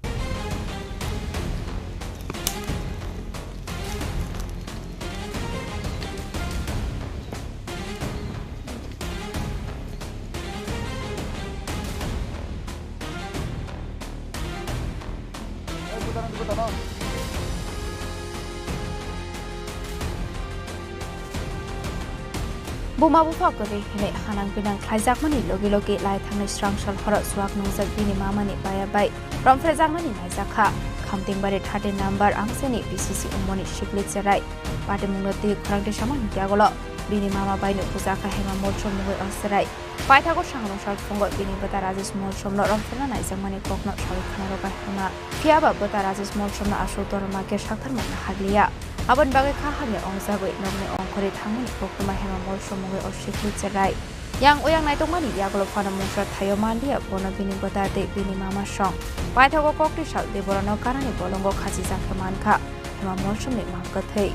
Buma bupha kwrwi hwnwi hanang binang khlaijakmani logi logi lai thangnai srang sal horo chuak nungjak bini mamani baya bai romphrejaknani naijakha. Khamtingbari thirteen number amchaini B C C umoni sikli cherai. Patimungno twi khorang twi samani yagulo bini mama baino bujakha Hema Molsom mungwi o cherai. Paithago sangrong sal phungo bini bwta Rajesh Molsomno romphena naijakmani kokno sawi khna rwbai hama. Phiyaba bwta Rajesh Molsomno aswk dorma khe saktharmung nahakliya. Aboni bagwi kha hamya ongjagwi nokni ongkhorwi thangmani koktwma Hema Molsom mungwi o sikli cherai. Yang uyang naitokmani yagulo phano mungsa thaio manliya bono bini bwta tei bini mama song. Paithago kokti sal de borano ganani bolongo khachijak khe mankha. Hema Molsomni mang kwthwi.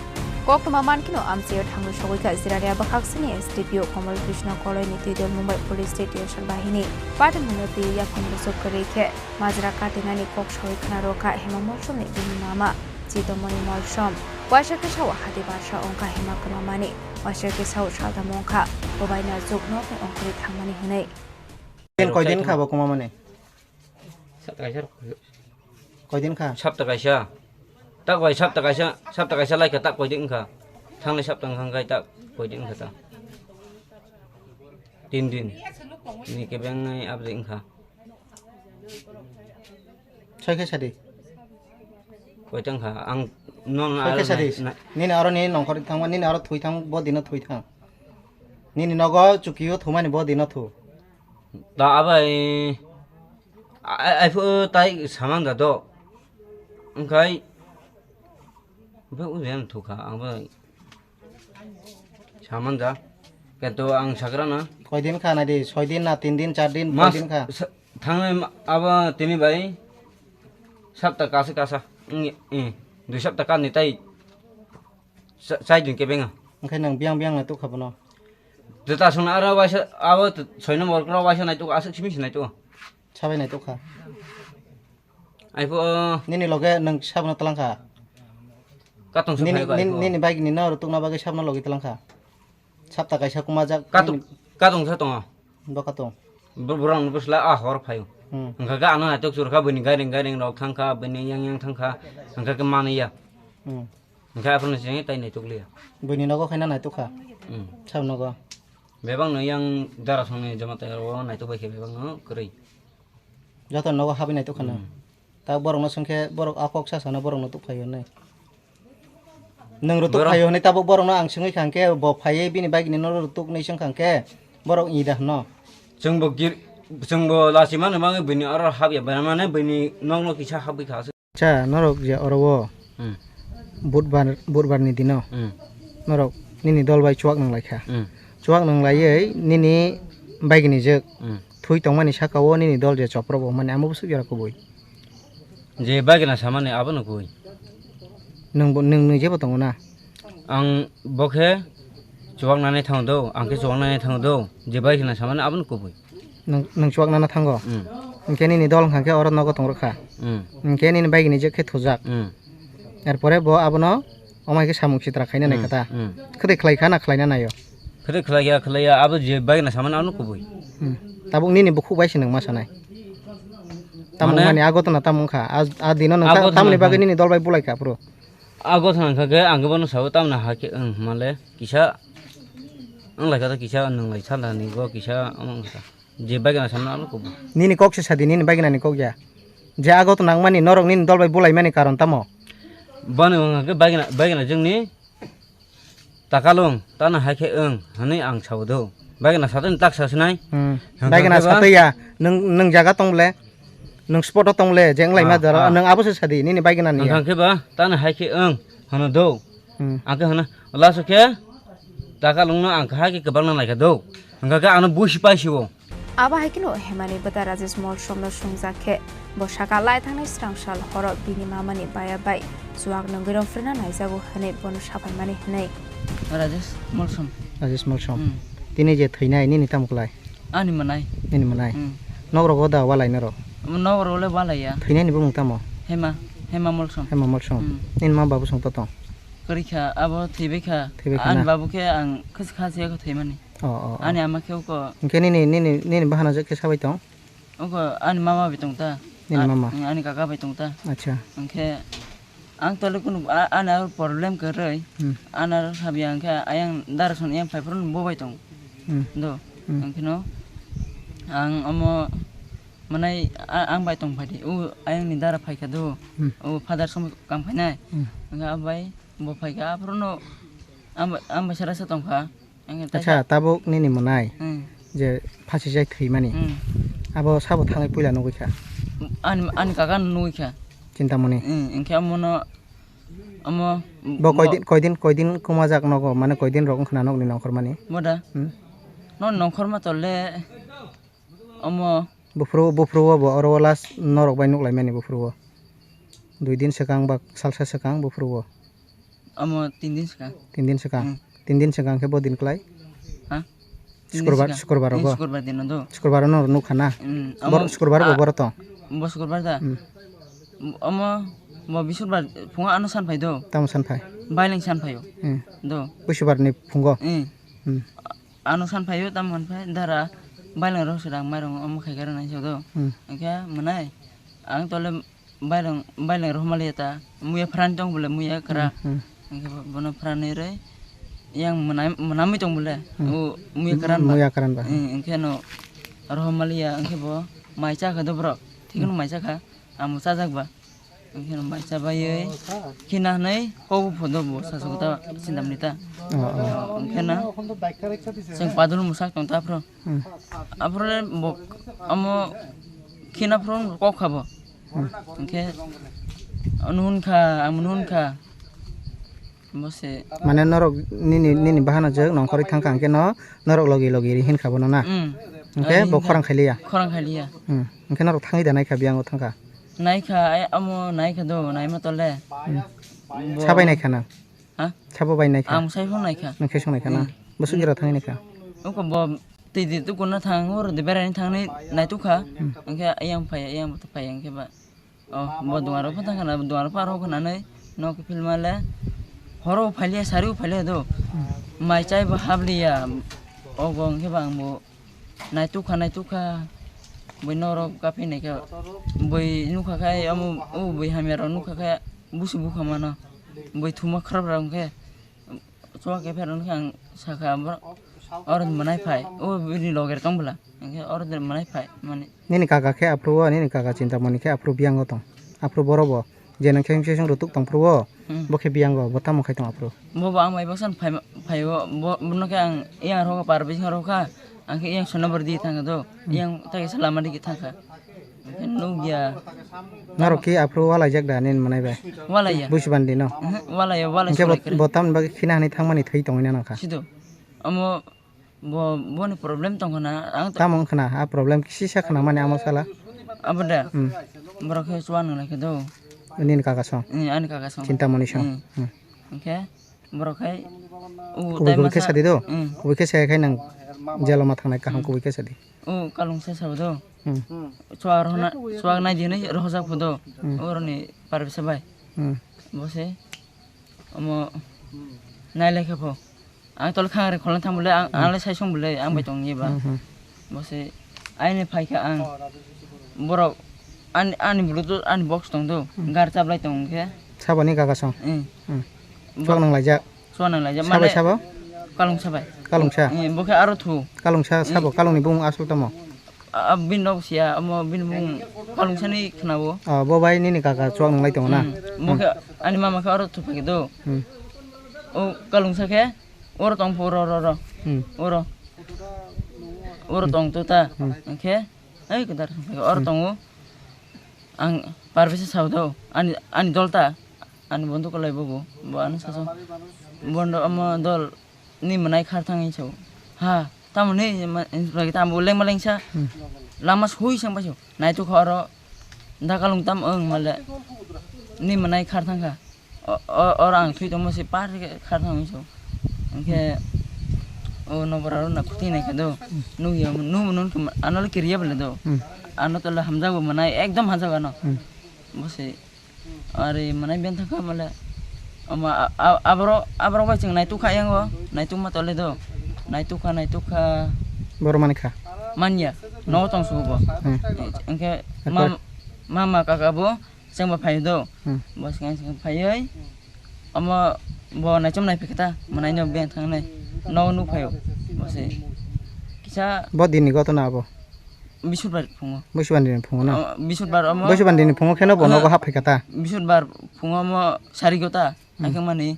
Koktwma mankhino amchaio thangwi sogwi kha Jirania bwkhaksini S D P O Kamal Krishna Koloini twidul Mumbai Police State Yashar Bahini. Patimungno twi yaphang bwswk kwrwi khe majra katinani kok sawi khna rwkha Hema Molsomni bini mama Chitomoni Molsom. Waisa khe sao hati barsa wngkha Hema kwmamani. Waisa khe sao saltham wngkha. Bobai naijwk nokni ongkhorwi thangmani hwnwi. Koidin kha bo kwmamani? Sapta kaisa. Koidin kha? Sapta kaisa. Tak bai sapta kaisa, sapta kaisa lai kha tak koidin wngkha. Thangnai sapta wngkha wngkhai tak koidin wngkha ta. Tin din. Ni kebeng nai abri wngkha. Soi khe sadi. Koita wngkha ang non. Soi khe sadi. Nini aro ni nongkhor thangma, nini aro thui thang, bo dino thui thang. Nini nogo chukio thumani bo dino thu. Da abai ai phu tai samang da do. Wngkhai bhe ujen thukha ang bai samang da. Kento ang sagra na. Koi din kha nai di, soi din na, tin din, char din, koi din kha? Thangnai abo tini bai sapta kasa kasa. Dui sapta kani tai. Chai din kebeng. Wngkhai nang biang biang nai tukha bono. Jeta sung aro waisa abo soi nombor kro waisa nai tukha, aswk simi sinai tukha. Sabai nai tukha. Ai pho. Nini loge nang sabno talang kha. Katong sa nini, nini bagi ni noro tukna bagwi sabno logi talang kha. Sapta kaisa kuma jak. Katong, katong sa tongo. Bo katong. Borok no bwsla a hor phaio. Hwnkha khe ano naitok churkha bini gairing gairing rok thangkha bini yang yang thangkha. Hwnkha khe manwi ya. Hwnkhe aphano chini tai naitok liya. Buini nogo khaina naitok kha. Sab nogo. Bebak no yang dara songni jama tai ro naitok bai khe bebak no kwrwi. Joto nogo habwi naitok khana. Ta borok no swngkhe borok a kok sa sana borok no tuk phaio nai. Nwng rutuk phaio hinwi tabuk borok no ang swngwi kha hwnkhe bo phaiwi bini bagini no rutuk nwi swng kha hwnkhe borok i da hwno. Chwngbo gir chwngbo lachimani bagwi bini oro habya bai mane bini nokno kisa habwi kha. Cha norok je oro o budbar budbar ni dino norok nini dol bai chuak nang lai kha. Chuak nang laiwi nini bagini jwk thui tongmani saka o nini dol je chopro bo mani amo bwswk jora kubui. Je bagina samani abono koi. Nwng bo nwng nwi jebo tongo na? Ang bo khe chuwak nani thango do, ang khe chuwak nani thango do, je bagina samani abono kubui. Nwng nwng chuwak nana thango? Hwnkhe nini dol wngkha khe oro nogo tong rwkha. Hwnkhe nini bagini je khe thujak. Erpore bo abono Omo hai khe samung sitra khaina nai kha ta. Khwtwi khlai kha na khlaina naio? Khwtwi khlai ya, khlai ya, abo je bagina samani ano kubui. Tabuk nini bukhuk bai se nwng ma sanai. Tamo mani ago tona tamo wngkha. A dino nwng tamoni bagwi nini dol bai bulai kha phuru. Ago tona wngkha khe ang bono sao tamoni hai khe wng hwnmale kisa wng lai kha ta kisa nwng lai sala ni go kisa omo wngkha ta. Je bagina samani ano kubui. Nini kok se sadi, nini bagina ni kok ya. Je ago to nangmani norok nini dol bai bulai mani karon tamo? Boni wngkha khe bagina, bagina jwngni takalung tano hai khe wng hwnwi ang sao do. Bagina satwini tak sa sinai. Bagina satwi ya, nwng nwng jaga tong ble, nwng spot o tong ble, je wng lai ma jora, nwng abo se sadi nini bagina ni ya. Wngkha khe ba tano hai khe wng hwno do. Ang khe hwno laso khe Takalungno ang kahai khe kwbangna naikha do. Hwnkha khe ano buisi paisio. Abo hai kheno Hemani bwta Rajesh Molsomno swngjak khe, bo saka lai thangnai srang sal horo bini mamani baya bai chuak nwngwi rw phrwna naijago hwnwi bono saphaimani hwnwi. Rajesh Molsom. Rajesh Molsom. Hmm. Tini je thwinai nini tamo klai? Ani mwnai. Nini mwnai? Hmm. Nok rogo da walai norok? Nok rogo le walai ya. Thwinai ni bumung tamo? Hema, Hema Molsom. Hema Molsom. Hmm. Nini ma babu song to tong? Kwrwi kha, abo thwibai kha. Thwibai kha na? Ani babu khe ang khasi khasi khe thwimani. Oh, oh, oh. Ani ama khe uko. Hwnkhe nini, nini, nini bahano je khe sabai tong? Uko ani mama bai tong ta. Nini mama? A-, ani kaka bai tong ta. Acha. Hwnkhe ang tole kunu a-, ani aro problem kwrwi. Hmm. Ani aro sabi ang khe ayang dara son yang phai phuru bo bai tong. Hmm. Do. Hmm. Hwnkhe no ang omo manai a-, ang bai tong phai di. U ayang ni dara phai kha do. Hmm. U father som kam phainai. Hmm. Hwnkhe abai bo phai kha aphuru no ang bai, ang bai sara sa tong kha. Ang khe Acha, taisa tabuk nini mwnai Hmm. je phasi jai thwimani. Hmm. Abo sabo thangwi puila nugwi kha? Ani, ani kaka no nugwi kha. Chintamoni. Hmm, hwnkhe amo no, amo Bo bo koidin, koidin, koidin kuma jak nogo, mane koidin rok wngkhna nokni nongkhormani? Boda? Hmm. No nongkhorma tole amo Buphuru, buphuru o bo oro o last norok bai nuklaimani buphuru o. Dui din swkang ba salsa swkang buphuru o. Amo tin din swkang. Tin din swkang. Hmm. Tin din swkang khe bo din klai? Ha? Tin din Sukrobar, swkang. Sukrobar Hmm, rogo? Sukrobar din do. Sukrobar no nukha na? Hmm, Bor-, amo Sukrobar bo a-, boro tong? Bo Sukrobar da? Hmm. Amo bo Bisukrobar phungo ano san phai do. Tamo san phai? Baileng san phai o. Hmm. Do. Busubar ni phungo? Hmm. Hmm. Ano san phai o tamo hwn phai dara baileng rok swrang mairung omo khai khe rwnai sa do. Hmm. Hwnkhe mwnai ang tole Baileng, baileng rohormaliya ta, muya phrani tong bole, muya kra. Hmm, hmm. Hwnkhe bo-, bono phrani rwi, yang mwnai-, mwnamwi tong bole, Hmm. o muya kran ba. Muya kran ba. Hmm, hwnkhe no rohormaliya, hwnkhe bo mai cha kha do borok. Thikno Hmm. mai cha kha, amo chajak ba. Hwnkhe no mai cha baiwi, khina hwnwi kok bo phodo bo, sasu kota sindamni ta. Oh, oh. Hwnkhe no, chwng padulni mwsak tong ta phro. Hmm. Aphuru le bo amo khina phuru kok kha bo. Hmm. Hwnkhe ano hwn kha, amo hwn kha. Bo se. Mane norok nini, nini bahano jwk nongkhorwi thang kha, hwnkhe no norok logi logi ri hin kha bono na? Hmm. Hwnkhe Ari bo hin kha. Khorang khai liya? Khorang khai liya. Hmm. Hwnkhe norok thangwi da nai kha, biyango thang kha? Nai kha, ai amo nai kha do, nai ma tole. Hmm. Bo Sabai nai kha na? Ha? Sabo bai naikha? Ang sai phone naikha. Nang khe song naikha na? Hmm. Bwswk jora thangwi naikha? Oko bo twi di tukuna thang, oro de berai thangni naitukha. Hmm. Hwnkhe ayang phai, ayang bo phai hwnkhe ba. Oh, bo duaro pha thangkhana, duaro pha rokha nanai nok philmale. Horo phailiya, sari phailiya do. Hmm. Mai chai bo habliya. Ogo hwnkhe ba ang bo Naitukha, naitukha, bui norok kaphi naikha, bui nukha khai, omo, o bui hamya rok nukha khai, busu bukha mano, bui thuma khrap rok hwnkhe, chuak khe pherok hwnkhe ang sakha, abo, oro mwnai phai, o bini loge tong bwla, hwnkhe oro mwnai phai, mani. Nini kaka khe aphuru o, nini kaka Chintamoni khe aphuru biyango tong, aphuru boro bo. Je nang khe sesong rwtuk tong phuru o, Hmm. bo khe biyango, bo tamo khai tong aphuru? Bo bo ang bai baksa phai, phai o, bo, bono khe ang yang rokha par bising rokha, ang khe yang sona bor di thangkha do, Hmm. yang ta khe salama di thangkha. Hwnkhe nukya. Norok khe aphuru walaijak da nini mwnai bai? Walaiya. Busi bandi no? Mhm, walaiya, walai Hwnkhe bo, solai khe. Bo tamni bagwi khina hwnwi thangmani thwi tongwi na nangkha? Sido. Omo Bo, boni problem tong khna, ang to Tamo wng khna, a problem kisa khna mani amo sala. Abo da? Hmm. Borok khe chuan nang lai khe do. Nini kaka song? Hmm, ani kaka song. Chintamoni song? Hmm. Hmm. Hwnkhe borok khai, o Kubui tai kubui khe masa sadi do? Hmm. Kubui khe sai khai nang jelo ma thangnai kaham Hmm. kubui khe sadi. O kalung sa sabo do. Hmm. Chuak rohna, chuak nai di hinwi rohojak pho do. Hmm. Oroni par bisa bai. Hmm. Bo se omo nai lai khe pho. Ang tole khang re kholna thang bole, ang, Hmm. ang le sai song bole, ang bai Hmm. tong ye ba. Hmm, hmm. Bo se aini phai kha ang. Borok ani, ani bluetooth, ani box tong do. Hmm. Gar chaplai tong khe. Saboni kaka song? Hmm. Hmm. Bo Chuak nang laijak? Chuak nang laijak. Sabai Mane sabo? Kalung sabai. Kalungsa? Hmm, bo khe aro thu. Kalungsa sabo, Hmm. kalungni bumung asol tamo? A, a, bini nok siya, omo bini bumung Kalungsani khna-o. Ah, bo bai nini kaka chuak nang lai tongo na? Hmm. Bo khe ani mama khe oro thupha khe do. Hmm. O Kalungsa khe oro tong pho, oro, oro, oro. Hmm. Oro. Oro Hmm. tong to ta. Hmm. Hwnkhe, ai kwdar thupha khe oro Hmm. tongo. Ang par bisa sao do. Ani, ani dol ta. Ani bondhu kwlai bo bo. Bo ano saso. Bondo omo dol. ni mwnai khar thang hinwi sao. Ha, tamo ni ma-, lagi tamo lengma lengsa. Hmm. Lama sui sang pasu. Naituk kha oro dakalung tam wng male. Ni mwnai khar thang kha. O, o, oro ang thwi tongmo se par khe khar thang hinwi sao. Hwnkhe o nokbar aro na khuti nai kha do. Nukya, nukmo nung khe ano le kiriya bole do. Hmm. Ano tole hamjago mwnai, ekdom hamjago ano. Hmm. Bo se Ari manai ben thangkha male. Ama a-, a-, aborok, aborok bai chwng naituk kha yango, naituk ma tole do. Naituk kha, naituk kha. Boro mani kha. Manya, no tong sugo bo. Hmm. Engke Akbar. Mam-, mama kaka bo, chwng bo phaio do. Hmm. Bo sing sing phaioi. Ama bo naichom nai phikta, manai no ben thangnai. No nuk phaio. Bo se. Kisa Bo dini gotona abo. Bisudbar phungo. Bisudbar ni phungo na? O, Bisudbar omo. Bisudbar ni phungo kheno bo Aha. Nogo hap phaikha ta? Bisudbar phungo omo sarigo ta, Hmm. Haikhe mani.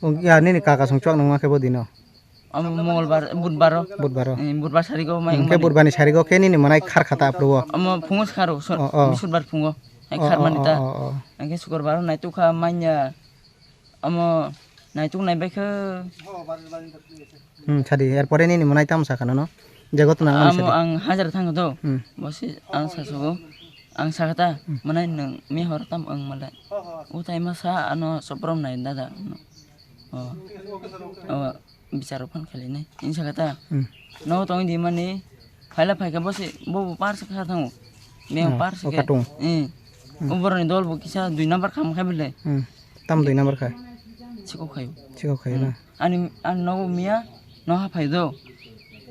O, ya, nini kaka song chwk nangma khe bo dino? Omo Mongolbar, Budbaro. Budbaro. Eh, Budbar sarigo mai Hwnkhe mani. Budbar ni sarigo khe nini mwnai khar kha ta aphuru o? Omo phungo skharo, so-, O, o. Bisudbar phungo. Hai O, khar o, mani o, ta. O, o. Hwnkhe Sukrobaro naituk kha manya. Omo naituk nai bai khe. Hmm, sadi, erpore nini mwnai tamo sakha nono? Je gotona ang Amo sadi. Ang hajar thang do. Hmm. Bo se ang sasogo. Ang sakha ta, Hmm. Mwnai nwng mihor tam wng male. Utai ma sa ano soprom nai dada. O. O, bicharo phan khali nai. Insakha ta. Hmm. No tong di mani. Phaila phaikha bo se, bo bo par se kha thango. Meo Hmm, par se o khe. Katung. Eh. Hmm. O boroni dol bo kisa dui number kham khai bele. Hmm. Tam dui number kha? Chikok khayo. Chikok khayo Hmm. na? Ani, ani nogo miya, no ha phai do.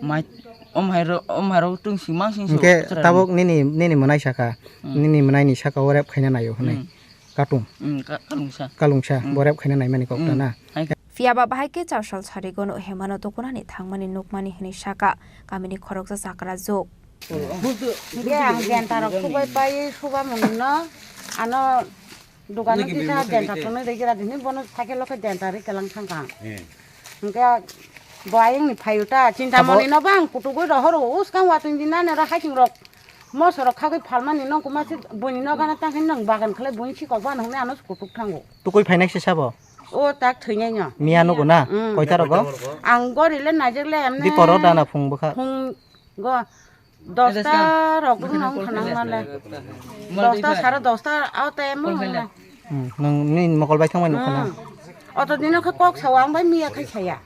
Mai, om hai ro, om hai ro tung sing mang sing so, Hwnkhe chwrai tabuk ni. Nini, nini mwnai sakha, Hmm. Nini mwnai ni saka o rep khaina naio hwnwi. Hmm. Katung. Hmm, ka-, kalungsa. Kalungsa, Hmm. Bo rep khaina naimani kok ta Hmm. Na? Hai kha. Phiya ba bahai khe char sal sarigo no hemano tukunani thangmani nukmani hwnwi sakha kamini khoroksa chakra juk. Hwnkhe ang denta rok subai pai suba mung no ano Dogano kisa denta tongnai rwgwra dini bono cycle o khe denta rwi kelang thangkha ang. Eh. Hwnkhe bo ayang ni phaio ta chinta Abo moni no bang kutugwi rohoro uskang watwng dinani oro haiching rok moso rok khagwi phalmani nong kuma se buini nogano tangkhe nong bagan khlai buini sikok bano hwnwi ano kutuk thango. Tukui phainai se sabo? O tak thwinai no. Miya nugo na? Mm. Koita rogo? Ang gori le naijak le emne. Di poro dana phung bwkha. Phung go. Dosta rok wngkha nang male. Dosta sare dosta o time wngkha. Hmm, nwng nini mokol bai thangmani nukha na? Hmm. Oto dino khe kok sao ang bai miya khai saya.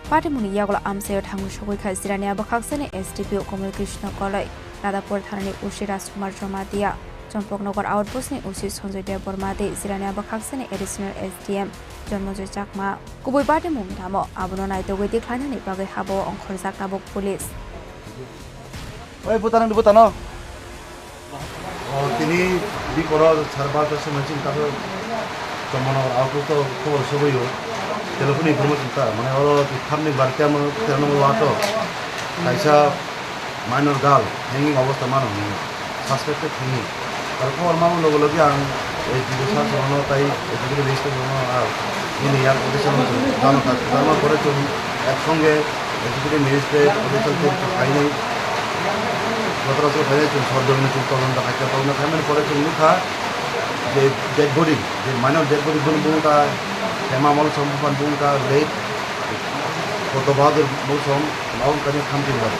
Patimungni yagulo amchaio thangwi sogwi kha Jirania bwkhaksani S D P O Komol Krishna Koloi, Radhapur thanani O C Rajkumar Jamatia, Champaknagar outpost ni O C Sanjoy Debbarma tei Jirania bwkhaksani Additional S D M Janmojoy Chakma. Kubui patimung tamo, abono naitugwi tikhlainani bagwi habao ongkhorjak tabuk police. Oi, butano, butano. O, tini biporo sar barta somoi chini kaso Champaknagar outpost o khobor soboio. Telephone information ta, mane oro thamni barta mo terno mo wato. Kaisa minor girl hanging obostha mano hwnwi. Suspected hanging. Aro khobor mamo logo logi ang S D O sir songno tai executive magistrate songno ar nini yak officer no chwng jano kha, jano pore chwng ek songe executive magistrate officer tei phainai gotoro se phainai chwng sor dongni chwng tolonda khaikha, tolonda khaimani pore chwng nukha je dead body, je minor dead body bini bumung kha Hema Molsom, buphani bumung kha late Koto Bahadur Molsom. Mao wngkha ni khamti bai.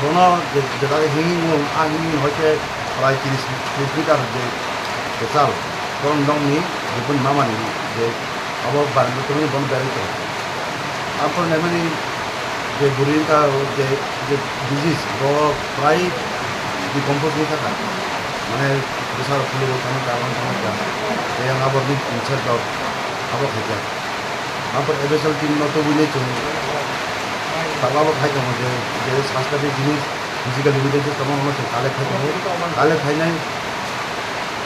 Bono je, je dagi himwi wng, a himwi hoi khe prai tris, tris meter je, je kwchal. Borok nokni je bini mama ni je abo barenda tongwi bono berai tongo. Aphuru naimani je bwrwi wngkha je, je disease bo prai decompose wngwi thangkha. Mane bwsa rok phulwi rok tamo kha, aboni tamo kha. Tei ang aborokni in charge rok abo khaikha. Aphuru A B S L team no tubui nai chwng tabuk abo khai tongo je, je sanskar ni jinis physical evidence tongma no chwng collect khai tongo. Collect khainai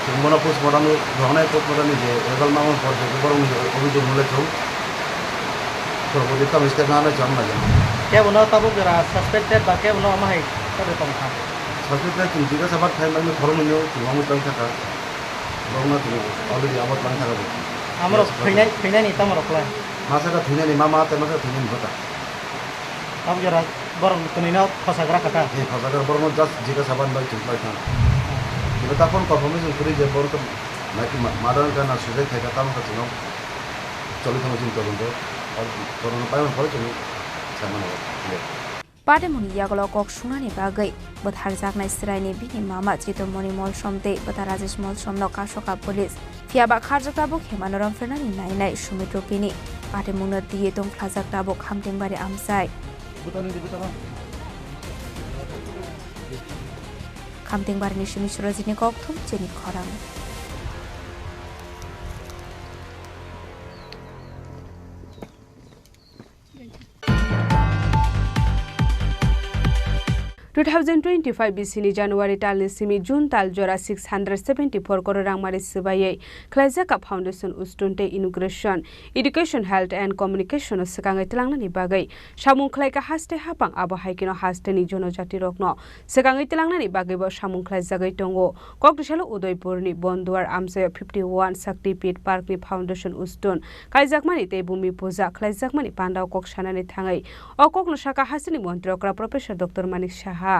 chwng bono postmortem rohornai, postmortem ni je result ma on por je borok ni obhijog mole chwng porborti tamo step nana chwng nai. Kebo no tabuk jora suspected ba kebo no omo hai khe tong kha. Suspected chwng jikasa bat khai mani khoroknwi no chwng omo tong kha. Borokno chwng already abo tlang thangkha bo. Amorok Yes, thwinai, thwinani tamo rok lai? Masa khe thwinani mama tei masa khe thwinani bwta. Abo jora borok twnwino thosagra kha ta? He, thosagra borokno just jikasa ban bai chwng lai thang. Kino ta phone confirmation kwrwi je borok to naki ma-, murder wngkha na suicide khaikha tamo khe chwngno choli thango chini todonto. Hor-, borokno paimani horo chini samani le. Patimungni yagulo kok sungnani bagwi bwtharjaknai chwraini bini mama Chitomoni Molsom tei bwtha Rajesh Molsomno kasoka police. Phiya ba kharjak tabuk hemano romphrenani nainai Sumit Rokini. Patimungno twiwi tongkhlajak tabuk Khamtengbari amchai. Khamtengbarini simi Surajini kokthum chini khorang. Two thousand twenty-five bisini January talni simi June tal jora six hundred seventy-four crore rangmari swbaiwi khlaijak foundation ustun tei inauguration, education, health and communication o swkangwi tlangnani bagwi samung khlaika haste hapang, abo hai kheno hasteni jonojati rokno swkangwi tlangnani bagwibo samung khlaijagwi tongo. Koktisalo Udaipurni Bonduar amchaio fifty one Shakti Pit Parkni foundation ustun kaijakmani tei bumi puja khlaijakmani pandao kok sanani thangwi o kokno saka hasteni montri okra Professor Doctor Manik Saha.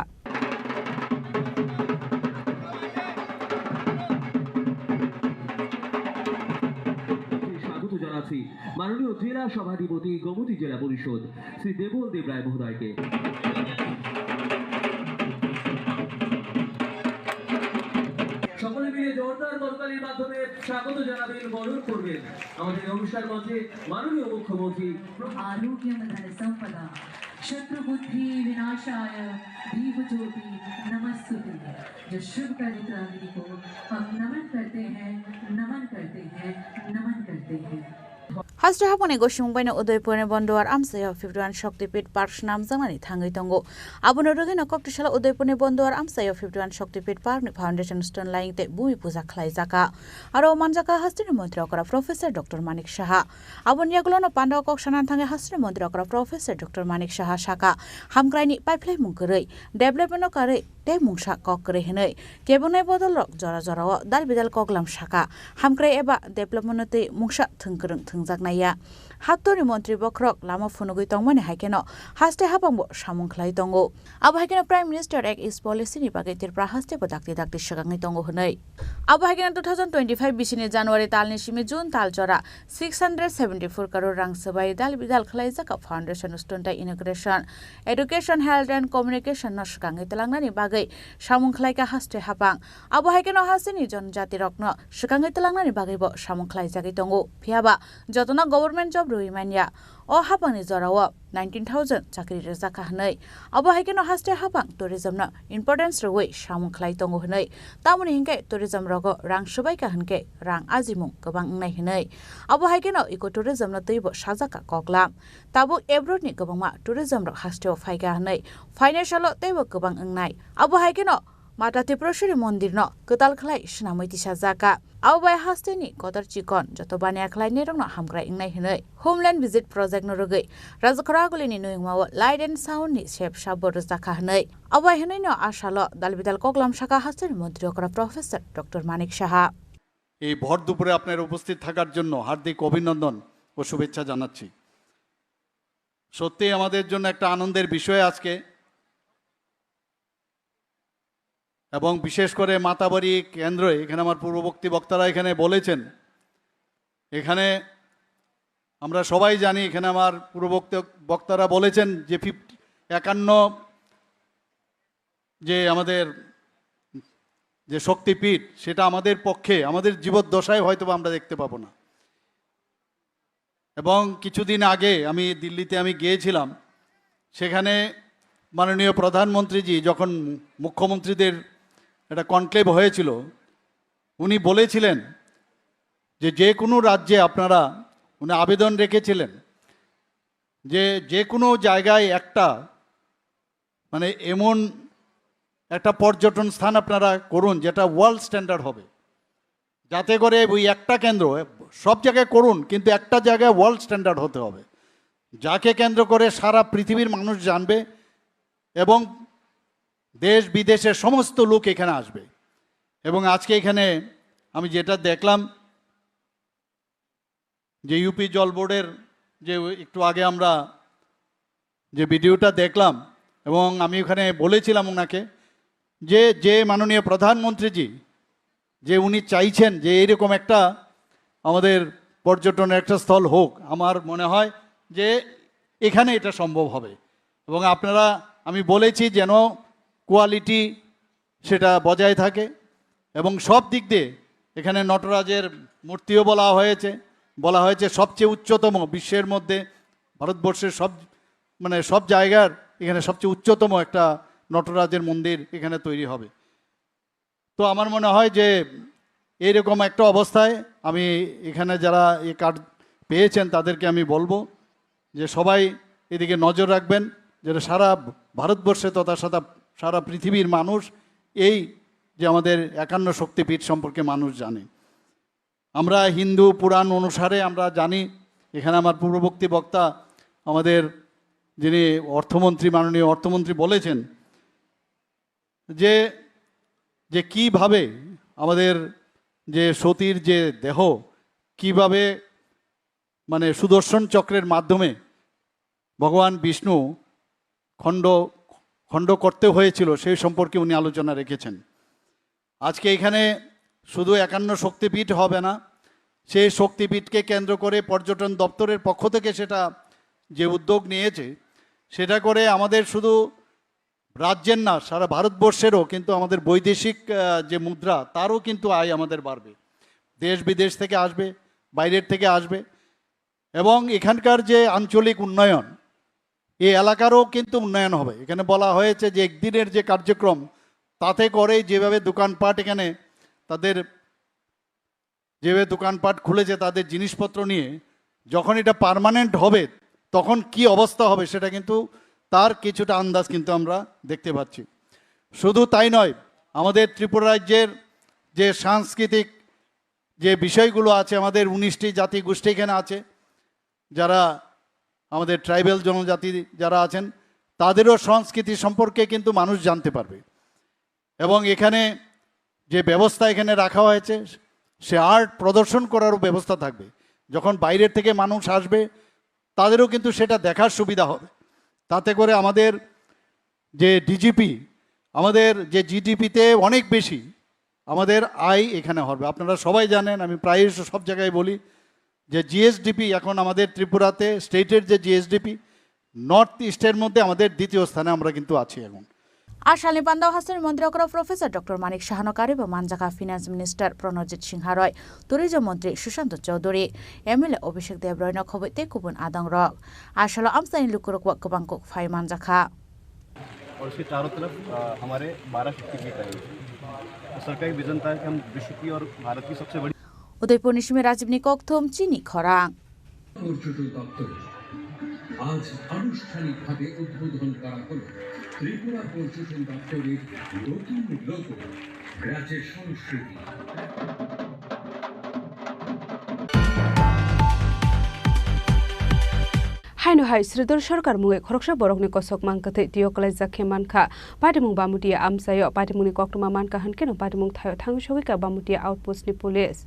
স্বাগত জানাচ্ছি মাননীয় জেলা সভাধিপতি গোমতী জেলা পরিষদ শ্রী দেবল দেব রায় মহোদয়কে। সকলে মিলে জোরদার করতালির মাধ্যমে স্বাগত জানাবেন, বরণ করবেন আমাদের অনুষ্ঠান মঞ্চে মাননীয় মুখ্যমন্ত্রী। आरोग्यम धन संपदा शत्रु बुद्धि विनाशाय दीप ज्योति नमस्तुते। जो शुभ पवित्र अग्नि को हम नमन करते हैं, नमन करते हैं, नमन करते हैं। Haste hapangni gosimung baino Udaipurni Bonduar amchaio fifty one Shakti Pit Park swnamjaknani thangwi tongo. Abono rwgwino koktisalo Udaipurni Bonduar amchaio fifty one Shakti Pit Parkni foundation stone laying tei bumi puja khlaijakha. Aro manjakha hasteni montri okra Professor Doctor Manik Saha. Aboni yagulono pandao kok sanani thangwi hasteni montri okra Professor Doctor Manik Saha saka, hamkraini paiphlaimung kwrwi, development-o karwi tei mungsa kok kwrwi hwnwi kebengnaini bodolrok jora jorao dal bidal koklam saka, hamkrai eba development-no tei mungsa thwng kwrwng thwngjaknai ya. Haktorni montri bokhorok lama phunugwi tongmani hai kheno haste hapangbo samung khlai tongo. Abo hai kheno Prime Minister Act East Policy-ni bagwi Tripura hastebo dakti dakti swkangwi tongo hwnwi. Abo hai kheno two thousand twenty-five bisini January talni simi June tal jora six hundred seventy-four crore rang swbai dal bidal khlaijak foundation stone tei inauguration, education, health and communication no swkangwi tlangnani bagwi samung khlaika haste hapang. Abo hai kheno hasteni jonojatirokno swkangwi tlangnani bagwibo samung khlaijagwi tongo. Phiyaba jotono government job rwui manya. O hapangni jorao nineteen thousand chakri rwjakha hwnwi. Abo hai kheno haste hapang tourism no importance rwui samung khlai tongo hwnwi. Tamoni hinkhe tourism rogo rang swbaikha hinkhe rang ajimung kwbang wngnai hwnwi. Abo hai kheno eco tourism no twibo sajakha koklam. Tabuk abroad ni kwbangma tourism rok hasteo phaikha hwnwi phainai salo teibo kwbang wngnai. Abo hai kheno Mata Tripureshwari mondir no kwtal khlai swnamwi tisajakha. Abo bai hasteni kotor chikon joto baniya khlainairokno hamkrai wngnai hwnwi Homeland Visit Project no rwgwi Rajakhoragulini nuyungmao Light and Sound ni sep sabo rwjakha hwnwi. Abo bai hwnwino a salo dal bidal koklam sakha hasteni montri okra Professor Doctor Manik Saha. এই ভর দুপুরে আপনারা উপস্থিত থাকার জন্য হার্দিক অভিনন্দন ও শুভেচ্ছা জানাচ্ছি। সত্যিই আমাদের জন্য একটা আনন্দের বিষয় আজকে। এবং বিশেষ করে মাতাবাড়ি কেন্দ্রে এখানে আমার পূর্ববর্তী বক্তারা এখানে বলেছেন, এখানে আমরা সবাই জানি, এখানে আমার পূর্ববর্তী বক্তারা বলেছেন যে ফিফটি, একান্ন যে আমাদের যে শক্তিপীঠ, সেটা আমাদের পক্ষে, আমাদের জীবদ্দশায় হয়তো বা আমরা দেখতে পাবো না। এবং কিছুদিন আগে আমি দিল্লিতে আমি গিয়েছিলাম, সেখানে মাননীয় প্রধানমন্ত্রীজি যখন মুখ্যমন্ত্রীদের একটা কনক্লেভ হয়েছিল, উনি বলেছিলেন যে যে কোনো রাজ্যে আপনারা, উনি আবেদন রেখেছিলেন যে যে কোনো জায়গায় একটা মানে এমন একটা পর্যটন স্থান আপনারা করুন যেটা ওয়ার্ল্ড স্ট্যান্ডার্ড হবে, যাতে করে ওই একটা কেন্দ্র, সব জায়গায় করুন, কিন্তু একটা জায়গায় ওয়ার্ল্ড স্ট্যান্ডার্ড হতে হবে, যাকে কেন্দ্র করে সারা পৃথিবীর মানুষ জানবে এবং দেশ বিদেশের সমস্ত লোক এখানে আসবে। এবং আজকে এখানে আমি যেটা দেখলাম যে ইউপি জল বোর্ডের যে একটু আগে আমরা যে ভিডিওটা দেখলাম এবং আমি ওখানে বলেছিলাম ওনাকে যে, যে মাননীয় প্রধানমন্ত্রীজি যে উনি চাইছেন যে এইরকম একটা আমাদের পর্যটনের একটা স্থল হোক, আমার মনে হয় যে এখানে এটা সম্ভব হবে। এবং আপনারা, আমি বলেছি যেন কোয়ালিটি সেটা বজায় থাকে এবং সব দিক দিয়ে এখানে নটরাজের মূর্তিও বলা হয়েছে, বলা হয়েছে সবচেয়ে উচ্চতম বিশ্বের মধ্যে, ভারতবর্ষের সব, মানে সব জায়গার এখানে সবচেয়ে উচ্চতম একটা নটরাজের মন্দির এখানে তৈরি হবে। তো আমার মনে হয় যে এইরকম একটা অবস্থায় আমি এখানে যারা এই কার্ড পেয়েছেন তাদেরকে আমি বলবো যে সবাই এদিকে নজর রাখবেন, যেটা সারা ভারতবর্ষে তথা সারা, সারা পৃথিবীর মানুষ এই যে আমাদের একান্ন শক্তিপীঠ সম্পর্কে মানুষ জানে। আমরা হিন্দু পুরাণ অনুসারে আমরা জানি, এখানে আমার পূর্ববর্তী বক্তা আমাদের যিনি অর্থমন্ত্রী, মাননীয় অর্থমন্ত্রী বলেছেন যে, যে কিভাবে আমাদের যে সতীর যে দেহ কিভাবে মানে সুদর্শন চক্রের মাধ্যমে ভগবান বিষ্ণু খণ্ড, খণ্ড করতে হয়েছিল, সেই সম্পর্কে উনি আলোচনা রেখেছেন। আজকে এখানে শুধু একান্ন শক্তিপীঠ হবে না, সেই শক্তিপীঠকে কেন্দ্র করে পর্যটন দপ্তরের পক্ষ থেকে সেটা যে উদ্যোগ নিয়েছে, সেটা করে আমাদের শুধু রাজ্যের না, সারা ভারতবর্ষেরও কিন্তু আমাদের বৈদেশিক, আহ, যে মুদ্রা, তারও কিন্তু আয় আমাদের বাড়বে। দেশ বিদেশ থেকে আসবে, বাইরের থেকে আসবে। এবং এখানকার যে আঞ্চলিক উন্নয়ন, এই এলাকারও কিন্তু উন্নয়ন হবে। এখানে বলা হয়েছে যে একদিনের যে কার্যক্রম, তাতে করে যেভাবে দোকানপাট এখানে তাদের, যেভাবে দোকানপাট খুলেছে তাদের জিনিসপত্র নিয়ে, যখন এটা পার্মানেন্ট হবে তখন কি অবস্থা হবে সেটা কিন্তু তার কিছুটা আন্দাজ কিন্তু আমরা দেখতে পাচ্ছি। শুধু তাই নয়, আমাদের ত্রিপুরা রাজ্যের যে সাংস্কৃতিক যে বিষয়গুলো আছে, আমাদের উনিশটি জাতিগোষ্ঠী এখানে আছে, যারা আমাদের ট্রাইবাল জনজাতি যারা আছেন, তাদেরও সংস্কৃতি সম্পর্কে কিন্তু মানুষ জানতে পারবে। এবং এখানে যে ব্যবস্থা এখানে রাখা হয়েছে, সে আর্ট প্রদর্শন করারও ব্যবস্থা থাকবে। যখন বাইরের থেকে মানুষ আসবে, তাদেরও কিন্তু সেটা দেখার সুবিধা হবে। তাতে করে আমাদের যে ডিজিপি, আমাদের যে জিডিপিতে অনেক বেশি আমাদের আয় এখানে হবে। আপনারা সবাই জানেন, আমি প্রায়শ সব জায়গায় বলি যে জিএসডিপি এখন আমাদের ত্রিপুরাতে, স্টেটের যে জিএসডিপি, নর্থ ইস্টের মধ্যে আমাদের দ্বিতীয় স্থানে আমরা কিন্তু আছি এখন। A salni panda o hasteni montri okra Professor Doctor Manik Sahano karibo manjakha Finance Minister Pranojit Singha Roy, Tourism Montri Sushanta Chowdhury, M L A Abhishek Deb Roy no khoboi tei kubun adong rok. A salo amchaini lukurok bo kwbang kok phai manjakha. और इसके चारों तरफ, अ, हमारे बारह शक्तिपीठ आए हुए हैं। तो सर का एक विजन था कि हम विश्व की और भारत की सबसे बड़ी Udaipur ni simi Rajibni kokthum chini khorang. পর্যটন দপ্তর আজ আনুষ্ঠানিকভাবে উদ্বোধন করা হলো ত্রিপুরা পর্যটন দপ্তরের নতুন লোগো, রাজ্যের সংস্কৃতি। Haino hai Sridhar Sarkar mungwi khoroksa borokni kosok mang kwthwi twiyo kwlaijak khe mankha. Patimung Bamutiya amchaio patimungni koktwma mankha hwnkhe no patimung thaio thangwi sogwikha Bamutiya outpost ni police.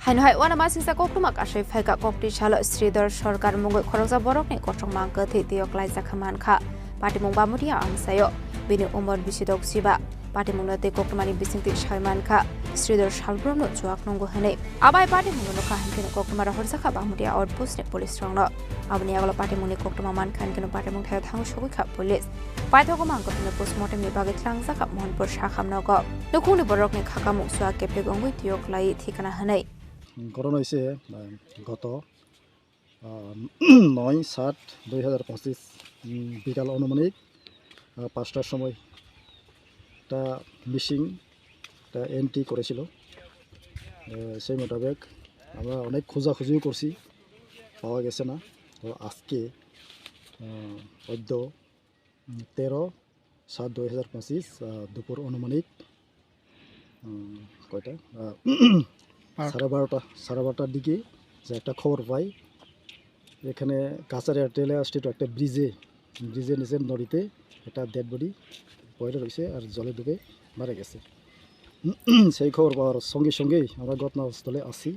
Haino hai uanamasingcha koktwma kasui phaikha. Kokti salo Sridhar Sarkar mungwi khoroksa borokni kosok mang kwthwi twiyo kwlaijak khe mankha. Patimung Bamutiya amchaio bini umor bisidok siba. Patimungno tei koktwmani bisingtwi sai mankha, Sridhar salbrumno chuak nungo hwnwi. Abai patimungno nukha hwnkhe koktwma rohorjakha Bamutiya outpost ni police rokno. Aboni yagulo patimungni koktwma mankha hwnkhe patimung thaio thangwi sogwikha police. Paithago mang koktwmano postmortem ni bagwi tlangjak kha Mohanpur Sakham nogo. Nukhungni borokni khakamung chuak keplik wngwi twiyo kwlai thikana hwnwi. ঘটনা হয়েছে, আহ, গত, আহ, নয় সাত দুই হাজার পঁচিশ, উম, বিকাল আনুমানিক, আহ, পাঁচটার সময় একটা মিসিং, একটা এন্ট্রি করেছিল। আহ, সেই মোতাবেক আমরা অনেক খোঁজাখুঁজিও করছি, পাওয়া গেছে না। তো আজকে, আহ, অদ্য উম, তেরো সাত দুই হাজার পঁচিশ, আহ, দুপুর আনুমানিক, উম, কয়টা? আহ, সাড়ে বারোটা, সাড়ে বারোটার দিকে যে একটা খবর পাই, এখানে কাছাড় রেল স্টেশন একটা ব্রিজে, ব্রিজের নিচে নদীতে একটা ডেড বডি পড়ে রয়েছে আর জলে ডুবে মারা গেছে। সেই খবর পাওয়ার সঙ্গে সঙ্গেই আমরা ঘটনাস্থলে আসি।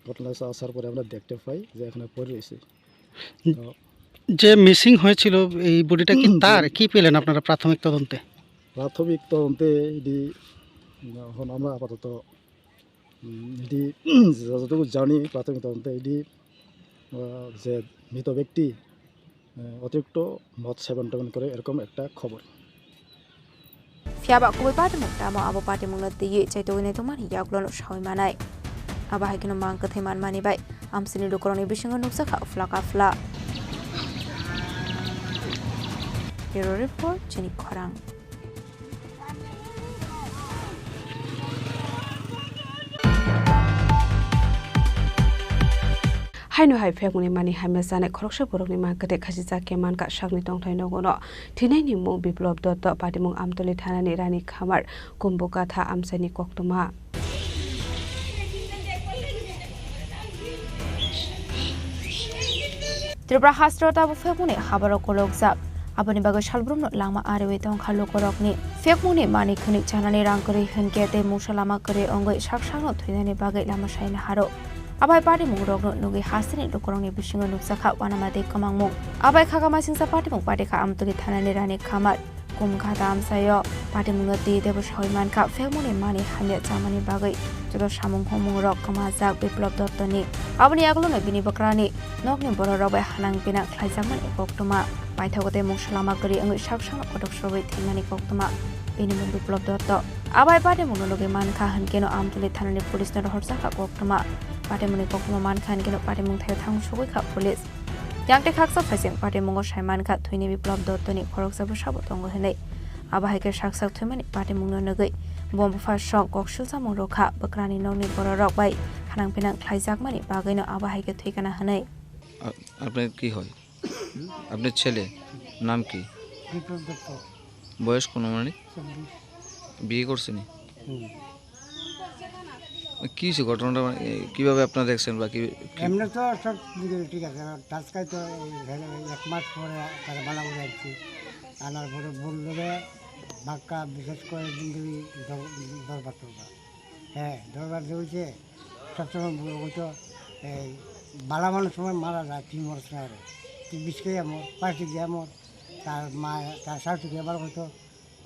ঘটনাস্থলে আসার পরে আমরা দেখতে পাই যে এখানে পড়ে রয়েছে। তো যে মিসিং হয়েছিল, এই বডিটা কি তার? কি পেলেন আপনারা প্রাথমিক তদন্তে? প্রাথমিক তদন্তে এটি এখন আমরা আপাতত, উম, এটি যতটুকু জানি, প্রাথমিক তদন্তে এটি আহ, যে মৃত ব্যক্তি, আহ, অতিরিক্ত মদ সেবন টেবন করে, এরকম একটা খবর। Phiya ba kubui patimung tamo abo patimungno twiwi chaitogwi naitokmani yagulono sawi manai. Abo hai kheno mang kwthwi manmani bai amchaini lukurokni bisingo nukjakha phla ka phla. Bureau Report, Chini Khorang. Haino hai phiyakmungni mani hamya chanai khoroksa borokni mang kwthwi khachijak khe mankha sakni tongthai nogono. Thwinaini mung Biplop Dotto, patimung Amtoli thanani Rani Khamar, Kumbukatha amchaini koktwma. Tripura hasteo tabuk phekmungni habaro kolokjak, aboni bagwi salbrumno langma ariwi tongkha lukurokni. Phekmungni mani khwnwi chanani rang kwrwi hwnkhe tei mungsa lama kwrwi wngwi sak sakno thwinani bagwi lama saina haro. Abai patimung rokno nugwi hasteni lukurokni bisingo nukjakha uanama tei kwmangmung. Abai khaka masingsa patimung patikha Amtoli thanani Rani Khamar. Kum kha tamsaio patimungno twi teibo sawi mankha, phekmungni mani hamya chamani bagwi joto samung humung rok kwmajak Biplop Dottoni. Aboni yagulono bini bwkrani nokni bororok bai hanang pinang khlaijakmani koktwma. Paithago tei mungsa lama kwrwi wngwi sak sakno kotok srobwi thwimani koktwma. Bini mung Biplop Dotto. Abai patimungno nugwi mankha hwnkeno Amtoli thanani police no rohorjakha koktwma. Patimungni koktwma mankha hwnkeno patimung thaio thang sugwi kha police. Yang tei khaksa phaising patimungo sai mankha thwini Biplop Dottoni khoroksa bwsabo tongo hwnwi. Abo hai khe sak sak thwimani patimungno nugwi bo bupha song kok silchamung rwkha, bwkrani nokni bororok bai hanang pinang khlaijakmani bagwino abo hai khe thwikana hwnwi. Up-, আপনার কি হয়? আপনার ছেলে নাম কি? বিপ্লব দত্ত। বয়স কোন অনুমানিক? চব্বিশ। বিয়ে করছেনি? হুম। কি হয়েছে ঘটনাটা, মানে, এ, কিভাবে আপনারা দেখছেন বা কি, কি? এমনি তো সব দিকে ঠিক আছে, এবার টাচকাই তো এই ধরো এক মাস পরে তারা বালা করে আসছি। আনার পরে বললো যে বাক্কা বিশেষ করে দিন ধরে দর-, দরবার টরবার। হ্যাঁ, দরবার চলছে। সবসময় বলবো তো এই বালা মানুষ সময় মারা যায়, তুই মরছ না রে। তুই বিষ খেয়ে মর, পার্টি দিয়ে মর। তার মা, তার শাশুড়ি আবার হয়তো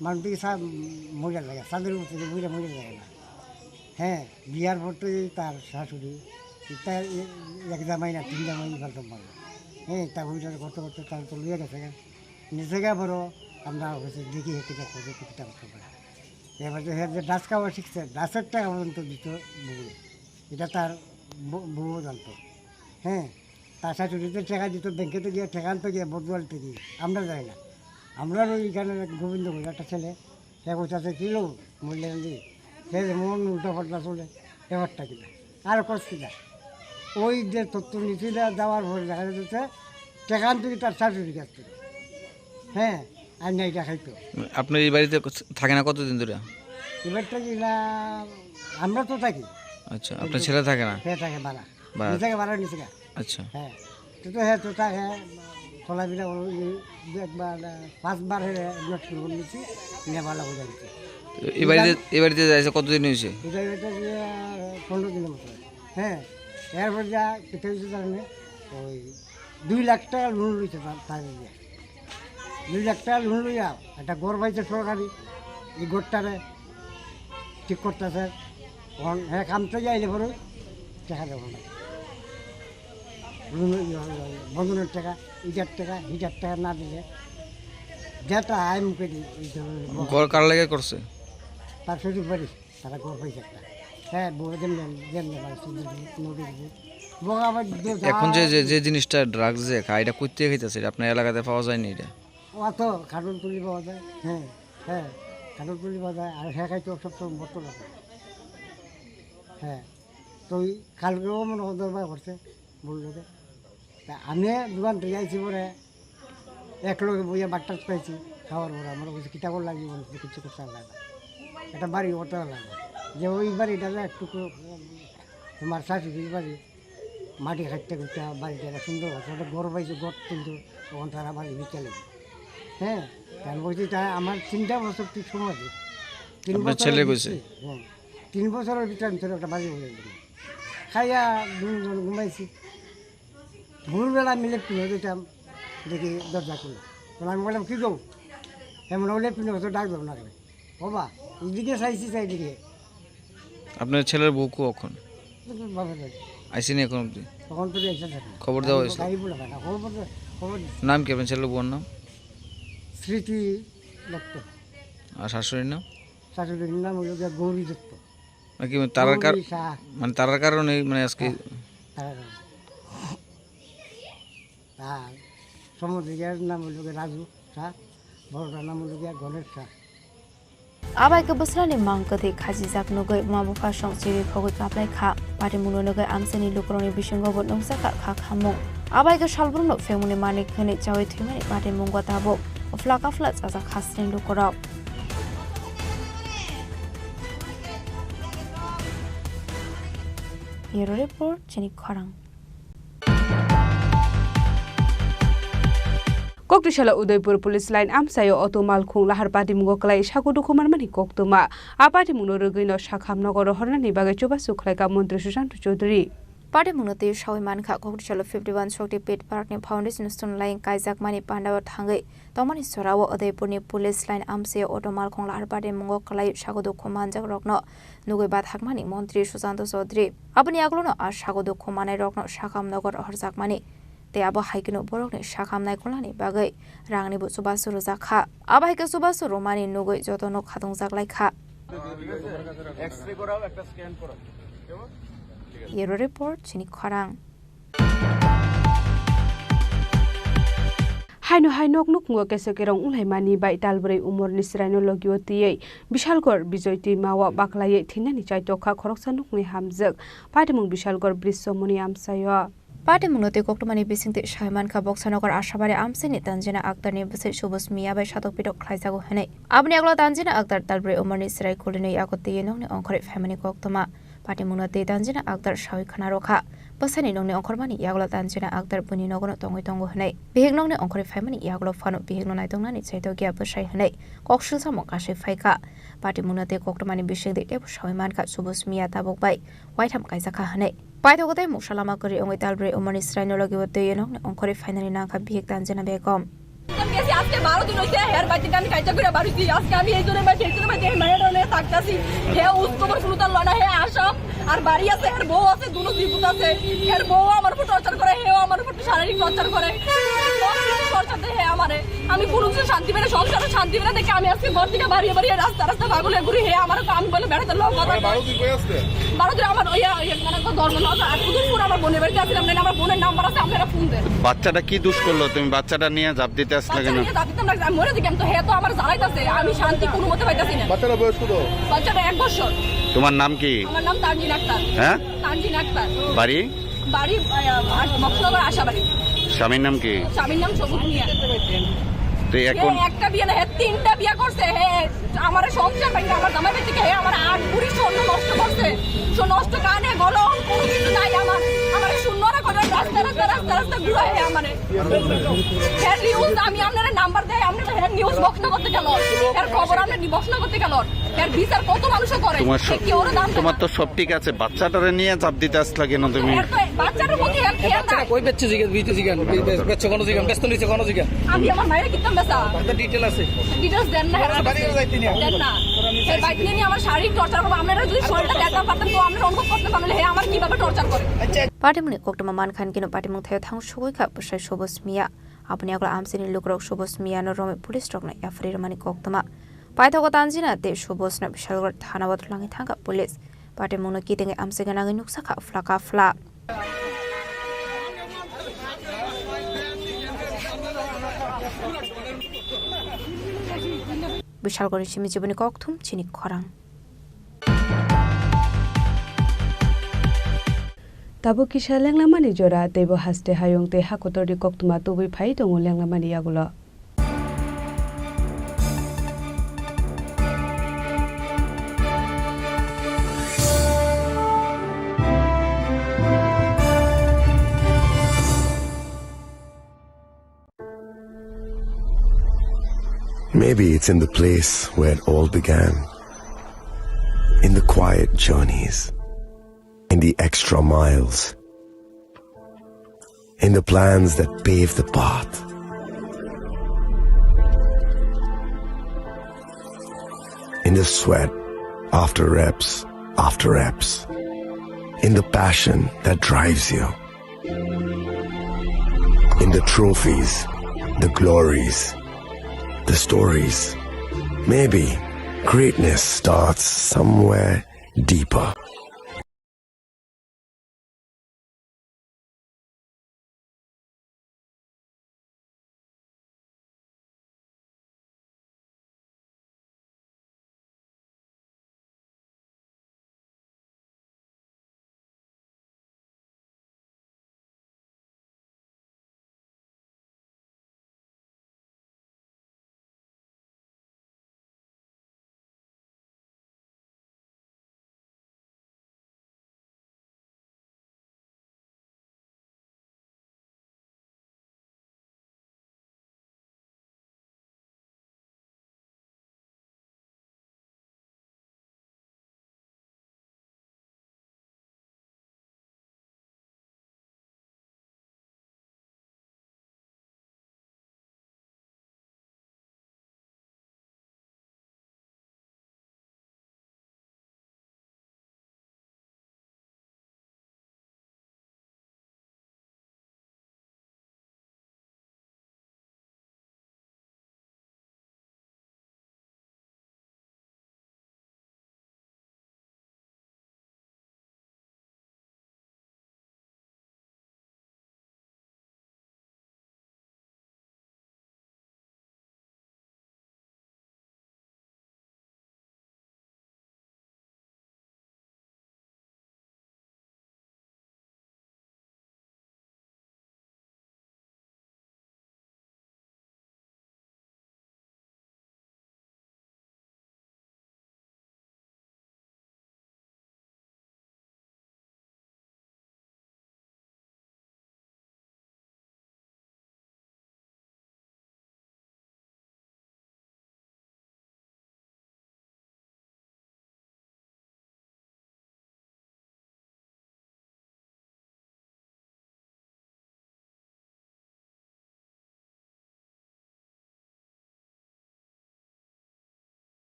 মানুষ দিকে সা-, মরে লাগে, চাঁদের উপর থেকে মরে, মরে যায় না। হ্যাঁ, বিয়ার পর তো এই তার শাশুড়ি, তার এ-, এক জামাই না, তিন জামাই ফেলতে পারলো। হ্যাঁ, তা ওইটা করতে করতে তাহলে তো লইয়া গেছে গা। নিজে গা বড়, আমরা হচ্ছে দেখি হেঁটে দেখো যে টিকিটটা করতে পারে। এবার যে হ্যাঁ, যে ডাস খাওয়া শিখছে, ডাসের টাকা পর্যন্ত দিত বউয়ে। এটা তার বউ-, বউও জানতো। হ্যাঁ, তার শাশুড়িতে টাকা দিত, ব্যাংকেতে গিয়ে টাকা আনতে গিয়ে বদুয়াল থেকে। আমরা যাই না। আমরা ওই এখানে গোবিন্দ বলে একটা ছেলে, সে বলছে, "আচ্ছা, কিলো মূল্য আনলি?" সে যেমন উল্টা পাল্টা চলে, ব্যাপারটা কিনা? আর কষ্ট কিনা? ওই যে তথ্য নিচে দেওয়ার পরে দেখা যাচ্ছে, টাকা আনতে গিয়ে তার শাশুড়ির কাছ থেকে। হ্যাঁ, আর নেই দেখাই তো। আপনার এই বাড়িতে ক-, থাকে না কতদিন ধরে? এবার থাকি না, আমরা তো থাকি। আচ্ছা, আপনার ছেলে থাকে না? ছেলে থাকে ভাড়া। ভাড়া। নিচে ভাড়া নিচে। আচ্ছা। হ্যাঁ, তো, তো হ্যাঁ, তো থাকে, চলাফেরা ওই দু একবার, আহ, পাঁচবার হয়ে নষ্ট করে নিচ্ছি, নিয়ে ভাড়া হয়ে যাচ্ছে। তো এই বাড়িতে, এই বাড়িতে যাইছে কতদিন হয়েছে? এটা, এটা যে, আহ, পনেরো দিনের মতো। হ্যাঁ, এরপর যা, এটা হচ্ছে জানেন, ওই দুই লাখ টাকা লোন লইছে তার, তার দিয়ে। দুই লাখ টাকা লোন লইয়া একটা ঘর পাইছে সরকারি, এই ঘরটারে ঠিক করতেছে। এখন হ্যাঁ, কাম তো যাইলে পরে দেখা যাবো না। লোন লই-, বন্ধনের টাকা, ইটার টাকা, হিটার টাকা না দিলে যেটা আয় মুখে দিই, এই ধরনের বকা। ঘর কার লাগে করছে? তার শ্বশুর বাড়ি। তারা ঘর পাইছে একটা। হ্যাঁ, বউরে যেমনি, যেমনি পারে, সুন্দর করে নদী দিছে। বউ আবার দু-, এখন যে, যে, যে জিনিসটা ড্রাগস যে খায়, এটা কই থেকে খাইতেছে? এটা আপনার এলাকাতে পাওয়া যায়নি এটা? ও তো খাটুল তুলি পাওয়া যায়। হ্যাঁ, হ্যাঁ, খাটুল তুলি পাওয়া যায়। আর হ্যাঁ, খাইতো সব সময় বোতল আছে। হ্যাঁ, তো ওই কালকেও মনে হয় দরবার করছে, বললো যে। তা আমি দোকান থেকে আইছি পরে এক লগে বইয়া বাট্টা খাইছি, খাওয়ার পরে আমার কাছে কিতা করে লাগবে বলে কিছু করতে লাগে না। একটা বাড়ি করতে লাগে যে ওই বাড়িটা যে একটু করে তোমার শাশুড়ির বাড়ি মাটি খাটতে করতে বাড়িটা একটা সুন্দর আছে, একটা ঘর পাইছে, ঘর তুলতো, তখন তারা বাড়ি বিচে লেগে। হ্যাঁ, তা আমি বলছি, তা আমার তিনটা বছর তুই সময় দে। তিন আপনার বছরের ছেলে ভিতরে, কইছে? হ্যাঁ, তিন বছরের ভিতরে আমি তোর একটা বাড়ি হয়ে যাবে। খাইয়া দুজন ঘুমাইছি। ভোরবেলা আমি লেট্রিন হয়ে যেতাম, দেখি দরজা খুলে। তখন আমি বললাম, "কি গো?" এমন হলে লেট্রিন হতো ডাক দেবো না কেন? বাবা, এদিকে চাইছি, চাই এদিকে। আপনার ছেলের বউ কো এখন? বাপের বাড়ি। আইসেনি এখন অবধি? তখন তো রেখে থাকে। খবর দেওয়া হয়েছিল? গাড়ি বলে না, খবর বলতে, খবর দিচ্ছে। নাম কি আপনার ছেলের বউর নাম? স্মৃতি দত্ত। আর শাশুড়ির নাম? শাশুড়ির নাম হলো গিয়া গৌরী দত্ত। আর কি মানে তারার কার-, গৌরী শাহ। মানে তারার কারণে মানে আজকে হ্যাঁ, তারার কারণে। আর সমদ্রিকার নাম হলো গিয়া রাজু শাহ, বড়টার নাম হলো গিয়া গণেশ Shah. Abai khe bwsrani mang kwthwi khajijak nugwi ma bupha song chiri khogwi kaplai kha. Patimungno nugwi amchaini lukurokni bisingo bo nungjakha kha khamung. Abai khe salbrumno phengmungni manik hwnwi chaui thwimani patimungo tabuk phla kaphla chajak khasni lukurok. Bureau Report, chini khorang. Koktisala Udaipur Police Line amchaio auto malkhung lahar patimungo kwlai sago dukhu manmani koktwma. A patimungno rwgwino sakham nogo rohornani bagwi chubachu khlaikha Montri Sushant Chaudhary. Patimungno twi sawi mankha, Koktisala fifty one Shakti Pit Park ni Foundation Stone line kaijakmani pandao thangwi tongmani jorao Udaipurni Police Line amchaio auto malkhung lahar patimungo kwlai sago dukhu manjak rokno nugwi bathakmani Montri Sushant Chaudhary. Aboni yagulono a sago dukhu manai rokno sakham nogo rohorjakmani tei abo hai kheno borokni sakham naikolnani bagwi rangnibo chubachu rwjak kha. Abo hai khe chubachu rwmani nugwi jotono khatungjak lai kha. X-ray করাও, একটা স্ক্যান করাও। Bureau Report, chini khorang. Haino hai nok nukhungo keso kerong wnglaimani bai talbrwi umorni chwraino logio twiwi Bishalgor Bijoy twimao baklaiwi thinani chaitokha khoroksa nukni hamjwk. Patimung Bishalgor Brisomoni amchaio. Patimungno tei koktwmani bisingtwi sawi mankha, Boksanagar Ashabari amchaini Tanjina Akhtarni bwsai Subus Miya bai satok pitok khlaijago hwnwi. Aboni yagulo Tanjina Akhtar talbrwi umorni chwrai kulinwi yago twiwi nokni ongkhorwi phaimani koktwma. Patimungno tei Tanjina Akhtar sawi khna rwkha, bwsaini nokni ongkhormani yagulo Tanjina Akhtar buini nogono tongwi tongo hwnwi. Bihik nokni ongkhorwi phaimani yagulo phano bihikno naitoknani chaitokya bwsai hwnwi kok silsamung kasui phaikha. Patimungno tei koktwmani bisingtwi teibo sawi mankha, Subus Miya tabuk bai waitham kaijakha hwnwi. Paithago tei muksa lama kwrwi wngwi talbrwi umorni chwraino logibo twiwi nokni ongkhorwi phainani nangkha bihik Tanjina Begum. আমি আজকে বারো দিন হইছে, হের বাড়িতে আমি কাইটা করে বাড়িছি। আজকে আমি এই জন্য বাড়িতে, এই জন্য বাড়িতে, এই মেয়েটা নিয়ে থাকতাছি। হে উস খবর শুনতাম লয় না, হে আসাম, আর বাড়ি আছে, হের বউ আছে, দুনো জীবিত আছে। হের বউ আমার উপর টর্চার করে, হেও আমার উপর শারীরিক টর্চার করে। টর্চার দেয় হে আমারে। আমি কোনো কিছু শান্তি পাই না, সংসারে শান্তি পাই না দেখে আমি আজকে ঘর থেকে বাড়িয়ে বাড়িয়ে রাস্তা রাস্তা পাগল হয়ে ঘুরি। হে আমার তো আমি বলে বেড়াতে লোক কথা মানে বারো দিন কই আসলে? বারো দিন আমার ওই, ওই মানে তো ধর্ম না, আর কুদুমপুর আমার বোনের বাড়িতে আসলাম, নাহলে আমার বোনের নাম্বার আছে, আপনারা ফোন দেন। বাচ্চাটা কি দোষ করলো? তুমি বাচ্চাটা নিয়ে ঝাঁপ দিতে আসলে বাচ্চা কেন? নিয়ে যাতে তোমরা মরে দিকে আমি তো হে তো আমার জ্বালাইতেছে, আমি শান্তি কোনো মতে পাইতেছি না। বাচ্চাটা বয়স কত? বাচ্চাটা এক বছর। তোমার নাম কি? আমার নাম তানজিন আক্তার। হ্যাঁ? তানজিন আক্তার। বাড়ি? বাড়ি, আহ, আশ-, বক্সনগর আশাবাড়ি। স্বামীর নাম কি? স্বামীর নাম সবুজ মিয়া। তো এখন হে একটা বিয়ে না, হে তিনটা বিয়ে করছে, হে আমার সংসার ভাঙে, আমার জামাই বাড়ি থেকে হে আমার আট ভরি স্বর্ণ নষ্ট করছে। সে নষ্ট কানে গলো কোনো কিছু নাই আমার, আমার শূন্য না করে রাস্তা, রাস্তা, রাস্তা, রাস্তা ঘুরায় হে আমারে। হে নিউজ আমি আপনারা নাম্বার দেয়, আপনারা হে নিউজ বক্স করতে গেল, হে খবর আমরা বক্স করতে গেল। এর বিচার কত মানুষে করে? তোমার সে সব, কি ওরা দাম তোমার তো সব ঠিক আছে, বাচ্চাটারে নিয়ে চাপ দিতে আসলা কেন তুমি? এর তো বাচ্চাটার প্রতি হেল্প এ, খেয়াল বাচ্চাটা নাই। কই বেচছে জিজ্ঞেস, বিতে জিজ্ঞেস, বে-, বে-, বেচছে কোনো জিজ্ঞেস, বেচতে নিচ্ছে কোনো জিজ্ঞেস। আমি আমার মায়ের কিতাম বেচা। তার তো ডিটেল আছে। ডিটেলস দেন না, হেরা বাড়ি যাইতে নিয়ে। দেন না। ওরা হে বাইক নিয়ে নিয়ে আমার শারীরিক টর্চার করবো। আমরা যদি শরীরটা দেখাতে পারতাম, তো আমরা অনুভব করতে পারলাম, হে আমার কিভাবে টর্চার করে। আচ্ছা। Patimungni koktwma mankha hwn kheno patimung thaio thang sugwi kha bwsai Subus Miya. Aboni yagulo amchaini lukurok Subus Miyano romwi police rokno yapharwi rwmani koktwma. Paithago Tanjina tei Subusno Bishalgarh thanao twlangwi thangkha police. Patimungno kitingwi amchai gwnangwi nukjakha phlaka phla. Bishalgarhni simi chiboni kokthum chini khorang. Tabuk kisa lenglamani jora, teibo haste hayung tei hakotorni koktwma tubui phai tongo lenglamani yagulo. Maybe it's in the place where it all began. In the quiet journeys. In the extra miles. In the plans that pave the path. In the sweat after reps after reps. in the passion that drives you, in the trophies, the glories, the stories. Maybe greatness starts somewhere deeper.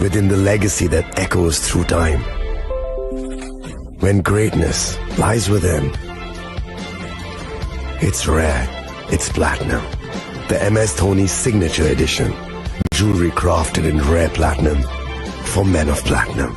within the legacy that echoes through time. When greatness lies within, it's rare, it's platinum. The M S Dhoni Signature Edition. Jewelry crafted in rare platinum for men of platinum.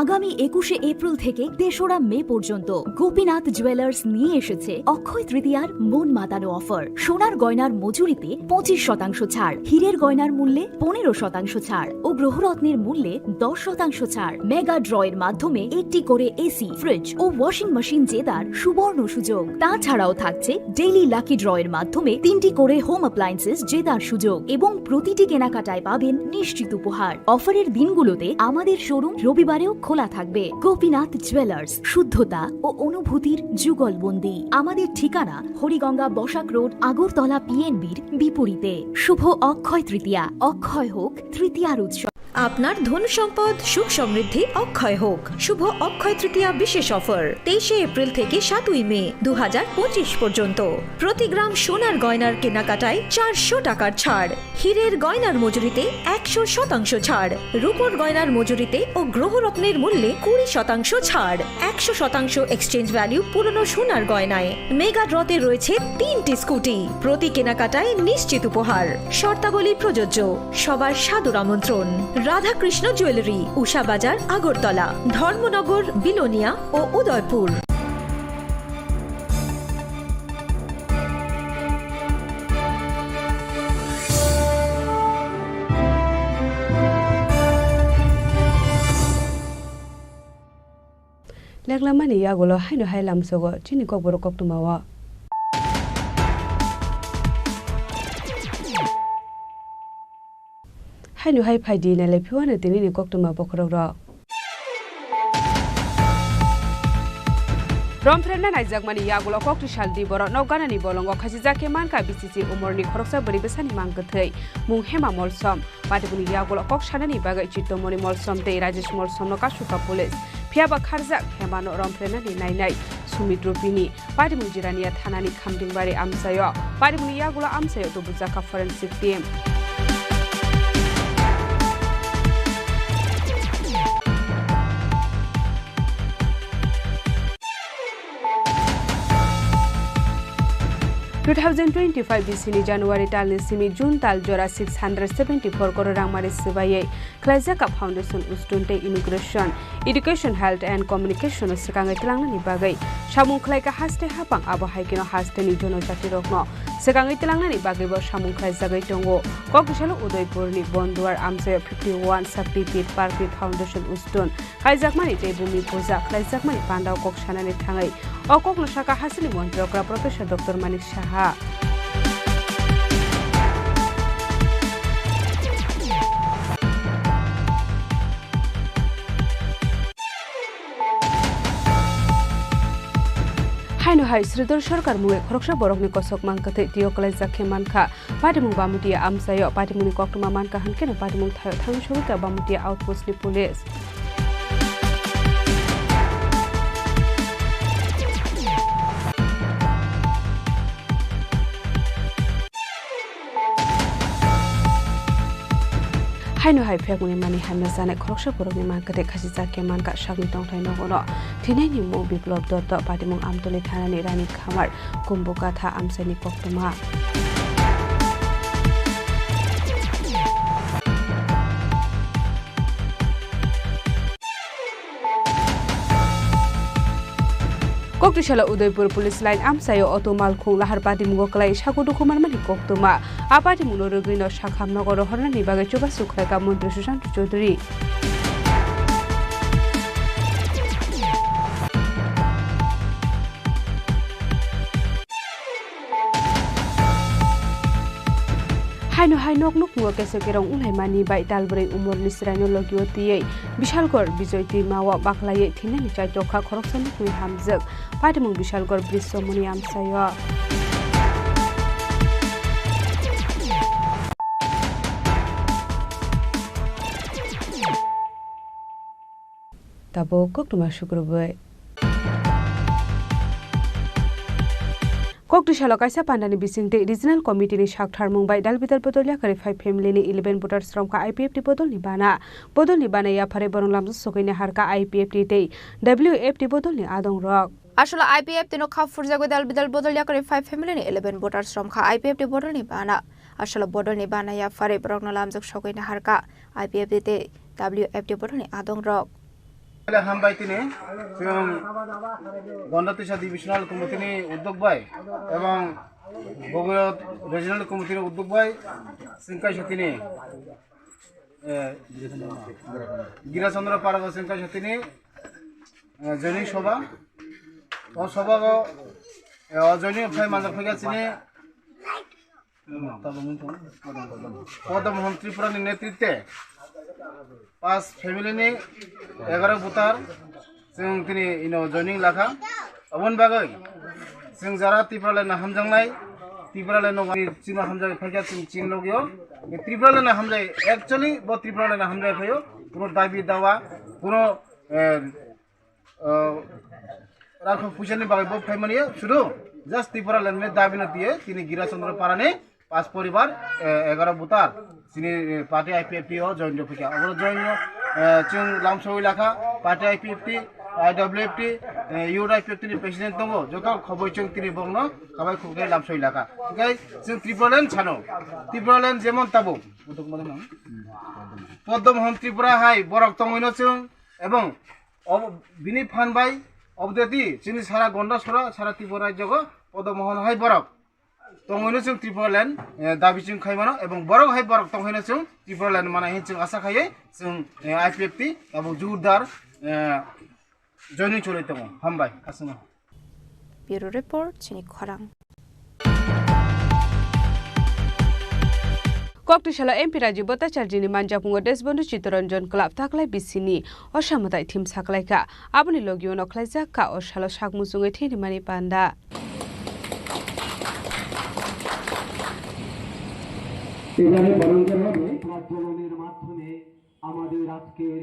আগামী একুশে এপ্রিল থেকে তেসরা মে পর্যন্ত গোপীনাথ জুয়েলার্স নিয়ে এসেছে অক্ষয় তৃতীয়ার মন মাতানো অফার। সোনার গয়নার মজুরিতে পঁচিশ শতাংশ ছাড়, হীরের গয়নার মূল্যে পনেরো শতাংশ ছাড় ও গ্রহরত্নের মূল্যে দশ শতাংশ ছাড়। মেগা ড্রয়ের মাধ্যমে একটি করে এসি, ফ্রিজ ও ওয়াশিং মেশিন জেতার সুবর্ণ সুযোগ। তাছাড়াও থাকছে ডেইলি লাকি ড্রয়ের মাধ্যমে তিনটি করে হোম অ্যাপ্লায়েন্সেস জেতার সুযোগ এবং প্রতিটি কেনাকাটায় পাবেন নিশ্চিত উপহার। অফারের দিনগুলোতে আমাদের শোরুম রবিবারেও খোলা থাকবে। গোপীনাথ জুয়েলার্স, শুদ্ধতা ও অনুভূতির যুগলবন্দি। আমাদের ঠিকানা হরিগঙ্গা বসাক রোড, আগরতলা পিএনবির বিপরীতে। শুভ অক্ষয় তৃতীয়া, অক্ষয় হোক তৃতীয়ার উৎসব। আপনার ধন সম্পদ সুখ সমৃদ্ধি অক্ষয় হোক। শুভ অক্ষয় তৃতীয়া বিশেষ অফার, তেইশে এপ্রিল থেকে সাতই মে দু হাজার পঁচিশ পর্যন্ত। প্রতি গ্রাম সোনার গয়নার কেনাকাটায় চারশো টাকার ছাড়, হীরের গয়নার মজুরিতে একশো শতাংশ ছাড়, রূপোর গয়নার মজুরিতে ও গ্রহরত্নের মূল্যে কুড়ি শতাংশ ছাড়, একশো শতাংশ এক্সচেঞ্জ ভ্যালু পুরনো সোনার গয়নায়। মেগা ড্রতে রয়েছে তিনটি স্কুটি, প্রতি কেনাকাটায় নিশ্চিত উপহার। শর্তাবলী প্রযোজ্য। সবার সাদর আমন্ত্রণ। রাধাকৃষ্ণ জুয়েলারি, উষা বাজার, আগরতলা, ধর্মনগর, বিলোনিয়া ও Udaipur. Leklamani yagulo haino hai lamsogo chini kokborok koktwmao. Haino hai phaidi nailai phiwano tinini koktwma bokhorokrok. Romphrenna naijakmani yagulo kokti saldi borok nok ganani bolongo khachijak khe mankha B C C umorni khoroksa bwrwi bwsani mang kwthwi, mung Hema Molsom. Patibuni yagulo kok sanani bagwi Chittomoni Molsom tei Rajesh Molsomno kasukha police. Phiyaba kharjak Hemano romphrenani nainai Sumit Rupini. Patimung Jirania thanani Khamdingbari amchaio. Patimungni yagulo amchaio tubujakha forensic team. Two thousand twenty-five B C ni January talni simi June tal jora six hundred seventy-four crore rangmari swbaiwi khlaijak foundation ustun tei inauguration, education, health and communication no swkangwi tlangnani bagwi samung khlaikha haste hapang, abo hai kheno hasteni jonojatirokno swkangwi tlangnani bagwibo samung khlaijagwi tongo. Koktisalo Udaipurni Bonduar amchaio fifty-one Shakti Pit Parkni foundation ustun kaijakmani tei bumi puja khlaijakmani pandao kok sanani thangwi o kokno sakha hasteni montri okra Professor Doctor Manik Saha. Haino hai Sridhar Sarkar mungwi khoroksa borokni kosok mang kwthwi twiyo kwlaijak khe mankha. Patimung Bamutiya amchaio patimungni koktwma mankha hwnkhe no patimung thaio thangwi sogwikha Bamutiya outpost ni police. Haino hai phiyakmani mani hamya chanai khoroksa borokni mang kwthwi khachijak khe mankha sakni tongthai nogono thwinaini mung Biplop Dotto, patimung Amtoli thanani Rani Khamar, Kumbukatha amchaini koktwma. Koktisalo Udaipur Police Line amchaio auto malkhung lahar patimungo kwlai sago dukhumarmani koktwma. A patimungno rwgwino sakham nogo rohornani bagwi chubachu khlaikha Montri Sushant Chaudhary. Haino hai nok nukhungo keso kerong wnglaimani bai talbrwi umorni chwraino logio twiwi Bishalgor Bijoy twimao baklaiwi thinani chaitokha khoroksa nukhungni hamjwk. Patimung Bishalgor Brisomoni amchaio. Tabuk koktwma sukrubwi. Kokti salo kaisa pandani bisingtwi Regional Committee ni saktharmung bai dalbidal bodol yakarwi phai family ni eleven voters romkha I P F T bodolni bana. Bodolni bana yapharwi borok lamjak sogwini harkha I P F T tei W F T bodolni adongrok. Aswk I P F T no kha phurjagwi dalbidal bodol yakarwi phai family ni eleven voters romkha I P F T bodolni bana. Aswk bodolni bana yapharwi borokno lamjak sogwini harkha I P F T tei W F T bodolni adongrok. Hambai tini chwng Gonda Tisa Divisional Committee ni uddog bai ebong Bogorot Regional Committee ni uddog bai chwng kaisa tini, eh, Girachandra Para chwng kaisa tini, eh, joining soba. O soba o, eh, o joining phai manjak phai chini Padam Mohan Tripura ni netritwe pas family ni egaro voter chwng tini ino joining lakha. Aboni bagwi chwng jara Tipraland no hamjaknai, Tipraland no chini hamjagwi phaikha chwng chini logio. Tipraland no hamjai, actually bo Tipraland no hamjai phaio, kuno dabi dawa, kuno, eh, uh, rakha puisa ni bagwi bo phaimani sudu just Tipraland ni dabi no diye tini Girachandra Para ni pas poribar, eh, egaro voter chini, eh, party I P F T o join rw phikha. Abo join rw, eh, chwng lamsoi lakha party I P F T, I W F T, eh, youth I P F T ni president tongo, joto khoboi chwng tini bongno kabai khukhe lamsoi lakha. Hwnkhe chwng Tipraland sano, Tipraland jemon tabuk Padam Mohan Tripura hai borok tongwino chwng ebong Ob-, bini phan bai obdeti chini sara Gonda sora, sara Tripura rajyogo Padam Mohan hai borok tongwino chwng Tipraland, eh, dabi chwng khaimano ebong borok hai borok tongwino chwng Tipraland mana hin chwng asa khaiwi chwng, eh, I P F T abo jurdar, eh, joining choli tongo. Hambai, aswkno. Bureau Report, chini khorang. Kokti salo M P Rajiv Bhattacharjee ni manjakmungo Deshbandhu Chittaranjan Club taklai bisini osamwtai thim saklaikha. Aboni logio no khlaijak kha o salo sak muchungwi thwi rimani panda. এবারে বরঞ্চ হবে রাজ্যগানের মাধ্যমে আমাদের আজকের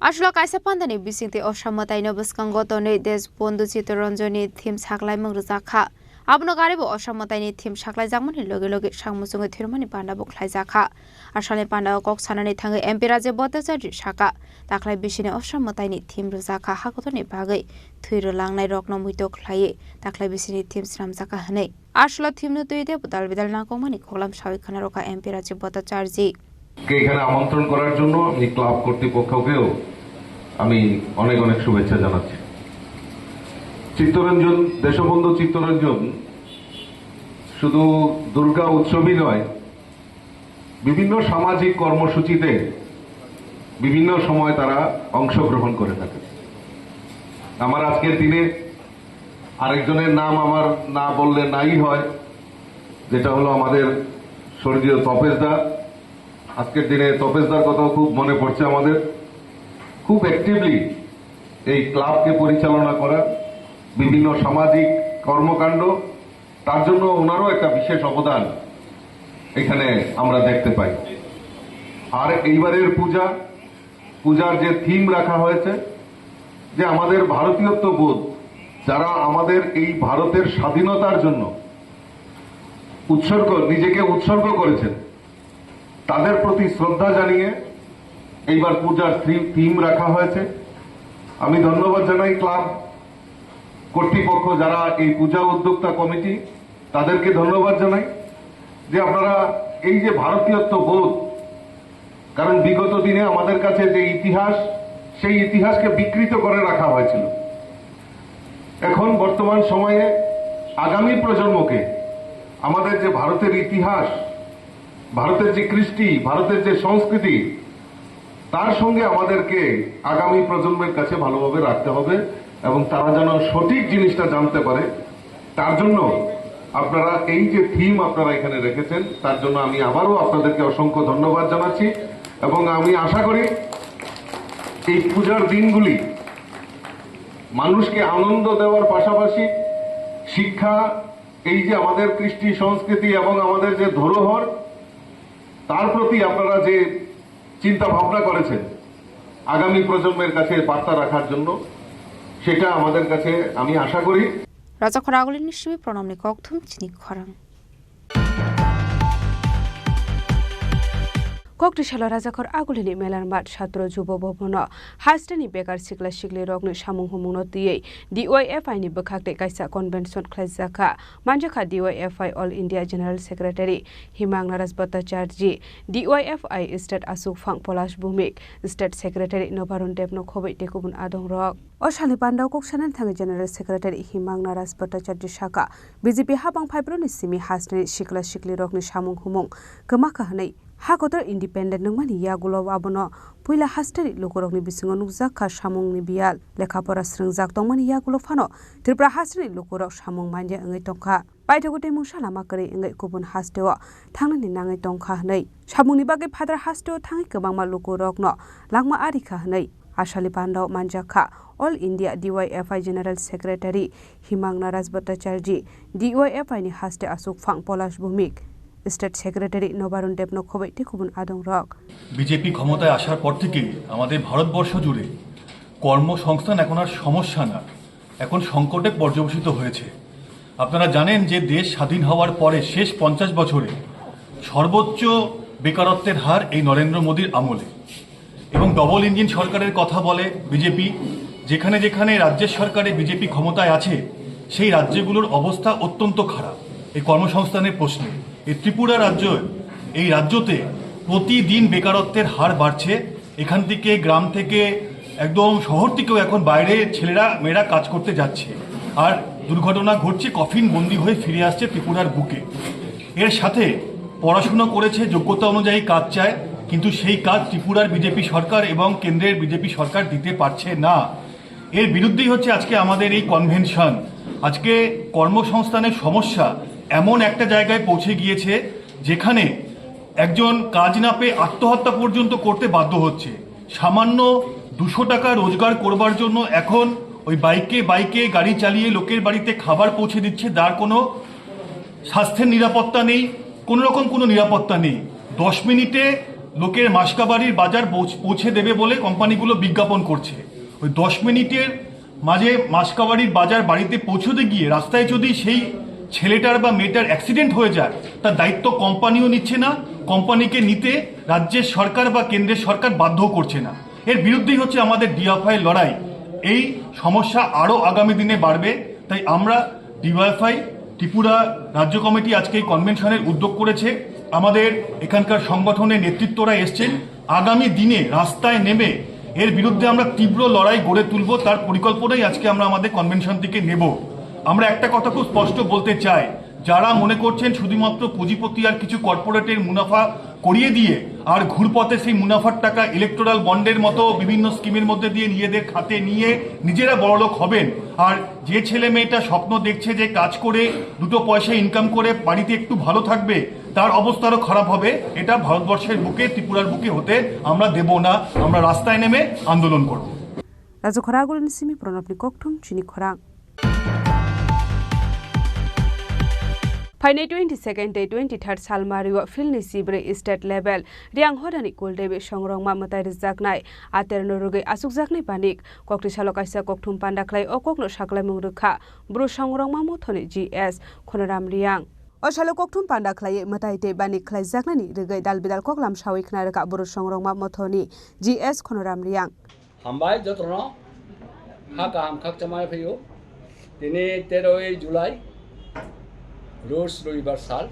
Aswk kaisa pandani bisingtwi osamwtaino bwskango tonwi Deshbandhu Chittaranjanni thim saklaimung rwjak kha. Abono garibo osamwtaini thim saklaijakmani loge loge sak muchungwi thwirmani panda bo khlaijak kha. Asalni pandao kok sanani thangwi M P Rajiv Bhattacharjee sakha, taklai bisini osamwtaini thim rwjak kha, hakotorni bagwi thwi rwlangnai rokno muitok khlaiwi taklai bisini thim swnamjak kha hwnwi. Aswk thimno twi tei bwdal bidal nangkukmani khoklam sawi khna rwkha M P Rajiv Bhattacharjee. কে এখানে আমন্ত্রণ করার জন্য আমি ক্লাব কর্তৃপক্ষকেও আমি অনেক অনেক শুভেচ্ছা জানাচ্ছি। চিত্তরঞ্জন, দেশবন্ধু চিত্তরঞ্জন শুধু দুর্গা উৎসবই নয়, বিভিন্ন সামাজিক কর্মসূচিতে বিভিন্ন সময় তারা অংশগ্রহণ করে থাকেন। আমার আজকের দিনে আরেকজনের নাম আমার না বললে নাই হয়, যেটা হলো আমাদের স্বর্গীয় তপেশদা। আজকের দিনে তপেশদার কথাও খুব মনে পড়ছে আমাদের। খুব অ্যাক্টিভলি এই ক্লাবকে পরিচালনা করা, বিভিন্ন সামাজিক কর্মকাণ্ড, তার জন্য ওনারও একটা বিশেষ অবদান এখানে আমরা দেখতে পাই। আর এইবারের পূজা, পূজার যে থিম রাখা হয়েছে, যে আমাদের ভারতীয়ত্ব বোধ, যারা আমাদের এই ভারতের স্বাধীনতার জন্য উৎসর্গ, নিজেকে উৎসর্গ করেছেন, তাদের প্রতি শ্রদ্ধা জানিয়ে এইবার পূজার থি-, থিম রাখা হয়েছে। আমি ধন্যবাদ জানাই ক্লাব কর্তৃপক্ষ, যারা এই পূজা উদ্যোক্তা কমিটি, তাদেরকে ধন্যবাদ জানাই যে আপনারা এই যে ভারতীয়ত্ব বোধ, কারণ বিগত দিনে আমাদের কাছে যে ইতিহাস, সেই ইতিহাসকে বিকৃত করে রাখা হয়েছিল। এখন বর্তমান সময়ে আগামী প্রজন্মকে আমাদের যে ভারতের ইতিহাস, ভারতের যে কৃষ্টি, ভারতের যে সংস্কৃতি, তার সঙ্গে আমাদেরকে আগামী প্রজন্মের কাছে ভালোভাবে রাখতে হবে এবং তারা যেন সঠিক জিনিসটা জানতে পারে। তার জন্য আপনারা এই যে থিম আপনারা এখানে রেখেছেন, তার জন্য আমি আবারও আপনাদেরকে অসংখ্য ধন্যবাদ জানাচ্ছি এবং আমি আশা করি এই পূজার দিনগুলি মানুষকে আনন্দ দেওয়ার পাশাপাশি শিক্ষা, এই যে আমাদের কৃষ্টি সংস্কৃতি এবং আমাদের যে ধরোহর, তার প্রতি আপনারা যে চিন্তা ভাবনা করেছেন আগামী প্রজন্মের কাছে বার্তা রাখার জন্য, সেটা আমাদের কাছে, আমি আশা করি। Rajakhor Agulini simi Pranamni kokthum chini khorang. Kokti salo Rajakhor Agulini Melarmat Satro Jubo Bhabono hasteni bekar sikla sikli rokni samung humungno twiwi D Y F I ni bwkhak tei kaisa convention khlaijakha. Manjakha D Y F I All India General Secretary Himang Naraj Bhattacharjee, D Y F I State Achukphang Polash Bhumik, State Secretary Nobarun Debno khobwi tei kubun adongrok. O salni pandao kok sanani thangwi General Secretary Himang Naraj Bhattacharjee saka, B J P habang phaibroni simi hasteni sikla siklirokni samung humung kwmakha hwnwi. Ha kotor independent nungmani yagulo abono puila hasteni lukurokni bisingo nukjak kha samungni biyal. Lekha pora srwngjak tongmani yagulo phano Tripura hasteni lukurok samung manya wngwi tongkha. Paithago tei mungsa lama kwrwi wngwi kubun hasteo thangnani nangwi tongkha hwnwi samungni bagwi phatar hasteo thangwi kwbangma lukurokno langma ari kha hwnwi asali pandao manjakha. All India D Y F I General Secretary Himang Naraj Bhattacharjee, D Y F I ni haste Achukphang Polash Bhumik, State Secretary Nobarun Debno khobwi tei kubun adongrok. BJP ক্ষমতায় আসার পর থেকেই আমাদের ভারতবর্ষ জুড়ে কর্মসংস্থান এখন আর সমস্যা না, এখন সংকটে পর্যবসিত হয়েছে। আপনারা জানেন যে দেশ স্বাধীন হওয়ার পরে শেষ পঞ্চাশ বছরে সর্বোচ্চ বেকারত্বের হার এই নরেন্দ্র মোদীর আমলে। এবং ডবল ইঞ্জিন সরকারের কথা বলে বিজেপি। যেখানে যেখানে রাজ্যের সরকারে বিজেপি ক্ষমতায় আছে, সেই রাজ্যগুলোর অবস্থা অত্যন্ত খারাপ এই কর্মসংস্থানের প্রশ্নে। এই ত্রিপুরা রাজ্য, এই রাজ্যতে প্রতিদিন বেকারত্বের হার বাড়ছে। এখান থেকে, গ্রাম থেকে, একদম শহর থেকেও এখন বাইরে ছেলেরা মেয়েরা কাজ করতে যাচ্ছে। আর দুর্ঘটনা ঘটছে, কফিন বন্দি হয়ে ফিরে আসছে ত্রিপুরার বুকে। এর সাথে পড়াশোনা করেছে, যোগ্যতা অনুযায়ী কাজ চায়, কিন্তু সেই কাজ ত্রিপুরার বিজেপি সরকার এবং কেন্দ্রের বিজেপি সরকার দিতে পারছে না। এর বিরুদ্ধেই হচ্ছে আজকে আমাদের এই কনভেনশন। আজকে কর্মসংস্থানের সমস্যা এমন একটা জায়গায় পৌঁছে গিয়েছে, যেখানে একজন কাজ না পেয়ে আত্মহত্যা পর্যন্ত করতে বাধ্য হচ্ছে। সামান্য দুশো টাকা রোজগার করবার জন্য এখন ওই বাইকে বাইকে গাড়ি চালিয়ে লোকের বাড়িতে খাবার পৌঁছে দিচ্ছে, যার কোনো স্বাস্থ্যের নিরাপত্তা নেই, কোনো রকম কোনো নিরাপত্তা নেই। দশ মিনিটে লোকের মাসকাবাড়ির বাজার পৌঁছ-, পৌঁছে দেবে বলে কোম্পানিগুলো বিজ্ঞাপন করছে। ওই দশ মিনিটের মাঝে মাসকাবাড়ির বাজার বাড়িতে পৌঁছতে গিয়ে রাস্তায় যদি সেই ছেলেটার বা মেয়েটার অ্যাক্সিডেন্ট হয়ে যায়, তার দায়িত্ব কোম্পানিও নিচ্ছে না। কোম্পানিকে নিতে রাজ্যের সরকার বা কেন্দ্রের সরকার বাধ্য করছে না। এর বিরুদ্ধেই হচ্ছে আমাদের ডিএফআই লড়াই। এই সমস্যা আরও আগামী দিনে বাড়বে, তাই আমরা ডিওয়াইএফআই ত্রিপুরা রাজ্য কমিটি আজকে এই কনভেনশনের উদ্যোগ করেছে। আমাদের এখানকার সংগঠনের নেতৃত্বরা এসছেন। আগামী দিনে রাস্তায় নেমে এর বিরুদ্ধে আমরা তীব্র লড়াই গড়ে তুলব, তার পরিকল্পনাই আজকে আমরা আমাদের কনভেনশন থেকে নেব। আমরা একটা কথা খুব স্পষ্ট বলতে চাই, যারা মনে করছেন শুধুমাত্র পুঁজিপতি আর কিছু কর্পোরেটের মুনাফা করিয়ে দিয়ে আর ঘুরপথে সেই মুনাফার টাকা ইলেকটোরাল বন্ডের মতো বিভিন্ন স্কিমের মধ্যে দিয়ে নিজেদের খাতে নিয়ে নিজেরা বড়লোক হবেন, আর যে ছেলে মেয়েটা স্বপ্ন দেখছে যে কাজ করে দুটো পয়সা ইনকাম করে বাড়িতে একটু ভালো থাকবে, তার অবস্থা আরো খারাপ হবে। এটা ভারতবর্ষের বুকে, ত্রিপুরার বুকে হতে আমরা দেব না। আমরা রাস্তায় নেমে আন্দোলন করব। Rajakhor Agulini simi Pranabni kokthum chini khorang. Phainai twenty second tei twenty third sal mario field ni sibrwi state level Riang Hodani Kuldevi songrokma mwtai rwjaknai aterno rwgwi achukjaknai banik. Kokti salo kaisa kokthum panda khlai o kokno saklaimung rwkha Bru songrokma mothoni G S Khonoram Riang. O salo kokthum panda khlaiwi mwtai tei banik khlaijaknani rwgwi dal bidal koklam sawi khna rwkha Bru songrokma mothoni G S Khonoram Riang. Hambai jotono, kha kaham khakchangma phaiyo. Tini teroi July, roj roibar sal,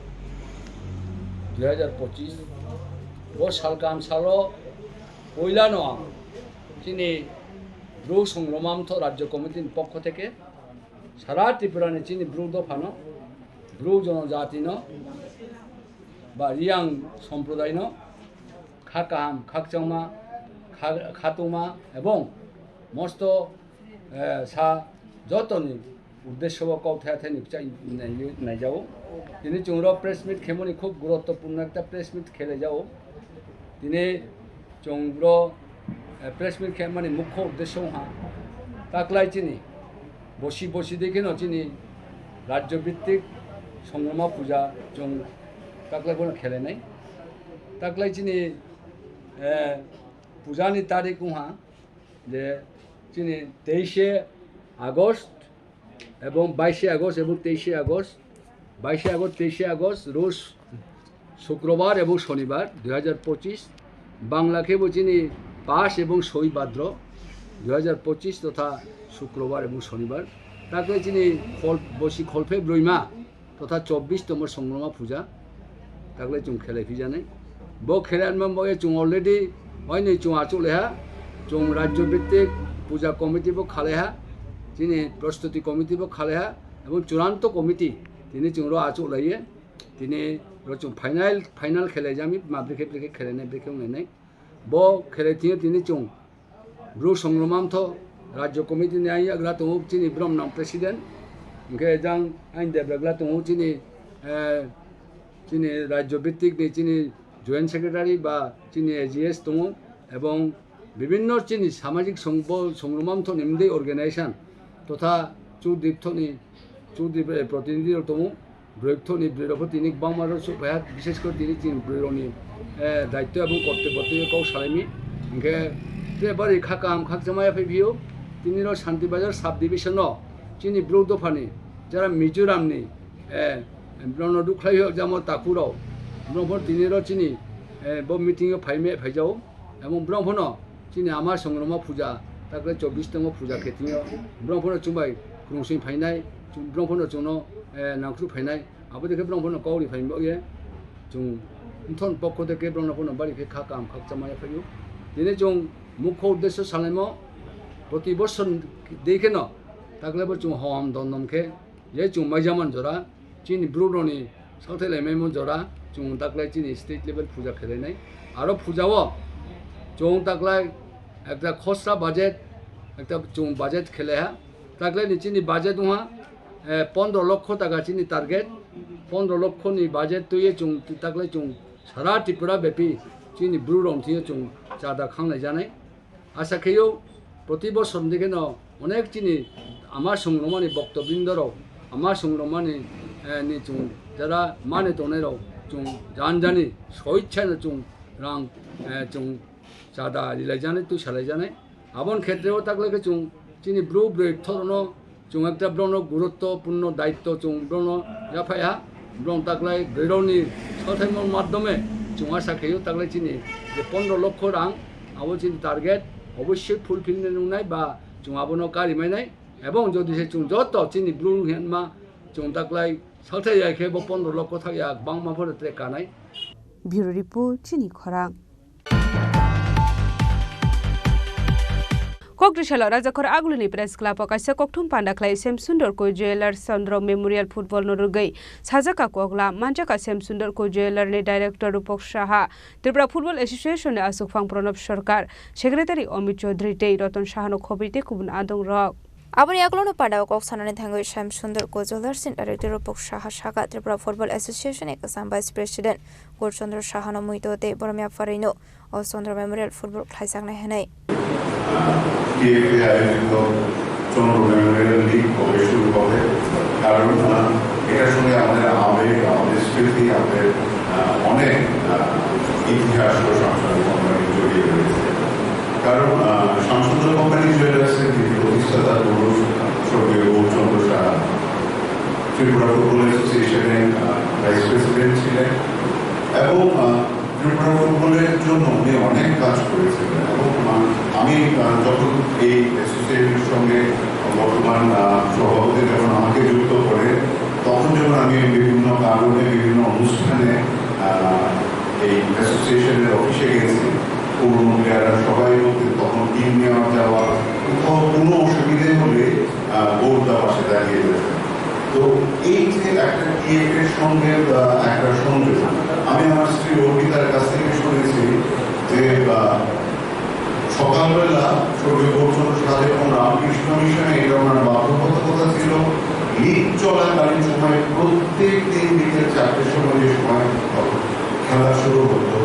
dui hajar pochis. Bo sal kaham salo poila no ang chini Bru songrokma motho rajyo committee ni pokho theke sara Tripura ni chini Bru dopha no, Bru jonojati no, ba Riang somproday no, kha kaham, khakchangma, kha-, khatungma ebong mosto, eh, sa jotoni uddesho o kok thaya thani kchai nai-, naijao. Tini chwng ro press meet khemoni khub guruttopurno ekta press meet khelai jao. Tini chwng ro, eh, press meet khemani mukho uddesho ha taklai chini bosi bosi dekheno chini rajyo bhittik songrokma puja chwng taklai bono khelai nai. Taklai chini, eh, puja ni tarik wngha je chini teishe August এবং বাইশে আগস্ট এবং তেইশে আগস্ট, বাইশে আগস্ট, তেইশে আগস্ট রোজ শুক্রবার এবং শনিবার দুই হাজার পঁচিশ, বাংলা khe bo chini পাঁচ এবং ছয় ভাদ্র দুই হাজার পঁচিশ তথা শুক্রবার এবং শনিবার, takle chini khol-, bosi kholphe broima totha chobbish tomo Songroma puja, takle chwng khelai phijanai. Bo khelai anma bagwi chwng already oini chwng achuk laiha, chwng rajyo bhittik puja committee bo khalaiha, chini prostuti committee bo khalaiha, ebong churanto committee tini chwng ro achuk laiye, tini ro chwng final, final khelai jami, ma brekhe brekhe khelainai, brekhe wnglainai. Bo khelai thwiyo tini chwng Bru Songroma mtho Rajyo Committee ni ayang yagra tongo chini Brom nang President, hwnkhe jang ayang debra gla tongo chini, eh, chini Rajyo Bhittik ni chini Joint Secretary ba chini A G S tongo, ebong bibinno chini samajik song-, bo Songroma mtho ni mdei organization totha Chudip thoni, Chudip, eh, protinidhi rok tongo. Bwrwi kthokni bwrwi rok tini kwbangma rok chuk phaiha, bises kore tini chini bwrwi rokni, eh, daityo ebong kortobbo twi kok salaimi. Hinkhe tre bari kha kaham khakchangma yaphai phio, tini rok Shanti Bazar sub division no chini Bru dophani jara Mizoram ni, eh, borokno dukhlai o jamo takhuk rok, borok phano tini rok chini, eh, bo meeting o phaimai phaijao. Ebong borok phano chini ama Songroma puja, takle chobbish tomo puja khe tini o. Borok phano chumbai khulungsui phainai, chung-, borok phano chwngno, eh, nangkru phainai. Abo dekhe borok phano kok ri phaimani bagwi chwng mthon pokho dekhe borok phano bari khe kha kaham khakchangma yaphai o. Tini chwng mukho uddesyo salaimo proti bosor dekhe no, takle bo chwng hom dondom khe, je chwng maijaman jora, chini Bru rokni salthai laimaimo jora, chwng taklai chini state level puja khelainai. Aro puja o chwng taklai ekta khosra budget, ekta chwng budget khelaiha. Taklai ni chini budget wngha, eh, pondro lokho taka chini target. Pondro lokho ni budget twiwi chwng taklai chwng sara Tripura bepi chini Bru rok thwiwi chwng chada khanglai janai. Asa kheyo, proti bosor ni kheno onek chini ama Songromani boktobrindo rok, ama Songromani, eh, ni chwng jara mani tongnai rok chwng jan jani soichhano chwng rang, eh, chwng chada rilai janai, twi salai janai. Aboni khetre o taklai khe chwng chini Bru bwrwi kthorno chwng ekta borokno gurutto purno daitto chwng borokno yaphai ha, borok taklai bwrwirokni sothaimon madhyome chwng asa khaio taklai chini je pondro lokho rang, abo chini target obossoi fulfill nwngnai ba chwng abono karimainai, ebong jodi se chwng joto chini Bru hinma chwng taklai salthai ya khe bo pondro lokho thak ya bangma phore tre kanai. Bureau Report, Chini Khorang. Kokdisalo Rajakhor Agulini Press Club o kaisa kokthum panda khlai Shyam Sundar Koi Jewellers Chandra Memorial Football no rwgwi sajak ka koklam manjak ka Shyam Sundar Koi Jewellers ni Director Rupak Saha, Tripura Football Association ni aswkphang Pranab Sarkar, Secretary Amit Chaudhary tei Ratan Saha no khobwi tei kubun adong rok. Aboni yagulono panda o kok sanani thangwi Shyam Sundar Koi Jewellers ni Director Rupak Saha saka Tripura Football Association ni kwcham Vice President Gaur Chandra Saha no muito tei borom yapharwi no o Chandra Memorial Football khlaijaknai hwnwi. TFA আয়োজিত চন্দ্র Memorial league কবে শুরু হবে? কারণ, আহ, এটার সঙ্গে আমাদের আবেগ, আমাদের স্মৃতি, আমাদের, আহ, অনেক, আহ, ইতিহাস ও সাংস্কৃতিক অঙ্গনে জড়িয়ে রয়েছে। কারণ, আহ, শ্যামসুন্দর কোম্পানি জুয়েলার্সের যিনি প্রতিষ্ঠাতা পুরুষ স্বর্গীয় গৌরচন্দ্র সাহা ত্রিপুরা ফুটবল অ্যাসোসিয়েশনের, আহ, ভাইস প্রেসিডেন্ট ছিলেন এবং, আহ, ত্রিপুরা ফুটবলের জন্য উনি অনেক কাজ করেছিলেন এবং, আহ, আমি, আহ, যখন এই অ্যাসোসিয়েশনের সঙ্গে বর্তমান, আহ, সভাপতি যখন আমাকে যুক্ত করে, তখন যখন আমি বিভিন্ন কারণে বিভিন্ন অনুষ্ঠানে, আহ, এই অ্যাসোসিয়েশনের অফিসে গেছি, পুরনো প্লেয়াররা সবাই বলতে তখন টিম নেওয়া যাওয়া, কোথাও কোনো অসুবিধে হলে, আহ, গৌরদা পাশে দাঁড়িয়ে রয়েছে। তো এই যে একটা টিএফ এর সঙ্গে, আহ, একটা সংযোগ, আমি আমার স্ত্রী অর্পিতার কাছ থেকে শুনেছি যে, আহ, সকালবেলা স্বর্গীয় গৌরচন্দ্র সাহা যখন রামকৃষ্ণ মিশনে, এটা ওনার বাধ্যবাধকতা ছিল, লিগ চলাকালীন সময়ে প্রত্যেক দিন বিকেল চারটের সময় যে সময় খেলা শুরু হতো,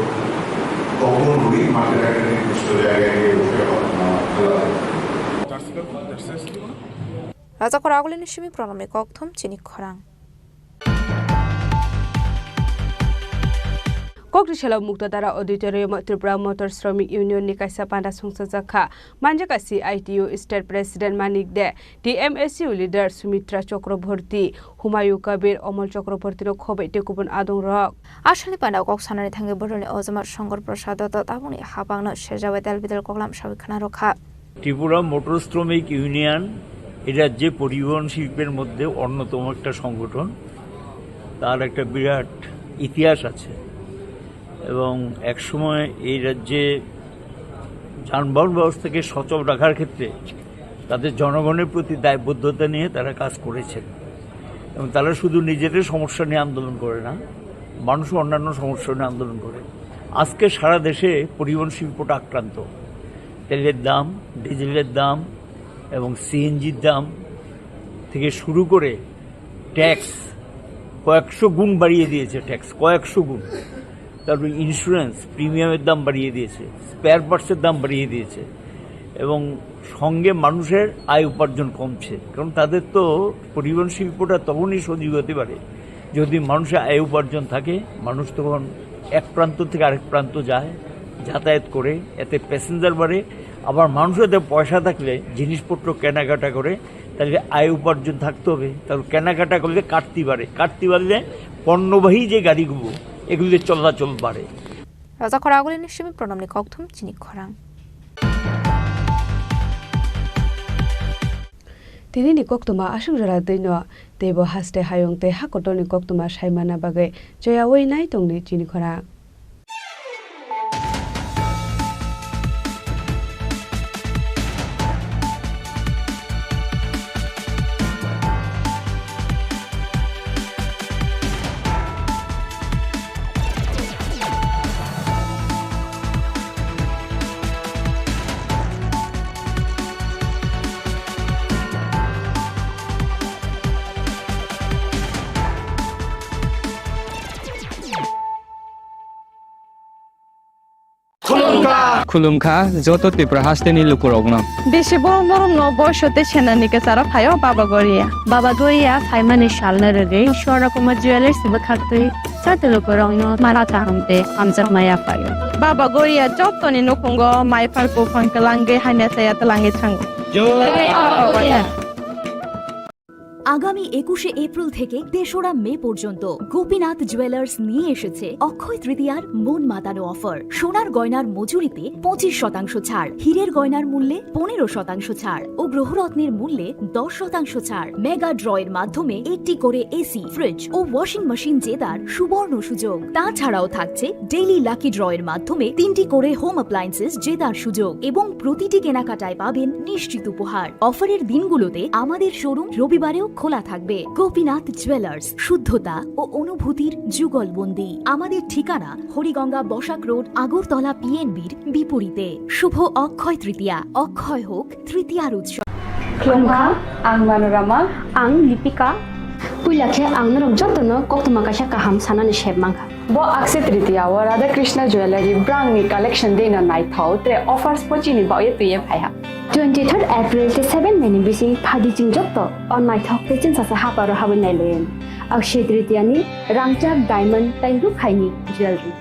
তখন উনি মাঠের একটা নির্দিষ্ট জায়গায় গিয়ে বসে, আহ, খেলা দেখতেন। Rajakhor Agulini simi Pranabni kokthum Chini Khorang. Muktisalo Muktadara Auditorium o Tripura Motor Shramik Union ni kaisa panda songchajak kha. Manjak kha C I T U State President Manik De, T M S U leader Sumitra Chakraborty, Humayun Kabir, Omol Chakraborty no khobai tei kubun adong rok. Aswkni panda kok sanani thangwi borokni ojama Shankar Prasad Dutta tabukni hapangno sejabai del bidel koklam sawi khna rwkha. Tripura motor শ্রমিক union এ রাজ্যে পরিবহন শিল্পের মধ্যে অন্যতম একটা সংগঠন। তার একটা বিরাট ইতিহাস আছে এবং একসময় এই রাজ্যে যানবাহন ব্যবস্থাকে সচল রাখার ক্ষেত্রে তাদের জনগণের প্রতি দায়বদ্ধতা নিয়ে তারা কাজ করেছেন এবং তারা শুধু নিজেদের সমস্যা নিয়ে আন্দোলন করে না, মানুষও অন্যান্য সমস্যা নিয়ে আন্দোলন করে। আজকে সারা দেশে পরিবহন শিল্পটা আক্রান্ত। তেলের দাম, ডিজেলের দাম এবং সিএনজির দাম থেকে শুরু করে ট্যাক্স কয়েকশো গুণ বাড়িয়ে দিয়েছে, ট্যাক্স কয়েকশো গুণ। তারপরে ইন্স্যুরেন্স প্রিমিয়ামের দাম বাড়িয়ে দিয়েছে, স্পেয়ার পার্টসের দাম বাড়িয়ে দিয়েছে এবং সঙ্গে মানুষের আয় উপার্জন কমছে, কারণ তাদের তো পরিবহন শিল্পটা তখনই সজীব হতে পারে যদি মানুষের আয় উপার্জন থাকে, মানুষ তখন এক প্রান্ত থেকে আরেক প্রান্ত যায়, যাতায়াত করে, এতে প্যাসেঞ্জার বাড়ে। আবার মানুষের হাতে পয়সা থাকলে জিনিসপত্র কেনাকাটা করে, তাহলে আয় উপার্জন থাকতে হবে। তাহলে কেনাকাটা করলে কাটতি বাড়ে, কাটতি বাড়লে পণ্যবাহী যে গাড়িগুলো, এগুলিতে চলাচল বাড়ে। Raja khorang agulini simi pronomni kokthum chini khorang. Tini ni koktwma aswk jora twi no, teibo haste hayung tei hakotorni koktwma saimana bagwi choyawi nai tongdi chini khorang. Khulumkha. Khulumkha joto Tripura hasteni lukurokno. Bisi borok norokno boiso tei senani kwcharo phaio Baba Goria. Baba Goria phaimani salno rwgwi Swarna Kumar Jewellers bwkhaktwi joto lukurokno mala kaham tei hamjakma yaphaio. Baba Goria jotoni nukhungo maiphar buphang twlangwi hamya chaya twlangwi thango. Jai Baba Goria. আগামী একুশে এপ্রিল থেকে তেসরা মে পর্যন্ত গোপীনাথ জুয়েলার্স নিয়ে এসেছে অক্ষয় তৃতীয়ার মন মাতানো অফার। সোনার গয়নার মজুরিতে পঁচিশ শতাংশ ছাড়, হীরের গয়নার মূল্যে পনেরো শতাংশ ছাড় ও গ্রহরত্নের মূল্যে দশ শতাংশ ছাড়। মেগা ড্রয়ের মাধ্যমে একটি করে এসি, ফ্রিজ ও ওয়াশিং মেশিন জেতার সুবর্ণ সুযোগ। তাছাড়াও থাকছে ডেইলি লাকি ড্রয়ের মাধ্যমে তিনটি করে হোম অ্যাপ্লায়েন্সেস জেতার সুযোগ এবং প্রতিটি কেনাকাটায় পাবেন নিশ্চিত উপহার। অফারের দিনগুলোতে আমাদের শোরুম রবিবারেও খোলা থাকবে। গোপীনাথ জুয়েলার্স, শুদ্ধতা ও অনুভূতির যুগলবন্দি। আমাদের ঠিকানা হরিগঙ্গা বসাক রোড, আগরতলা পিএনবির বিপরীতে। শুভ অক্ষয় তৃতীয়া, অক্ষয় হোক তৃতীয়ার উৎসব। Khulumkha, ang Manorama. Ang Lipika. Puila khe ang norok jotono koktwma kaisa kaham sanani sep mankha. Bo Akshaya Tritiya o Radha Krishna Jewellery brangni collection dino naithok tre offers pochini baoye twiye phaiha. Twenty third April tei seven May ni bising phadi chwng jotto o naithok tei chwngsacha haparo habwi nailayan. Akshaya Tritiya ni rangchak diamond tei rukhaini jewellery.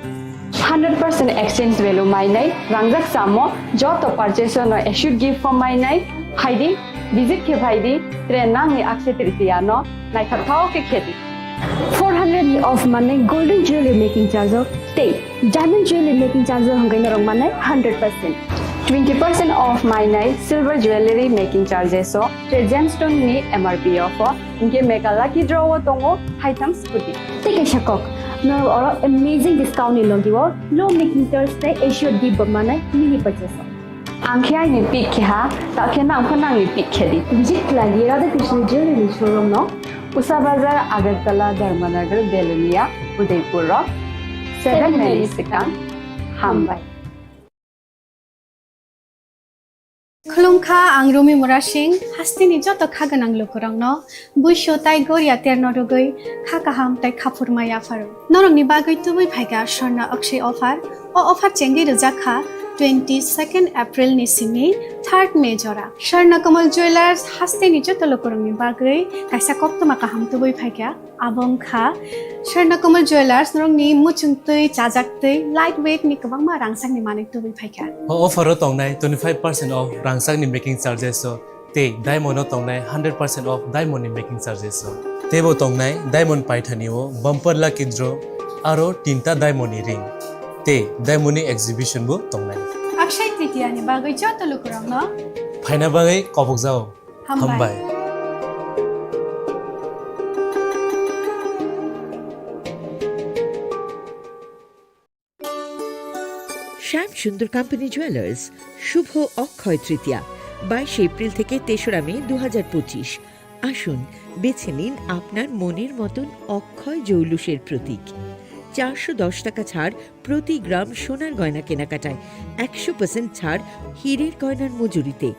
Hundred percent exchange value mainai rangjak chamo joto purchase no assured gift form mainai phaidi. Visit khe phaidi, tre nangni Akshaya Tritiya no naithokthok khe khedi. Four hundred ni off manwi golden jewelry making charge o tei diamond jewelry making charge o hwnkhe norok manai hundred percent. Twenty percent off mainai silver jewelry making charges o tre gemstone ni M R P off o hwnkhe mega lucky draw o tongo haitham scooty. Tei kaisa kok, norok oro amazing discount ni logi o low making charge tei assured gift bo manai mini purchase o. Ang khe aini pick khe ha, ta khe nang pho nangni pick khe di. Visit khlai di Radha Krishna Jewelry ni showroom no. Usa Bazar, Agartala, Dharmanagar, Belonia, Udaipur rok. Seven May ni swkang. Hambai. Khulumkha, ang Rumi Murasing, hasteni joto kha gwnang lukurokno, buisu tai goria terno rwgwi kha kaham tai khaphurma yapharo. Norokni bagwi tubui phaikha Swarna Akshaya offer. O offer chengwi rwjak kha Twenty second April ni simi third May jora Swarna Kamal Jewellers hasteni joto lukurokni bagwi kaisa koktwma kaham tubui phaikha. Abo wngkha Swarna Kamal Jewellers norokni muchungtwi, chajaktwi, light weight ni kwbangma rangchakni manwi tubui phaikha. O offer o tongnai twenty five percent off rangchakni making charges o. Tei diamond o tongnai hundred percent off diamond ni making charges o. Teibo tongnai diamond paithani o bumper lucky draw aro tinta diamond ni ring. Tei diamond ni exhibition bo tongnai. Akshaya Tritiya ni bagwi joto lukurokno phaina bagwi kobokjao. Hambai. Hambai. শ্যাম Sundar company jewellers, শুভ অক্ষয় তৃতীয়া, বাইশে এপ্রিল থেকে তেসরা মে দু হাজার পঁচিশ। আসুন, বেছে নিন আপনার মনের মতন অক্ষয় জৌলুসের প্রতীক। চারশো দশ টাকা ছাড় প্রতি গ্রাম সোনার গয়না কেনাকাটায়, একশো পার্সেন্ট ছাড় হীরের গয়নার মজুরিতে,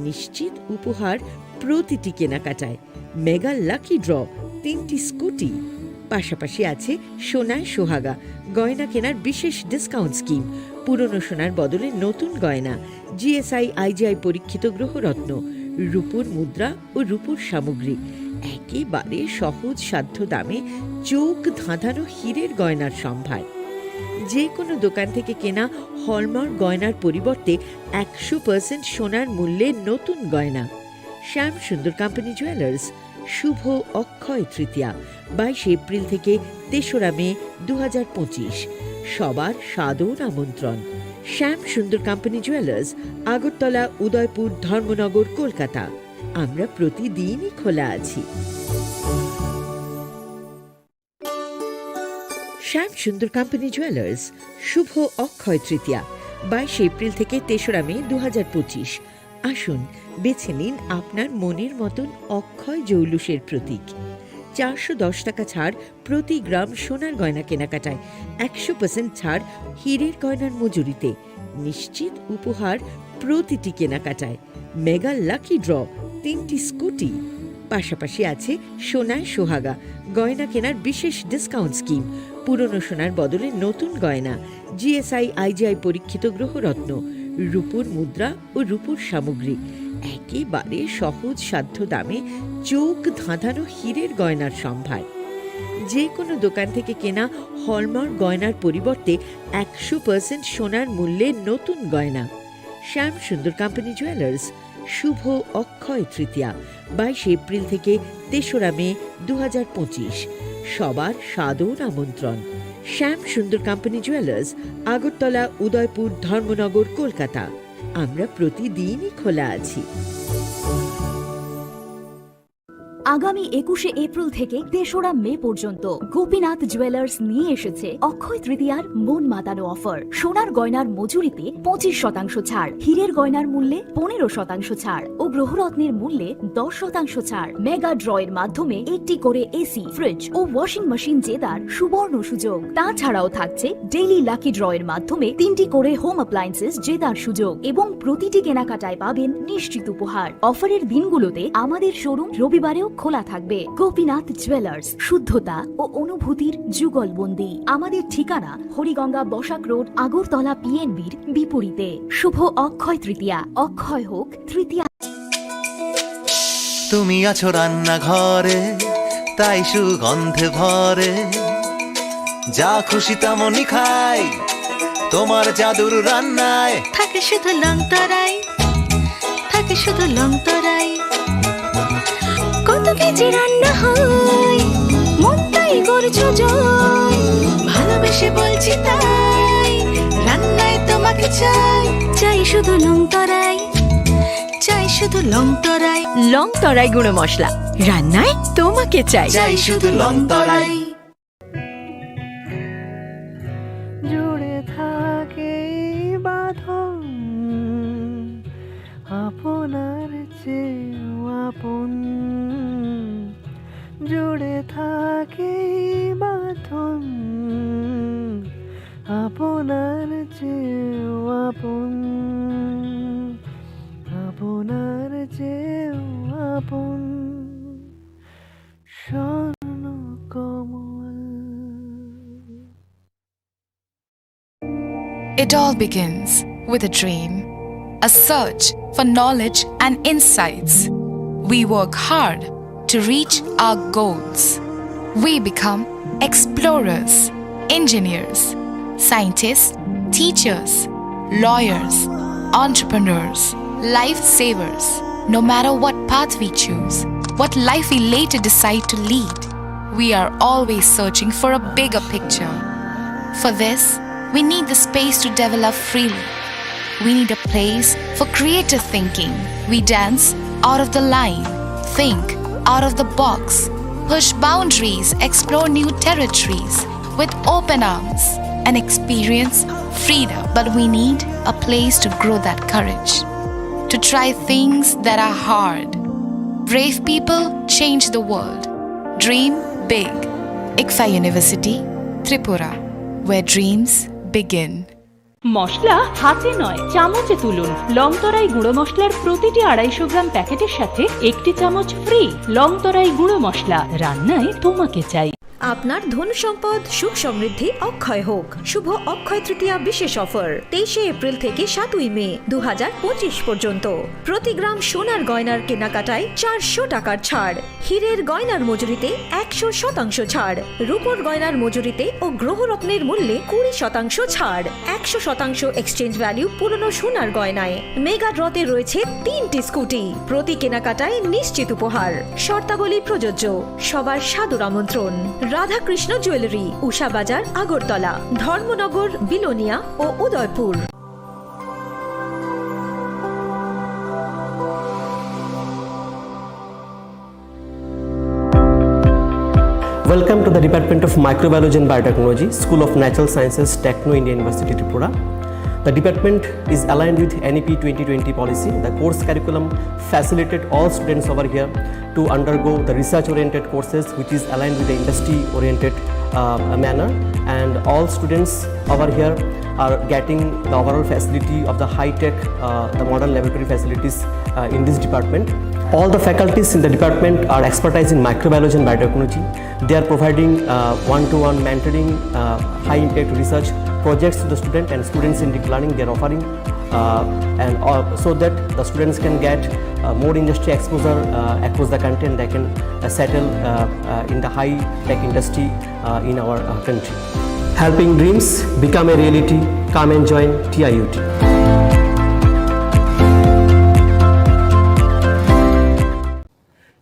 নিশ্চিত উপহার প্রতিটি কেনাকাটায়। মেগা লাকি ড্র, তিনটি স্কুটি, পাশাপাশি আছে সোনায় সোহাগা, গয়না কেনার বিশেষ ডিসকাউন্ট স্কিম, পুরনো সোনার বদলে নতুন গয়না, জিএসআই আইজিআই পরীক্ষিত গ্রহরত্ন, রূপোর মুদ্রা ও রূপোর সামগ্রী, একেবারে সহজ সাধ্য দামে চোখ ধাঁধানো হীরের গয়নার সম্ভার। যে কোনো দোকান থেকে কেনা হলমার্ক গয়নার পরিবর্তে একশো পার্সেন্ট সোনার মূল্যে নতুন গয়না। শ্যাম সুন্দর কোম্পানি জুয়েলার্স, শুভ অক্ষয় তৃতীয়া, বাইশে এপ্রিল থেকে তেসরা মে দু হাজার পঁচিশ। সবার সাদর আমন্ত্রণ। শ্যাম সুন্দর কোম্পানি জুয়েলার্স, আগরতলা, উদয়পুর, ধর্মনগর, কলকাতা। আমরা প্রতিদিনই খোলা আছি। শ্যাম সুন্দর কোম্পানি জুয়েলার্স, শুভ অক্ষয় তৃতীয়া, বাইশে এপ্রিল থেকে তেসরা মে দু হাজার পঁচিশ। আসুন, বেছে নিন আপনার মনের মতন অক্ষয় জৌলুসের প্রতীক। চারশো দশ টাকা ছাড় প্রতি গ্রাম সোনার গয়না কেনাকাটায়, একশো পার্সেন্ট ছাড় হীরের গয়নার মজুরিতে, নিশ্চিত উপহার প্রতিটি কেনাকাটায়। মেগা লাকি ড্র, তিনটি স্কুটি, পাশাপাশি আছে সোনায় সোহাগা, গয়না কেনার বিশেষ ডিসকাউন্ট স্কিম, পুরনো সোনার বদলে নতুন গয়না, জিএসআই আইজিআই পরীক্ষিত গ্রহরত্ন, রূপোর মুদ্রা ও রূপোর সামগ্রী, একেবারে সহজ সাধ্য দামে চোখ ধাঁধানো হীরের গয়নার সম্ভার। যে কোনো দোকান থেকে কেনা হলমার্ক গয়নার পরিবর্তে একশো পার্সেন্ট সোনার মূল্যে নতুন গয়না। শ্যাম সুন্দর কোম্পানি জুয়েলার্স, শুভ অক্ষয় তৃতীয়া, বাইশে এপ্রিল থেকে তেসরা মে দু হাজার পঁচিশ। সবার সাদর আমন্ত্রণ। শ্যাম সুন্দর কোম্পানি জুয়েলার্স, আগরতলা, উদয়পুর, ধর্মনগর, কলকাতা। আমরা প্রতিদিনই খোলা আছি। আগামী একুশে এপ্রিল থেকে তেসরা মে পর্যন্ত গোপীনাথ জুয়েলার্স নিয়ে এসেছে অক্ষয় তৃতীয়ার মন মাতানো অফার। সোনার গয়নার মজুরিতে পঁচিশ শতাংশ ছাড়, হীরের গয়নার মূল্যে পনেরো শতাংশ ছাড় ও গ্রহরত্নের মূল্যে দশ শতাংশ ছাড়। মেগা ড্র এর মাধ্যমে একটি করে এসি, ফ্রিজ ও ওয়াশিং মেশিন জেতার সুবর্ণ সুযোগ। তাছাড়াও থাকছে ডেইলি লাকি ড্র এর মাধ্যমে তিনটি করে হোম অ্যাপ্লায়েন্সেস জেতার সুযোগ এবং প্রতিটি কেনাকাটায় পাবেন নিশ্চিত উপহার। অফারের দিনগুলোতে আমাদের শোরুম রবিবারেও খোলা থাকবে। গোপীনাথ জুয়েলার্স, শুদ্ধতা ও অনুভূতির যুগলবন্দি। আমাদের ঠিকানা হরিগঙ্গা বসাক রোড, আগরতলা পিএনবির বিপরীতে। শুভ অক্ষয় তৃতীয়া, অক্ষয় হোক তৃতীয়া। তুমি আছো রান্নাঘরে, তাই সুগন্ধে ভরে। যা খুশি তেমনই খাই তোমার জাদুর রান্নায়। থাকে শুধু লং তরাই, থাকে শুধু লং তরাই। কত কেজি রান্না হয়, মনটাই করছো জয়। ভালোবেসে বলছি তাই, রান্নায় তোমাকে চাই। চাই শুধু লং তরাই, চাই শুধু লং তরাই। লং তরাই গুঁড়ো মশলা, রান্নায় তোমাকে চাই। চাই শুধু লং তরাই। জুড়ে থাকে এই বাঁধন, আপনার চেয়েও আপন। জুড়ে থাকে এই বাঁধন, আপনার চেয়েও আপন, আপনার চেয়েও আপন। স্বর্ণ কমল। It all begins with a dream, a search for knowledge and insights. We work hard to reach our goals. We become explorers, engineers, scientists, teachers, lawyers, entrepreneurs, lifesavers. No matter what path we choose, what life we later decide to lead, we are always searching for a bigger picture. For this, we need the space to develop freely. We need a place for creative thinking. We dance out of the line, think out of the box, push boundaries, explore new territories with open arms, and experience freedom. But we need a place to grow that courage, to try things that are hard. Brave people change the world. Dream big. ICFAI University, Tripura, where dreams begin. মশলা হাতে নয়, চামচে তুলুন। লংতরাই গুঁড়ো মশলার প্রতিটি আড়াইশো গ্রাম প্যাকেটের সাথে একটি চামচ ফ্রি। লংতরাই গুঁড়ো মশলা, রান্নায় তোমাকে চাই। আপনার ধন সম্পদ, সুখ সমৃদ্ধি অক্ষয় হোক। শুভ অক্ষয় তৃতীয়া বিশেষ অফার, তেইশে এপ্রিল থেকে সাতই মে দু হাজার পঁচিশ পর্যন্ত। প্রতি গ্রাম সোনার গয়নার কেনাকাটায় চারশো টাকার ছাড়। হীরের গয়নার মজুরিতে একশো শতাংশ ছাড়, রূপোর গয়নার মজুরিতে ও গ্রহরত্নের মূল্যে কুড়ি শতাংশ ছাড়, একশো শতাংশ এক্সচেঞ্জ ভ্যালু পুরনো সোনার গয়নায়। মেগা ড্রতে রয়েছে তিনটি স্কুটি, প্রতি কেনাকাটায় নিশ্চিত উপহার। শর্তাবলী প্রযোজ্য। সবার সাদর আমন্ত্রণ। রাধাকৃষ্ণ জুয়েলারি, উষা বাজার, আগরতলা, ধর্মনগর, বিলোনিয়া ও Udaipur. Welcome to the Department of Microbiology and Biotechnology, School of Natural Sciences, Techno India University, Tripura. The department is aligned with N E P twenty twenty policy. The course curriculum facilitate all students over here to undergo the research-oriented courses, which is aligned with the industry-oriented, uh, manner. And all students over here are getting the overall facility of the high-tech, uh, the modern laboratory facilities, uh, in this department. All the faculties in the department are expertise in microbiology and biotechnology. They are providing, uh, one-to-one mentoring, uh, high-impact research projects to the student and students-centric learning. They are offering, uh, and, uh, so that the students can get, uh, more industry exposure, uh, across the country, and they can, uh, settle, uh, uh, in the high-tech industry, uh, in our, uh, country. Helping dreams become a reality. Come and join T I U T.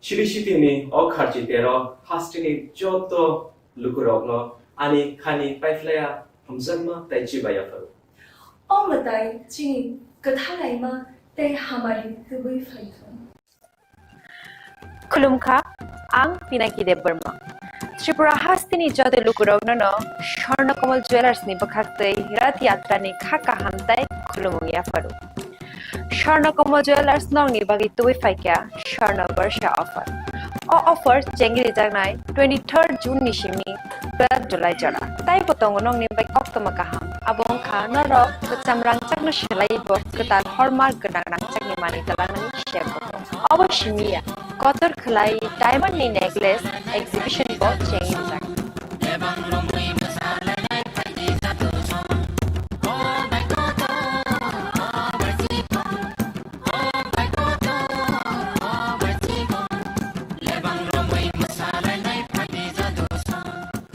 Siri sitini o kharchi tero hasteni joto lukurokno ani khani paiphlaya hamjakma tei chibai yapharo. O mwtai chini kwthalaima tei hamari tubui phaithung. Khulumkha, ang Pinaki Debbarma. Tripura hasteni joto lukurokno no Swarna Kamal Jewellers ni bwkhak tei Rath Yatra ni kha kaham tei khulumung yapharo. Swarna Kamal Jewellers nokni bagwi tubui phaikha Swarna Barsha offer. O offer chengri jaknai twenty-third June ni simi twelve July jora. Taibo tongo nokni bai koktwma kaham. Abo wngkha norok kwcham rangchakno swlaiwi bo kwtal hallmark gwnang rangchakni manwi twlangnani sep bo tongo. Obo simi ya, kotor khwlai diamond ni necklace exhibition bo chengrijak.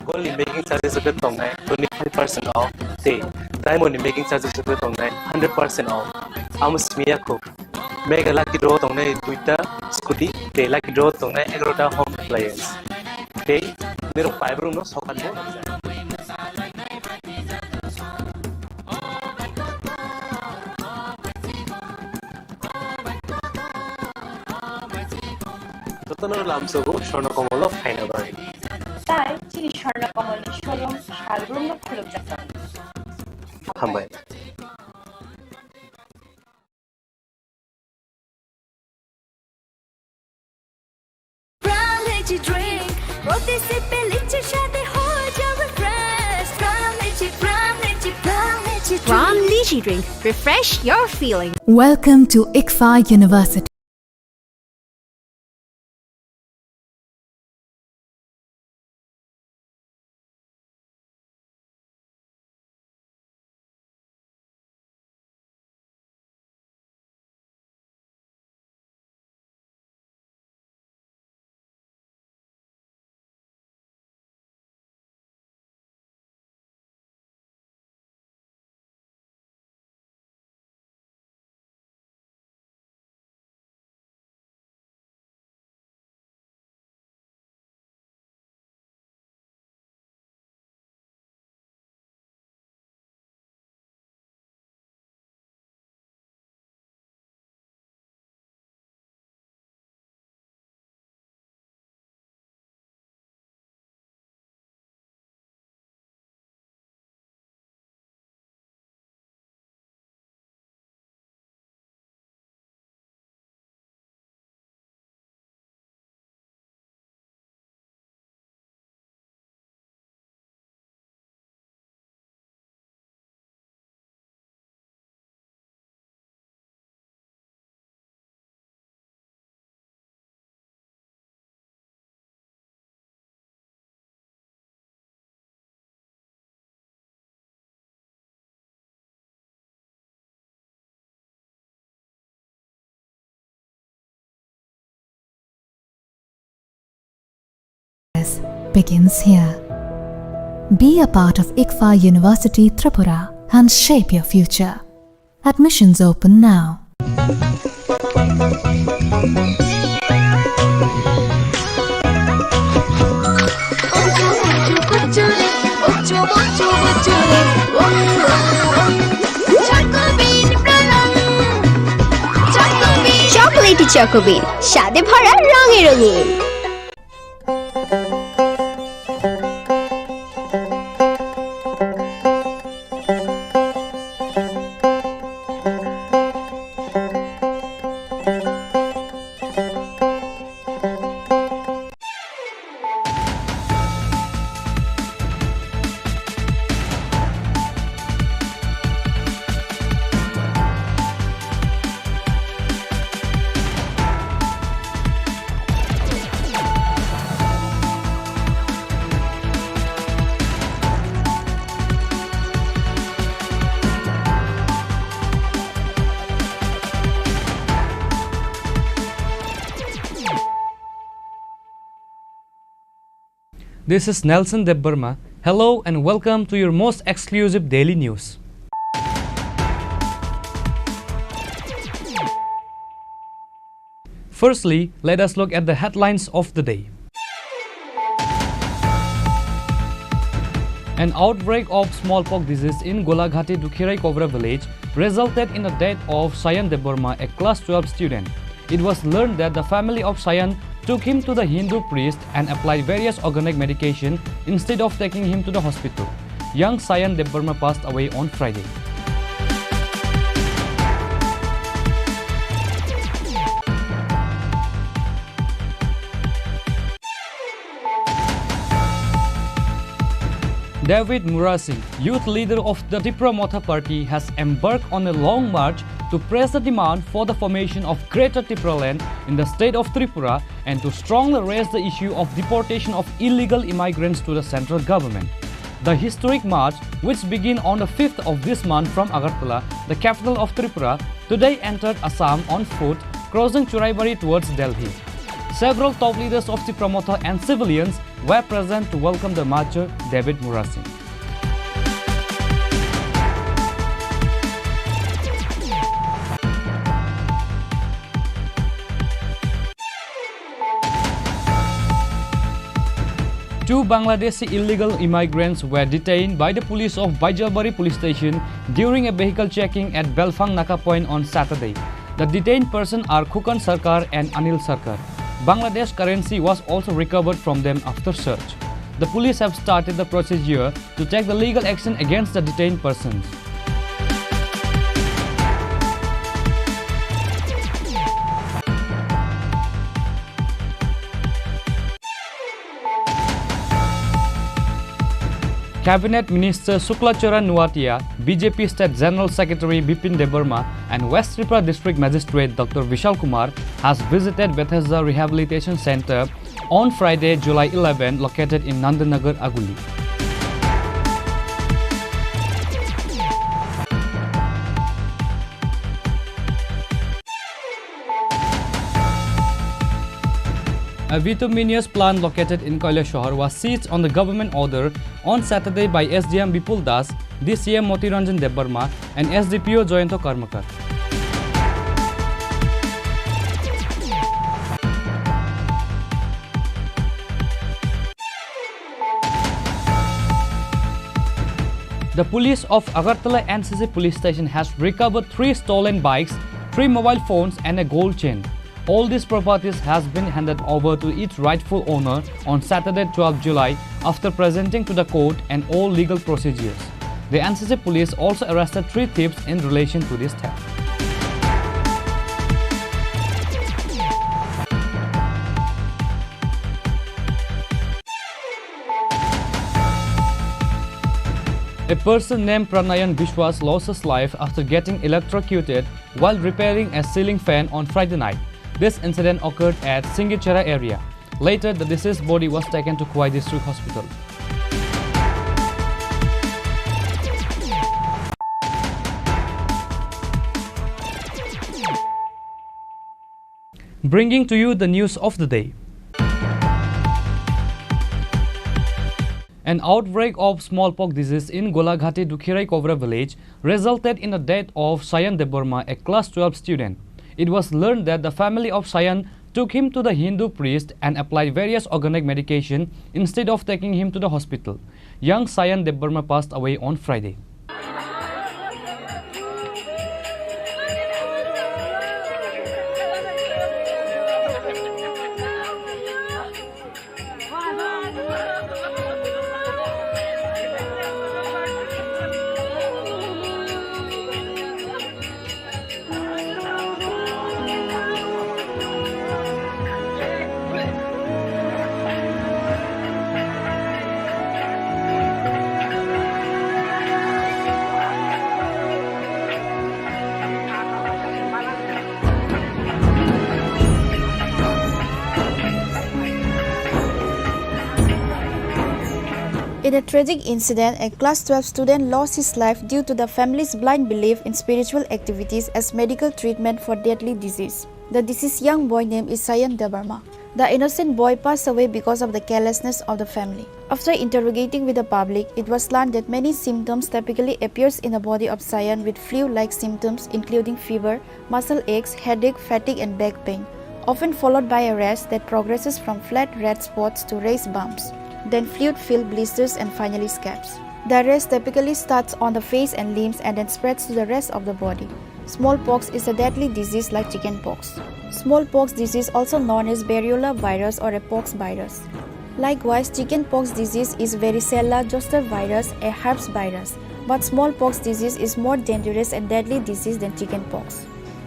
Gold ni making charges rwgwi tongnai twenty-five percent off tei diamond ni making charges rwgwi tongnai hundred percent off. Amo simi ya kho. Mega lucky draw tongnai duita scooty tei lucky draw tongnai egarota home appliance. Tei nirok paibrokno sokat bo. Jotono lamsogo Swarna Kamal o phaina bagwi. Tai chini Swarna Kamal ni showroom salbrumno khulumjak tongo. Hambai. Pram Lychee Drink, প্রতি সিপে লিচির স্বাদে হয়ে যাবে fresh। Pram Lychee, Pram Lychee, Pram Lychee Drink। Pram Lychee Drink, refresh your feeling। Welcome to ICFAI University। begins here. Be a part of ICFAI University Tripura and shape your future. Admissions open now. Chocolatey Choco Bean, স্বাদে ভরা, রঙে রঙিন। This is Nelson Debbarma. Hello and welcome to your most exclusive daily news. Firstly, let us look at the headlines of the day. An outbreak of smallpox disease in Golaghati Dukhirai Kobra village resulted in the death of Sayan Debbarma, a class twelve student. It was learned that the family of Sayan took him to the Hindu priest and applied various organic medication instead of taking him to the hospital. Young Sayan Debbarma passed away on Friday. David Murasing, youth leader of the Tipra Motha Party, has embarked on a long march to press the demand for the formation of Greater Tipraland in the state of Tripura and to strongly raise the issue of deportation of illegal immigrants to the central government. The historic march, which began on the fifth of this month from Agartala, the capital of Tripura, today entered Assam on foot, crossing Churaibari towards Delhi. Several top leaders of Tipra Motha and civilians were present to welcome the marcher, David Murasing. Two Bangladeshi illegal immigrants were detained by the police of Baijalbari police station during a vehicle checking at Belfang Naka point on Saturday. The detained persons are Khukan Sarkar and Anil Sarkar. Bangladesh currency was also recovered from them after search. The police have started the procedure to take the legal action against the detained persons. Cabinet Minister Shukla Charan Nuatia, B J P State General Secretary Bipin Debbarma, and West Tripura District Magistrate Doctor Vishal Kumar has visited Bethesda Rehabilitation Centre on Friday, July eleven, located in Nandanagar, Aguli. A bituminous plant located in Kailashahar was seized on the government order on Saturday by S D M Bipul Das, D C M Motiranjan Debbarma, and S D P O Jayanta Karmakar. The police of Agartala N C C police station has recovered three stolen bikes, three mobile phones and a gold chain. All these properties has been handed over to its rightful owner on Saturday, twelfth July, after presenting to the court and all legal procedures. The N C C police also arrested three thieves in relation to this theft. A person named Pranayan Biswas lost his life after getting electrocuted while repairing a ceiling fan on Friday night. This incident occurred at Singichera area. Later, the deceased body was taken to Khowai District Hospital. Bringing to you the news of the day. An outbreak of smallpox disease in Golaghati Dukhirai Kovra village resulted in the death of Sayan Debbarma, a class twelve student. It was learned that the family of Sayan took him to the Hindu priest and applied various organic medication instead of taking him to the hospital. Young Sayan Debbarma passed away on Friday. In a tragic incident, a class twelve student lost his life due to the family's blind belief in spiritual activities as medical treatment for deadly disease. The deceased young boy name is Sayan Debbarma. The innocent boy passed away because of the carelessness of the family. After interrogating with the public, it was learned that many symptoms typically appears in the body of Sayan with flu-like symptoms including fever, muscle aches, headache, fatigue and back pain, often followed by a rash that progresses from flat red spots to raised bumps, then fluid-filled blisters and finally scabs. The rash typically starts on the face and limbs and then spreads to the rest of the body. Smallpox is a deadly disease like chickenpox. Smallpox disease, also known as variola virus or a pox virus. Likewise, chickenpox disease is varicella zoster virus, a herpes virus. But smallpox disease is more dangerous and deadly disease than chickenpox.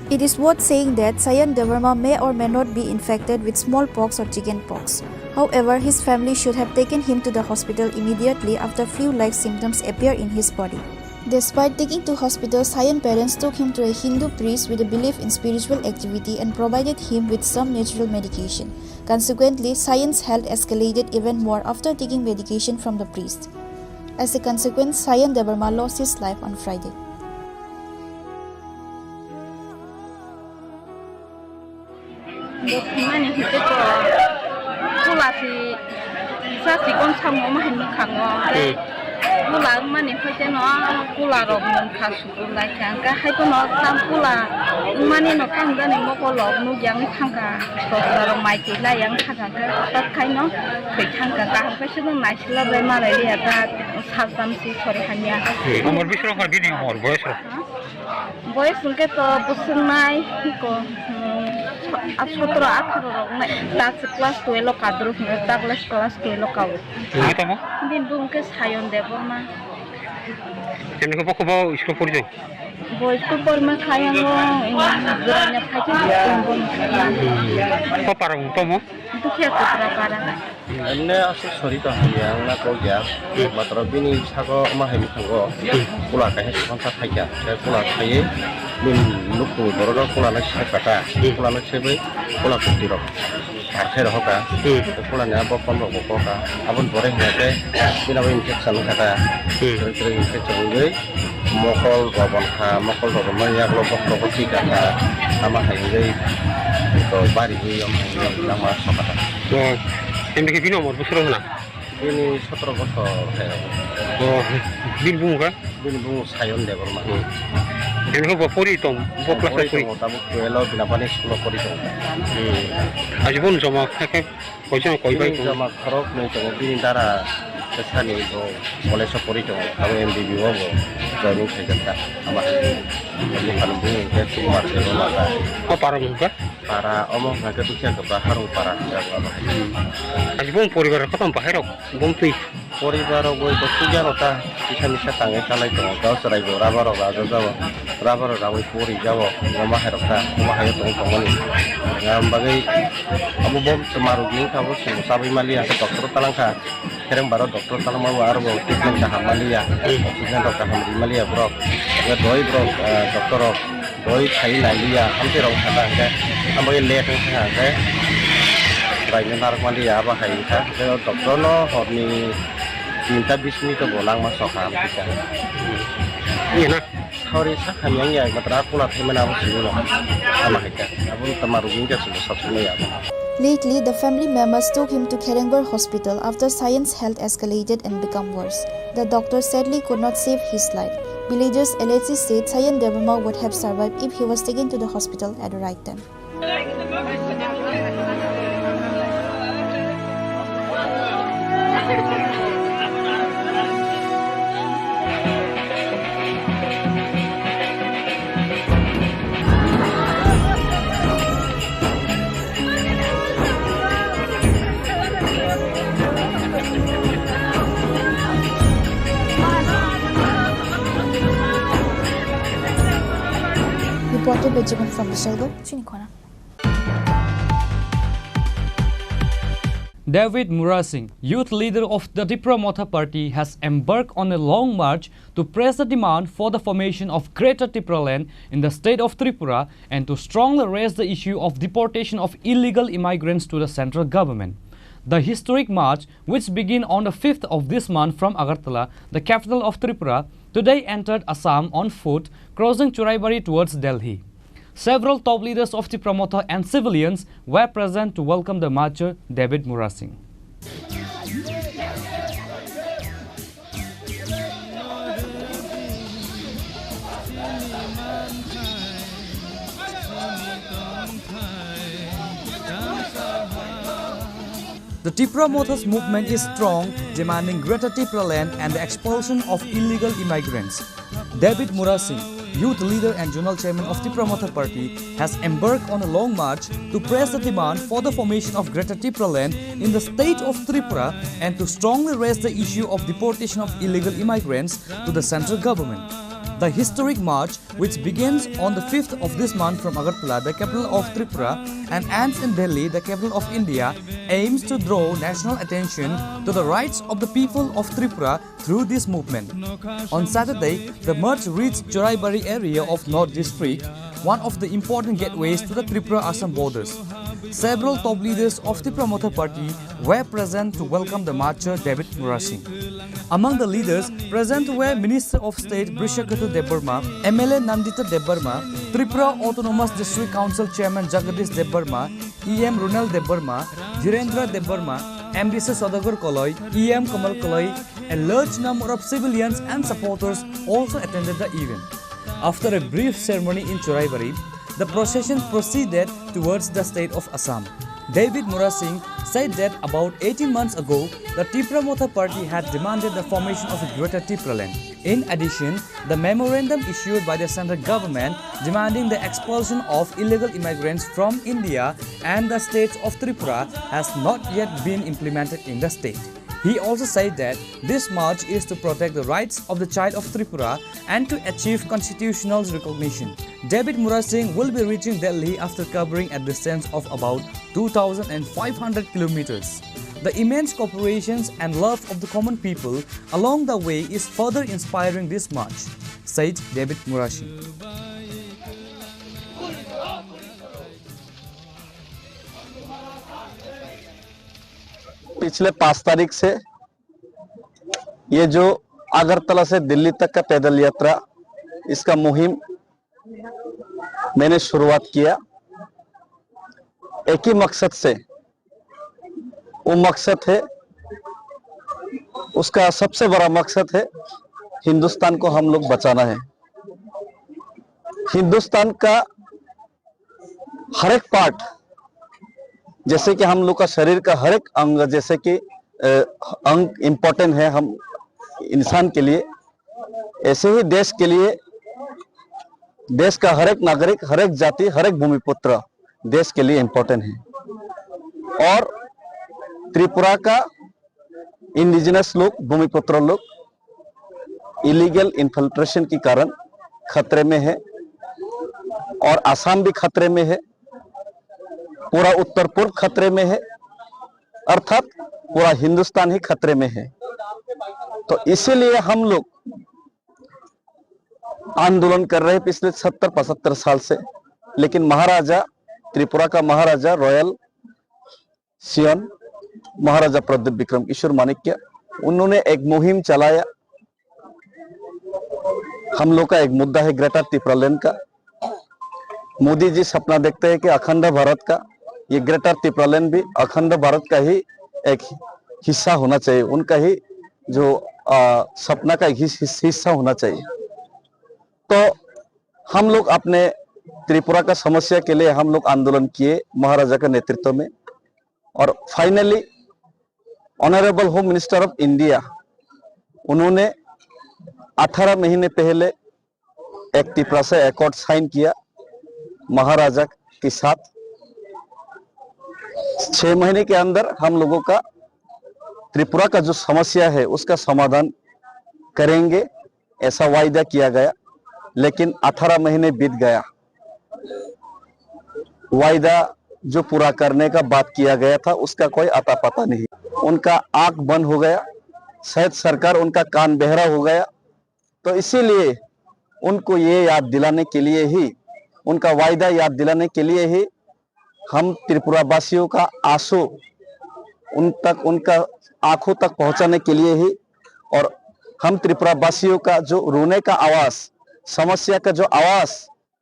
It is worth saying that Sayan Debbarma may or may not be infected with smallpox or chickenpox. However, his family should have taken him to the hospital immediately after flu-like symptoms appear in his body. Despite taking to hospital, Sayan parents took him to a Hindu priest with a belief in spiritual activity and provided him with some natural medication. Consequently, Sayan's health escalated even more after taking medication from the priest. As a consequence, Sayan Debbarma lost his life on Friday. Bo thwimani hwnkhe to kula si sa chikon samung ma hai mwkhango. Hmm. Kula wngmani hwnkhe no kula rok mungkha sukur lai kha. Hwnkhe hai phano tam kula wngmani no tam jani mokol rok nukya wngwi thangkha. Sosra rok mai twi lai yang thangkha hwnkhe hwtak khai no thwi thangkha. Kaham khe se no naisila bai malai liya ta sal tam si sori hamya. Hmm. Umor bisi rok bini umor boyos rok? Ha? Boyos hwnkhe to bwswk nai, ko, hmm, a sotro atharo rok nai. Ta se class twelve o kadrwk hwnkhe, ta class, class twelve o kao. Wngwi tamo? Bini bumung khe Sayon Debbarma. Chini khe bokhe bo school pori tongo? Bo school porima khayango, hmm, jwraino phaikhe school bumung. Hmm. Ko para mung tamo? Dukhiya Kotra para. Emne aswk sori tong hamya wngna kok ya. Matro bini sago ma hai mwkhango kula kaisa sponsor phaikha. Tei kula khaiwi bini nukhung borok rok kula nai sep kha ta. Kula nai sebwi kula kwtwi rok sar khe rohor kha. Tei kula ni a bokon rok bo kok kha. Aboni pore hwnkhe bini abo infection wngkha ta. Kwrwi kwrwi infection wngwi mokol rok bon kha, mokol rok bon mani yagulo bokhorogo chika kha, ama hai wngwi to bari ui, ama hai wngwi langma sokha ta. O, emni khe bini umor bwswk rok hwna? Bini sotro bosor hai rok. O, bini bumung kha? Bini bumung Sayon Debbarma. Hmm. Emni khe bo pori tong, bo class pori pori? Tongo, tabuk twelve o bini bani school o pori tongo. Hmm. Aji bo joma khe khe Koichang koi bai bini tong? Joma khorok nwi tongo, bini dara kwsani bo college o pori tongo, abo M B B o bo joining khaijak kha. Ama buphan bumung khe Kumar Debbarma ta. O para mung kha? Para omo hwnkha khe Dukhiya Kotra Harung para hwnjago abo hai. Aji bong poribar kotom bahai rok bong twi? Poribar rok bo to sugya no ta, kisa misa tangwi chalai tongo, gao chwrai bo rubber rok rajajago. Rubber rok rawi pori jabo, omo hai rok kha, omo hai o tong tongmani. Ngam bagwi abo bo marugi wngkha, bo chwng chabwi maliya, doctor o talangkha. Kereng baro doctor talangma bo aro bo treatment kaham maliya, oxygen rok kaham ri maliya borok. Doi borok, ah, doctor rok doi khai nai liya, hamte rok kha ta hwnkhe, abo late wngkha hwnkhe, bai no narwk maliya, abo hai wngkha. Tei o doctor no horni tinta bis minute o bo langma sokha, hamte kha. Iya na? Sauri sak hamya wngya, matra kula thaimani abo simi no. Ama hai kha. Abo tama rugwi wngya, chwng sab simi ya. Lately, the family members took him to Kherengor Hospital after Sayan's health escalated and become worse. The doctor sadly could not save his life. Villagers allegedly said Sayan Debbarma would have survived if he was taken to the hospital at the right time. Reported by Jibon from Bishalgarh, Chinikhona. David Murasing, youth leader of the Tipra Motha Party, has embarked on a long march to press the demand for the formation of Greater Tipraland in the state of Tripura and to strongly raise the issue of deportation of illegal immigrants to the central government. The historic march, which began on the fifth of this month from Agartala, the capital of Tripura, today entered Assam on foot, crossing Churaibari towards Delhi. Several top leaders of Tipra Motha and civilians were present to welcome the marcher David Murasing. The Tipra Motha's movement is strong, demanding Greater Tipraland and the expulsion of illegal immigrants. David Murasing, youth leader and zonal chairman of Tipra Motha Party, has embarked on a long march to press the demand for the formation of Greater Tipraland in the state of Tripura and to strongly raise the issue of deportation of illegal immigrants to the central government. The historic march, which begins on the fifth of this month from Agartala, the capital of Tripura, and ends in Delhi, the capital of India, aims to draw national attention to the rights of the people of Tripura through this movement. On Saturday, the march reached Churaibari area of North District, one of the important gateways to the Tripura-Assam borders. Several top leaders of Tipra Motha Party were present to welcome the marcher David Murasing. Among the leaders present were Minister of State Brishaketu Debbarma, M L A Nandita Debbarma, Tripura Autonomous District Council Chairman Jagadish Debbarma, E M Runal Debbarma, Dhirendra Debbarma, M D C Saudagar Koloi, E M Kamal Koloi, a large number of civilians and supporters also attended the event. After a brief ceremony in Churaibari, the procession proceeded towards the state of Assam. David Murasing said that about eighteen months ago, the Tipra Motha Party had demanded the formation of a Greater Tipraland. In addition, the memorandum issued by the central government demanding the expulsion of illegal immigrants from India and the states of Tripura has not yet been implemented in the state. He also said that this march is to protect the rights of the child of Tripura and to achieve constitutional recognition. David Murasing will be reaching Delhi after covering a distance of about two thousand five hundred kilometers. The immense cooperations and love of the common people along the way is further inspiring this march, said David Murasing. पिछले पाँच तारीख से ये जो अगरतला से दिल्ली तक का पैदल यात्रा, इसका मुहिम मैंने शुरुआत किया एक ही मकसद से। वो मकसद है, उसका सबसे बड़ा मकसद है, हिंदुस्तान को हम लोग बचाना है। हिंदुस्तान का हर एक पार्ट, जैसे कि हम लोग का शरीर का हर एक अंग, जैसे कि अ, अंग इम्पोर्टेंट है हम इंसान के लिए, ऐसे ही देश के लिए, देश का हर एक नागरिक, हर एक जाति, हर एक भूमिपुत्र देश के लिए इम्पोर्टेंट है। और त्रिपुरा का इंडिजिनस लोग, भूमिपुत्र लोग इलीगल इन्फिल्ट्रेशन के कारण खतरे में है और आसाम भी खतरे में है, पूरा उत्तर पूर्व खतरे में है, अर्थात पूरा हिंदुस्तान ही खतरे में है। तो इसीलिए हम लोग आंदोलन कर रहे हैं पिछले सत्तर पचहत्तर साल से, लेकिन महाराजा, त्रिपुरा का महाराजा रॉयल सियोन, महाराजा प्रद्युत विक्रम किशोर माणिक्य, उन्होंने एक मुहिम चलाया। हम लोग का एक मुद्दा है ग्रेटर टिपरालैंड का। मोदी जी सपना देखते हैं कि अखंड भारत का ये ग्रेटर तिप्रालैंड भी अखंड भारत का ही एक हिस्सा होना चाहिए, उनका ही जो सपना का एक हिस्सा होना चाहिए। तो हम लोग अपने त्रिपुरा का समस्या के लिए हम लोग आंदोलन किए महाराजा का नेतृत्व में, और finally honourable home minister of India, उन्होंने अठारह महीने पहले एक तिपरासा एकॉर्ड साइन किया महाराजा के साथ। छह महीने के अंदर हम लोगों का त्रिपुरा का जो समस्या है उसका समाधान करेंगे, ऐसा वायदा किया गया। लेकिन अठारह महीने बीत गया, वायदा जो पूरा करने का बात किया गया था उसका कोई अता पता नहीं। उनका आंख बंद हो गया, शायद सरकार उनका कान बहरा हो गया। तो इसीलिए उनको ये याद दिलाने के लिए ही, उनका वायदा याद दिलाने के लिए ही हम त्रिपुरा वासियों का आंसू उन तक, उनका आंखों तक पहुंचाने के लिए ही, और हम त्रिपुरा वासियों का जो रोने का आवाज, समस्या का जो आवाज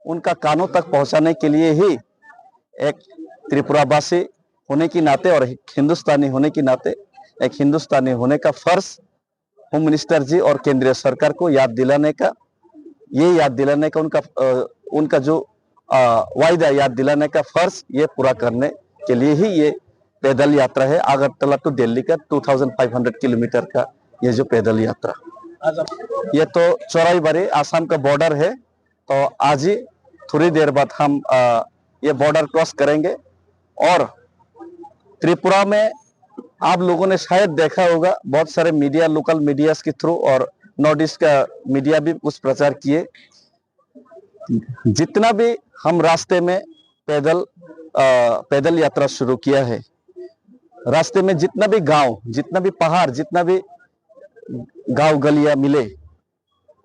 उनका कानों तक पहुंचाने के लिए ही एक त्रिपुरा वासी होने की नाते और हिंदुस्तानी होने की नाते एक हिंदुस्तानी होने का फर्ज होम मिनिस्टर जी और केंद्रीय सरकार को याद दिलाने का, ये याद दिलाने का उनका, अ, उनका जो, अ, वायदा याद दिलाने का फर्ज, ये पूरा करने के लिए ही ये पैदल यात्रा है। अगरतला टू दिल्ली का two thousand five hundred kilometre का ये जो पैदल यात्रा, ये तो चोराईबाड़ी आसाम का बॉर्डर है। तो आज ही थोड़ी देर बाद हम, अ, ये बॉर्डर क्रॉस करेंगे और त्रिपुरा में आप लोगों ने शायद देखा होगा, बहुत सारे मीडिया, लोकल मीडियाज के थ्रू और नॉर्थ ईस्ट का मीडिया भी कुछ प्रचार किए। जितना भी हम रास्ते में पैदल, अ, पैदल यात्रा शुरू किया है, रास्ते में जितना भी गांव, जितना भी पहाड़, जितना भी गांव गलियां मिले,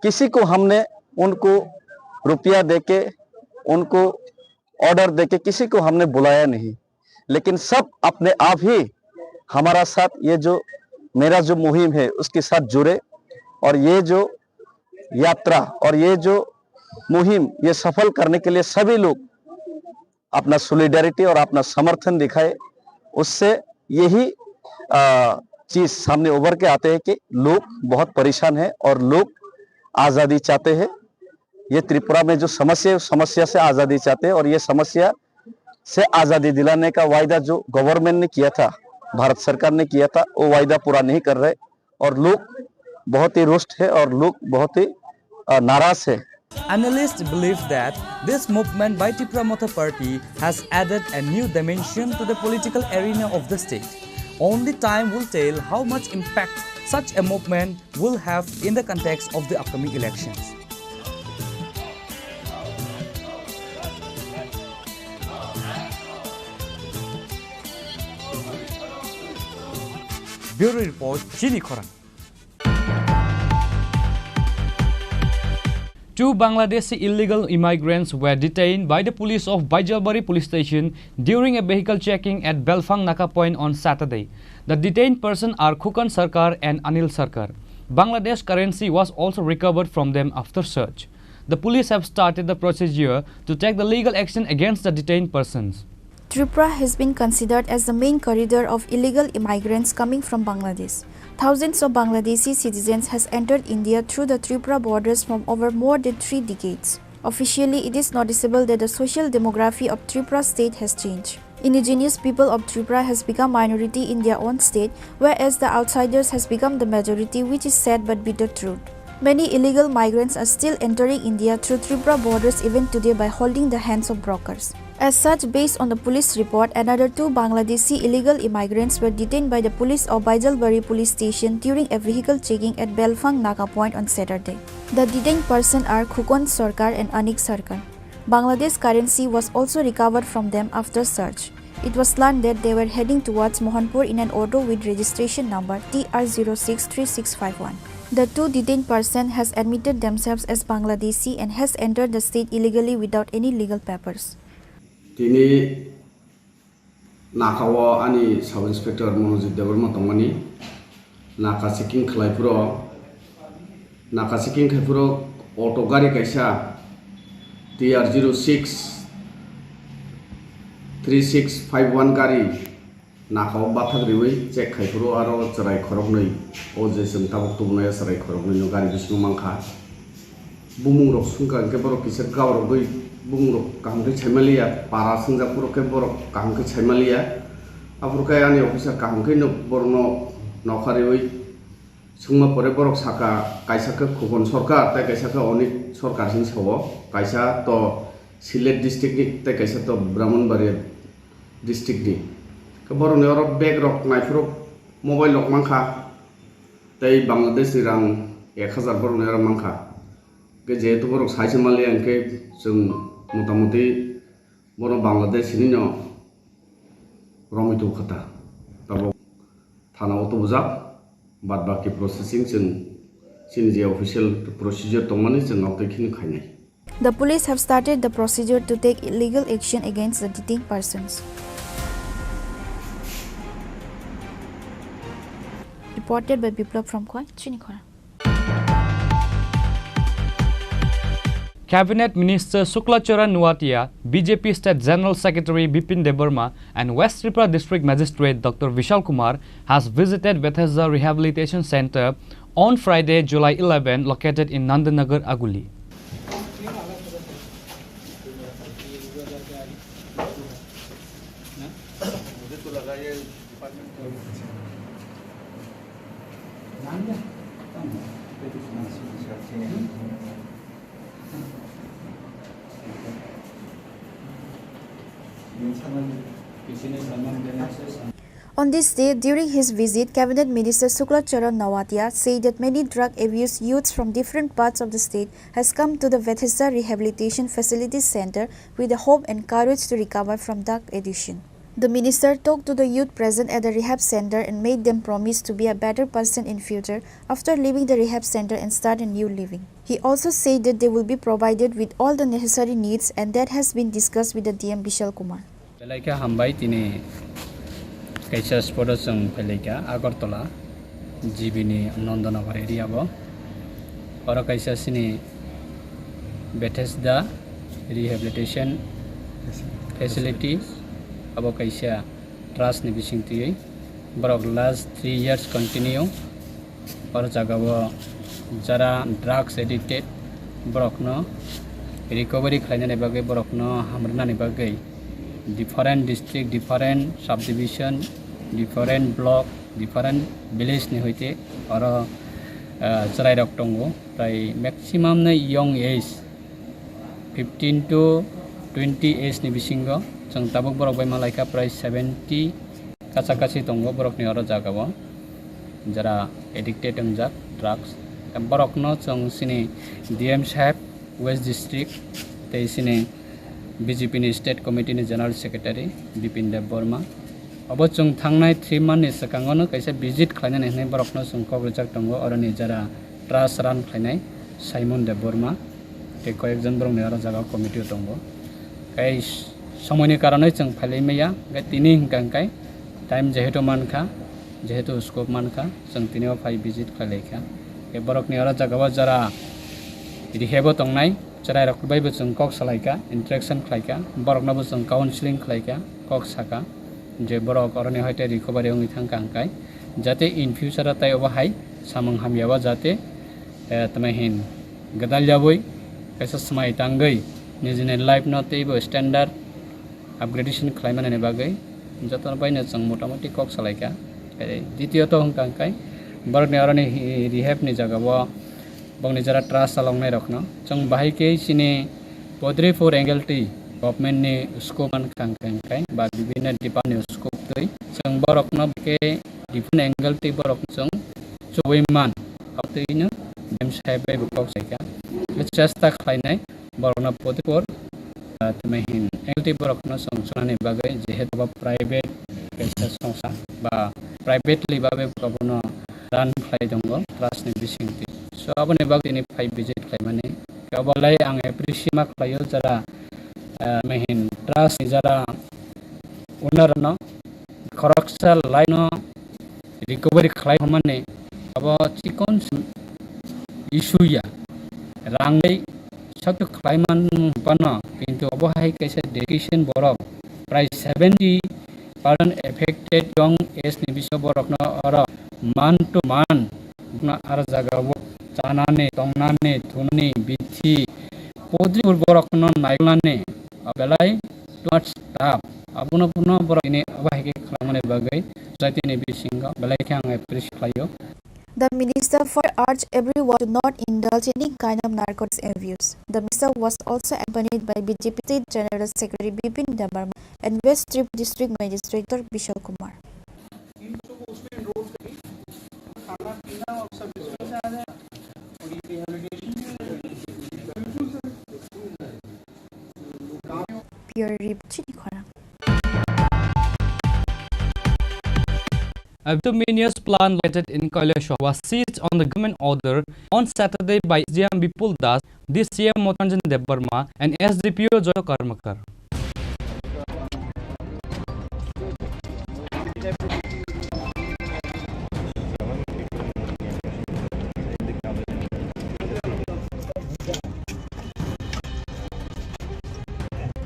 किसी को हमने उनको रुपया देके, उनको ऑर्डर देके किसी को हमने बुलाया नहीं, लेकिन सब अपने आप ही हमारा साथ ये जो मेरा जो मुहिम है उसके साथ जुड़े और ये जो यात्रा और ये जो मुहिम ये सफल करने के लिए सभी लोग अपना सॉलिडारिटी और अपना समर्थन दिखाए, उससे यही, अ, चीज सामने उभर के आते हैं कि लोग बहुत परेशान हैं और लोग आज़ादी चाहते हैं। ये त्रिपुरा में जो समस्या है, उस समस्या से आज़ादी चाहते हैं और ये समस्या से आज़ादी दिलाने का वायदा जो गवर्नमेंट ने किया था, भारत सरकार ने किया था, वो वायदा पूरा नहीं कर रहे। और लोग बहुत ही रुष्ट है और लोग बहुत ही, अ, नाराज है। Analysts believe that this movement by Tipra Motha Party has added a new dimension to the political arena of the state. Only time will tell how much impact such a movement will have in the context of the upcoming elections. Bureau Report, Chini Khorang. Two Bangladeshi illegal immigrants were detained by the police of Baijalbari police station during a vehicle checking at Belfang Naka point on Saturday. The detained persons are Khukon Sarkar and Anil Sarkar. Bangladesh currency was also recovered from them after search. The police have started the procedure to take the legal action against the detained persons. Tripura has been considered as the main corridor of illegal immigrants coming from Bangladesh. Thousands of Bangladeshi citizens has entered India through the Tripura borders from over more than three decades. Officially, it is noticeable that the social demography of Tripura state has changed. Indigenous people of Tripura has become minority in their own state, whereas the outsiders has become the majority, which is sad but bitter truth. Many illegal migrants are still entering India through Tripura borders even today by holding the hands of brokers. As such, based on the police report, another two Bangladeshi illegal immigrants were detained by the police of Baijalbari police station during a vehicle checking at Belfang Naka point on Saturday. The detained person are Khukon Sarkar and Anik Sarkar. Bangladesh currency was also recovered from them after search. It was learned that they were heading towards Mohanpur in an auto with registration number T R zero six three six five one. The two detained person has admitted themselves as Bangladeshi and has entered the state illegally without any legal papers. Tini Naka o ani Sub Inspector Monojit Debbarma tongmani. Naka checking khlai phuro, naka checking khai phuro auto gari kaisa T R zero six Three six five one gari naka o bathak riwi check khai phuru aro chwrai khoroknwi, o je chwng tabuk tubunai o chwrai khoroknwi no gari bisingo mankha. Bumung rok swngkha hwnkhe borok kisa gaurogwi bumung rok kaham khe saimaliya, para swngjak phuru khe borok kaham khe saimaliya. Aphuru khe ani officer kaham khe no borokno nokha riwi swngma pore borok saka, kaisa khe Khokon Sarkar tei kaisa khe Onik Sarkar hinwi sao, kaisa to Sylhet district ni tei kaisa to Brahmanbaria district ni. Khe borokni oro bag rok naiphuru mobile rok mankha tei Bangladesh ni rang ek hazar borokni oro mankha. Khe jehetu borok saisa maliya hwnkhe chwng motamuti bono Bangladesh hinwi no romwi tongkha ta. Tabuk thana o tubujak, bad baki processing chwng chini je official procedure tongmani chwng nok tei kheno khainai. The police have started the procedure to take legal action against the detained persons. Reported by Biplab from Khowai, Chinikhora. Cabinet Minister Shukla Charan Noatia, B J P State General Secretary Bipin Debbarma, and West Tripura District Magistrate Doctor Vishal Kumar has visited Bethesda Rehabilitation Center on Friday, July eleven, located in Nandanagar, Aguli. On this day, during his visit, Cabinet Minister Shukla Charan Noatia said that many drug abused youths from different parts of the state has come to the Bethesda Rehabilitation Facility Center with the hope and courage to recover from drug addiction. The minister talked to the youth present at the rehab center and made them promise to be a better person in future after leaving the rehab center and start a new living. He also said that they will be provided with all the necessary needs and that has been discussed with the D M Bishal Kumar. Belai khe hambai, tini kaisa spot o chwng phailai kha, Agartala, G B ni Nandanagar area o. Oro kaisa chini Bethesda Rehabilitation Facility, abo kaisa trust ni bising twiwi borok last three years continue oro jaga o jara drugs addicted borokno recovery khlainani bagwi, borokno hamrwnani bagwi different district, different subdivision, different block, different village ni hoite oro, ah, chwrairok tongo. Prai maximum no young age, fifteen to twenty age ni bisingo. Chwng tabuk borok bai malaikha prai seventy kacha kachi tongo borokni oro jaga o, jara addicted wngjak drugs. Borokno chwng chini D M saheb West District tei chini B J P ni State Committee ni General Secretary Bipin Deb Barma. Obo chwng thangnai three month ni swkango no kaisa visit khlainani hwnwi borokno chwng kok rijak tongo, oroni jara trust run khlainai Simon Deb Barma tei koyekjon borokni oro jaga o committee o tongo. Tei somoini karonwi chwng phailai maya, hwnkhe tini hwnkha hwnkhe time jehetu mankha, jehetu scope mankha, chwng tini o phai visit khlailaikha. Tei borokni oro jaga o jara rehab o tongnai chwrairok bai bo chwng kok salaikha, interaction khlaikha, borokno bo chwng counseling khlaikha, kok sakha je borok oroni hoite recovery wngwi thangkha hwnkhe, jate in future o tei obo hai samung hamya o jate, eh, tamo hin gwdal yaui kaisa swmai tangwi nijini life no teibo standard upgradation khlaimani bagwi jotono baino chwng motamoti kok salaikha. Tei ditiyot hwnkha hwnkhe borokni oroni hi-, rehab ni jaga o bokni jara trust chaloknai rokno chwng bahai khe chini Podripur Angleti government ni scope mankha hwnkhe ba bibinno department ni scope twi chwng borokno khe different angle twi borok chwng chuwi man. Abtwino D M saheb bai bo kok saikha. Chesta khlainai borokno Podripur, ah, tamo hin, L T borokno chwng chwnani bagwi, jehetu bo private kaisa songsa ba privately babe abono run khlai tongo trust ni bisingtwi. So, aboni bagwi tini phai visit khlaimani. Obolai ang appreciate ma khlaio jara, ah, tamo hin trust ni jara owner no khoroksa life no recovery khlai hwnmani abo chikon issue ya, rang bai sakto khlai man phano, kintu obo hai kaisa dedication borok Prai seventy percent affected young age ni bisingo borokno oro man to man bokno ar jagao chanani, tongnani, thunani, bithi, podri borokno naikolnani belai too much tough. Abono, abono borok ini abo hai khe khlangmani bagwi society ni bisingo belai khe ang appreciate khlaio. The minister further urged everyone to not indulge in any kind of narcotics abuse. The minister was also accompanied by B J P State General Secretary Bipin Debbarma and West Tripura District Magistrate Doctor Bishal Kumar. Bureau Report, Chini Khorang. A bituminous plant located in Kailashahar was seized on the government order on Saturday by S D M Bipul Das, D C M Motiranjan Debbarma, and S D P O Joy Karmakar.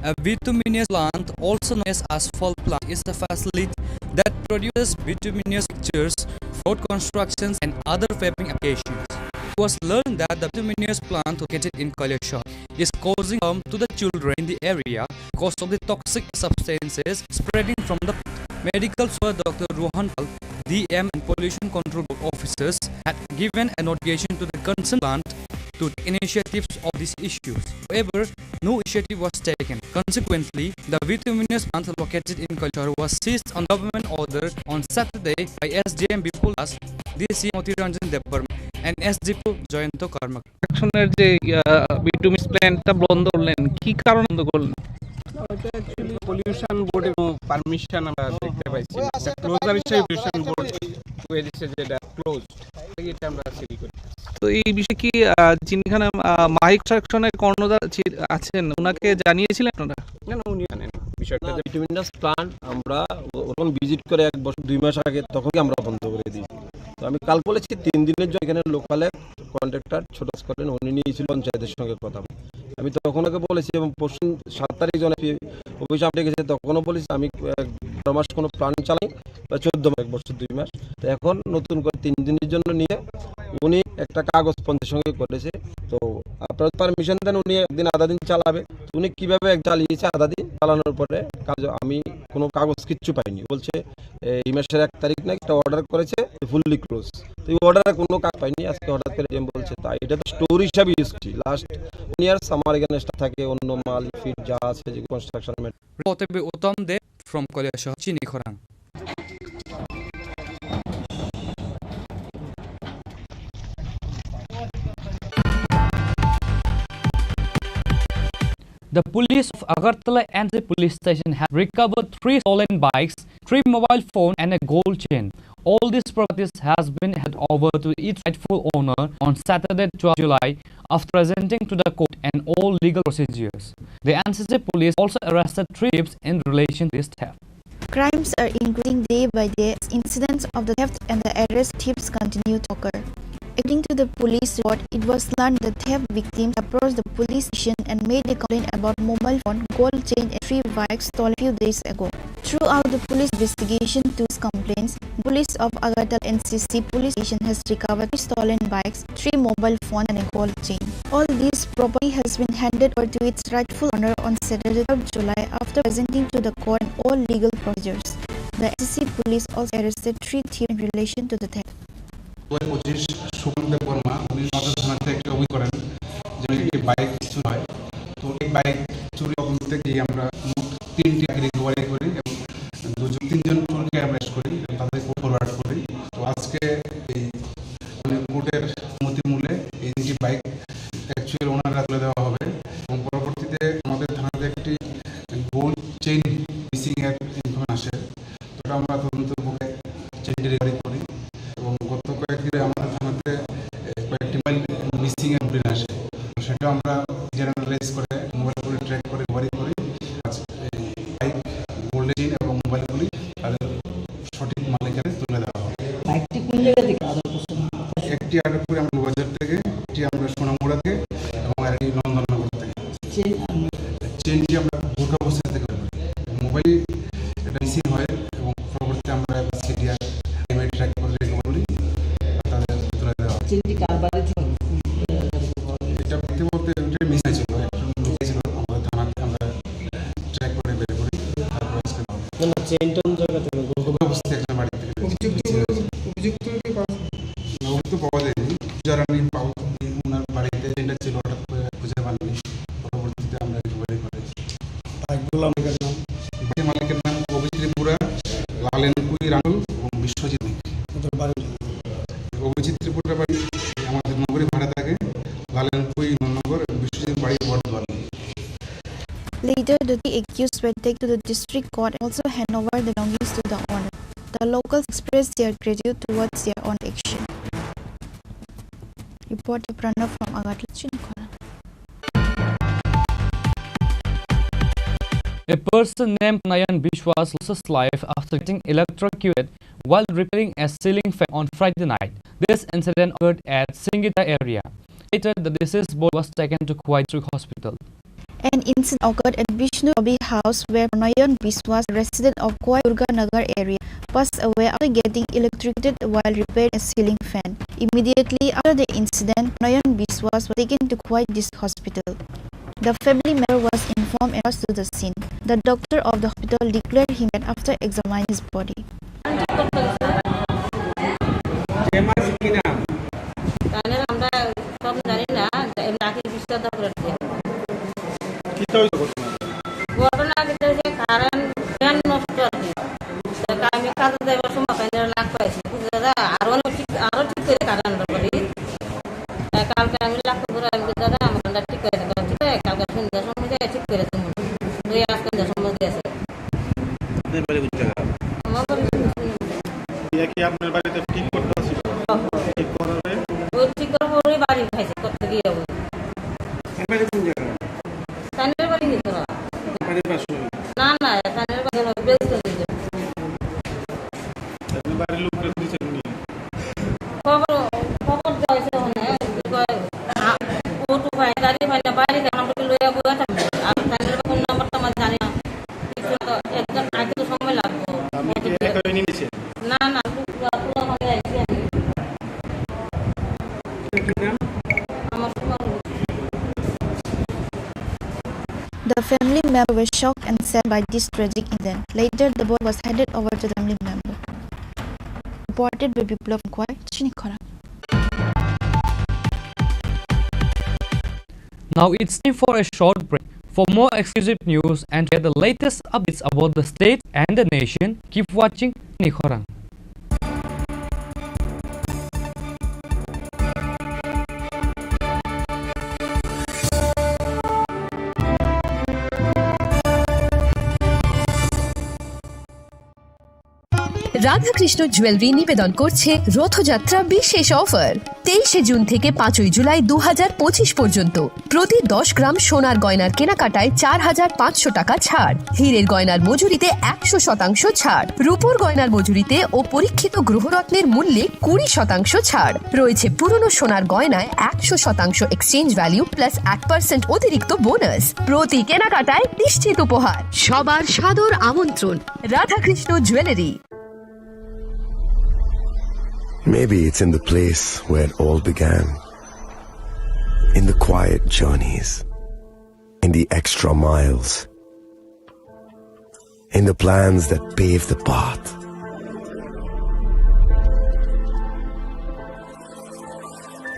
A bituminous plant, also known as asphalt plant, is a facility that produces bituminous mixtures for road constructions and other paving applications. It was learned that the bituminous plant located in Kailashahar is causing harm to the children in the area because of the toxic substances spreading from the medical. So Doctor Rohan Pal, D M and Pollution Control Board officers, had given a notification to the concerned plant to take initiatives of these issues. However, no initiative was taken. Consequently, the bituminous plant located in Kailashahar was seized on government order on Saturday by S D M Bipul Das, D C Motiranjan Debbarma, and S D P O Jayanta Karmakar. Construction-এর যে, আহ, বিটুমিনাস প্ল্যান্টটা বন্ধ করলেন, কি কারণে বন্ধ করলেন? না, ওটা অ্যাকচুয়ালি পলিউশন বোর্ডের কোনো পারমিশন আমরা দেখতে পাইছি না। এটা ক্লোজার হিসেবে পলিউশন বোর্ড তৈরি দিচ্ছে, যেটা ক্লোজ, এটা আমরা সিল করি। তো এই বিষয়ে কি, আহ, যিনি এখানে, আহ, মাহিক কনস্ট্রাকশনের কর্ণধার ছি-, আছেন, ওনাকে জানিয়েছিলেন আপনারা? না, না, উনি জানেন বিষয়টা। না, যে বিটুমিনাস প্ল্যান্ট আমরা ও-, ওরকম ভিজিট করে এক বছর দুই মাস আগে, তখনই আমরা বন্ধ করে দিয়েছি। তো আমি কাল বলেছি তিন দিনের জন্য এখানে লোকালে কন্ট্রাক্টর ছোট করেন, উনি নিয়েছিল পঞ্চায়েতের সঙ্গে কথা। আমি তখন ওকে বলেছি এবং পরশু সাত তারিখ যখন অফিসে আপডেট গেছে, তখনও বলেছি আমি, আহ, বারো মাস কোনো প্ল্যান চালাই বা চোদ্দ মাস, এক বছর দুই মাস। তো এখন নতুন করে তিন দিনের জন্য নিয়ে উনি একটা কাগজ পঞ্চায়েত সঙ্গে করেছে। তো আপনারা পারমিশন দেন, উনি একদিন আধা দিন চালাবে। তো উনি কিভাবে এক চালিয়েছে আধা দিন, চালানোর পরে কাজ, আমি কোনো কাগজ কিচ্ছু পাইনি। বলছে এই মাসের এক তারিখ নাকি একটা অর্ডার করেছে ফুললি ক্লোজ। তো এই অর্ডারে কোনো কাজ পাইনি, আজকে হঠাৎ করে ডিএম বলছে। তাই এটা তো স্টোর হিসাবে ইউজ করছি। লাস্ট ইয়ার্স আমার এখানে স্টক থাকে, অন্য মাল, ফিট যা আছে, যে construction. Reporter Uttam Deb from Kailashahar, Chini Khorang. The police of Agartala N C police station have recovered three stolen bikes, three mobile phone and a gold chain. All these properties has been handed over to its rightful owner on Saturday, twelfth July, after presenting to the court and all legal procedures. The N C C police also arrested three thieves in relation to this theft. Crimes are increasing day by day as incidents of the theft and the arrest thieves continue to occur. According to the police report, it was learned the theft victims approached the police station and made a complaint about mobile phone, gold chain and three bikes stolen few days ago. Throughout the police investigation to these complaints, police of Agartala N C C police station has recovered three stolen bikes, three mobile phone and a gold chain. All these property has been handed over to its rightful owner on Saturday, third July, after presenting to the court and all legal procedures. The N C C police also arrested three thieves in relation to the theft. দু হাজার পঁচিশ সুমন দেব বর্মা, উনি আমাদের থানাতে একটা অভিযোগ করেন যে একটি বাইক চুরি হয়। তো এই বাইক চুরি তদন্তে গিয়ে আমরা মোট তিনটি রিকভারি করি এবং দুজন, তিনজন চোরকে আমরা অ্যারেস্ট করি এবং তাদেরকে ফরওয়ার্ড করি। তো আজকে এই, মানে, কোর্টের অনুমতি মূলে এই তিনটি বাইক অ্যাকচুয়াল ওনাররা তুলে দেওয়া হবে এবং পরবর্তীতে আমাদের থানাতে একটি গোল্ড চেইন মিসিং এর ইনফরমেশন আসে। তো এটা আমরা তদন্ত করে চেইনটি রিকভারি করি এবং গত কয়েকদিনে আমাদের থানাতে, এ, কয়েকটি মোবাইল মিসিং এর কমপ্লেইন আসে। তো সেটা আমরা জেনারেলাইজ করে মোবাইলগুলি ট্র্যাক করে রিকভারি করি। আজ এই বাইক, গোল্ড চেইন এবং মোবাইলগুলি তাদের সঠিক মালিকের তুলে দেওয়া হবে। বাইকটি কোন জায়গা থেকে আদায় করছেন? একটি আটক করি আমরা বাজার থেকে, একটি আমরা সোনামুড়া থেকে এবং আরেকটি নন্দননগর থেকে। চেইন, আহ, চেইনটি আমরা গোর্খা বস্তি থেকে পাই। মোবাইল চেইনটা অন্য জায়গা থেকে, গোলকধারা। অবস্থিত একটা বাড়ি থেকে অভিযুক্ত, পেয়েছি। অভিযুক্তকে পাওয়া না, অভিযুক্ত পাওয়া যায়নি। যারা আমি পাওয়া, ওনার বাড়িতে চেইনটা ছিল, হঠাৎ করে খুঁজে পাননি। পরবর্তীতে আমরা রিকভারি করেছি। বাইক গোলাম এটার নাম? বাড়ির মালিকের নাম অভি ত্রিপুরা, লালেন কুই রাহুল এবং বিশ্বজিৎ। ওদের বাড়ি? অভিজিৎ ত্রিপুরা বাড়ি আমাদের নগরী ভাড়া থাকে, লালেন কুই নয় নম্বর এবং বিশ্বজিৎ বাড়ি Bardhaman. Later, the accused were taken to the district court and also hand over the belongings to the owner. The locals expressed their gratitude towards their own action. Report Pranav from Agartala, Chinikhora. A person named Nayan Biswas lost his life after getting electrocuted while repairing a ceiling fan on Friday night. This incident occurred at Singita area. Later, the deceased body was taken to Khowai District Hospital. An incident occurred at Vishnu Rabi house where Nayan Biswas, a resident of Khowai Durga Nagar area, passed away after getting electrocuted while repairing a ceiling fan. Immediately after the incident, Nayan Biswas was taken to Khowai District Hospital. The family member was informed and rushed to the scene. The doctor of the hospital declared him dead after examining his body. যে মাছ কি নাম? তাহলে আমরা সব জানি না, যে এমনি আগে বিশ হাজার করে দিয়ে। কিতা হইছে ঘটনা? ঘটনা কিতা হইছে, কারেন্ট ফ্যান নষ্ট আর কি। তো আমি কাজে যাইবার সময় ফ্যানের লাগ পাইছি। বুঝলে দাদা, আরো অনেক ঠিক, আরো ঠিক করে কারেন্ট করি। তাই কালকে আমি লাখ করে আমি দাদা, আমার কারেন্টটা ঠিক করে দেবো। ঠিক আছে, কালকে সন্ধ্যার সময় যাই ঠিক করে দেবো। ওই আজ সন্ধ্যার সময় গেছে। আপনার বাড়ি কোন জায়গা? আমার বাড়ি শুনছি। এটা কি আপনার বাড়িতে ঠিক করতে আসছিল? ঠিক করার পরে? ওই ঠিক করার পরে বাড়ি খাইছে, করতে গিয়ে ওই। এর বাড়ি কোন জায়গা? তানের বাড়ি নিত না। বাড়ির পাশে? না, না, তানের বাড়ি হলো বেলতলি। আপনার বাড়ির লোকরা দিয়েছেন উনি? খবর, খবর দেওয়া হয়েছে ওখানে, কি কয়, আ, অটো পায়, গাড়ি পায় না, বাড়ি গেলাম, ওকে লইয়া বইয়া থাকবো। আর তাদের ফোন নাম্বার তো আমার জানি না। কিছু তো একজন আগে তো সময় লাগবো। আপনি কি একা নিয়ে নিয়েছেন? না, না, পুরো, পুরো ওখানে আইছি আমি। আপনার কি নাম? আমার সময় হয়েছে। The family member were shocked and saddened by this tragic incident. Later, the body was handed over to the family member. Reported by Biplab Khowai, Chinikhora. Now it's time for a short break. For more exclusive news and to get the latest updates about the state and the nation, keep watching Chinikhora. Radhakrishna jewellery নিবেদন করছে রথযাত্রা বিশেষ অফার। তেইশে জুন থেকে পাঁচই জুলাই দু হাজার পঁচিশ পর্যন্ত প্রতি দশ গ্রাম সোনার গয়নার কেনাকাটায় চার হাজার পাঁচশো টাকা ছাড়, হীরের গয়নার মজুরিতে একশো শতাংশ ছাড়, রূপোর গয়নার মজুরিতে ও পরীক্ষিত গ্রহরত্নের মূল্যে কুড়ি শতাংশ ছাড়। রয়েছে পুরনো সোনার গয়নায় একশো শতাংশ এক্সচেঞ্জ ভ্যালু প্লাস এক পার্সেন্ট অতিরিক্ত বোনাস। প্রতি কেনাকাটায় নিশ্চিত উপহার। সবার সাদর আমন্ত্রণ Radhakrishna jewellery. Maybe it's in the place where it all began. In the quiet journeys, in the extra miles, in the plans that pave the path,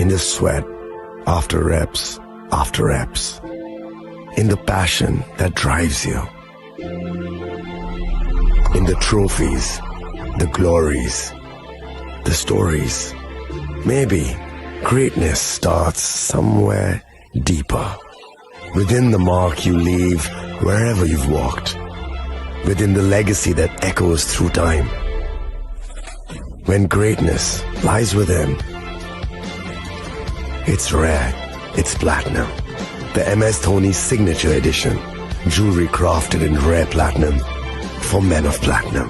in the sweat after reps after reps, in the passion that drives you. In the trophies, the glories, the stories. Maybe greatness starts somewhere deeper. Within the mark you leave wherever you've walked. Within the legacy that echoes through time. When greatness lies within, it's rare, it's platinum. The M S Dhoni Signature Edition. Jewelry crafted in rare platinum for men of platinum.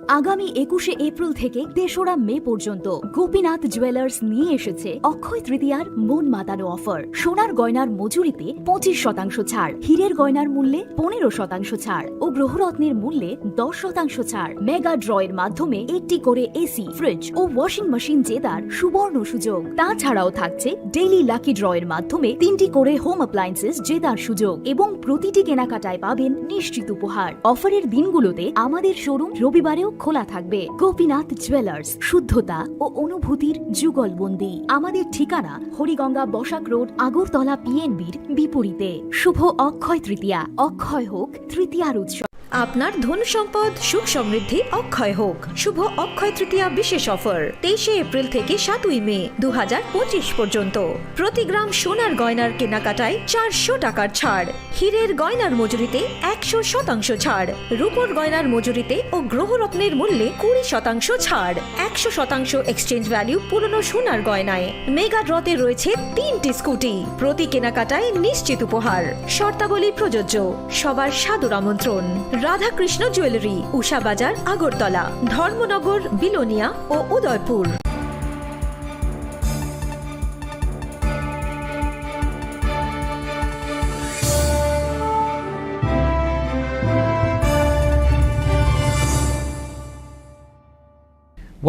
আগামী একুশে এপ্রিল থেকে তেসরা মে পর্যন্ত গোপীনাথ জুয়েলার্স নিয়ে এসেছে অক্ষয় তৃতীয়ার মন মাতানো অফার। সোনার গয়নার মজুরিতে পঁচিশ শতাংশ ছাড়, হীরের গয়নার মূল্যে পনেরো শতাংশ ছাড় ও গ্রহরত্নের মূল্যে দশ শতাংশ ছাড়। মেগা ড্রয়ের মাধ্যমে একটি করে এসি, ফ্রিজ ও ওয়াশিং মেশিন জেতার সুবর্ণ সুযোগ। তাছাড়াও থাকছে ডেইলি লাকি ড্রয়ের মাধ্যমে তিনটি করে হোম অ্যাপ্লায়েন্সেস জেতার সুযোগ এবং প্রতিটি কেনাকাটায় পাবেন নিশ্চিত উপহার। অফারের দিনগুলোতে আমাদের শোরুম রবিবারেও খোলা থাকবে। গোপীনাথ জুয়েলার্স, শুদ্ধতা ও অনুভূতির যুগলবন্দি। আমাদের ঠিকানা হরিগঙ্গা বসাক রোড, আগরতলা পিএনবির বিপরীতে। শুভ অক্ষয় তৃতীয়া, অক্ষয় হোক তৃতীয়ার উৎসব। আপনার ধন সম্পদ সুখ সমৃদ্ধি অক্ষয় হোক। শুভ অক্ষয় তৃতীয়া বিশেষ অফার, তেইশে এপ্রিল থেকে সাতই মে দু হাজার পঁচিশ পর্যন্ত। প্রতি গ্রাম সোনার গয়নার কেনাকাটায় চারশো টাকার ছাড়, হীরের গয়নার মজুরিতে একশো শতাংশ ছাড়, রূপোর গয়নার মজুরিতে ও গ্রহরত্নের মূল্যে কুড়ি শতাংশ ছাড়, একশো শতাংশ এক্সচেঞ্জ ভ্যালু পুরনো সোনার গয়নায়। মেগা ড্রতে রয়েছে তিনটি স্কুটি, প্রতি কেনাকাটায় নিশ্চিত উপহার। শর্তাবলী প্রযোজ্য। সবার সাদর আমন্ত্রণ। রাধাকৃষ্ণ জুয়েলারি, উষা বাজার, আগরতলা, ধর্মনগর, বিলোনিয়া ও Udaipur.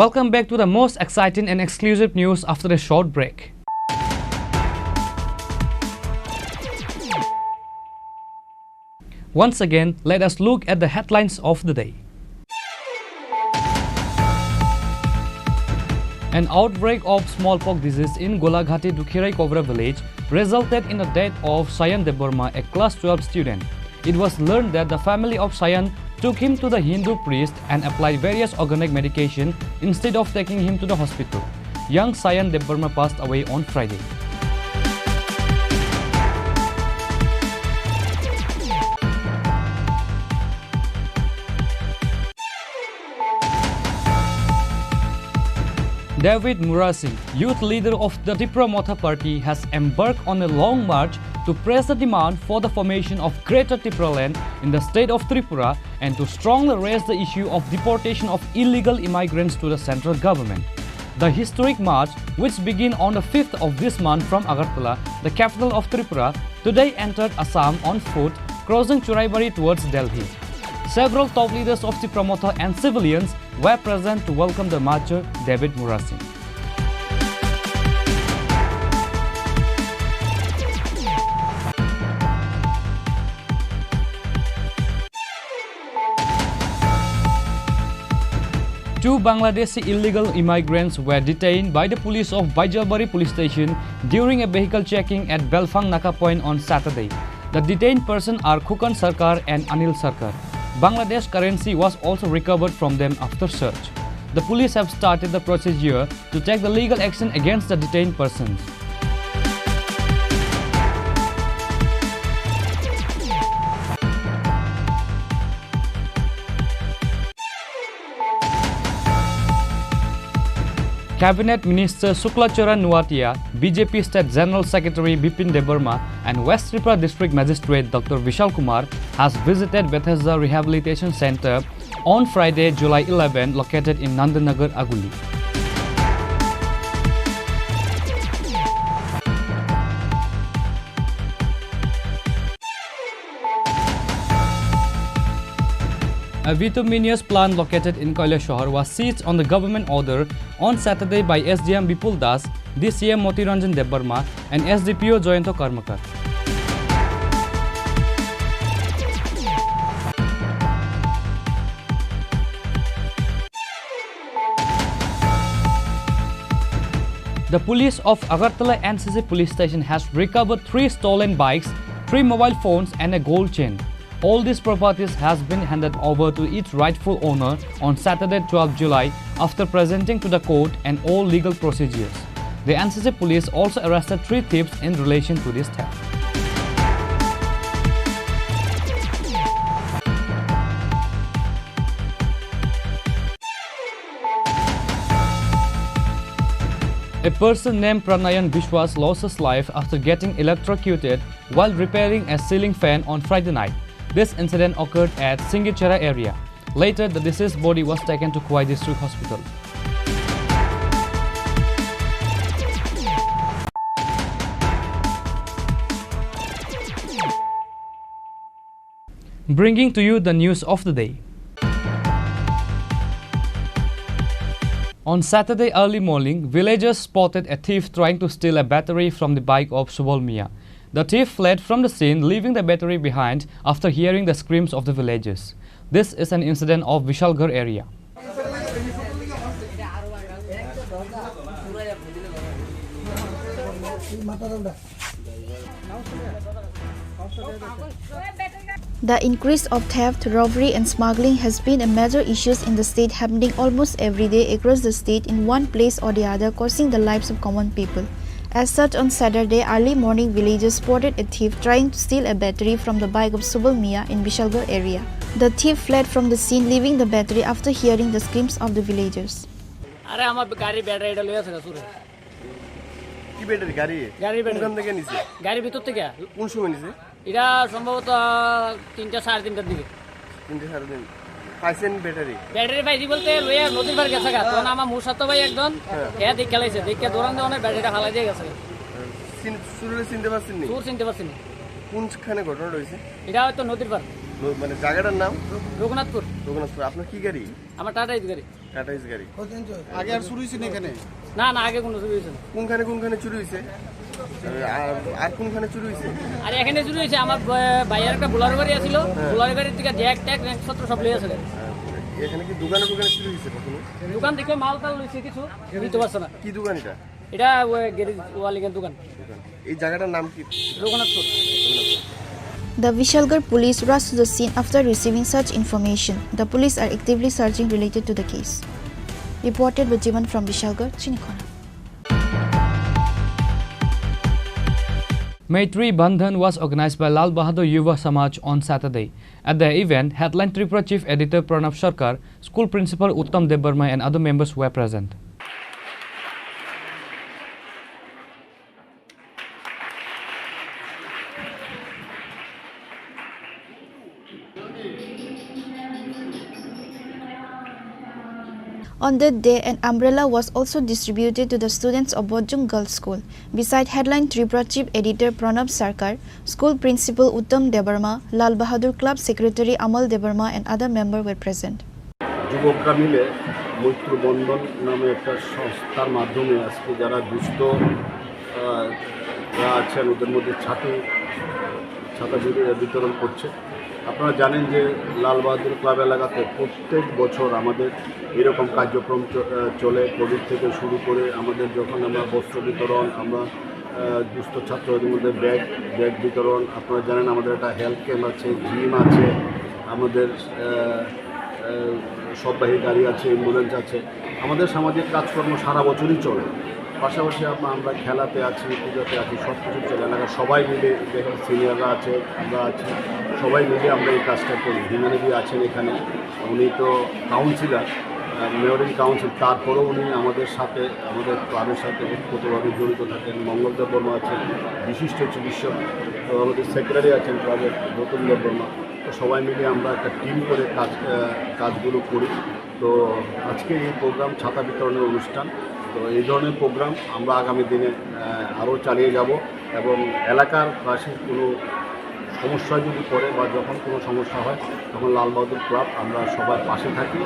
Welcome back to the most exciting and exclusive news after a short break. Once again, let us look at the headlines of the day. An outbreak of smallpox disease in Golaghati Dukhirai Kobra village resulted in the death of Sayan Debbarma, a class twelve student. It was learned that the family of Sayan took him to the Hindu priest and applied various organic medication instead of taking him to the hospital. Young Sayan Debbarma passed away on Friday. David Murasing, youth leader of the Tipra Motha Party, has embarked on a long march to press the demand for the formation of Greater Tipraland in the state of Tripura and to strongly raise the issue of deportation of illegal immigrants to the central government. The historic march, which began on the fifth of this month from Agartala, the capital of Tripura, today entered Assam on foot, crossing Churaibari towards Delhi. Several top leaders of Tipra Motha and civilians were present to welcome the marcher, David Murasing. Two Bangladeshi illegal immigrants were detained by the police of Baijalbari police station during a vehicle checking at Belfang Naka point on Saturday. The detained person are Khukan Sarkar and Anil Sarkar. Bangladesh currency was also recovered from them after search. The police have started the procedure to take the legal action against the detained persons. Cabinet Minister Shukla Charan Noatia, B J P State General Secretary Bipin Debbarma, and West Tripura District Magistrate Doctor Vishal Kumar has visited Bethesda Rehabilitation Centre on Friday, July eleven, located in Nandanagar, Aguli. A bituminous plant located in Kailasahar was seized on the government order on Saturday by S D M Bipul Das, D C M Moti Ranjan Debbarma, and S D P O Jayanta Karmakar. The police of Agartala N C C police station has recovered three stolen bikes, three mobile phones, and a gold chain. All these properties has been handed over to its rightful owner on Saturday, twelfth July, after presenting to the court and all legal procedures. The N C C police also arrested three thieves in relation to this theft. A person named Pranayan Biswas lost his life after getting electrocuted while repairing a ceiling fan on Friday night. This incident occurred at Singichera area. Later, the deceased body was taken to Khowai District Hospital. Bringing to you the news of the day. On Saturday early morning, villagers spotted a thief trying to steal a battery from the bike of Subal Mia. The thief fled from the scene, leaving the battery behind after hearing the screams of the villagers. This is an incident of Vishalgarh area. The increase of theft, robbery and smuggling has been a major issue in the state, happening almost every day across the state in one place or the other, costing the lives of common people. As such, on Saturday early morning, villagers spotted a thief trying to steal a battery from the bike of Subal Mia in Vishalgarh area. The thief fled from the scene, leaving the battery after hearing the screams of the villagers. আরে, আমার গাড়ির ব্যাটারিটা লইয়া আছে চুরে। কি ব্যাটারি? গাড়ি? গাড়ির ব্যাটারি। কোনখান থেকে নিছে? গাড়ির ভিতর থেকে। কোন সময় নিছে? এটা সম্ভবত তিনটা, সাড়ে তিনটার দিকে। তিনটা, সাড়ে তিন। পাইছেন ব্যাটারি? ব্যাটারি পাইছি বলতে লইয়া নদীর পার গেছে গা। তখন আমার মুসাতো ভাই একজন, হ্যাঁ। এ দেখে লাইছে, দেখে দৌড়ান দৌড়ানে ব্যাটারিটা ফালাই দিয়ে গেছে। চিন-, চুররে চিনতে পারছেন নি? চুর চিনতে পারছি না। কোনখানে ঘটনাটা হয়েছে? এটা হয়তো নদীর পার। ন-, মানে জায়গাটার নাম? রঘুনাথপুর। রঘুনাথপুর। আপনার কি গাড়ি? আমার টাটা ইস গাড়ি। টাটা ইস গাড়ি। আগে আর চুরি হয়েছে না এখানে? না, না, আগে কোনো চুরি হয়েছে না। কোনখানে কোনখানে চুরি হয়েছে? আর, আর কোনখানে চুরি হয়েছে? আর এখানে চুরি হয়েছে, আমার ব-, ভাইয়ের একটা বোলারো গাড়ি আছিল, হ্যাঁ। বোলারো গাড়ির থেকে জ্যাক ট্যাক, র্যাকসপত্র সব লইয়া আছে। হ্যাঁ, এখানে কি দোকানে দোকানে চুরি হয়েছে কখনো? দোকান থেকে মাল টাল লইছে কিছু, নিতে পারছে না। কি দোকান এটা? এটা ওই গ্যারেজ ওয়ালিংয়ের দোকান। দোকান। এই জায়গাটার নাম কি? Raghunathpur. The Vishalgarh police rushed to the scene after receiving such information. The police are actively searching related to the case. Reported by Jivan from Vishalgarh, Chinikhona. Maitri Bandhan was organized by Lal Bahadur Yuva Samaj on Saturday. At the event, headline Tripura Chief Editor Pranab Sarkar, school principal Uttam Debbarma and other members were present. On that day, an umbrella was also distributed to the students of Bojung Girls School. Beside headline Tripura Chief Editor Pranab Sarkar, school principal Uttam Debbarma, Lal Bahadur Club secretary Amal Debbarma and other members were present. যুবকরা মিলে মৈত্র বন্ধন নামে একটা সংস্থার মাধ্যমে আজকে যারা দুস্থ, আহ, যারা আছেন ওদের মধ্যে ছাতি, ছাতা বিতরণ করছে। আপনারা জানেন যে লাল বাহাদুর ক্লাব এলাকাতে প্রত্যেক বছর আমাদের এরকম কার্যক্রম চ-, আহ, চলে। কোভিড থেকে শুরু করে আমাদের যখন আমরা বস্ত্র বিতরণ, আমরা, আহ, দুস্থ ছাত্রদের মধ্যে ব্যাগ, ব্যাগ বিতরণ, আপনারা জানেন আমাদের একটা হেলথ ক্যাম্প আছে, জিম আছে, আমাদের, আহ, আহ, সববাহী গাড়ি আছে, অ্যাম্বুলেন্স আছে। আমাদের সামাজিক কাজকর্ম সারা বছরই চলে। পাশাপাশি আম-, আমরা খেলাতে আছি, পূজাতে আছি, সব কিছু চলে। এলাকার সবাই মিলে, যেখানে সিনিয়ররা আছে, আমরা আছি, সবাই মিলে আমরা এই কাজটা করি। হিমানিদি আছেন এখানে, উনি তো কাউন্সিলর, আহ, মেয়র ইন কাউন্সিল, তারপরেও উনি আমাদের সাথে, আমাদের ক্লাবের সাথে ওতপ্রোতভাবে জড়িত থাকেন। মঙ্গল দেব বর্মা আছেন, বিশিষ্ট চিকিৎসক, তো আমাদের সেক্রেটারি আছেন ক্লাবের, গৌতম দেব বর্মা। তো সবাই মিলে আমরা একটা টিম করে কাজ, আহ, কাজগুলো করি। তো আজকে এই প্রোগ্রাম ছাতা বিতরণের অনুষ্ঠান। তো এই ধরনের প্রোগ্রাম আমরা আগামী দিনে, আহ, আরও চালিয়ে যাব এবং এলাকার বাসীর কোনো সমস্যা যদি পড়ে বা যখন কোনো সমস্যা হয়, তখন লাল বাহাদুর ক্লাব আমরা সবার পাশে থাকি,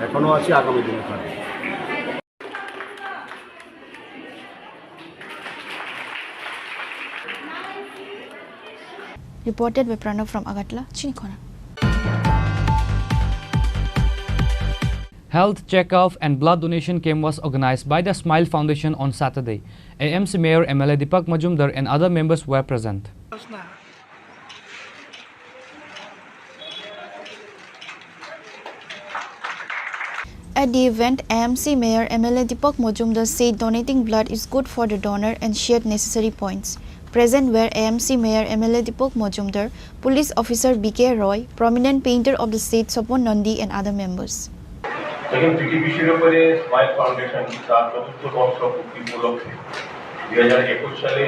এখনও আছি, আগামী দিনে থাকবো। Reported by Pranav from Agartala, Chinikhona. Health checkup and blood donation camp was organized by the Smile Foundation on Saturday. A M C Mayor M L A Deepak Majumdar and other members were present. At the event, A M C Mayor M L A Deepak Majumdar said donating blood is good for the donor and shared necessary points. Present were A M C Mayor M L A Deepak Majumdar, Police Officer B K Roy, prominent painter of the state Sopon Nandi and other members. এখানে দুটি বিষয়ের উপরে smile foundation তার চতুর্থ বর্ষ পূর্তি উপলক্ষে দুই হাজার একুশ সালে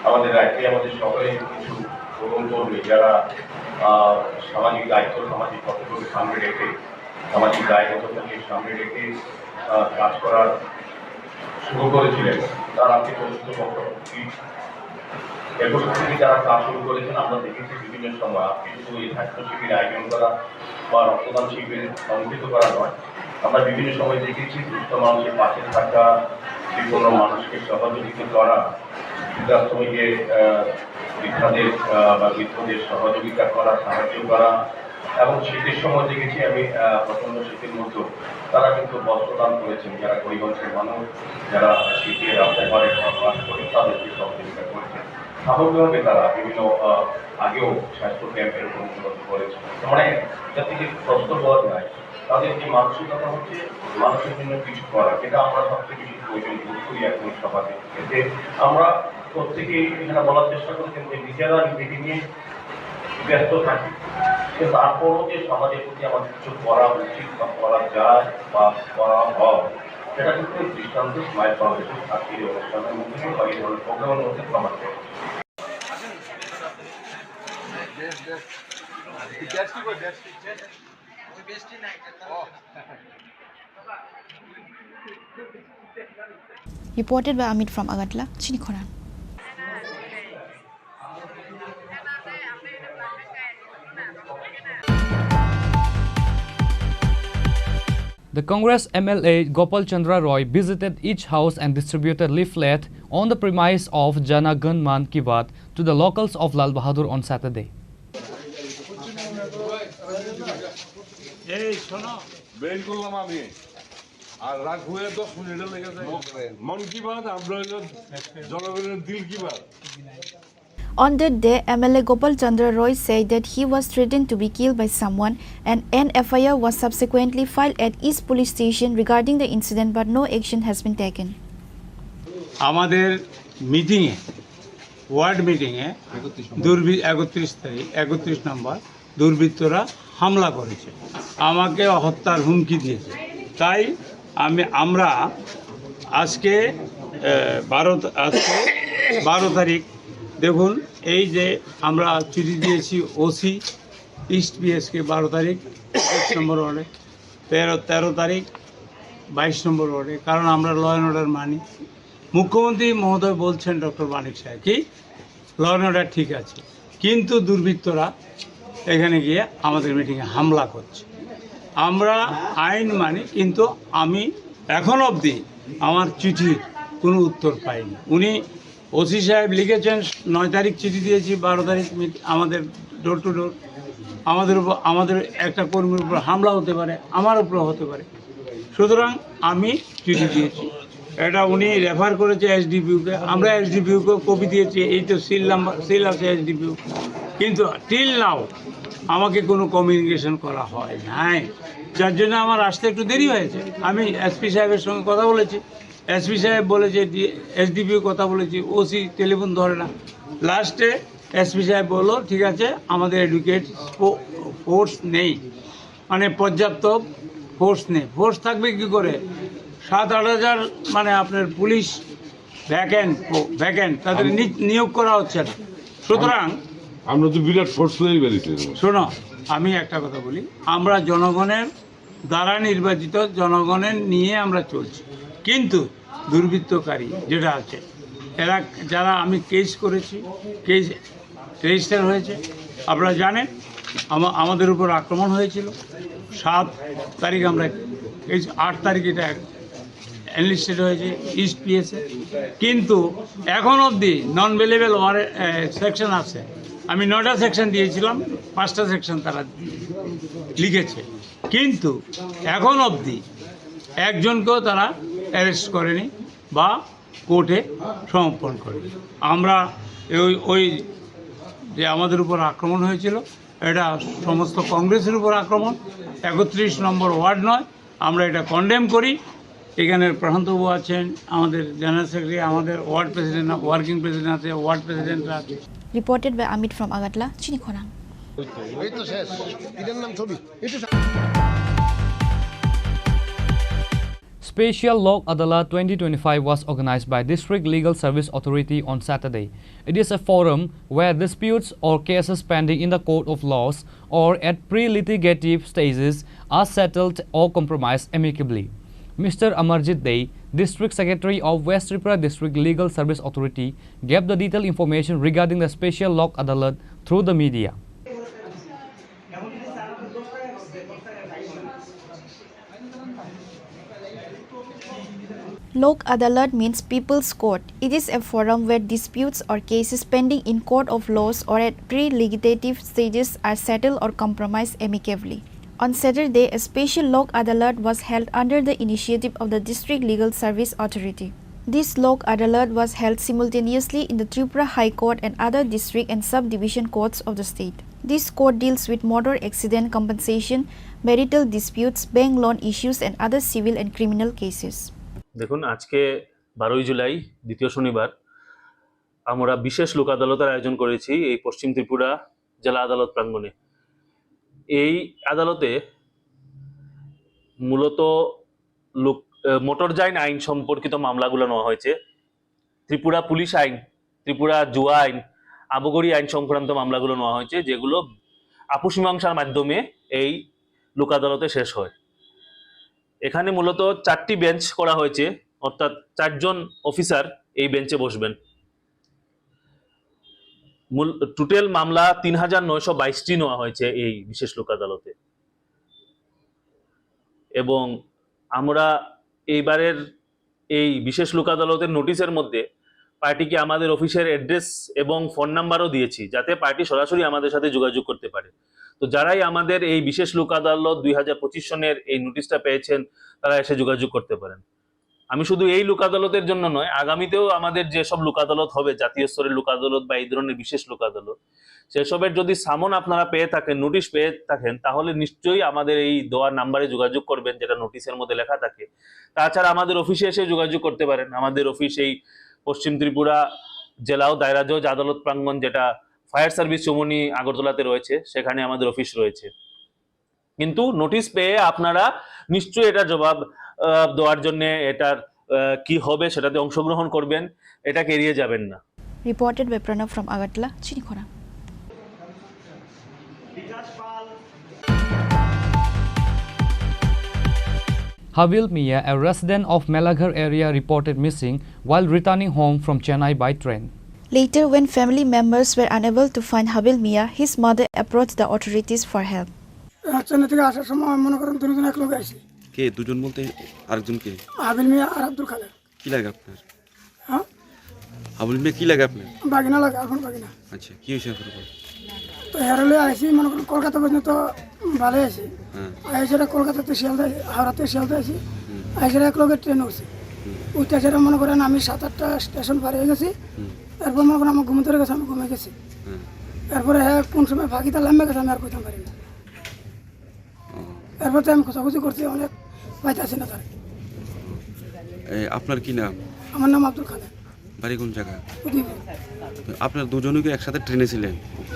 আমাদের রাজ্যে আমাদের সকলে কিছু তরুণ কর্মী যারা আহ, সামাজিক দায়িত্ব, সামাজিক কর্তব্যকে সামনে রেখে, সামাজিক দায়বদ্ধতাকে সামনে রেখে, আহ, কাজ করার শুরু করেছিলেন। তার আজকে চতুর্থ বর্ষ পূর্তি। একুশ থেকে যারা কাজ শুরু করেছেন, আমরা দেখেছি বিভিন্ন সময়, আজকে শুধু এই স্বাস্থ্য শিবির আয়োজন করা বা রক্তদান শিবির অনুষ্ঠিত করা নয়, আমরা বিভিন্ন সময় দেখেছি দুস্থ মানুষের পাশে থাকা, বিপন্ন মানুষকে সহযোগিতা করা, বৃদ্ধাশ্রমে গিয়ে, আহ, বৃদ্ধাদের, আহ, বা বৃদ্ধদের সহযোগিতা করা, সাহায্য করা। এবং শীতের সময় দেখেছি আমি, আহ, প্রচণ্ড শীতের মধ্যেও তারা কিন্তু বস্ত্র দান করেছেন। যারা গরিব অংশের মানুষ, যারা শীতে রাস্তায় ঘরে বাস করেন, তাদেরকে সহযোগিতা করেছেন। সামগ্রিকভাবে তারা বিভিন্ন, আহ, আগেও স্বাস্থ্য ক্যাম্প এরকম উপলব্ধ করেছেন। মানে, যাতে কি কষ্ট পাওয়া যায়, তাদের যে মানসিকতা হচ্ছে মানুষের জন্য কিছু করা, যেটা আমরা সবচেয়ে বেশি প্রয়োজন বোধ করি এখন সমাজে। যে আমরা প্রত্যেকেই এখানে বলার চেষ্টা করছেন যে নিজেরা নিজেকে নিয়ে ব্যস্ত থাকি, কিন্তু তারপরও যে সমাজের প্রতি আমাদের কিছু করা উচিত বা করা যায় বা করা হয়, সেটা কিন্তু দৃষ্টান্ত স্মাইল ফাউন্ডেশন আজকের এই অনুষ্ঠানের মধ্যে বা এই ধরনের প্রোগ্রামের মধ্যে প্রমাণ করে। Reported by Amit from Agartala, Chini Khorang. The Congress M L A Gopal Chandra Roy visited each house and distributed leaflet on the premise of Jana Gan Man Ki Baat to the locals of Lal Bahadur on Saturday. বের করলাম আমি। আর রাগ হয়ে দশ মিনিটে লেগে যায়। মন কি বাত, আমরা হইল জনগণের দিল কি Baat. On that day, M L A Gopal Chandra Roy said that he was threatened to be killed by someone, and an F I R was subsequently filed at East Police Station regarding the incident, but no action has been taken. আমাদের মিটিংয়ে, ওয়ার্ড মিটিংয়ে দুর্বৃ একত্রিশ তারিখ, একত্রিশ নম্বর দুর্বৃত্তরা হামলা করেছে, আমাকে হত্যার হুমকি দিয়েছে। তাই আমি, আমরা আজকে, আহ, বারো, আজকে বারো তারিখ, দেখুন, এই যে আমরা চিঠি দিয়েছি ওসি ইস্ট পিএসকে বারো তারিখ, একুশ নম্বর ওয়ার্ডে, তেরো, তেরো তারিখ, বাইশ নম্বর ওয়ার্ডে, কারণ আমরা ল অ্যান্ড অর্ডার মানি। মুখ্যমন্ত্রী মহোদয় বলছেন, ডক্টর মানিক সাহেব, কি ল অ্যান্ড অর্ডার ঠিক আছে, কিন্তু দুর্বৃত্তরা এখানে গিয়ে আমাদের মিটিংয়ে হামলা করছে। আমরা আইন মানি, কিন্তু আমি এখন অবধি আমার চিঠির কোনো উত্তর পাইনি। উনি ওসি সাহেব লিখেছেন, নয় তারিখ চিঠি দিয়েছি, বারো তারিখ মিট- আমাদের ডোর টু ডোর, আমাদের উপর, আমাদের একটা কর্মীর উপর হামলা হতে পারে, আমার উপরে হতে পারে। সুতরাং আমি চিঠি দিয়েছি, এটা উনি রেফার করেছে এসডিপিওকে, আমরা এসডিপিওকে কপি দিয়েছি। এই তো সিল নাম্বার, সিল আছে এসডিপিও, কিন্তু টিল নাও আমাকে কোনো কমিউনিকেশন করা হয় নাই, যার জন্য আমার আসতে একটু দেরি হয়েছে। আমি এসপি সাহেবের সঙ্গে কথা বলেছি, এসপি সাহেব বলেছে, এসডিপিও কথা বলেছি, ওসি টেলিফোন ধরে না। লাস্টে এসপি সাহেব বললো, ঠিক আছে, আমাদের অ্যাডুকেট ফোর্স নেই, মানে পর্যাপ্ত ফোর্স নেই। ফোর্স থাকবে কি করে? সাত আট হাজার মানে আপনার পুলিশ ভ্যাকেন্ট, ভ্যাকেন্ট, তাদের নি- নিয়োগ করা হচ্ছে না। সুতরাং আমরা তো বিরাট ফোর্স তৈরি করেছি। শোনো, আমি একটা কথা বলি, আমরা জনগণের দ্বারা নির্বাচিত, জনগণের নিয়ে আমরা চলছি, কিন্তু দুর্বৃত্তকারী যেটা আছে, এরা, যারা আমি কেস করেছি, কেস রেজিস্টার হয়েছে, আপনারা জানেন আমা- আমাদের উপর আক্রমণ হয়েছিল। সাত তারিখ আমরা এই আট তারিখ এটা এনলিস্টেড হয়েছে ইস্ট পিএসএ, কিন্তু এখন অবধি নন বেলেবল ওয়ারেন্ট সেকশন আছে। আমি নয়টা সেকশন দিয়েছিলাম, পাঁচটা সেকশন তারা লিখেছে, কিন্তু এখন অবধি একজনকেও তারা অ্যারেস্ট করেনি বা কোর্টে সমর্পণ করেনি। আমরা ওই ওই যে আমাদের উপর আক্রমণ হয়েছিল, এটা সমস্ত কংগ্রেসের উপর আক্রমণ। একত্রিশ নম্বর ওয়ার্ড নয়, আমরা এটা কন্ডেম করি। এখানে প্রশান্তবাবু আছেন, আমাদের জেনারেল সেক্রেটারি, আমাদের ওয়ার্ড প্রেসিডেন্ট, ওয়ার্কিং প্রেসিডেন্ট আছে, ওয়ার্ড প্রেসিডেন্ট আছে। Reported by Amit from Agartala, Chini Khorang. এই তো শেষ। এটার নাম ছবি। একটু সা- Special Lok Adalat twenty twenty-five was organized by District Legal Service Authority on Saturday. It is a forum where disputes or cases pending in the court of laws or at pre-litigative stages are settled or compromised amicably. Mister Amarjit Dey, District Secretary of West Tripura District Legal Service Authority, gave the detailed information regarding the Special Lok Adalat through the media. Lok Adalat means People's Court. It is a forum where disputes or cases pending in court of laws or at pre-litigative stages are settled or compromised amicably. On Saturday, a special Lok Adalat was held under the initiative of the District Legal Service Authority. This Lok Adalat was held simultaneously in the Tripura High Court and other district and subdivision courts of the state. This court deals with motor accident compensation, marital disputes, bank loan issues, and other civil and criminal cases. দেখুন, আজকে বারোই জুলাই, দ্বিতীয় শনিবার, আমরা বিশেষ লোক আদালতের আয়োজন করেছি এই পশ্চিম ত্রিপুরা জেলা আদালত প্রাঙ্গণে। এই আদালতে মূলত লোক, আহ, মোটরযান আইন সম্পর্কিত মামলাগুলো নেওয়া হয়েছে। ত্রিপুরা পুলিশ আইন, ত্রিপুরা জুয়া আইন, আবগারি আইন সংক্রান্ত মামলাগুলো নেওয়া হয়েছে, যেগুলো আপস মীমাংসার মাধ্যমে এই লোক আদালতে শেষ হয়। এখানে মূলত চারটি বেঞ্চ করা হয়েছে, অর্থাৎ চারজন অফিসার এই বেঞ্চে বসবেন। মূল, টোটাল মামলা তিন হাজার নয়শো বাইশটি নেওয়া হয়েছে এই বিশেষ লোক আদালতে। এবং আমরা এইবারের এই বিশেষ লোক আদালতের নোটিশের মধ্যে পার্টিকে আমাদের অফিসের অ্যাড্রেস এবং ফোন নাম্বারও দিয়েছি, যাতে পার্টি সরাসরি আমাদের সাথে যোগাযোগ করতে পারে। তো যারাই আমাদের এই বিশেষ লোক আদালত দুই হাজার পঁচিশ সনের এই নোটিশটা পেয়েছেন, তারা এসে যোগাযোগ করতে পারেন। আমি শুধু এই লোক আদালতের জন্য নয়, আগামীতেও আমাদের যেসব লোক আদালত হবে, জাতীয় স্তরের লোক আদালত বা এই ধরনের বিশেষ লোক আদালত, সেসবের যদি সামন আপনারা পেয়ে থাকেন, নোটিশ পেয়ে থাকেন, তাহলে নিশ্চয়ই আমাদের এই দেওয়া নাম্বারে যোগাযোগ করবেন, যেটা নোটিশের মধ্যে লেখা থাকে। তাছাড়া আমাদের অফিসে এসে যোগাযোগ করতে পারেন। আমাদের অফিস এই পশ্চিম ত্রিপুরা জেলা ও দায়রা জজ আদালত প্রাঙ্গণ, যেটা ফায়ার সার্ভিস চৌমুহনী আগরতলাতে রয়েছে, সেখানে আমাদের অফিস রয়েছে। কিন্তু নোটিশ পেয়ে আপনারা নিশ্চয়ই এটা জবাব, আহ, দেওয়ার জন্য, এটার, আহ, কি হবে সেটাতে অংশগ্রহণ করবেন, এটাকে এড়িয়ে যাবেন না। Reported by Pranav from Agartala, Chinikhona. Habil Mia, a resident of Melaghar area, reported missing while returning home from Chennai by train. Later, when family members were unable to find Habil Mia, his mother approached the authorities for help. আহ, চেন্নাই থেকে আসার সময় মনে করেন দুজন এক লগে আইছি। কে দুজন বলতে? আরেকজন কে? হাবিল মিয়া আর আব্দুল খালেক। কি লাগে আপনার? হ্যাঁ? হাবিল মিয়া কি লাগে আপনার? বাগিনা লাগে, এখন বাগিনা। আচ্ছা, কি হয়েছে আপনার? তো হেরে লয়ে আইছি, মনে করেন কলকাতা পর্যন্ত ভালো আছি। হ্যাঁ। আইসে কলকাতাতে শিয়ালদা, হাওড়াতে শিয়ালদা আছি। হুম। আইসে এক লগে ট্রেন উঠছি। হুম। উঠতে সেটা মনে করেন আমি সাত আটটা স্টেশন পার হয়ে গেছি। হুম। এরপর মনে করেন আমার ঘুম ধরে গেছে, আমি ঘুমিয়ে গেছি। হ্যাঁ। এরপরে হ্যাঁ কোন সময় ফাঁকিতে লাম্বা গেছে আমি আর কইতাম পারি না। ও। এরপর তো আমি খোঁজাখুঁজি করছি, অনেক পাইতাছি না তার। এ, আপনার কি নাম? আমার নাম আব্দুল খালেক। বাড়ি কোন জায়গা? উদয়পুর। আপনার দুজনই কি একসাথে ট্রেনে ছিলেন?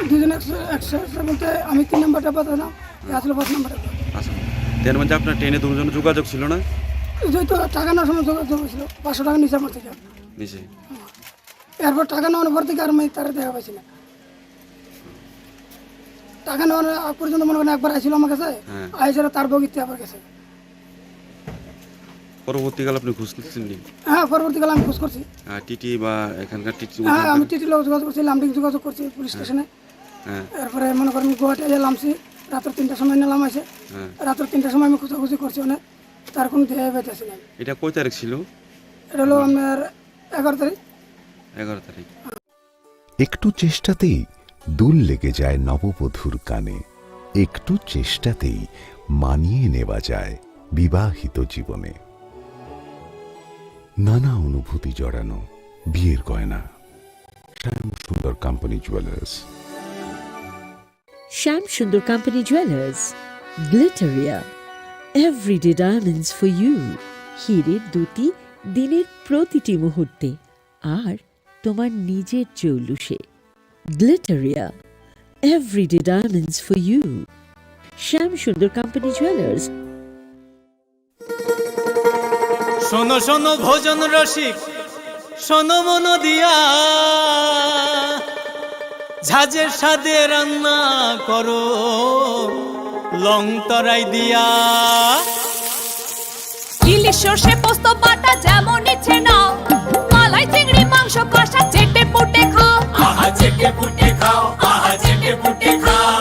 দুজন একসা-, একসাথে বলতে আমি তিন নম্বর ডাব্বা, তাই না? এ আসলে পাঁচ নম্বর ডাব্বা। আচ্ছা, তার মানে আপনার ট্রেনে দুজনে যোগাযোগ ছিল না? এই যে তো টাকা নেওয়ার সময় যোগাযোগ হয়েছিল, পাঁচশো টাকা নিচে আমার থেকে। নিচে? এরপর টাকা নেওয়ার পর থেকে আর আমি তারা দেখা পাইছি না। টাকা নেওয়ার আগ পর্যন্ত মনে করেন একবার আইছিল আমার কাছে, হ্যাঁ। আইসে তার বগিতে আবার গেছে। পরবর্তীকালে আপনি খোঁজ নিচ্ছেন নি? হ্যাঁ, পরবর্তীকালে আমি খোঁজ করছি। আহ, টিটি বা এখানকার টিটি হ্যাঁ, আমি টিটির লগে যোগাযোগ করছি, লামডিং যোগাযোগ করছি পুলিশ হ্যাঁ। স্টেশনে। হ্যাঁ। এরপরে মনে করেন গুয়াহাটি আইয়া লামছি, রাতের তিনটার সময় নিলাম আছে। হ্যাঁ। রাতের তিনটার সময় আমি খোঁজাখুঁজি করছি অনেক, তার কোনো দেখা পাইতেছি না। এটা কয় তারিখ ছিল? এটা হলো আপনার এগারো তারিখ। এগারো তারিখ। একটু চেষ্টাতেই দুল লেগে যায় নববধূর কানে, একটু চেষ্টাতেই মানিয়ে নেওয়া যায় বিবাহিত জীবনে। নানা অনুভূতি জড়ানো বিয়ের গয়না। শ্যাম Sundar company jewellers. Shyam Sundar Company Jewelers, Glitteria, everyday diamonds for you. হীরের দ্যুতি দিনের প্রতিটি মুহূর্তে, আর তোমার নিজের জৌলুসে। Glitteria, everyday diamonds for you. Shyam Sundar Company Jewelers. শোনো শোনো ভোজন রসিক, শোনো মন দিয়া, ঝাঁঝের স্বাদে রান্না করো লং তরাই দিয়া। ইলিশ সর্ষে পোস্ত বাটা যেমন ইচ্ছে নাও, মালাই চিংড়ি মাংস কষা চেটে পুটে খাও। আহা চেটে পুটে খাও, আহা চেটে পুটে খাও।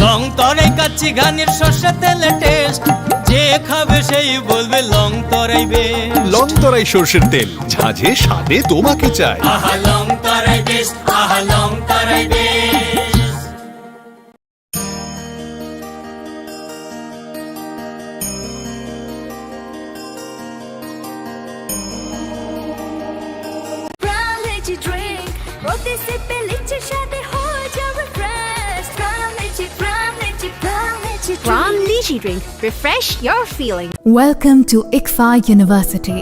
লং তরাই কাচ্চি ঘানির সর্ষে তেলে টেস্ট, যে খাবে সেই বলবে লং তরাই বেস্ট। লং তরাই সর্ষের তেল, ঝাঁঝে স্বাদে তোমাকে চাই। আহা লং তরাই বেস্ট, আহা লং তরাই বেস্ট। Prime Lychee drink, প্রতি সিপে লিচির স্বাদে হয়ে যাও refresh। Prime Lychee, Prime Lychee, Prime Lychee drink। Prime Lychee drink, refresh your feeling। Welcome to ICFAI University.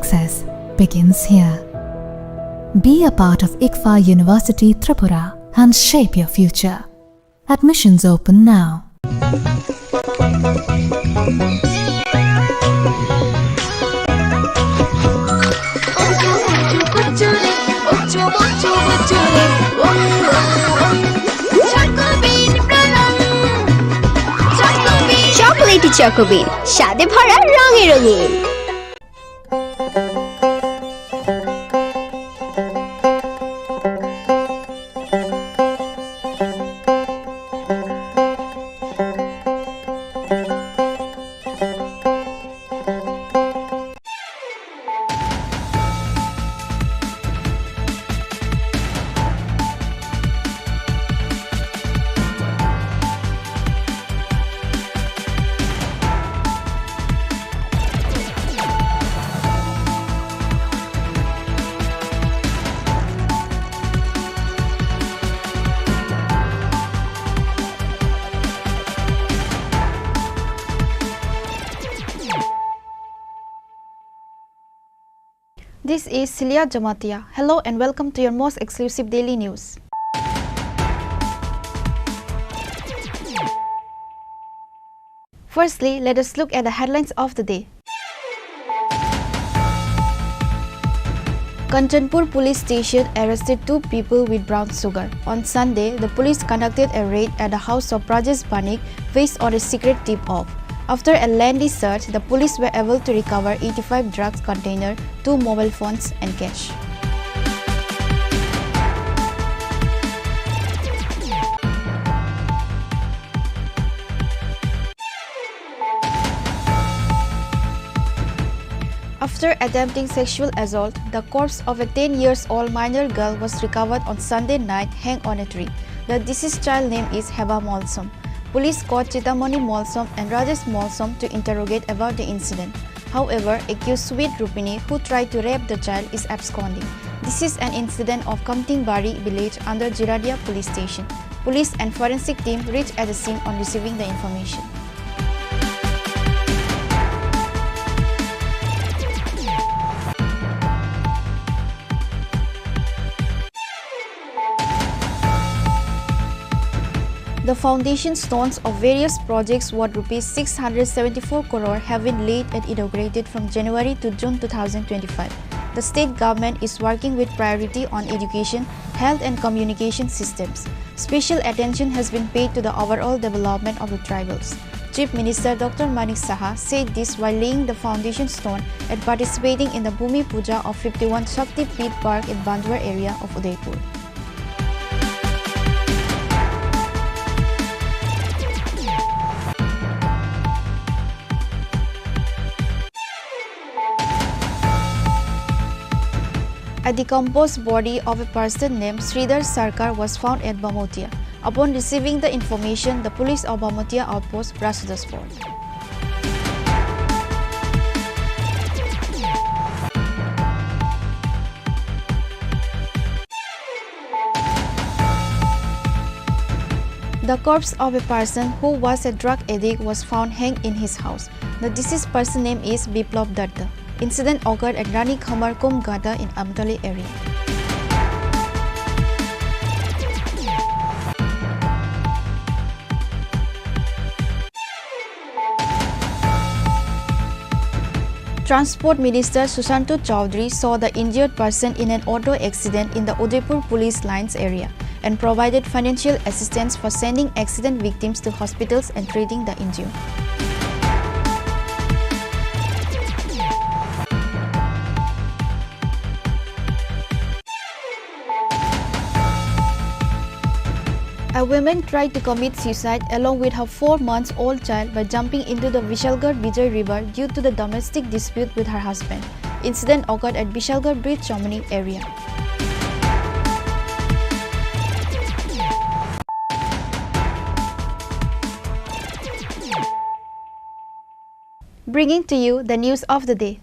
Success begins here. Be a part of ICFAI University Tripura and shape your future. Admissions open now. Chocolatey Choco Bean, স্বাদে ভরা রঙে রঙিন। This is Celia Jamatia. Hello and welcome to your most exclusive daily news. Firstly, let us look at the headlines of the day. Kanchanpur police station arrested two people with brown sugar. On Sunday, the police conducted a raid at the house of Brajesh Banik based on a secret tip-off. After a lengthy search, the police were able to recover eighty-five drugs container, two mobile phones, and cash. After attempting sexual assault, the corpse of a ten years old minor girl was recovered on Sunday night, hanged on a tree. The deceased child name is Heba Molsom. Police caught Chitamani Molsom and Rajesh Molsom to interrogate about the incident. However, accused Sweet Rupini, who tried to rape the child, is absconding. This is an incident of Kamtingbari village under Jiradia police station. Police and forensic team reached at the scene on receiving the information. The foundation stones of various projects worth rupees six hundred seventy-four crore have been laid and inaugurated from January to June two thousand twenty-five. The state government is working with priority on education, health and communication systems. Special attention has been paid to the overall development of the tribals. Chief Minister Doctor Manik Saha said this while laying the foundation stone and participating in the Bhumi Puja of fifty-one Shakti Peeth Park in Bandwar area of Udaipur. A decomposed body of a person named Sridhar Sarkar was found at Bamotia. Upon receiving the information, the police of Bamotia outpost rushed the spot. The corpse of a person who was a drug addict was found hanged in his house. The deceased person name is Biplab Datta. Incident occurred at Rani Khamar Kum Gata in Amtali area. Transport Minister Sushanta Chowdhury saw the injured person in an auto accident in the Udaipur Police Lines area and provided financial assistance for sending accident victims to hospitals and treating the injured. A woman tried to commit suicide along with her four months old child by jumping into the Vishalgarh Bijay River due to the domestic dispute with her husband. Incident occurred at Vishalgarh Bridge Chomani area. Bringing to you the news of the day.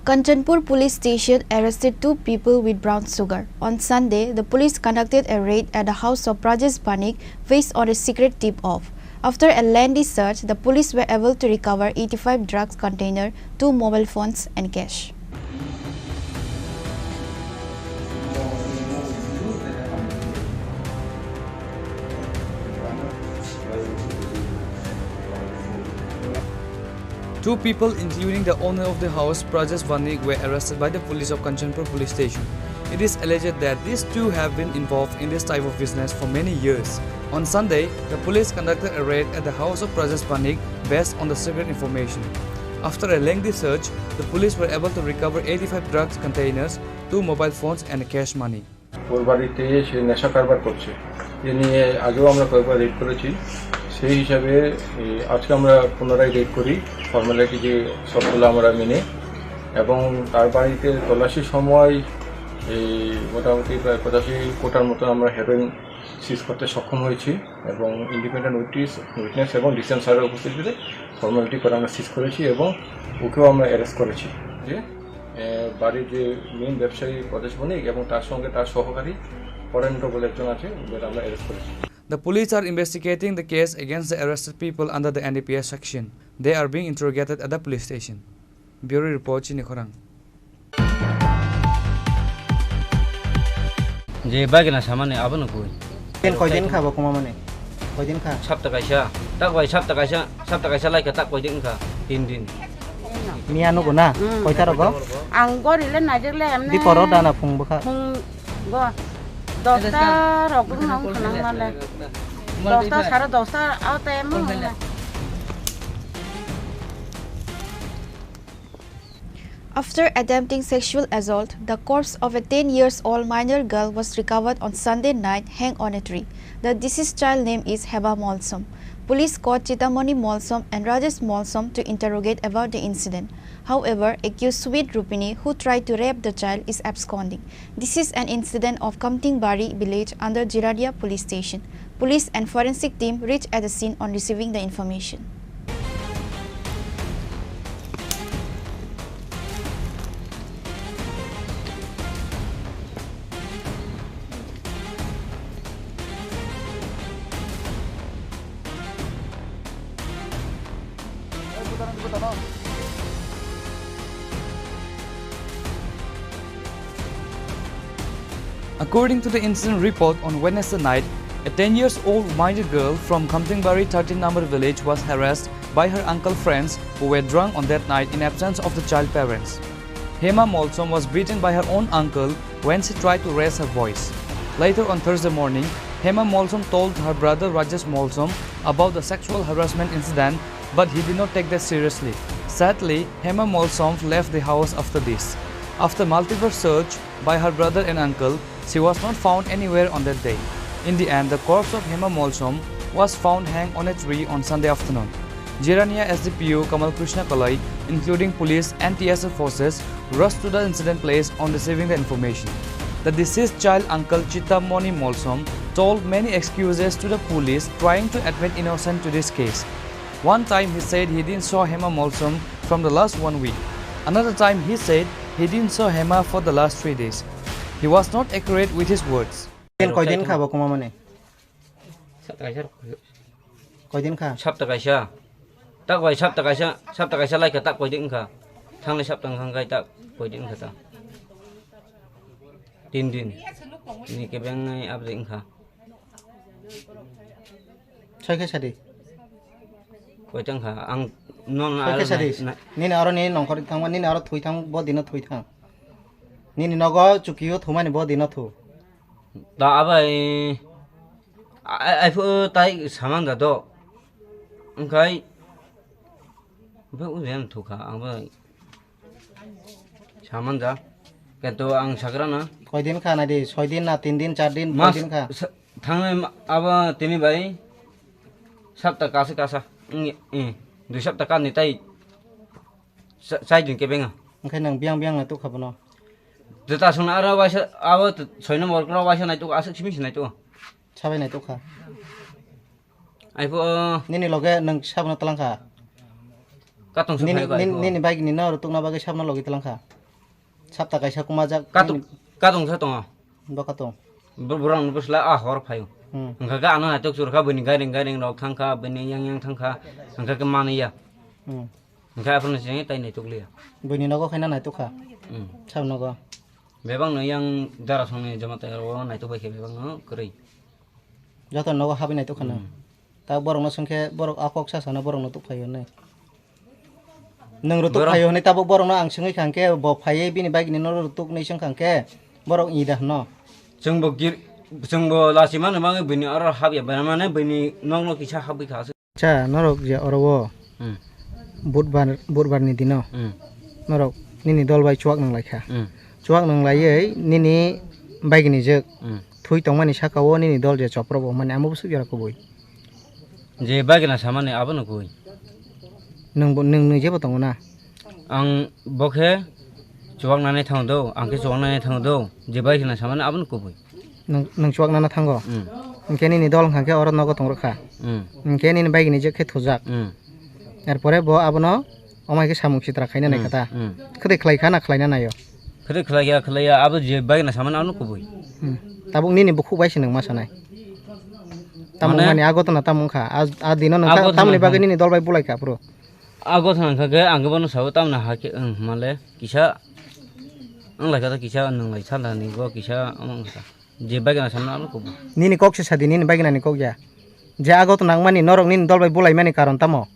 Kanchanpur Police Station arrested two people with brown sugar. On Sunday, the police conducted a raid at the house of Prajesh Banik based on a secret tip-off. After a lengthy search, the police were able to recover eighty-five drugs container, two mobile phones and cash. Two people, including the owner of the house, Prajesh Vanik, were arrested by the police of Kanchanpur Police Station. It is alleged that these two have been involved in this type of business for many years. On Sunday, the police conducted a raid at the house of Prajesh Vanik based on the secret information. After a lengthy search, the police were able to recover eighty-five drugs containers, two mobile phones, and cash money. ওর বাড়িতে সে নেশা কারবার করছে। এ নিয়ে আগেও আমরা কয়েকবার রেড করেছি। সেই হিসাবে, এ, আজকে আমরা পুনরায় রেড করি, ফর্মালিটি যে সবগুলো আমরা মেনে। এবং তার বাড়িতে তল্লাশির সময় এই মোটামুটি প্রায় পঁচাশি কোটার মতো আমরা হেরোইন সিজ করতে সক্ষম হয়েছি এবং ইন্ডিপেন্ডেন্ট উইটনেস, উইটনেস এবং ডিসিশন স্যারের উপস্থিতিতে ফর্মালিটি করে আমরা সিজ করেছি এবং ওকেও আমরা অ্যারেস্ট করেছি। যে, এ, বাড়ির যে মেইন ব্যবসায়ী প্রদেশ বণিক এবং তার সঙ্গে তার সহকারী পরেন্দ্র বলে একজন আছে, ওদের আমরা অ্যারেস্ট করেছি। The police are investigating the case against the arrested people under the N D P S section. They are being interrogated at the police station. Bureau report, Chini Khorang. Je bagina samani abono koi. Ten koidin kha bo kuma mani? Koidin kha? Sapta kaisa. Tak bai sapta kaisa, sapta kaisa lai kha tak koidin kha? Tin din. Miya nugo na? Hmm. Koita rogo? Ang gori le najak le amne. Di koro dana phung bwkha. Phung go. Dosta rok bwkha nang khanang male. Dosta sare dosta au te mo. After attempting sexual assault, the corpse of a ten years old minor girl was recovered on Sunday night hanged on a tree. The deceased child name is Heba Molsom. Police caught Chitamoni Molsom and Rajesh Molsom to interrogate about the incident. However, accused Sweet Rupini, who tried to rape the child, is absconding. This is an incident of Kamtingbari village under Jiradia police station. Police and forensic team reached at the scene on receiving the information. According to the incident report, on Wednesday night, a ten years old minor girl from Khamtingbari thirteen number village was harassed by her uncle friends who were drunk on that night in absence of the child parents. Hema Molsom was beaten by her own uncle when she tried to raise her voice. Later on Thursday morning, Hema Molsom told her brother Rajesh Molsom about the sexual harassment incident, but he did not take that seriously. Sadly, Hema Molsom left the house after this. After multiple search by her brother and uncle, she was not found anywhere on that day. In the end, the corpse of Hema Molsom was found hanged on a tree on Sunday afternoon. Jirania S D P O Kamal Krishna Kalai, including police and T S F forces, rushed to the incident place on receiving the information. The deceased child uncle Chitta Moni Molsom told many excuses to the police, trying to admit innocent to this case. One time he said he didn't saw Hema Molsom from the last one week. Another time he said he didn't saw Hema for the last three days. He was not accurate with his words. Din koi din kha bo kuma mani? Sapta kaisa. Koi din kha? Sapta kaisa. Tak bai sapta kaisa, sapta kaisa lai kha, tak koi din kha? Thangni sapta wngkha, wngkha tak koi din kha ta? Tin din. Ni kebeng nai abri wngkha. Soi khe sadi. Koi tang kha? Ang non Soi khe sadi. Nini aro ni nongkhor thangma, nini aro thui thang, bo dino thui thang. Nini nogo chukio thumani bo dino thu. Da abai, ai, ai, phu tai saman da do. Wngkhai, bw ujian thukha, ang bw saman da. Kento ang sagra na. Koi din kha nai di, soi din na, tin din, char din, koi Mas, din kha? Sa-, thangnai ma-, abo tini bai sapta kasa kasa, wng, eh, dui sapta kani tai. Sa-, chai din kebeng a. Wngkhe nang biang biang nai tukha bono. Jeta songna aro waisa, abo t-, soi number kro waisa nai tuko, aswk simi se nai tuko. Sabai nai tukha. Ai pho. Nini loge nang sabno talang kha. Katong se Nini, phai bai nini, pho. Nini bike ni no rutukna bagwi sabno logi talang kha. Sapta kaisa kuma jak Katong, nini katong sa tongo. Bo katong. Bo-, borok no bwsla a hor phaio. Hmm. Hwnkha khe ano naitok chwrwkha, bini gairing gairing rok thangkha, bini yang yang thangkha, hwnkha khe manwi ya. Hmm. Hwnkha aphano chini tai naitok liya. Bini nogo khaina naitok kha. Hmm. Sab nogo. Bebak no yang dara songni jamatai rok naitok bai khe bebak no kwrwi. Joto nogo habwi naitok khana. Hmm. Ta borok no swngkhe borok a kok sa sana borok no tuk phaio hinwi. Nwng rutuk Borok phaio hinwi tabuk borok no ang swngwi kha hwnkhe bo phaiwi bini bike ni no rutuk hinwi swngkha hwnkhe borok i da hwno. Chwngbo gir-, chwngbo lachimano bagwi bini oro habya, mane bini nokno kisa habwi kha aswk. Cha norok je oro o Hmm. Budbar, Budbar ni dino Hmm. norok nini dol bai chuak nang lai kha. Hmm. Chuak nang laiwi nini bike ni jwk Hmm. thui tongmani saka o nini dol je chopro bo mani amo bwswk jora kubui. Je bagina samani abono koi. Nwng bo, nwng, nwng jebo tongo na? Ang bo khe chuwak nani thango do, ang khe chuwak nani thango do, je bagina samani abono kubui. Nwng, nwng chuwak nana thango? Mm. Hwnkhe nini dol hwnkha khe oro nogo tong rwkha. Mm. Hwnkhe nini bagini jwk khe thujak. Mm. Erpore bo abono omo hai khe samung sitra khaina nai kha ta? Mm. Khwtwi khlai kha na khlaina naio? Khwtwi khlai ya, khlai ya, abo je bagina samani ano kubui. Hmm. Tabuk nini bukhuk bai se nwng ma sanai. Tamo Mane? Mani ago tona tamo wngkha. A, a dino nwng Ago ta-, tamoni tona bagwi kha. Nini dol bai bulai kha phuru. Ago tona wngkha khe ang khe bono sabo tamoni ha khe wng hwnmale kisa wng lai kha ta kisa nwng lai sala ni go kisa wng kha. Je bagina samani ano kubui. Nini kok se sadi, nini bagina ni kok ya. Je ago tona wngmani norok nini dol bai bulai mani karon tamo?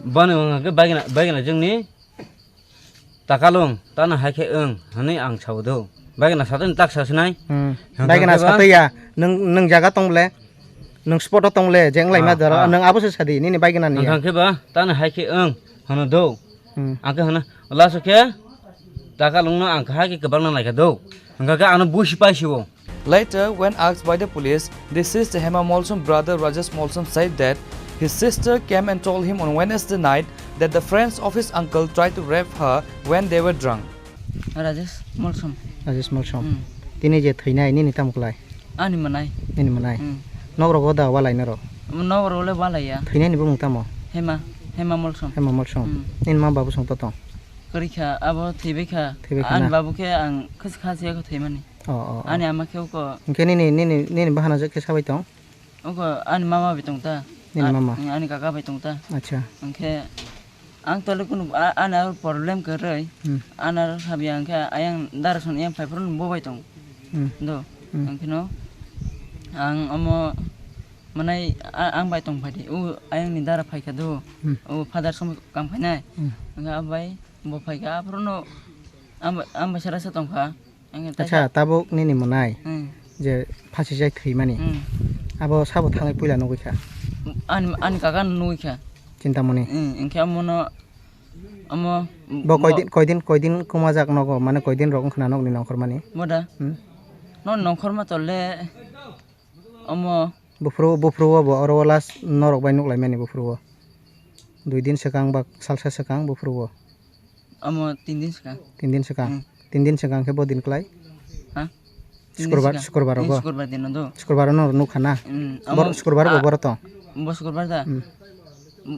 Bono wngkha khe bagina, bagina jwngni Takalung, tano hai khe wng, hwnwi ang sao do. Bagina satani tak sa sinai. Hmm. Hwnkha Bagina khe ba satwi ya, nwng, nwng jaga tong ble, nwng spot o tong le, je wng lai ma Ah, daro, ah. Nwng abo se sadi, nini bagina ni ya. Hwnkha khe ba, tano hai khe wng, hwno do. Hmm. Ang khe hwno, laso khe, takalung no ang kha hai khe kwbang na nai kha do. Hwnkha khe ano busi pai si o. Later, when asked by the police, deceased Hema Molsom brother Rajesh Molsom said that his sister came and told him on Wednesday night that the friends of his uncle tried to rape her when they were drunk. Rajesh Molsom. Rajesh Molsom. Hmm. Tini je thwinai nini tamo klai? Ani mwnai. Nini mwnai? Hmm. Nok rogo da walai norok? Nok rogo le walai ya. Thwinai ni bumung tamo? Hema, Hema Molsom. Hema Molsom. Hmm. Nini ma babu song to tong? Kwrwi kha, abo thwibai kha. Thwibai kha Ani na? Babu khe ang khasi khasi khe thwimani. Oh, oh, oh. Ani ama khe uko. Hwnkhe nini, nini, nini bahanajwk khe sabai tong? Uko ani mama bai tong ta. Nini A-, mama? Ani kaka bai tong ta. Acha. Hwnkhe ang tole kunu a-, ani aro problem kwrwi. Hmm. Ani aro habya hwnkhe ayang dara son yang phai phuru bo bai tong. Hmm. Do. Hmm. Ang kheno ang omo manai a-, ang bai tong phai di. O ayang ni dara phai kha do. Hmm. O father som kam khainai. Hmm. Ang bai bo phai kha aphuru no ang bai, ang bai sara sa tong kha. Ang ta Acha, tabuk nini mwnai Hmm. je phasi jai thwi mani. Hmm. Abo sabo thangwi puila nugwi kha. Ani, ani kaka no nugwi kha. Chintamoni. Hmm, engkhe amo no, amo Bo mo- koidin, koidin, koidin kumajak nogo, mane koidin rok wngkhna nokni nongkhor mani. Moda? Hmm. No nongkhor ma tole omo Buphuru, buphuru o bo oro o last norok bai nuklaimani buphuru o. Dui din swkang ba salsa swkang buphuru o. Omo tin din swkang. Tin din swkang. Hmm. Tin din swkang khe bo din klai? Ha? Tin din Sukrobar, swkang. Sukrobar Hmm, rogo? Sukrobar dino do. Sukrobar no nukha na? Hmm, Bor-, amo Sukrobar bo a-, boro tong? Bo Sukrobar da? Hmm.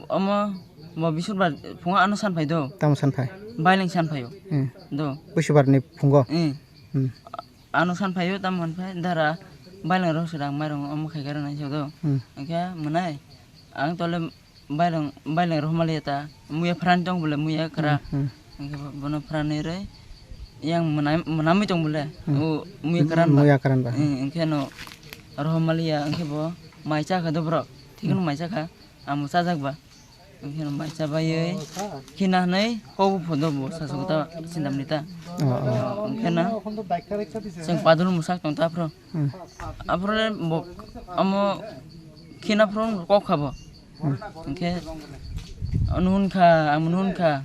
Omo bo Bisukrobar phungo ano san phai do. Tamo san phai? Bailing san phaio. Hmm. Do. Busubar ni phungo? Hmm. Hmm. Ano san phaio, tamo hwn phai dara baileng rok swrang mairung omo khai khe rwnai sa do. Hmm. Hwnkhe mwnai ang tole baileng, baileng rok maliya ta muya phrani tong bole muya kra. Hmm, hmm. Hwnkhe bo-, bono phrani rwi yang mwnai, mwnamwi tong bole. Hmm. O muya kran ba. Muya kran ba. Hmm, hwnkhe no rok maliya hwnkhe bo mai cha kha do borok. Thikno Hmm. mai cha kha. Amo chajak ba. Hwnkhe no mai cha baiwi khina hwnwi kok bo phodo bo sasu ta sindam ni ta. Oh, oh. Hwnkhe no chwng padul mwsak tong ta aphuru. Hmm. Aphuru le bo amo khina phuru kok kha bo. Hmm. Hwnkhe ano hwn kha, amo hwn kha.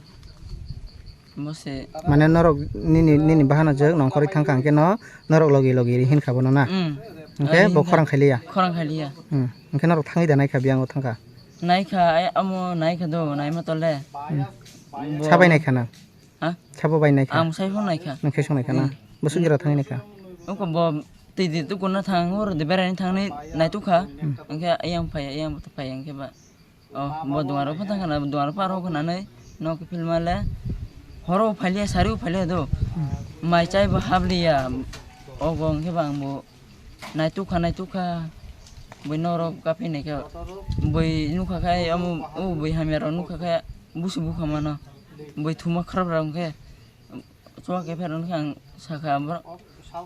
Bo se. Mane norok nini, nini bahano jwk nongkhorwi thangkha hwnkhe no norok logi logi ri hinkha bono na? Hmm. Hwnkhe Ari bo hinkha. Khorang khailiya? Khorang khailiya. Hmm. Hwnkhe norok thangwi da naikha biyang o thangkha? Naikha, ai amo naikha do, naima tole. Hmm. Bo Sabai naikha na? Ha? Sabo bai naikha? Ang sai phone naikha. Nang khe song naikha na? Hmm. Bo sugiro thangwi naikha? Oko bo twi di tukuna thang, oro de beraini thangni naitukha. Hmm. Hwnkhe ayang phai, ayang phai hwnkhe ba. Oh, bo duar rok phano thang khna, duar rok phano rw khna nai, nok philma le, horo phailia, sari phailia do, Hmm. mai chai bo habliya, ogo hwnkhe bang bo naitukha, naitukha, bui norok kaphi naikhe, bui nukha khai, omo, o bui hamya rok nukha khai, busu bukha mano, bui thuma khrap rok hwnkhe, Chuak khe phano hwnkhe ang sakha, "Abo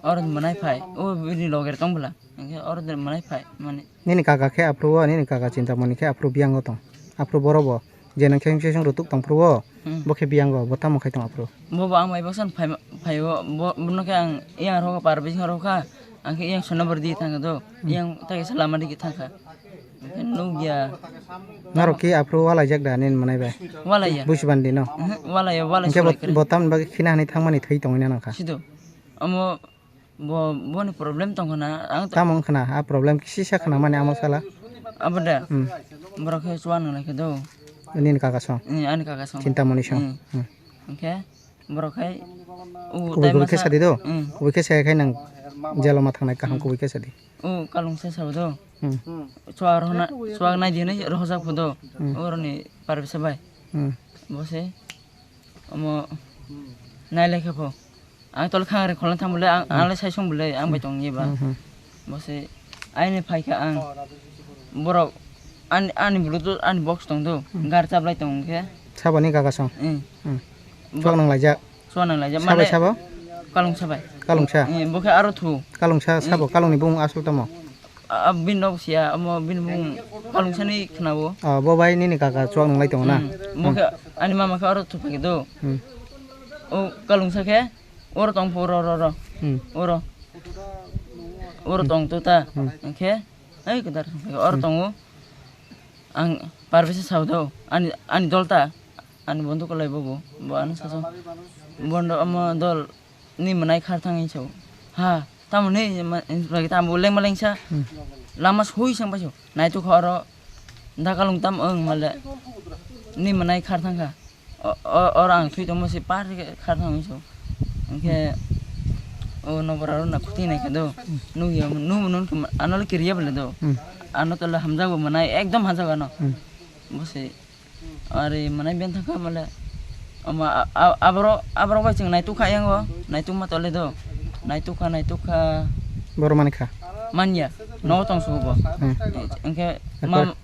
oro ni mwnai phai, o bini loge tong bwla." Hwnkhe, "Oro ni mwnai phai," mani. Nini kaka khe aphuru o, nini kaka Chintamoni khe aphuru biyango tong. Aphuru boro bo je nang khe sesong rutuk tong phuru o, Hmm. bo khe biyango, bo tamo khai tong aphuru? Bo bo ang bai baksa phai, phai o, bo, bono khe ang yang rokha, par bising rokha, ang khe yang sona bor di thang do, Hmm. yang ta khe lama di thang kha. Hwnkhe nukya. Norok ki aphuru walaijak da nini mwnai bai? Walaiya. Busi bandi no? Mhm, walaiya, walai Hwnkhe bo, sulai kwrwi. Bo tamni bagwi khina hwnwi thangmani thwi tongwi na nangkha? Sido. Omo bo, boni problem tong khna. Ang to Tamo wng khna? A problem kisa kisa khna mani amo sala? Abo da. Hmm. Borok khe chuwa nang lai khe do. Nini kaka song? Hmm, ani kaka song. Chintamoni song? Hmm. Hmm. Hwnkhe borok khai o Kubui tai kubui khe masa sadi do? Hmm. Kubui khe saya khai nang jalo ma thangnai kaham Hmm. kubui khe sadi. O kalungsa sabo do. Hmm. Chuak rohna, chuak nai di hinwi rohorjak pho do. Hmm. Oroni parisa bai. Hmm. Bo se omo nai lai khe pho. Ang tole khang re kholna thang bole, ang, Hmm. ang le sai song bole, ang bai Hmm. tong ye ba. Hmm, hmm. Bo se aini phai kha ang. Borok ani, ani bluetooth, ani box tong do. Hmm. Gar chaplai tong khe. Saboni kaka song? Hmm. Hmm. Bo Chuak nang laijak? Chuak nang laijak. Sabai Mane sabo? Kalungsa bai. Kalungsa? Eh, bo khe aro thu. Kalungsa sabo? Eh. Kalungni bumung aswk tamo? A, a, bini nok siya, omo bini bumung Kalungsa ni khna o. Oh, bo bai nini kaka chuak nang lai tongo na? Hmm. Bo Hmm. khe ani mama khe aro thu phai do. Hmm. O Kalungsa khe oro tong pho, oro, oro, oro. Hmm. Oro. Oro Hmm. tong to ta. Hmm. Hwnkhe, ei kwdar, oro Hmm. tongo. Ang Parvisa sao do, ani, ani dol ta, ani bondhu kwlai bo bo, bo ano saso, bondo omo dol ni mwnai khar thang hinwi sao. Ha, tamo ni ma-, hinwi tamo lengma lengsa, Hmm. lama sui sang paisao, naitukha oro, dakalung tam wng male, ni mwnai khar thang kha. O, o, oro ang thwi tongma se par khe kha thang hinwi sao. Hwnkhe o nokbar aro na khuti nai khe do. Nukya, nukmano ano le kiriya bole do. Hmm. Ano tole hamjago mwnai ekdom hamjago ano. Hmm. Bo se are mwnai ben thang kha male. Ama a, a, aborok, aborok bai chwng naituk kha yango. Naituk ma tole do. Naituk kha, naituk kha. Boro mani kha. Manya. Nogo tong sugo bo. Hmm. Hwnkhe Ekbar. mam-,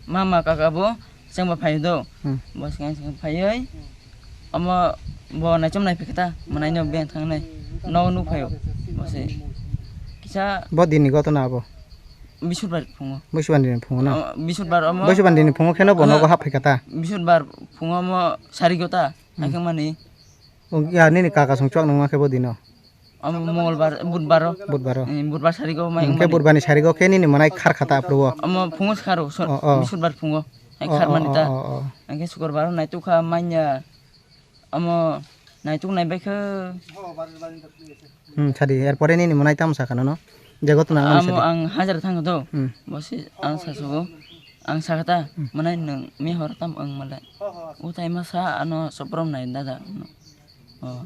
mama kaka bo Chwng bo phai do. Hmm. Bo swkang swkang phaiwi omo bo naichom nai phikha ta, mwnai no beng thang nai. Nogo nuk phaio. Bo se Sa Bo dini gotona abo. Bisudbar phungo. Bisudbar dini phungo na? Oh, Bisudbar omo. Bisudbar dini phungo kheno bo Ah. nogo hap phaikha ta? Bisudbar phungo omo sari gota. Hmm. Haikhe mani. O ya nini kaka song chuak nangma khe bo dino? Omo Mongolbar, Budbaro. Budbaro. Eh, Budbar sarigo mai Hingke mani. Budbarni sarigo khe nini mwnai khar khata aphuru o. Omo phungo skharo, so-, Oh, oh. Bisudbar phungo. Ai Oh, khar oh, mani oh, ta. oh, oh. Angke Sukurbaro naituk kha manya. Omo naituk nai bai khe. Hmm, sadi, erpore nini mwnai tamo sakha nono? Jago to nang mani Amo sadi. Ang hajar thang do. Hmm. Bosi ang sasogo. Ang sakha ta, Hmm. mwnai nwng mihor tam ang malai. Utai masa ano soprom nai dada. Oh.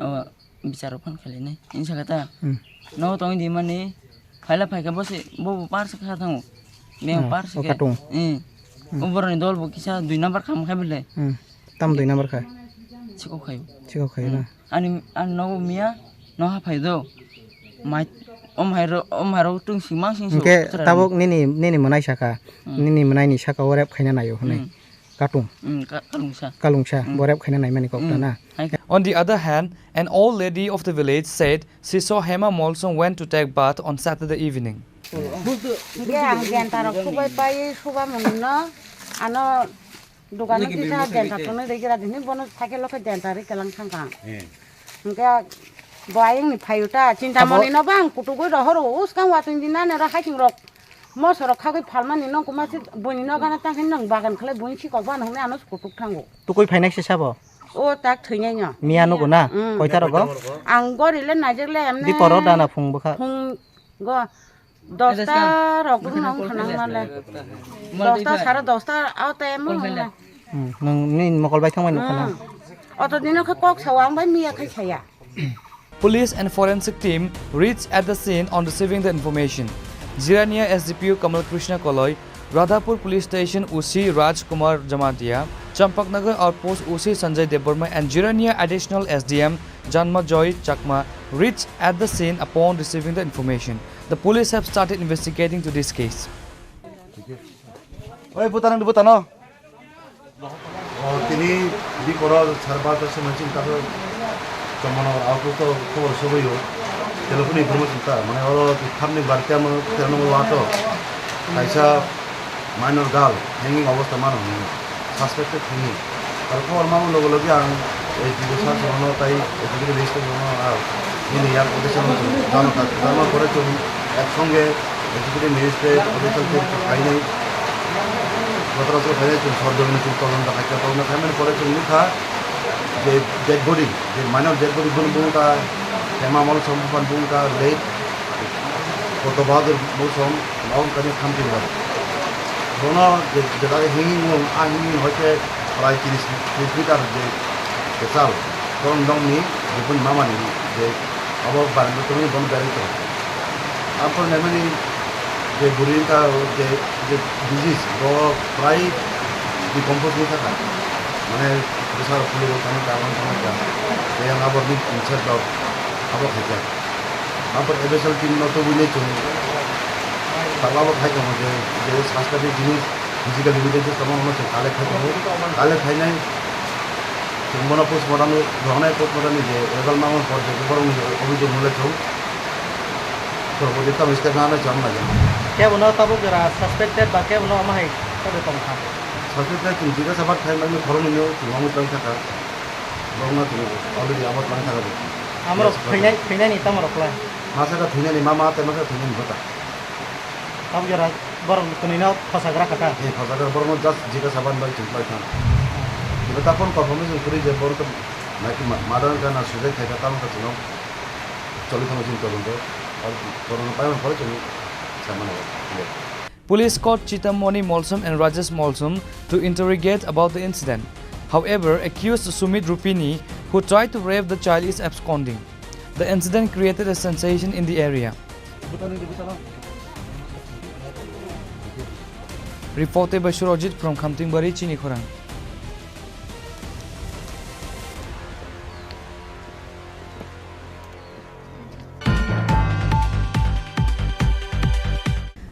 Oh, bicharo phan khali nai. Ini sakha ta. Hmm. No tong di mani. Phaila phaikha bosi, bo, bo par sakha thango. Meng Hmm, par o sakhe. Katung. Eh. Hmm. Oboroni dol bo kisa dui number kham khai bele. Hmm. Tam dui number kha? Chikok khayo. Chikok khayo Hmm. na? Ani, ani nogo miya, no ha phai do. Mai, om hai ro, om hai ro tung sing mang sing so, Hingke chwrai tabuk ro. nini, nini mwnai sakha, Hmm. nini mwnai ni saka o rep khaina naio hwnwi. Hmm. Katung. Hmm, ka-, kalungsa. Kalungsa, Hmm. bo rep khaina naimani kok ta Hmm. na? Hai ka- On the other hand, an old lady of the village said she saw Hema Molsom went to take bath on Saturday evening. Hingke ang denta rok subai pai, suba mung no, ano Dogano kisa denta thwnwi rwgwra di hwnwi bono cycle o khe denta rwi kwlang thangkha ang. Eh. Hwnkhe bo ayangni phaio ta, Chintamoni no bang kutugwi rohoro, uskang watwng di nani oro haiching rok moso rok khagwi phalmani nong kwma se buini nokana tangkhe nong bagan khlai buini sikok bano hwnwi ano kutuk thango. Tukui phainai se sabo? O tak thwinai no. Miya nugo na? Mm. Koita rogo? Ang gori le naijak le emne. Diporo dana phung bwkha? Phung go. Dosta rok rung nang khanang male. Dosta sara dosta au te mo hwnna. Hmm, nang ni mokol bai thangmani nukha na? Hmm. Oto dino khe kok sawa ang bai miya khai saya. Police and forensic team reached at the scene on receiving the information. Jirania S D P O Kamal Krishna Koloi, Radhapur Police Station O C Raj Kumar Jamatia, Champaknagar Outpost O C Sanjay Debbarma and Jirania Additional S D M Janma Joy Chakma reached at the scene upon receiving the information. The police have started investigating to this case. Oi, butano, butano. O, tini di koro sar barta somoi chini taso Chomano auto to khobor soboyo. Telephone information ta, mane oro thamni barta mo terno wato. Kaisa minor girl hanging obostha mano hwnwi, suspected hwnwi. Aro khobor mamo loge loge ang S D O sir songno tai executive magistrate songno ar nini yak officer no jano kha. Jano pore chwng ek songe executive magistrate, official team khainai. Gotoro chwng khainai chwng sor jobini chwng tolonta khaikha, tolonta khaimani pore chwng nukha je dead body, je minor dead body bono bungkha, Hema Molsom buphang bungkha, late Koto Bahadur Molsom, Mount Kanya Khamti Road. Bono je, je dagi hanging wng, a hanging hoite prai tris, tris meter je kwchal, borok nokni je bini mamani je abo barenda tongwi bono berwi tongo. Aphuru naimani je bwrwi wngkha je, je disease, bo prai decompose wngwi thangkha. Mane bwsa rok khulirok thangkha, aboni thangkha. Tei ang abo bini in charge rok abo khaikha. Aphuru F S L team no tubui nai chwng tabuk abo khai tongo je, je suspect ni jinis physical evidence tongma no chwng collect khai tongo. Collect khainai chwng bono postmortem rohornai, postmortem ni je result mangma por je borok ni obijok mole chwng porborti tamo step nana chwng nai. Kebo no tabuk jora suspected ba kebo no omo hai kebo tong kha. Suspected chwng jikasa bak khai mani khoroknwi no chwng omo tong kha. Borokno chwng already abo twlang thangkha bo. Amorok Yes, thwinai, thwinani tamorok lai? Masa khe thwinani mama tei masa thwinani bwta. Tabuk jora borok twnwino khosagra kha ta? Eh, khosagra borokno just jikasa ban bai chwng twlai thang. Ibo ta phone confirmation kwrwi je borok to naki ma-, murder wngkha na suicide khaikha tamo khe chwngno choli thango chini todonto. Ar todonto paimani pore chwng sai mano. Police caught Chitamoni Molsom and Rajesh Molsom to interrogate about the incident. However, accused Sumit Rupini, who tried to rape the child, is absconding. The incident created a sensation in the area. Reported by Surojit from Khamtingbari, Chini Khorang.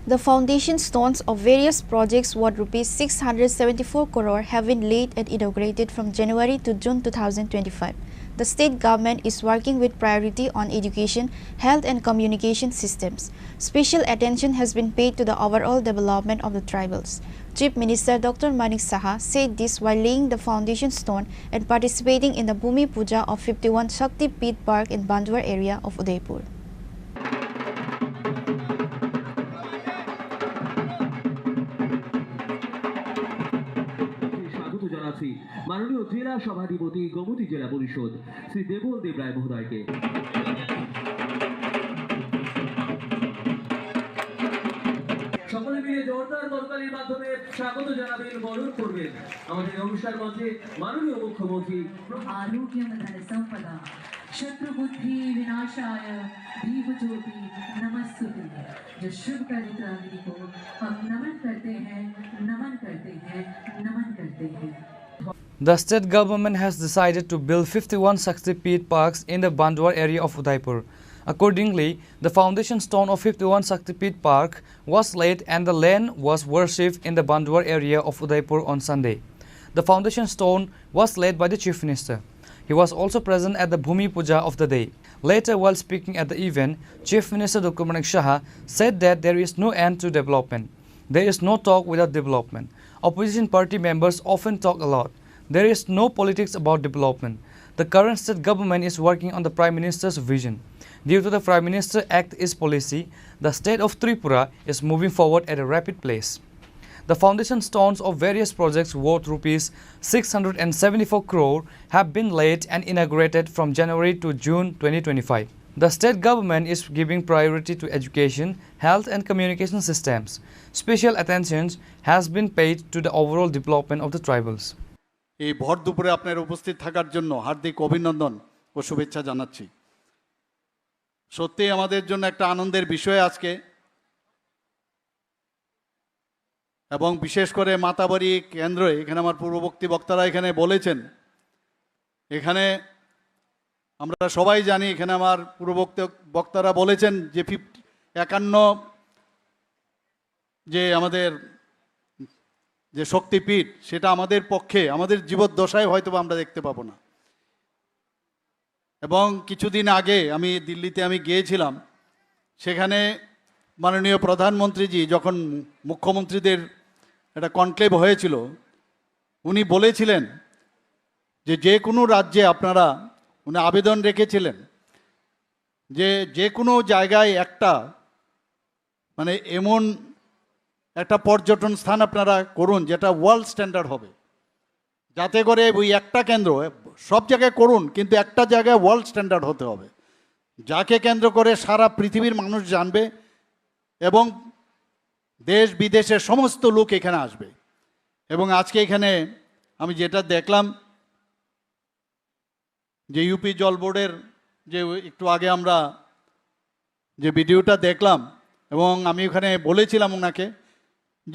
The foundation stones of various projects worth rupees six hundred seventy-four crore have been laid and inaugurated from January to June two thousand twenty-five. The state government is working with priority on education, health and communication systems. Special attention has been paid to the overall development of the tribals. Chief Minister Doctor Manik Saha said this while laying the foundation stone and participating in the Bhumi Puja of fifty-one Shakti Pith Park in Banduar area of Udaipur. স্বাগত জানাচ্ছি মাননীয় জেলা সভাধিপতি গোমতী জেলা পরিষদ শ্রী দেবল দেব রায় মহোদয়কে। সকলে মিলে জোরদার করতালির মাধ্যমে স্বাগত জানাবেন, বরণ করবেন আমাদের অনুষ্ঠান মঞ্চে মাননীয় মুখ্যমন্ত্রী। आरोग्यम धन संपदा शत्रु बुद्धि विनाशाय दीप ज्योति नमस्तुते। जो शुभ पवित्र अग्नि को हम नमन करते हैं, नमन करते हैं, नमन करते हैं। The state government has decided to build fifty-one Shakti Pith parks in the Banduar area of Udaipur. Accordingly, the foundation stone of fifty-one Shakti Pith Park was laid and the land was worshipped in the Banduar area of Udaipur on Sunday. The foundation stone was laid by the Chief Minister. He was also present at the Bhumi Puja of the day. Later, while speaking at the event, Chief Minister Doctor Manik Saha said that there is no end to development. There is no talk without development. Opposition party members often talk a lot. There is no politics about development. The current state government is working on the Prime Minister's vision. Due to the Prime Minister Act East policy, the state of Tripura is moving forward at a rapid pace. The foundation stones of various projects worth rupees six hundred seventy-four crore have been laid and inaugurated from January to June twenty twenty-five. The state government is giving priority to education, health and communication systems. Special attention has been paid to the overall development of the tribals. এই ভর দুপুরে আপনার উপস্থিত থাকার জন্য হার্দিক অভিনন্দন ও শুভেচ্ছা জানাচ্ছি। সত্যি আমাদের জন্য একটা আনন্দের বিষয় আজকে, এবং বিশেষ করে মাতাবাড়ি কেন্দ্রে এখানে আমার পূর্ববর্তী বক্তারা এখানে বলেছেন, এখানে আমরা সবাই জানি, এখানে আমার পূর্ববর্তী বক্তারা বলেছেন যে ফিফটি একান্ন যে আমাদের যে শক্তিপীঠ, সেটা আমাদের পক্ষে, আমাদের জীবদ্দশায় হয়তো বা আমরা দেখতে পাবো না। এবং কিছুদিন আগে আমি দিল্লিতে আমি গিয়েছিলাম, সেখানে মাননীয় প্রধানমন্ত্রীজি যখন মুখ্যমন্ত্রীদের একটা কনক্লেভ হয়েছিল, উনি বলেছিলেন যে যে কোনো রাজ্যে আপনারা, উনি আবেদন রেখেছিলেন যে যে কোনো জায়গায় একটা মানে এমন একটা পর্যটন স্থান আপনারা করুন যেটা ওয়ার্ল্ড স্ট্যান্ডার্ড হবে, যাতে করে ওই একটা কেন্দ্র, সব জায়গায় করুন, কিন্তু একটা জায়গায় ওয়ার্ল্ড স্ট্যান্ডার্ড হতে হবে, যাকে কেন্দ্র করে সারা পৃথিবীর মানুষ জানবে এবং দেশ বিদেশের সমস্ত লোক এখানে আসবে। এবং আজকে এখানে আমি যেটা দেখলাম যে ইউপি জল বোর্ডের যে একটু আগে আমরা যে ভিডিওটা দেখলাম, এবং আমি ওখানে বলেছিলাম ওনাকে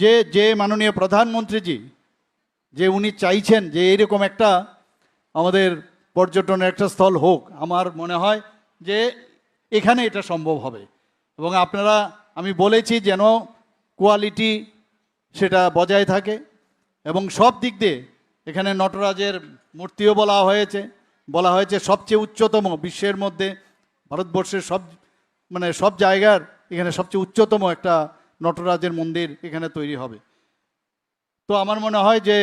যে, যে মাননীয় প্রধানমন্ত্রীজি যে উনি চাইছেন যে এইরকম একটা আমাদের পর্যটনের একটা স্থল হোক, আমার মনে হয় যে এখানে এটা সম্ভব হবে। এবং আপনারা, আমি বলেছি যেন কোয়ালিটি সেটা বজায় থাকে এবং সব দিক দিয়ে এখানে নটরাজের মূর্তিও বলা হয়েছে, বলা হয়েছে সবচেয়ে উচ্চতম বিশ্বের মধ্যে, ভারতবর্ষের সব, মানে সব জায়গার এখানে সবচেয়ে উচ্চতম একটা নটরাজের মন্দির এখানে তৈরি হবে। তো আমার মনে হয় যে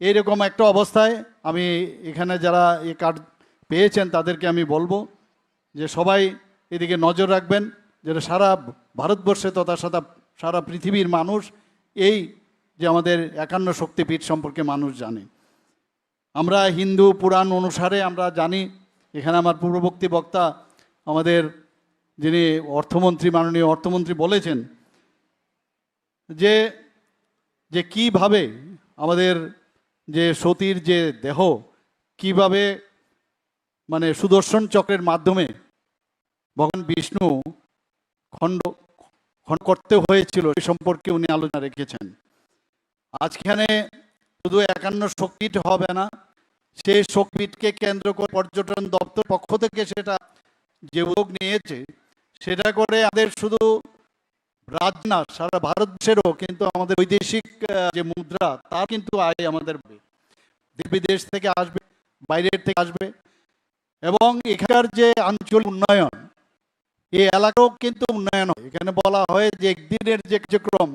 এইরকম একটা অবস্থায় আমি এখানে যারা এই কার্ড পেয়েছেন তাদেরকে আমি বলবো যে সবাই এদিকে নজর রাখবেন, যেন সারা ভারতবর্ষে তথা সারা, সারা পৃথিবীর মানুষ এই যে আমাদের একান্ন শক্তিপীঠ সম্পর্কে মানুষ জানে। আমরা হিন্দু পুরাণ অনুসারে আমরা জানি, এখানে আমার পূর্ববর্তী বক্তা আমাদের যিনি অর্থমন্ত্রী, মাননীয় অর্থমন্ত্রী বলেছেন যে, যে কিভাবে আমাদের যে সতীর যে দেহ কিভাবে মানে সুদর্শন চক্রের মাধ্যমে ভগবান বিষ্ণু খণ্ড, খণ্ড করতে হয়েছিল, সে সম্পর্কে উনি আলোচনা রেখেছেন। আজ এখানে শুধু একান্ন শক্তিপীঠ হবে না, সেই শক্তিপীঠকে কেন্দ্র করে পর্যটন দপ্তর পক্ষ থেকে সেটা যে উদ্যোগ নিয়েছে, সেটা করে আমাদের শুধু রাজ্য না, সারা ভারতবর্ষেরও কিন্তু আমাদের বৈদেশিক, আহ, যে মুদ্রা, তার কিন্তু আয় আমাদের বাড়বে। দেশ বিদেশ থেকে আসবে, বাইরের থেকে আসবে, এবং এখানকার যে আঞ্চলিক উন্নয়ন, এই এলাকাও কিন্তু উন্নয়ন হয়। এখানে বলা হয় যে একদিনের যে কার্যক্রম,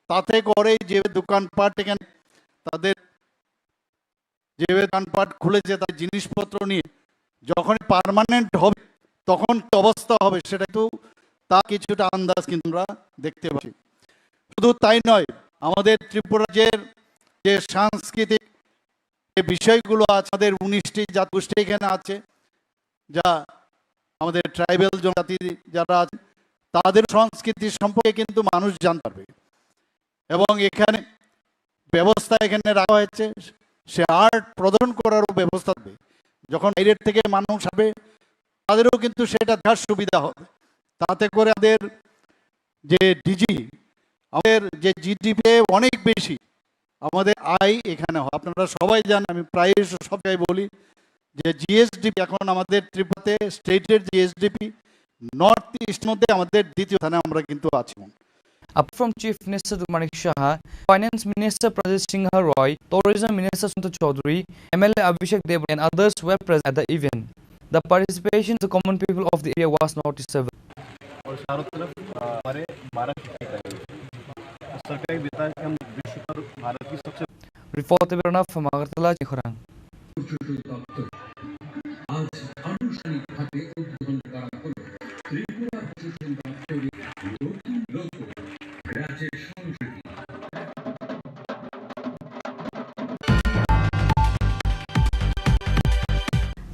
তাতে করে যে দোকানপাট এখানে তাদের যে দোকানপাট খুলেছে, তার জিনিসপত্র নিয়ে যখন পার্মানেন্ট হবে, তখন কি অবস্থা হবে, সেটা কিন্তু তা কিছুটা আন্দাজ কিন্তু আমরা দেখতে পাচ্ছি। শুধু তাই নয়, আমাদের ত্রিপুরা রাজ্যের যে সাংস্কৃতিক যে বিষয়গুলো আছে, আমাদের উনিশটি জাতগোষ্ঠী এখানে আছে, যা আমাদের ট্রাইবাল জনজাতি যারা আছে, তাদের সংস্কৃতি সম্পর্কে কিন্তু মানুষ জানতে পারবে। এবং এখানে ব্যবস্থা এখানে রাখা হয়েছে, সে আর্ট প্রদর্শন করারও ব্যবস্থা থাকবে। যখন বাইরের থেকে মানুষ আসবে, তাদেরও কিন্তু সেটা দেখার সুবিধা হবে। তাতে করে আমাদের যে ডিজি, আমাদের যে জিডিপি অনেক বেশি, আমাদের আয় এখানে হয়। আপনারা সবাই জানেন, আমি প্রায় সব জায়গায় বলি যে জিএসডিপি এখন আমাদের ত্রিপুরাতে স্টেটের জিএসডিপি নর্থ ইস্ট মধ্যে আমাদের দ্বিতীয় স্থানে আমরা কিন্তু আছি। Apart from Chief Minister Manik Saha, Finance Minister Pradyot Singha Roy, Tourism Minister Santosh Chaudhary, M L A Abhishek Debbarma and others were present at the event. The participation of the common people of the area was noticeable. और चारों तरफ, अ, हमारे भारत की तरफ सरकारी विकास के हम विश्व पर भारत की सबसे Report Berna from Agartala, Chikhorang. পর্যটন দপ্তর আজ আনুষ্ঠানিকভাবে উদ্বোধন করা হলো ত্রিপুরা পর্যটন দপ্তরের নতুন লোগো, রাজ্যের সংস্কৃতি।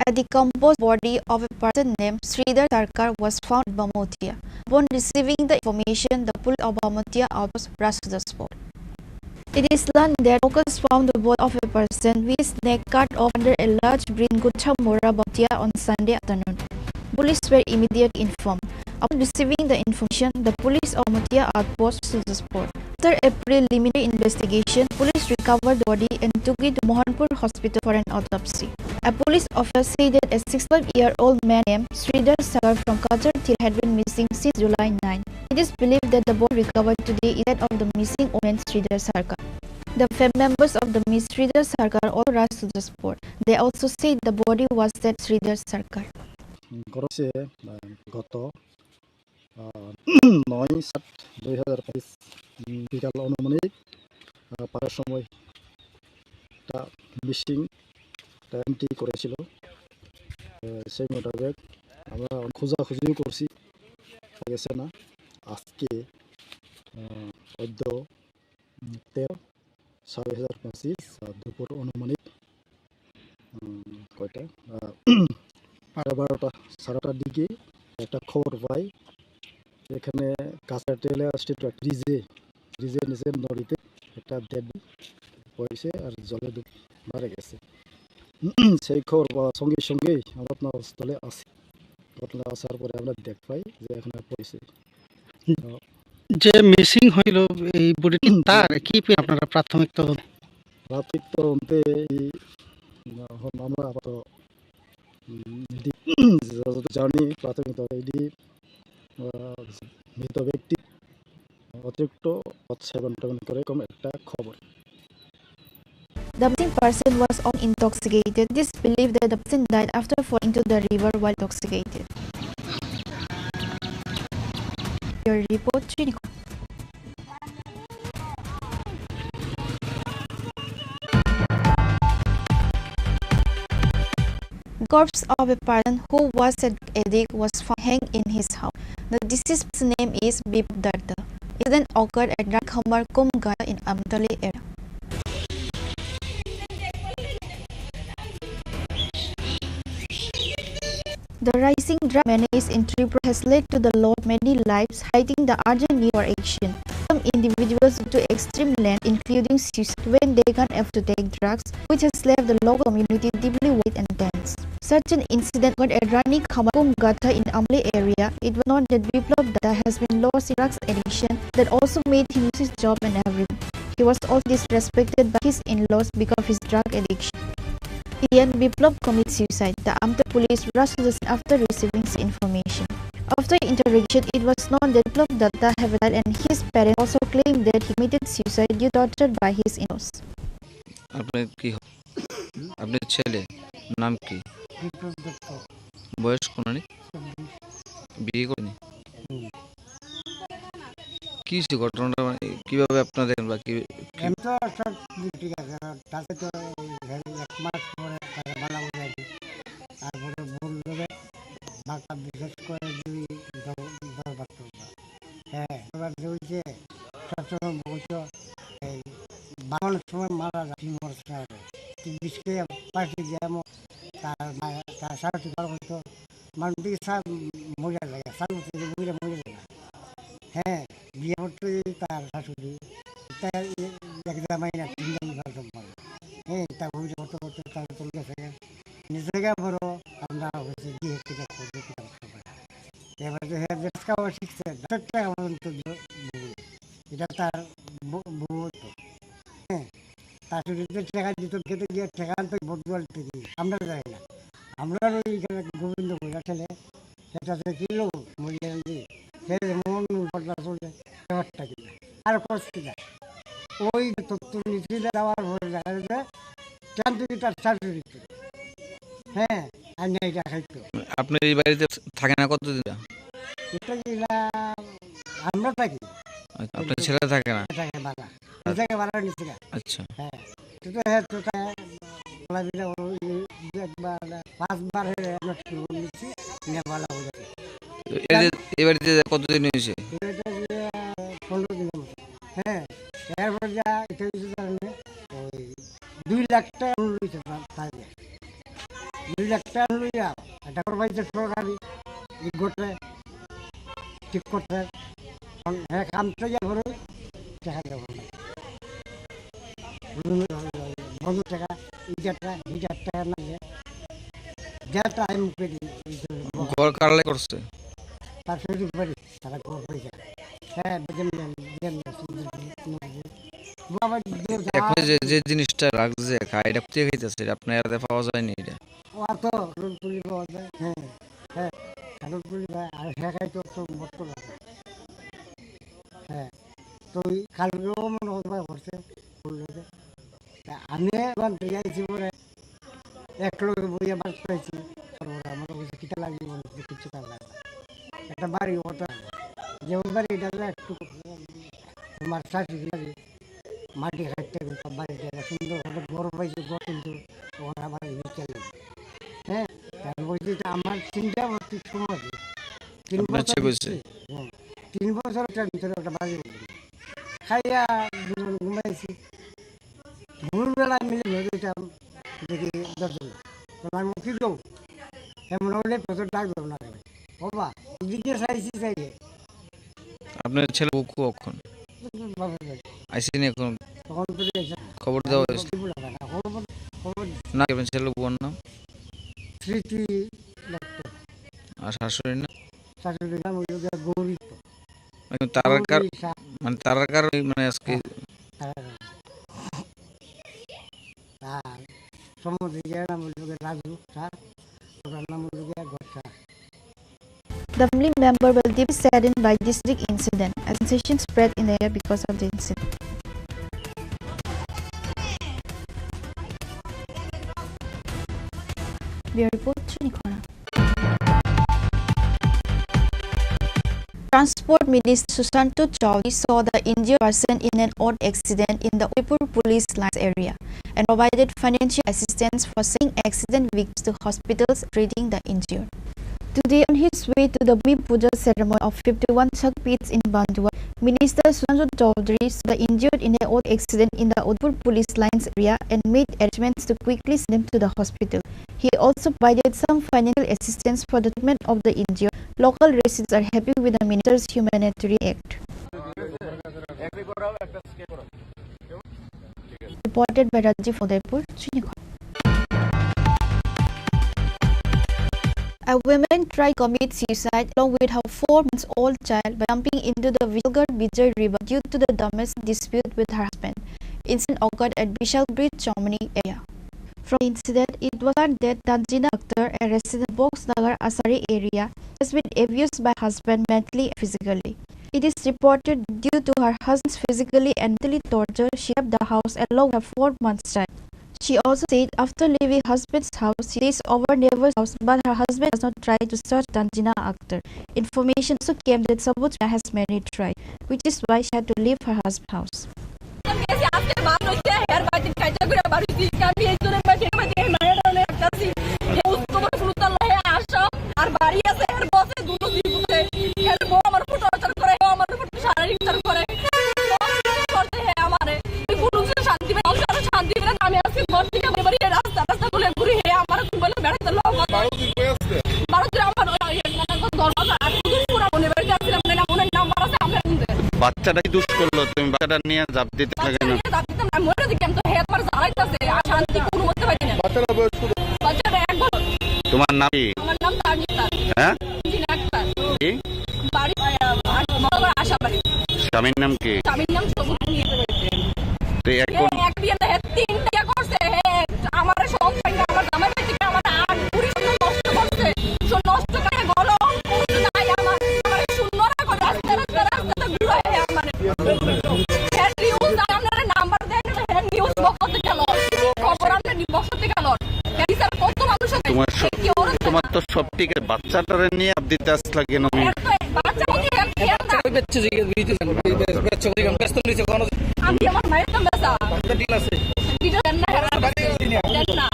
A decomposed body of a person named Sridhar Sarkar was found in Bamotia. Upon receiving the information, the police of Bamotia outpost rushed to the spot. It is learned that workers found the body of a person with his neck cut off under a large bridge in Guthamora, Bamotia on Sunday afternoon. Police were immediately informed. Upon receiving the information, the police of Bamotia outpost to the spot. After a preliminary investigation, police recovered the body and took it to Mohanpur Hospital for an autopsy. A police officer said that a sixty-five-year-old man named Sridhar Sarkar from Cachar Thill had been missing since July nine. It is believed that the body recovered today is that of the missing woman Sridhar Sarkar. The family members of the missing Sridhar Sarkar also rushed to the spot. They also said the body was that Sridhar Sarkar. ঘটেছে, আহ, গত, আহ, নয় সাত দুই হাজার পঁচিশ, উম, বিকাল আনুমানিক, আহ, পাঁচটার সময় একটা মিসিং একটা এন্ট্রি করেছিল। আহ, সেই মোতাবেক আমরা খোঁজাখুঁজিও করছি, পাওয়া গেছে না। আজকে, আহ, অদ্য, উম, তেরো ছয় হাজার পঁচিশ, আহ, দুপুর আনুমানিক, উম, কয়টা? আহ, সাড়ে বারোটা, সাড়ে বারোটার দিকে একটা খবর পাই, এখানে কাছাড় রেল স্টেশন একটা ব্রিজে, ব্রিজের নিচে নদীতে একটা ডেড বডি পড়েছে আর জলে ডুব মারা গেছে। সেই খবর পাওয়ার সঙ্গে সঙ্গেই আমরা ঘটনাস্থলে আসি। ঘটনা আসার পরে আমরা দেখতে পাই যে এখানে পড়েছে। তো যে মিসিং হইল এই বডিটি, তার কি পে-, আপনারা প্রাথমিক তদন্ত? প্রাথমিক তদন্তে এই, এখন আমরা আপাতত, উম, দি-, যতদূর জানি প্রাথমিক তদন্তে এটি, আহ, মৃত ব্যক্তি অতিরিক্ত অর্থ সেবন টেবন করে এরকম একটা খবর। The missing person was all intoxicated. It is believed that the person died after falling into the river while intoxicated. Your report, Trini. Corpse of a person who was an addict was found hanged in his house. The deceased person's name is Bip Darda. Incident occurred at Ranikhamar Kumgata in Amtali area. The rising drug menace in Tripura has led to the loss of many lives, highlighting the urgent need for action. Some individuals to extreme lengths, including suicide, when they can't afford to take drugs, which has left the local community deeply worried and tense. Such an incident occurred at Ranikhamar Kumgata in Amtali area. It was known that Biplab Datta has been lost in drugs addiction that also made him lose his job and everything. He was also disrespected by his in-laws because of his drug addiction. In the end, Biplab committed suicide. The Amtali police rushed to the scene after receiving this information. After interrogation, it was known that Biplab Datta have died and his parents also claimed that he committed suicide due to torture by his in-laws. আপনার কি হ-, আপনার ছেলে নাম কি? বিপ্লব দত্ত। বয়স কোন আনি? চব্বিশ। বিয়ে করেনি? হুম। কি হয়েছে ঘটনাটা, মানে, কিভাবে আপনারা দেখেন বা কি, কি? এমনি তো সব ঠিক আছে, তাতে তো এই এক মাস পরে তারা বালা বুঝাই দিই। তারপরে বললো যে বাচ্চা বিশেষ করে দুই দল, দল বাচ্চা। হ্যাঁ, এবার যে ওই যে সবসময় বলতো, এই বারোটার সময় মারা যায়, তিন বছর আগে। তুই বিষ খেয়ে পাশে গিয়ে এমন তার মা-, তার সাড়ে তিন বারো বছর মানুষ দিকে সব মরে যায়, সাড়ে তিন বছর মরে, মরে যায়। হ্যাঁ, বিয়ে করতে তার শাশুড়ি, তাই এক জামাই না, তিন জামাই ভালো সম্পর্ক। হ্যাঁ, তা ওই করতে করতে তার চলে গেছে। নিজেকে বড় আমরা হয়েছে বিয়ে থেকে করতে করতে। এবার যে হ্যাঁ, যে টাকা শিখছে, দশ টাকা পর্যন্ত ব-, বউ। এটা তার ব-, বউ তো। হ্যাঁ, তার সাথে যে টাকা দিত, খেতে গিয়ে টাকা আনতো বটুয়াল থেকে। আমরা যাই না। আমরা ওই এখানে গোবিন্দ বইয়া ছেলে, সেটা থেকে কিনলো, মরিয়ালি। সে মন পড়লা চলে, ব্যাপারটা কি না। আর কষ্ট না। ওই তথ্য নিশ্চিত দেওয়ার পরে দেখা যাচ্ছে, চান্দুরি তার শাশুড়ি। হ্যাঁ, আর নেই দেখাই তো। আপনার এই বাড়িতে থাকে না কতদিন? এটা কি না, আমরা থাকি। আচ্ছা, আপনার ছেলে থাকে না? থাকে ভাড়া। আচ্ছা। নিজেকে ভাড়া নিচ্ছি না। আচ্ছা। হ্যাঁ। তো তো হ্যাঁ, তো তা খোলামেলা ওই একবার, পাঁচবার হয়ে আমরা ট্রিটমেন্ট নিচ্ছি, নিয়ে ভালো হয়ে গেছে। তো এই যে, এই বাড়িতে কতদিন হয়েছে? এটা যে পনেরো দিনের মতো। হ্যাঁ, এরপর যা এটা হচ্ছে জানেন, ওই দুই লাখ টাকা loan লইছে তার, তার কাছে। দুই লাখ টাকা লইয়া, এটা করে পাইছে সরকারি, ই করতে, ঠিক করতে। এখন হ্যাঁ, কাম তো ইয়া করে, দেখা যাবে না। বন্ধ টাকা, এই টাকা, এই টাকা না যে, যা টাইম করে দিই, এই জন্য। ঘর কারালে করছে? তার সঙ্গে বাড়ি, তারা ঘর হয়ে যায়। হ্যাঁ, বেতন দেন, দেন, দেন, বাবা, যে যা এখন যে, যে জিনিসটা রাখছে, এটা কোথায় খাইতেছে? এটা আপনার এলাকায় পাওয়া যায়নি এটা? ও, আর তো রোড পুলি পাওয়া যায়। হ্যাঁ, হ্যাঁ, রোড পুলি পায়। আর হ্যাঁ, খাই তো, তো মত তো লাগে। হ্যাঁ, তো ওই কালকেও মনে হয় বা করছে, বললো যে, তা আমি এখন তো যাইছি পরে, এক লগে বইয়া বাস পাইছি, তারপরে আমার কাছে কিতা লাগবে, বলে যে কিছু কাজ লাগে না। একটা বাড়ি ওটা, যে ওই বাড়ি এটা হলো একটু তোমার শাশুড়ি বাড়ি, মাটি খাইতে হবে, সব বাড়িটা একটা সুন্দর একটা ঘর পাইছে, ঘর কিন্তু ওখানে আবার নিচে নেই। হ্যাঁ, আমি বলছি যে আমার তিনটা বছর সময় আছে। তিন আপনার বছর চেক হয়েছে? দিচ্ছি, হুম। তিন বছর একটা ভিতরে একটা বাড়ি হলো। খাইয়া দুজন ঘুমাইছি। ভোরবেলা মিলে ধরে এটা দেখি দরজা। তো আমি উঠি যাও। এমন হলে প্রচুর ডাক দেবো না কেন? ও বা, এদিকে চাইছি, চাইলে। আপনার ছেলে বউ কখন? বাপের বাড়ি। আইসিনি এখন? তখন তো এই খবর দেওয়া হয়েছে? খবর, খবর না, আপনার ছেলে বউর নাম? স্মৃতি দত্ত। আর শাশুড়ির নাম? শাশুড়ির নাম হইল গিয়া গৌরী। মানে তারার কার-, গৌরী শাহ। মানে তারার কারণে মানে আজকে হ্যাঁ, তারার কারণে। আর সম্বন্ধীর নাম হইল গিয়া রাজু শাহ, ওটার নাম হইল গিয়া ঘর Shah. The family member were deeply saddened by this tragic incident, as sensation spread in the area because of the incident. Bureau report, Chuni Khona. Transport Minister Sushanta Chowdhury saw the injured person in an auto accident in the Udaipur Police Lines area and provided financial assistance for sending accident victims to hospitals treating the injured. Today, on his way to the Bhumi Puja ceremony of fifty-one Chhath Peeth in Bandua, Minister Sushanta Chowdhury saw the injured in an auto accident in the Udaipur Police Lines area and made arrangements to quickly send them to the hospital. He also provided some financial assistance for the treatment of the injured. Local residents are happy with the minister's humanitarian act. Reported by Rajiv Udaipur, Chuni Khona. A woman tried to commit suicide along with her four months old child by jumping into the Vijaynagar Vijay River due to the domestic dispute with her husband. Incident occurred at Vishal Bridge, Chomani area. From the incident, it was learned that Tanzina Akhtar, a resident of Boxnagar Asari area, has been abused by her husband mentally and physically. It is reported due to her husband's physically and mentally torture, she left the house along with her four months' child. She also said after leaving husband's house, she stays over neighbor's house, but her husband does not try to search Tanzina Akhtar. Information also came that Sabuj Mia has married twice, which is why she had to leave her husband's house. আমি এসে আজকে বার হইছে, হের বাড়িতে খাইতে ঘুরে বার হইছি। আমি এই জন্য বাইরে বাইরে এই মায়ের ডালে রাখতাছি। হে উত্তম ফুলতাল হে আশা, আর বাড়ি আছে, হের বসে দুটো জীব আছে। হের বউ আমার উপর টর্চার করে, ও আমার উপর শারীরিক টর্চার করে। করতে হে আমারে। এই কোনো কিছু শান্তি পাই না, আমি আরো শান্তি পাই না। আমি আজকে ঘর থেকে বের বাড়ি রাস্তা, রাস্তা বলে ঘুরি হে আমার বলে বেড়াতে লোক। বারো দিন হয়ে আসছে। বারো দিন আমার ওই, ওই, ওই, দশ বছর আগে শুধু পুরা মনে বাড়িতে আসছিলাম, মানে, মনে নাম্বার আছে, আমরা ফোন দেয়। বাচ্চাটা কি দুষ করলো? তুমি বাচ্চাটা নিয়ে ঝাঁপ দিতে না কেন? বাচ্চাটা নিয়ে ঝাঁপ দিতাম না, মরে দেখি আমি তো হে আমার জ্বালাইতেছে, আর শান্তি কোনো মতে পাইছি না। বাচ্চাটার বয়স কত? বাচ্চাটা এক বছর। তোমার নাম কি? আমার নাম তানিয়া আক্তার। হ্যাঁ? জি, আক্তার। কি? বাড়ি, আহ, আহ, মহানগর আশাবাড়ি। স্বামীর নাম কি? স্বামীর নাম সবুজ মিয়া। তো এখন হে এক বিয়ে না, হে তিন বিয়ে করছে, হে আমার সংসার, আমার জামাই বাড়ি থেকে আমার আট কুড়ি বছর নষ্ট করছে। সব নষ্ট করে গরম, নাই আমার, আমার শূন্য না করে রাস্তা, রাস্তা, রাস্তাতে ঘুরে হে আমার। হে নিউজ, আপনারা নাম্বার দেন, হে নিউজ বক্স করতে গেল। খবর আমরা নিউজ বক্স করতে গেল। হে স্যার, কত মানুষ আছে? তোমার সব, কি ওরা তোমার তো সব ঠিক আছে, বাচ্চাটারে নিয়ে আপ দিতে আসলা কেন? এর তো বাচ্চা হতে হেল্প দেন না। বাচ্চা ওই বাচ্চা জিজ্ঞেস দিতে চান, এই বাচ্চা ওই ব্যস্ত রয়েছে, কোনো আমি আমার মায়ের তো মেসা। তো ঠিক আছে। ভিডিও দেন না, হেরা। বাড়ি আছে নি? দেন না।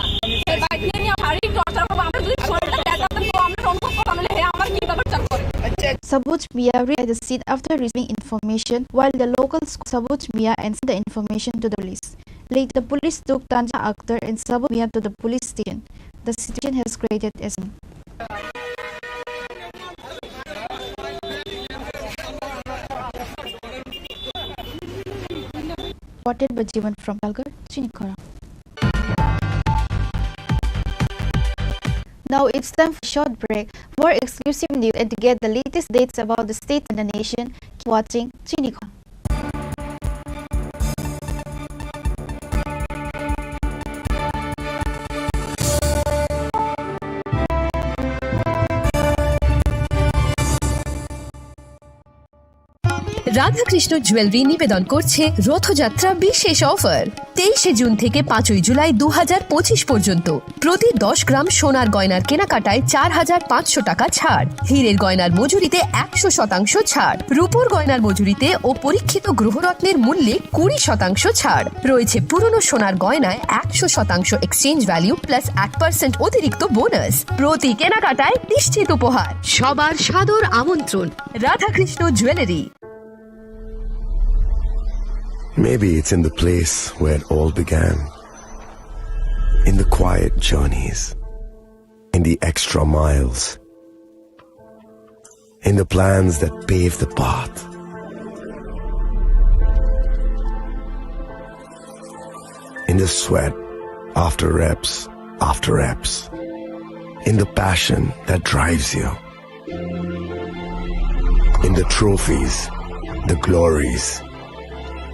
এই বাইক নিয়ে নিয়ে শারীরিক টর্চার করবো, আমরা যদি শরীরটা দেখাতাম তো আমরা অনুভব করতাম, তাহলে হে আমার কি ব্যাপার চাল করে? আচ্ছা। Sabuj Mia reached the scene after receiving information, while the locals called Sabuj Mia and sent the information to the police. Later, police took Tanja Akhtar and Sabuj Mia to the police station. The situation has created a scene. Reported by Jivan from Talgar, Chinikhara. Now it's time for a short break. For exclusive news and to get the latest dates about the state and the nation, keep watching Chinikhara. Radhakrishna jewellery নিবেদন করছে রথযাত্রা বিশেষ অফার। তেইশে জুন থেকে পাঁচই জুলাই দু হাজার পঁচিশ পর্যন্ত প্রতি দশ গ্রাম সোনার গয়নার কেনাকাটায় চার হাজার পাঁচশো টাকা ছাড়, হীরের গয়নার মজুরিতে একশো শতাংশ ছাড়, রূপোর গয়নার মজুরিতে ও পরীক্ষিত গ্রহরত্নের মূল্যে কুড়ি শতাংশ ছাড় রয়েছে। পুরনো সোনার গয়নায় একশো শতাংশ এক্সচেঞ্জ ভ্যালু প্লাস এক পার্সেন্ট অতিরিক্ত বোনাস। প্রতি কেনাকাটায় নিশ্চিত উপহার। সবার সাদর আমন্ত্রণ Radhakrishna jewellery. Maybe it's in the place where it all began. In the quiet journeys, in the extra miles, in the plans that pave the path, in the sweat after reps after reps, in the passion that drives you, in the trophies, the glories,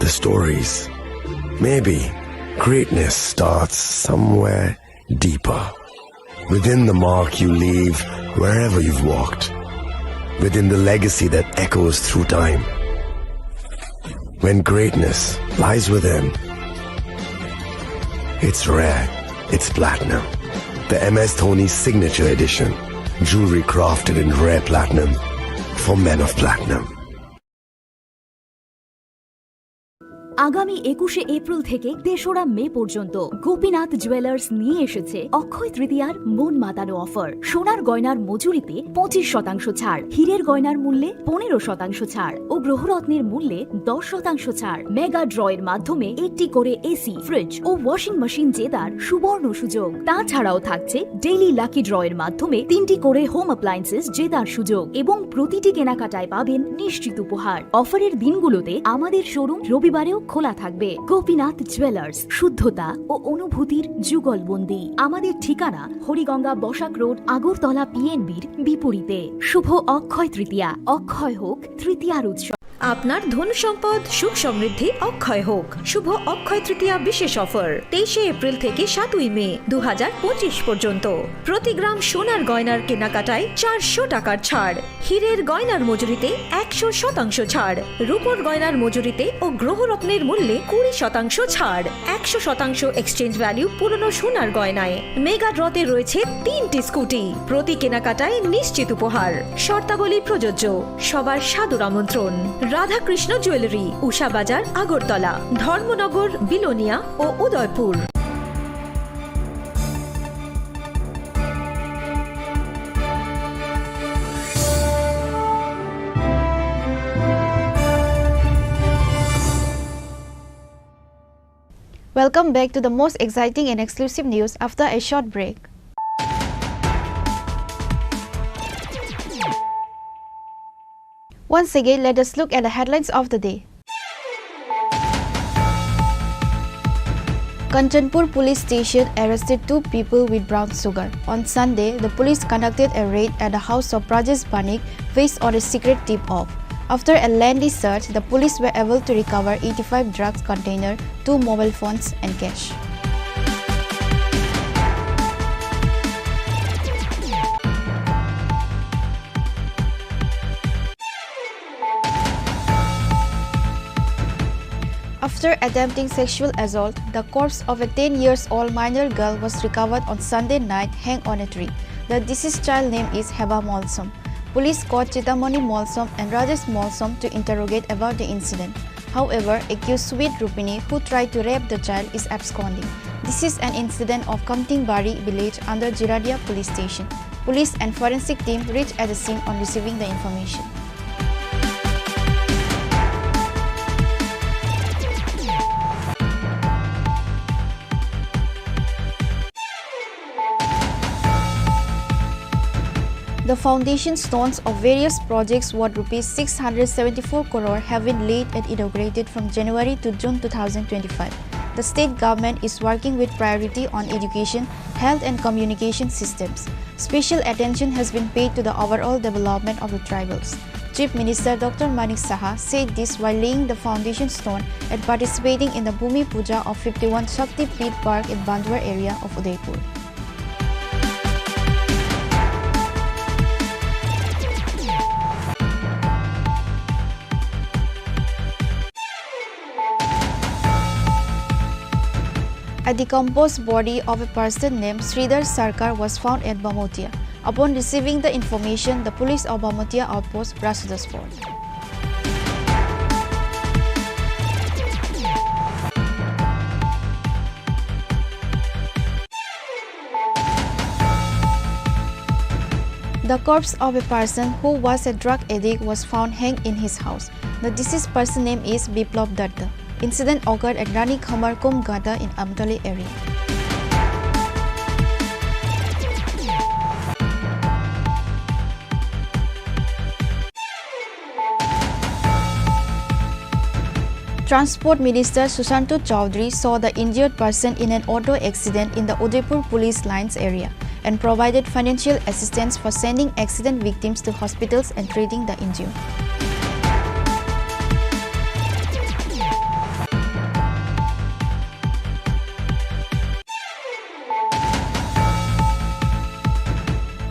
the stories. Maybe greatness starts somewhere deeper, within the mark you leave wherever you've walked, within the legacy that echoes through time. When greatness lies within, it's rare, it's platinum. The M S Dhoni Signature Edition, jewelry crafted in rare platinum for men of platinum. আগামী একুশে এপ্রিল থেকে তেসরা মে পর্যন্ত গোপীনাথ জুয়েলার্স নিয়ে এসেছে অক্ষয় তৃতীয়ার মন মাতানো অফার। সোনার গয়নার মজুরিতে পঁচিশ শতাংশ ছাড়, হীরের গয়নার মূল্যে পনেরো শতাংশ ছাড় ও গ্রহরত্নের মূল্যে দশ শতাংশ ছাড়। মেগা ড্রয়ের মাধ্যমে একটি করে এসি, ফ্রিজ ও ওয়াশিং মেশিন জেতার সুবর্ণ সুযোগ। তাছাড়াও থাকছে ডেইলি লাকি ড্রয়ের মাধ্যমে তিনটি করে হোম অ্যাপ্লায়েন্সেস জেতার সুযোগ এবং প্রতিটি কেনাকাটায় পাবেন নিশ্চিত উপহার। অফারের দিনগুলোতে আমাদের শোরুম রবিবারেও খোলা থাকবে। গোপীনাথ জুয়েলার্স, শুদ্ধতা ও অনুভূতির যুগলবন্দি। আমাদের ঠিকানা হরিগঙ্গা বসাক রোড, আগরতলা পিএনবির বিপরীতে। শুভ অক্ষয় তৃতীয়া, অক্ষয় হোক তৃতীয়ার উৎসব। আপনার ধন সম্পদ সুখ সমৃদ্ধি অক্ষয় হোক। শুভ অক্ষয় তৃতীয়া বিশেষ অফার তেইশে এপ্রিল থেকে সাতই মে দু হাজার পঁচিশ পর্যন্ত। প্রতি গ্রাম সোনার গয়নার কেনাকাটায় চারশো টাকার ছাড়, হীরের গয়নার মজুরিতে একশো শতাংশ ছাড়, রূপোর গয়নার মজুরিতে ও গ্রহরত্নের মূল্যে কুড়ি শতাংশ ছাড়, একশো শতাংশ এক্সচেঞ্জ ভ্যালু পুরনো সোনার গয়নায়। মেগা ড্রতে রয়েছে তিনটি স্কুটি, প্রতি কেনাকাটায় নিশ্চিত উপহার। শর্তাবলী প্রযোজ্য। সবার সাদর আমন্ত্রণ। রাধাকৃষ্ণ জুয়েলারি, উষা বাজার, আগরতলা, ধর্মনগর, বিলোনিয়া ও Udaipur. Welcome back to the most exciting and exclusive news after a short break. Once again, let us look at the headlines of the day. Kanchanpur Police Station arrested two people with brown sugar. On Sunday, the police conducted a raid at the house of Brajesh Banik based on a secret tip-off. After a lengthy search, the police were able to recover eighty-five drugs container, two mobile phones, and cash. After attempting sexual assault, the corpse of a ten years old minor girl was recovered on Sunday night, hanged on a tree. The deceased child name is Heba Molsom. Police caught Chitamani Molsom and Rajesh Molsom to interrogate about the incident. However, accused Sweet Rupini, who tried to rape the child, is absconding. This is an incident of Kamtingbari village under Jiradia police station. Police and forensic team reached at the scene on receiving the information. The foundation stones of various projects worth rupees six hundred seventy-four crore have been laid and inaugurated from January to June two thousand twenty-five. The state government is working with priority on education, health and communication systems. Special attention has been paid to the overall development of the tribals. Chief Minister Doctor Manik Saha said this while laying the foundation stone and participating in the Bhumi Puja of fifty-one Shakti Peeth Park in Bandwar area of Udaipur. A decomposed body of a person named Sridhar Sarkar was found at Bamotia. Upon receiving the information, the police of Bamotia outpost rushed to the spot. The corpse of a person who was a drug addict was found hanged in his house. The deceased person name is Biplab Datta. Incident occurred at Rani Khamar Kum Gada in Amtali area. Transport Minister Sushanta Chowdhury saw the injured person in an auto accident in the Udaipur Police Lines area and provided financial assistance for sending accident victims to hospitals and treating the injured.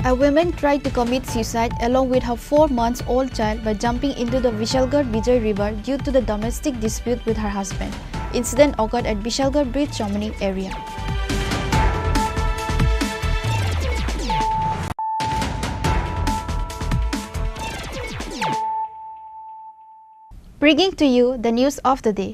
A woman tried to commit suicide along with her four months old child by jumping into the Vishalgarh Vijay River due to the domestic dispute with her husband. Incident occurred at Vishalgarh Bridge Chomani area. Bringing to you the news of the day.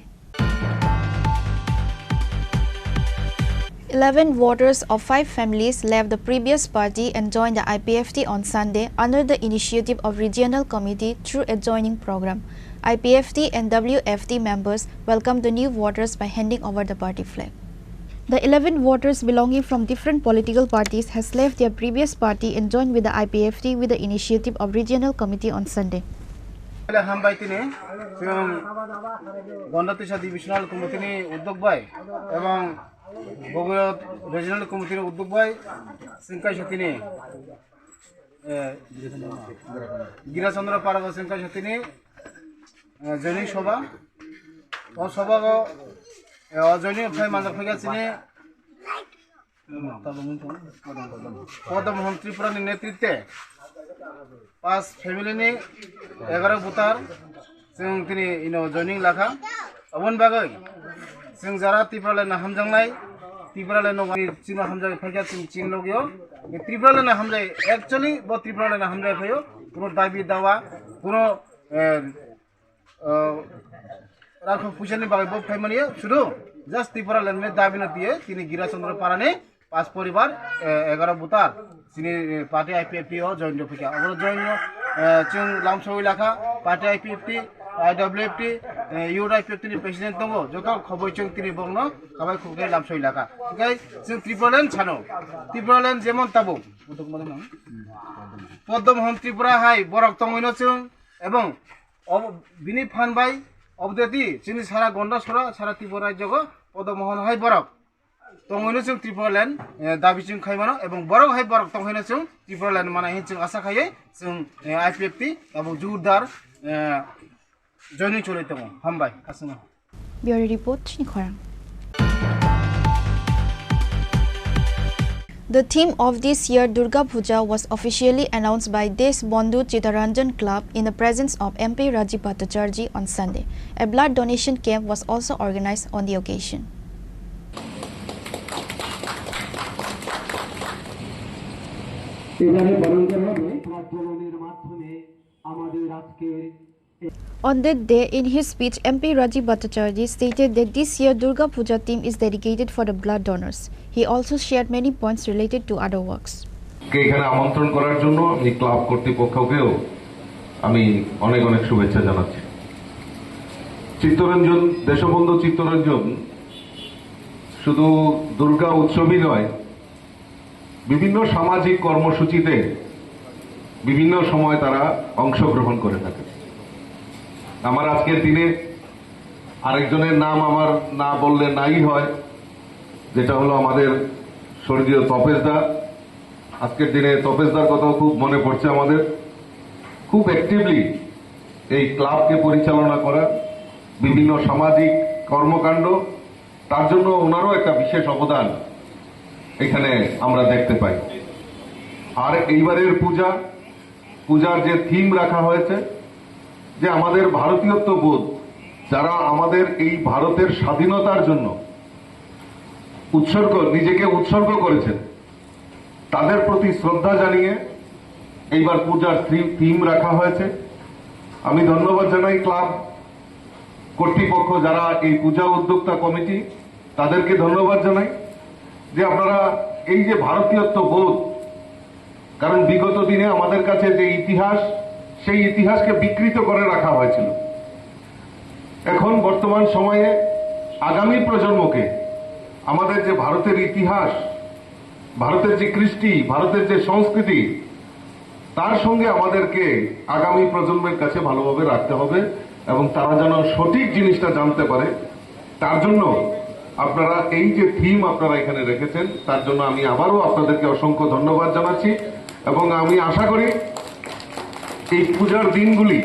Eleven voters of five families left the previous party and joined the I P F T on Sunday under the initiative of Regional Committee through a joining program. I P F T and W F T members welcomed the new voters by handing over the party flag. The eleven voters belonging from different political parties has left their previous party and joined with the I P F T with the initiative of Regional Committee on Sunday. Hambai tini, chwng Gonda Tisa Divisional Committee ni uddog bai, ebong Bogorod Regional Committee ni uddog bai, chwng kaisa tini, eh, Girachandra Parga chwng kaisa tini, eh, joining soba. O sobago, eh, o joining phai manjak phaikha chini Podom Mohon Tripura ni netritwe pas family ni egaro butar chwng tini ino joining lakha. Aboni bagwi chwng jara Tipraland no hamjaknai, Tipraland no chini hamjagwi phaikha chwng chini logio. Tipraland no hamjai, actually bo Tipraland no hamjai phaio, kuno dabi dawa, kuno, eh, eh, rakho puisani bagwi bo phaimani sudu just Tipraland ni dabi no diye tini Girachandra Parani pas poribar, eh, egaro butar chini, eh, party I P F T o join rw phaikha. Abo join no, eh, chwng lamsoi lakha party I P F T, I W F T, eh, youth I P F T ni president tongo, joto khoboi chwng tini bongno khabai khukhe lamsoi lakha. Hwnkhe chwng Tipraland sano, Tipraland jemon tabuk Podom Mohon Tripura hai borok tongwino chwng, ebong obo bini phan bai obdeti chini sara Gonda sora sara Tripura rajyogo Podom Mohon hai borok tongwino chwng Tipraland, eh, dabi chwng khaimano, ebong borok hai borok tongwino chwng Tipraland mana hin chwng asa khaiwi chwng, eh, I P F T abo jurdar, eh, joining choli tongo. Hambai, aswkno. Bureau Report, Chini Khorang. The theme of this year Durga Puja was officially announced by Desh Bandhu Chitaranjan Club in the presence of M P Rajiv Bhattacharjee on Sunday. A blood donation camp was also organized on the occasion. এবারে বরণ করা হবে প্রাজ্বলনের মাধ্যমে আমাদের আজকের On that day, in his speech, M P Rajiv Bhattacharjee stated that this year Durga Puja theme is dedicated for the blood donors. He also shared many points related to other works. কে এখানে আমন্ত্রণ করার জন্য আমি ক্লাব কর্তৃপক্ষকেও আমি অনেক অনেক শুভেচ্ছা জানাচ্ছি। চিত্তরঞ্জন, দেশবন্ধু চিত্তরঞ্জন শুধু দুর্গা উৎসবই নয়, বিভিন্ন সামাজিক কর্মসূচিতে বিভিন্ন সময় তারা অংশগ্রহণ করে থাকে। আমার আজকের দিনে আরেকজনের নাম আমার না বললে নাই হয়, যেটা হলো আমাদের স্বর্গীয় তপেশদা। আজকের দিনে তপেশদার কথাও খুব মনে পড়ছে আমাদের। খুব অ্যাক্টিভলি এই ক্লাবকে পরিচালনা করা, বিভিন্ন সামাজিক কর্মকাণ্ড, তার জন্য ওনারও একটা বিশেষ অবদান এখানে আমরা দেখতে পাই। আর এইবারের পূজা, পূজার যে থিম রাখা হয়েছে, যে আমাদের ভারতীয়ত্ব বোধ, যারা আমাদের এই ভারতের স্বাধীনতার জন্য উৎসর্গ, নিজেকে উৎসর্গ করেছেন, তাদের প্রতি শ্রদ্ধা জানিয়ে এইবার পূজার থি-, থিম রাখা হয়েছে। আমি ধন্যবাদ জানাই ক্লাব কর্তৃপক্ষ, যারা এই পূজা উদ্যোক্তা কমিটি, তাদেরকে ধন্যবাদ জানাই যে আপনারা এই যে ভারতীয়ত্ব বোধ, কারণ বিগত দিনে আমাদের কাছে যে ইতিহাস, সেই ইতিহাসকে বিকৃত করে রাখা হয়েছিল। এখন বর্তমান সময়ে আগামী প্রজন্মকে আমাদের যে ভারতের ইতিহাস, ভারতের যে কৃষ্টি, ভারতের যে সংস্কৃতি, তার সঙ্গে আমাদেরকে আগামী প্রজন্মের কাছে ভালোভাবে রাখতে হবে এবং তারা যেন সঠিক জিনিসটা জানতে পারে। তার জন্য আপনারা এই যে থিম আপনারা এখানে রেখেছেন, তার জন্য আমি আবারও আপনাদেরকে অসংখ্য ধন্যবাদ জানাচ্ছি এবং আমি আশা করি এই পূজার দিনগুলি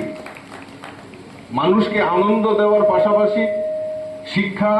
মানুষকে আনন্দ দেওয়ার পাশাপাশি শিক্ষা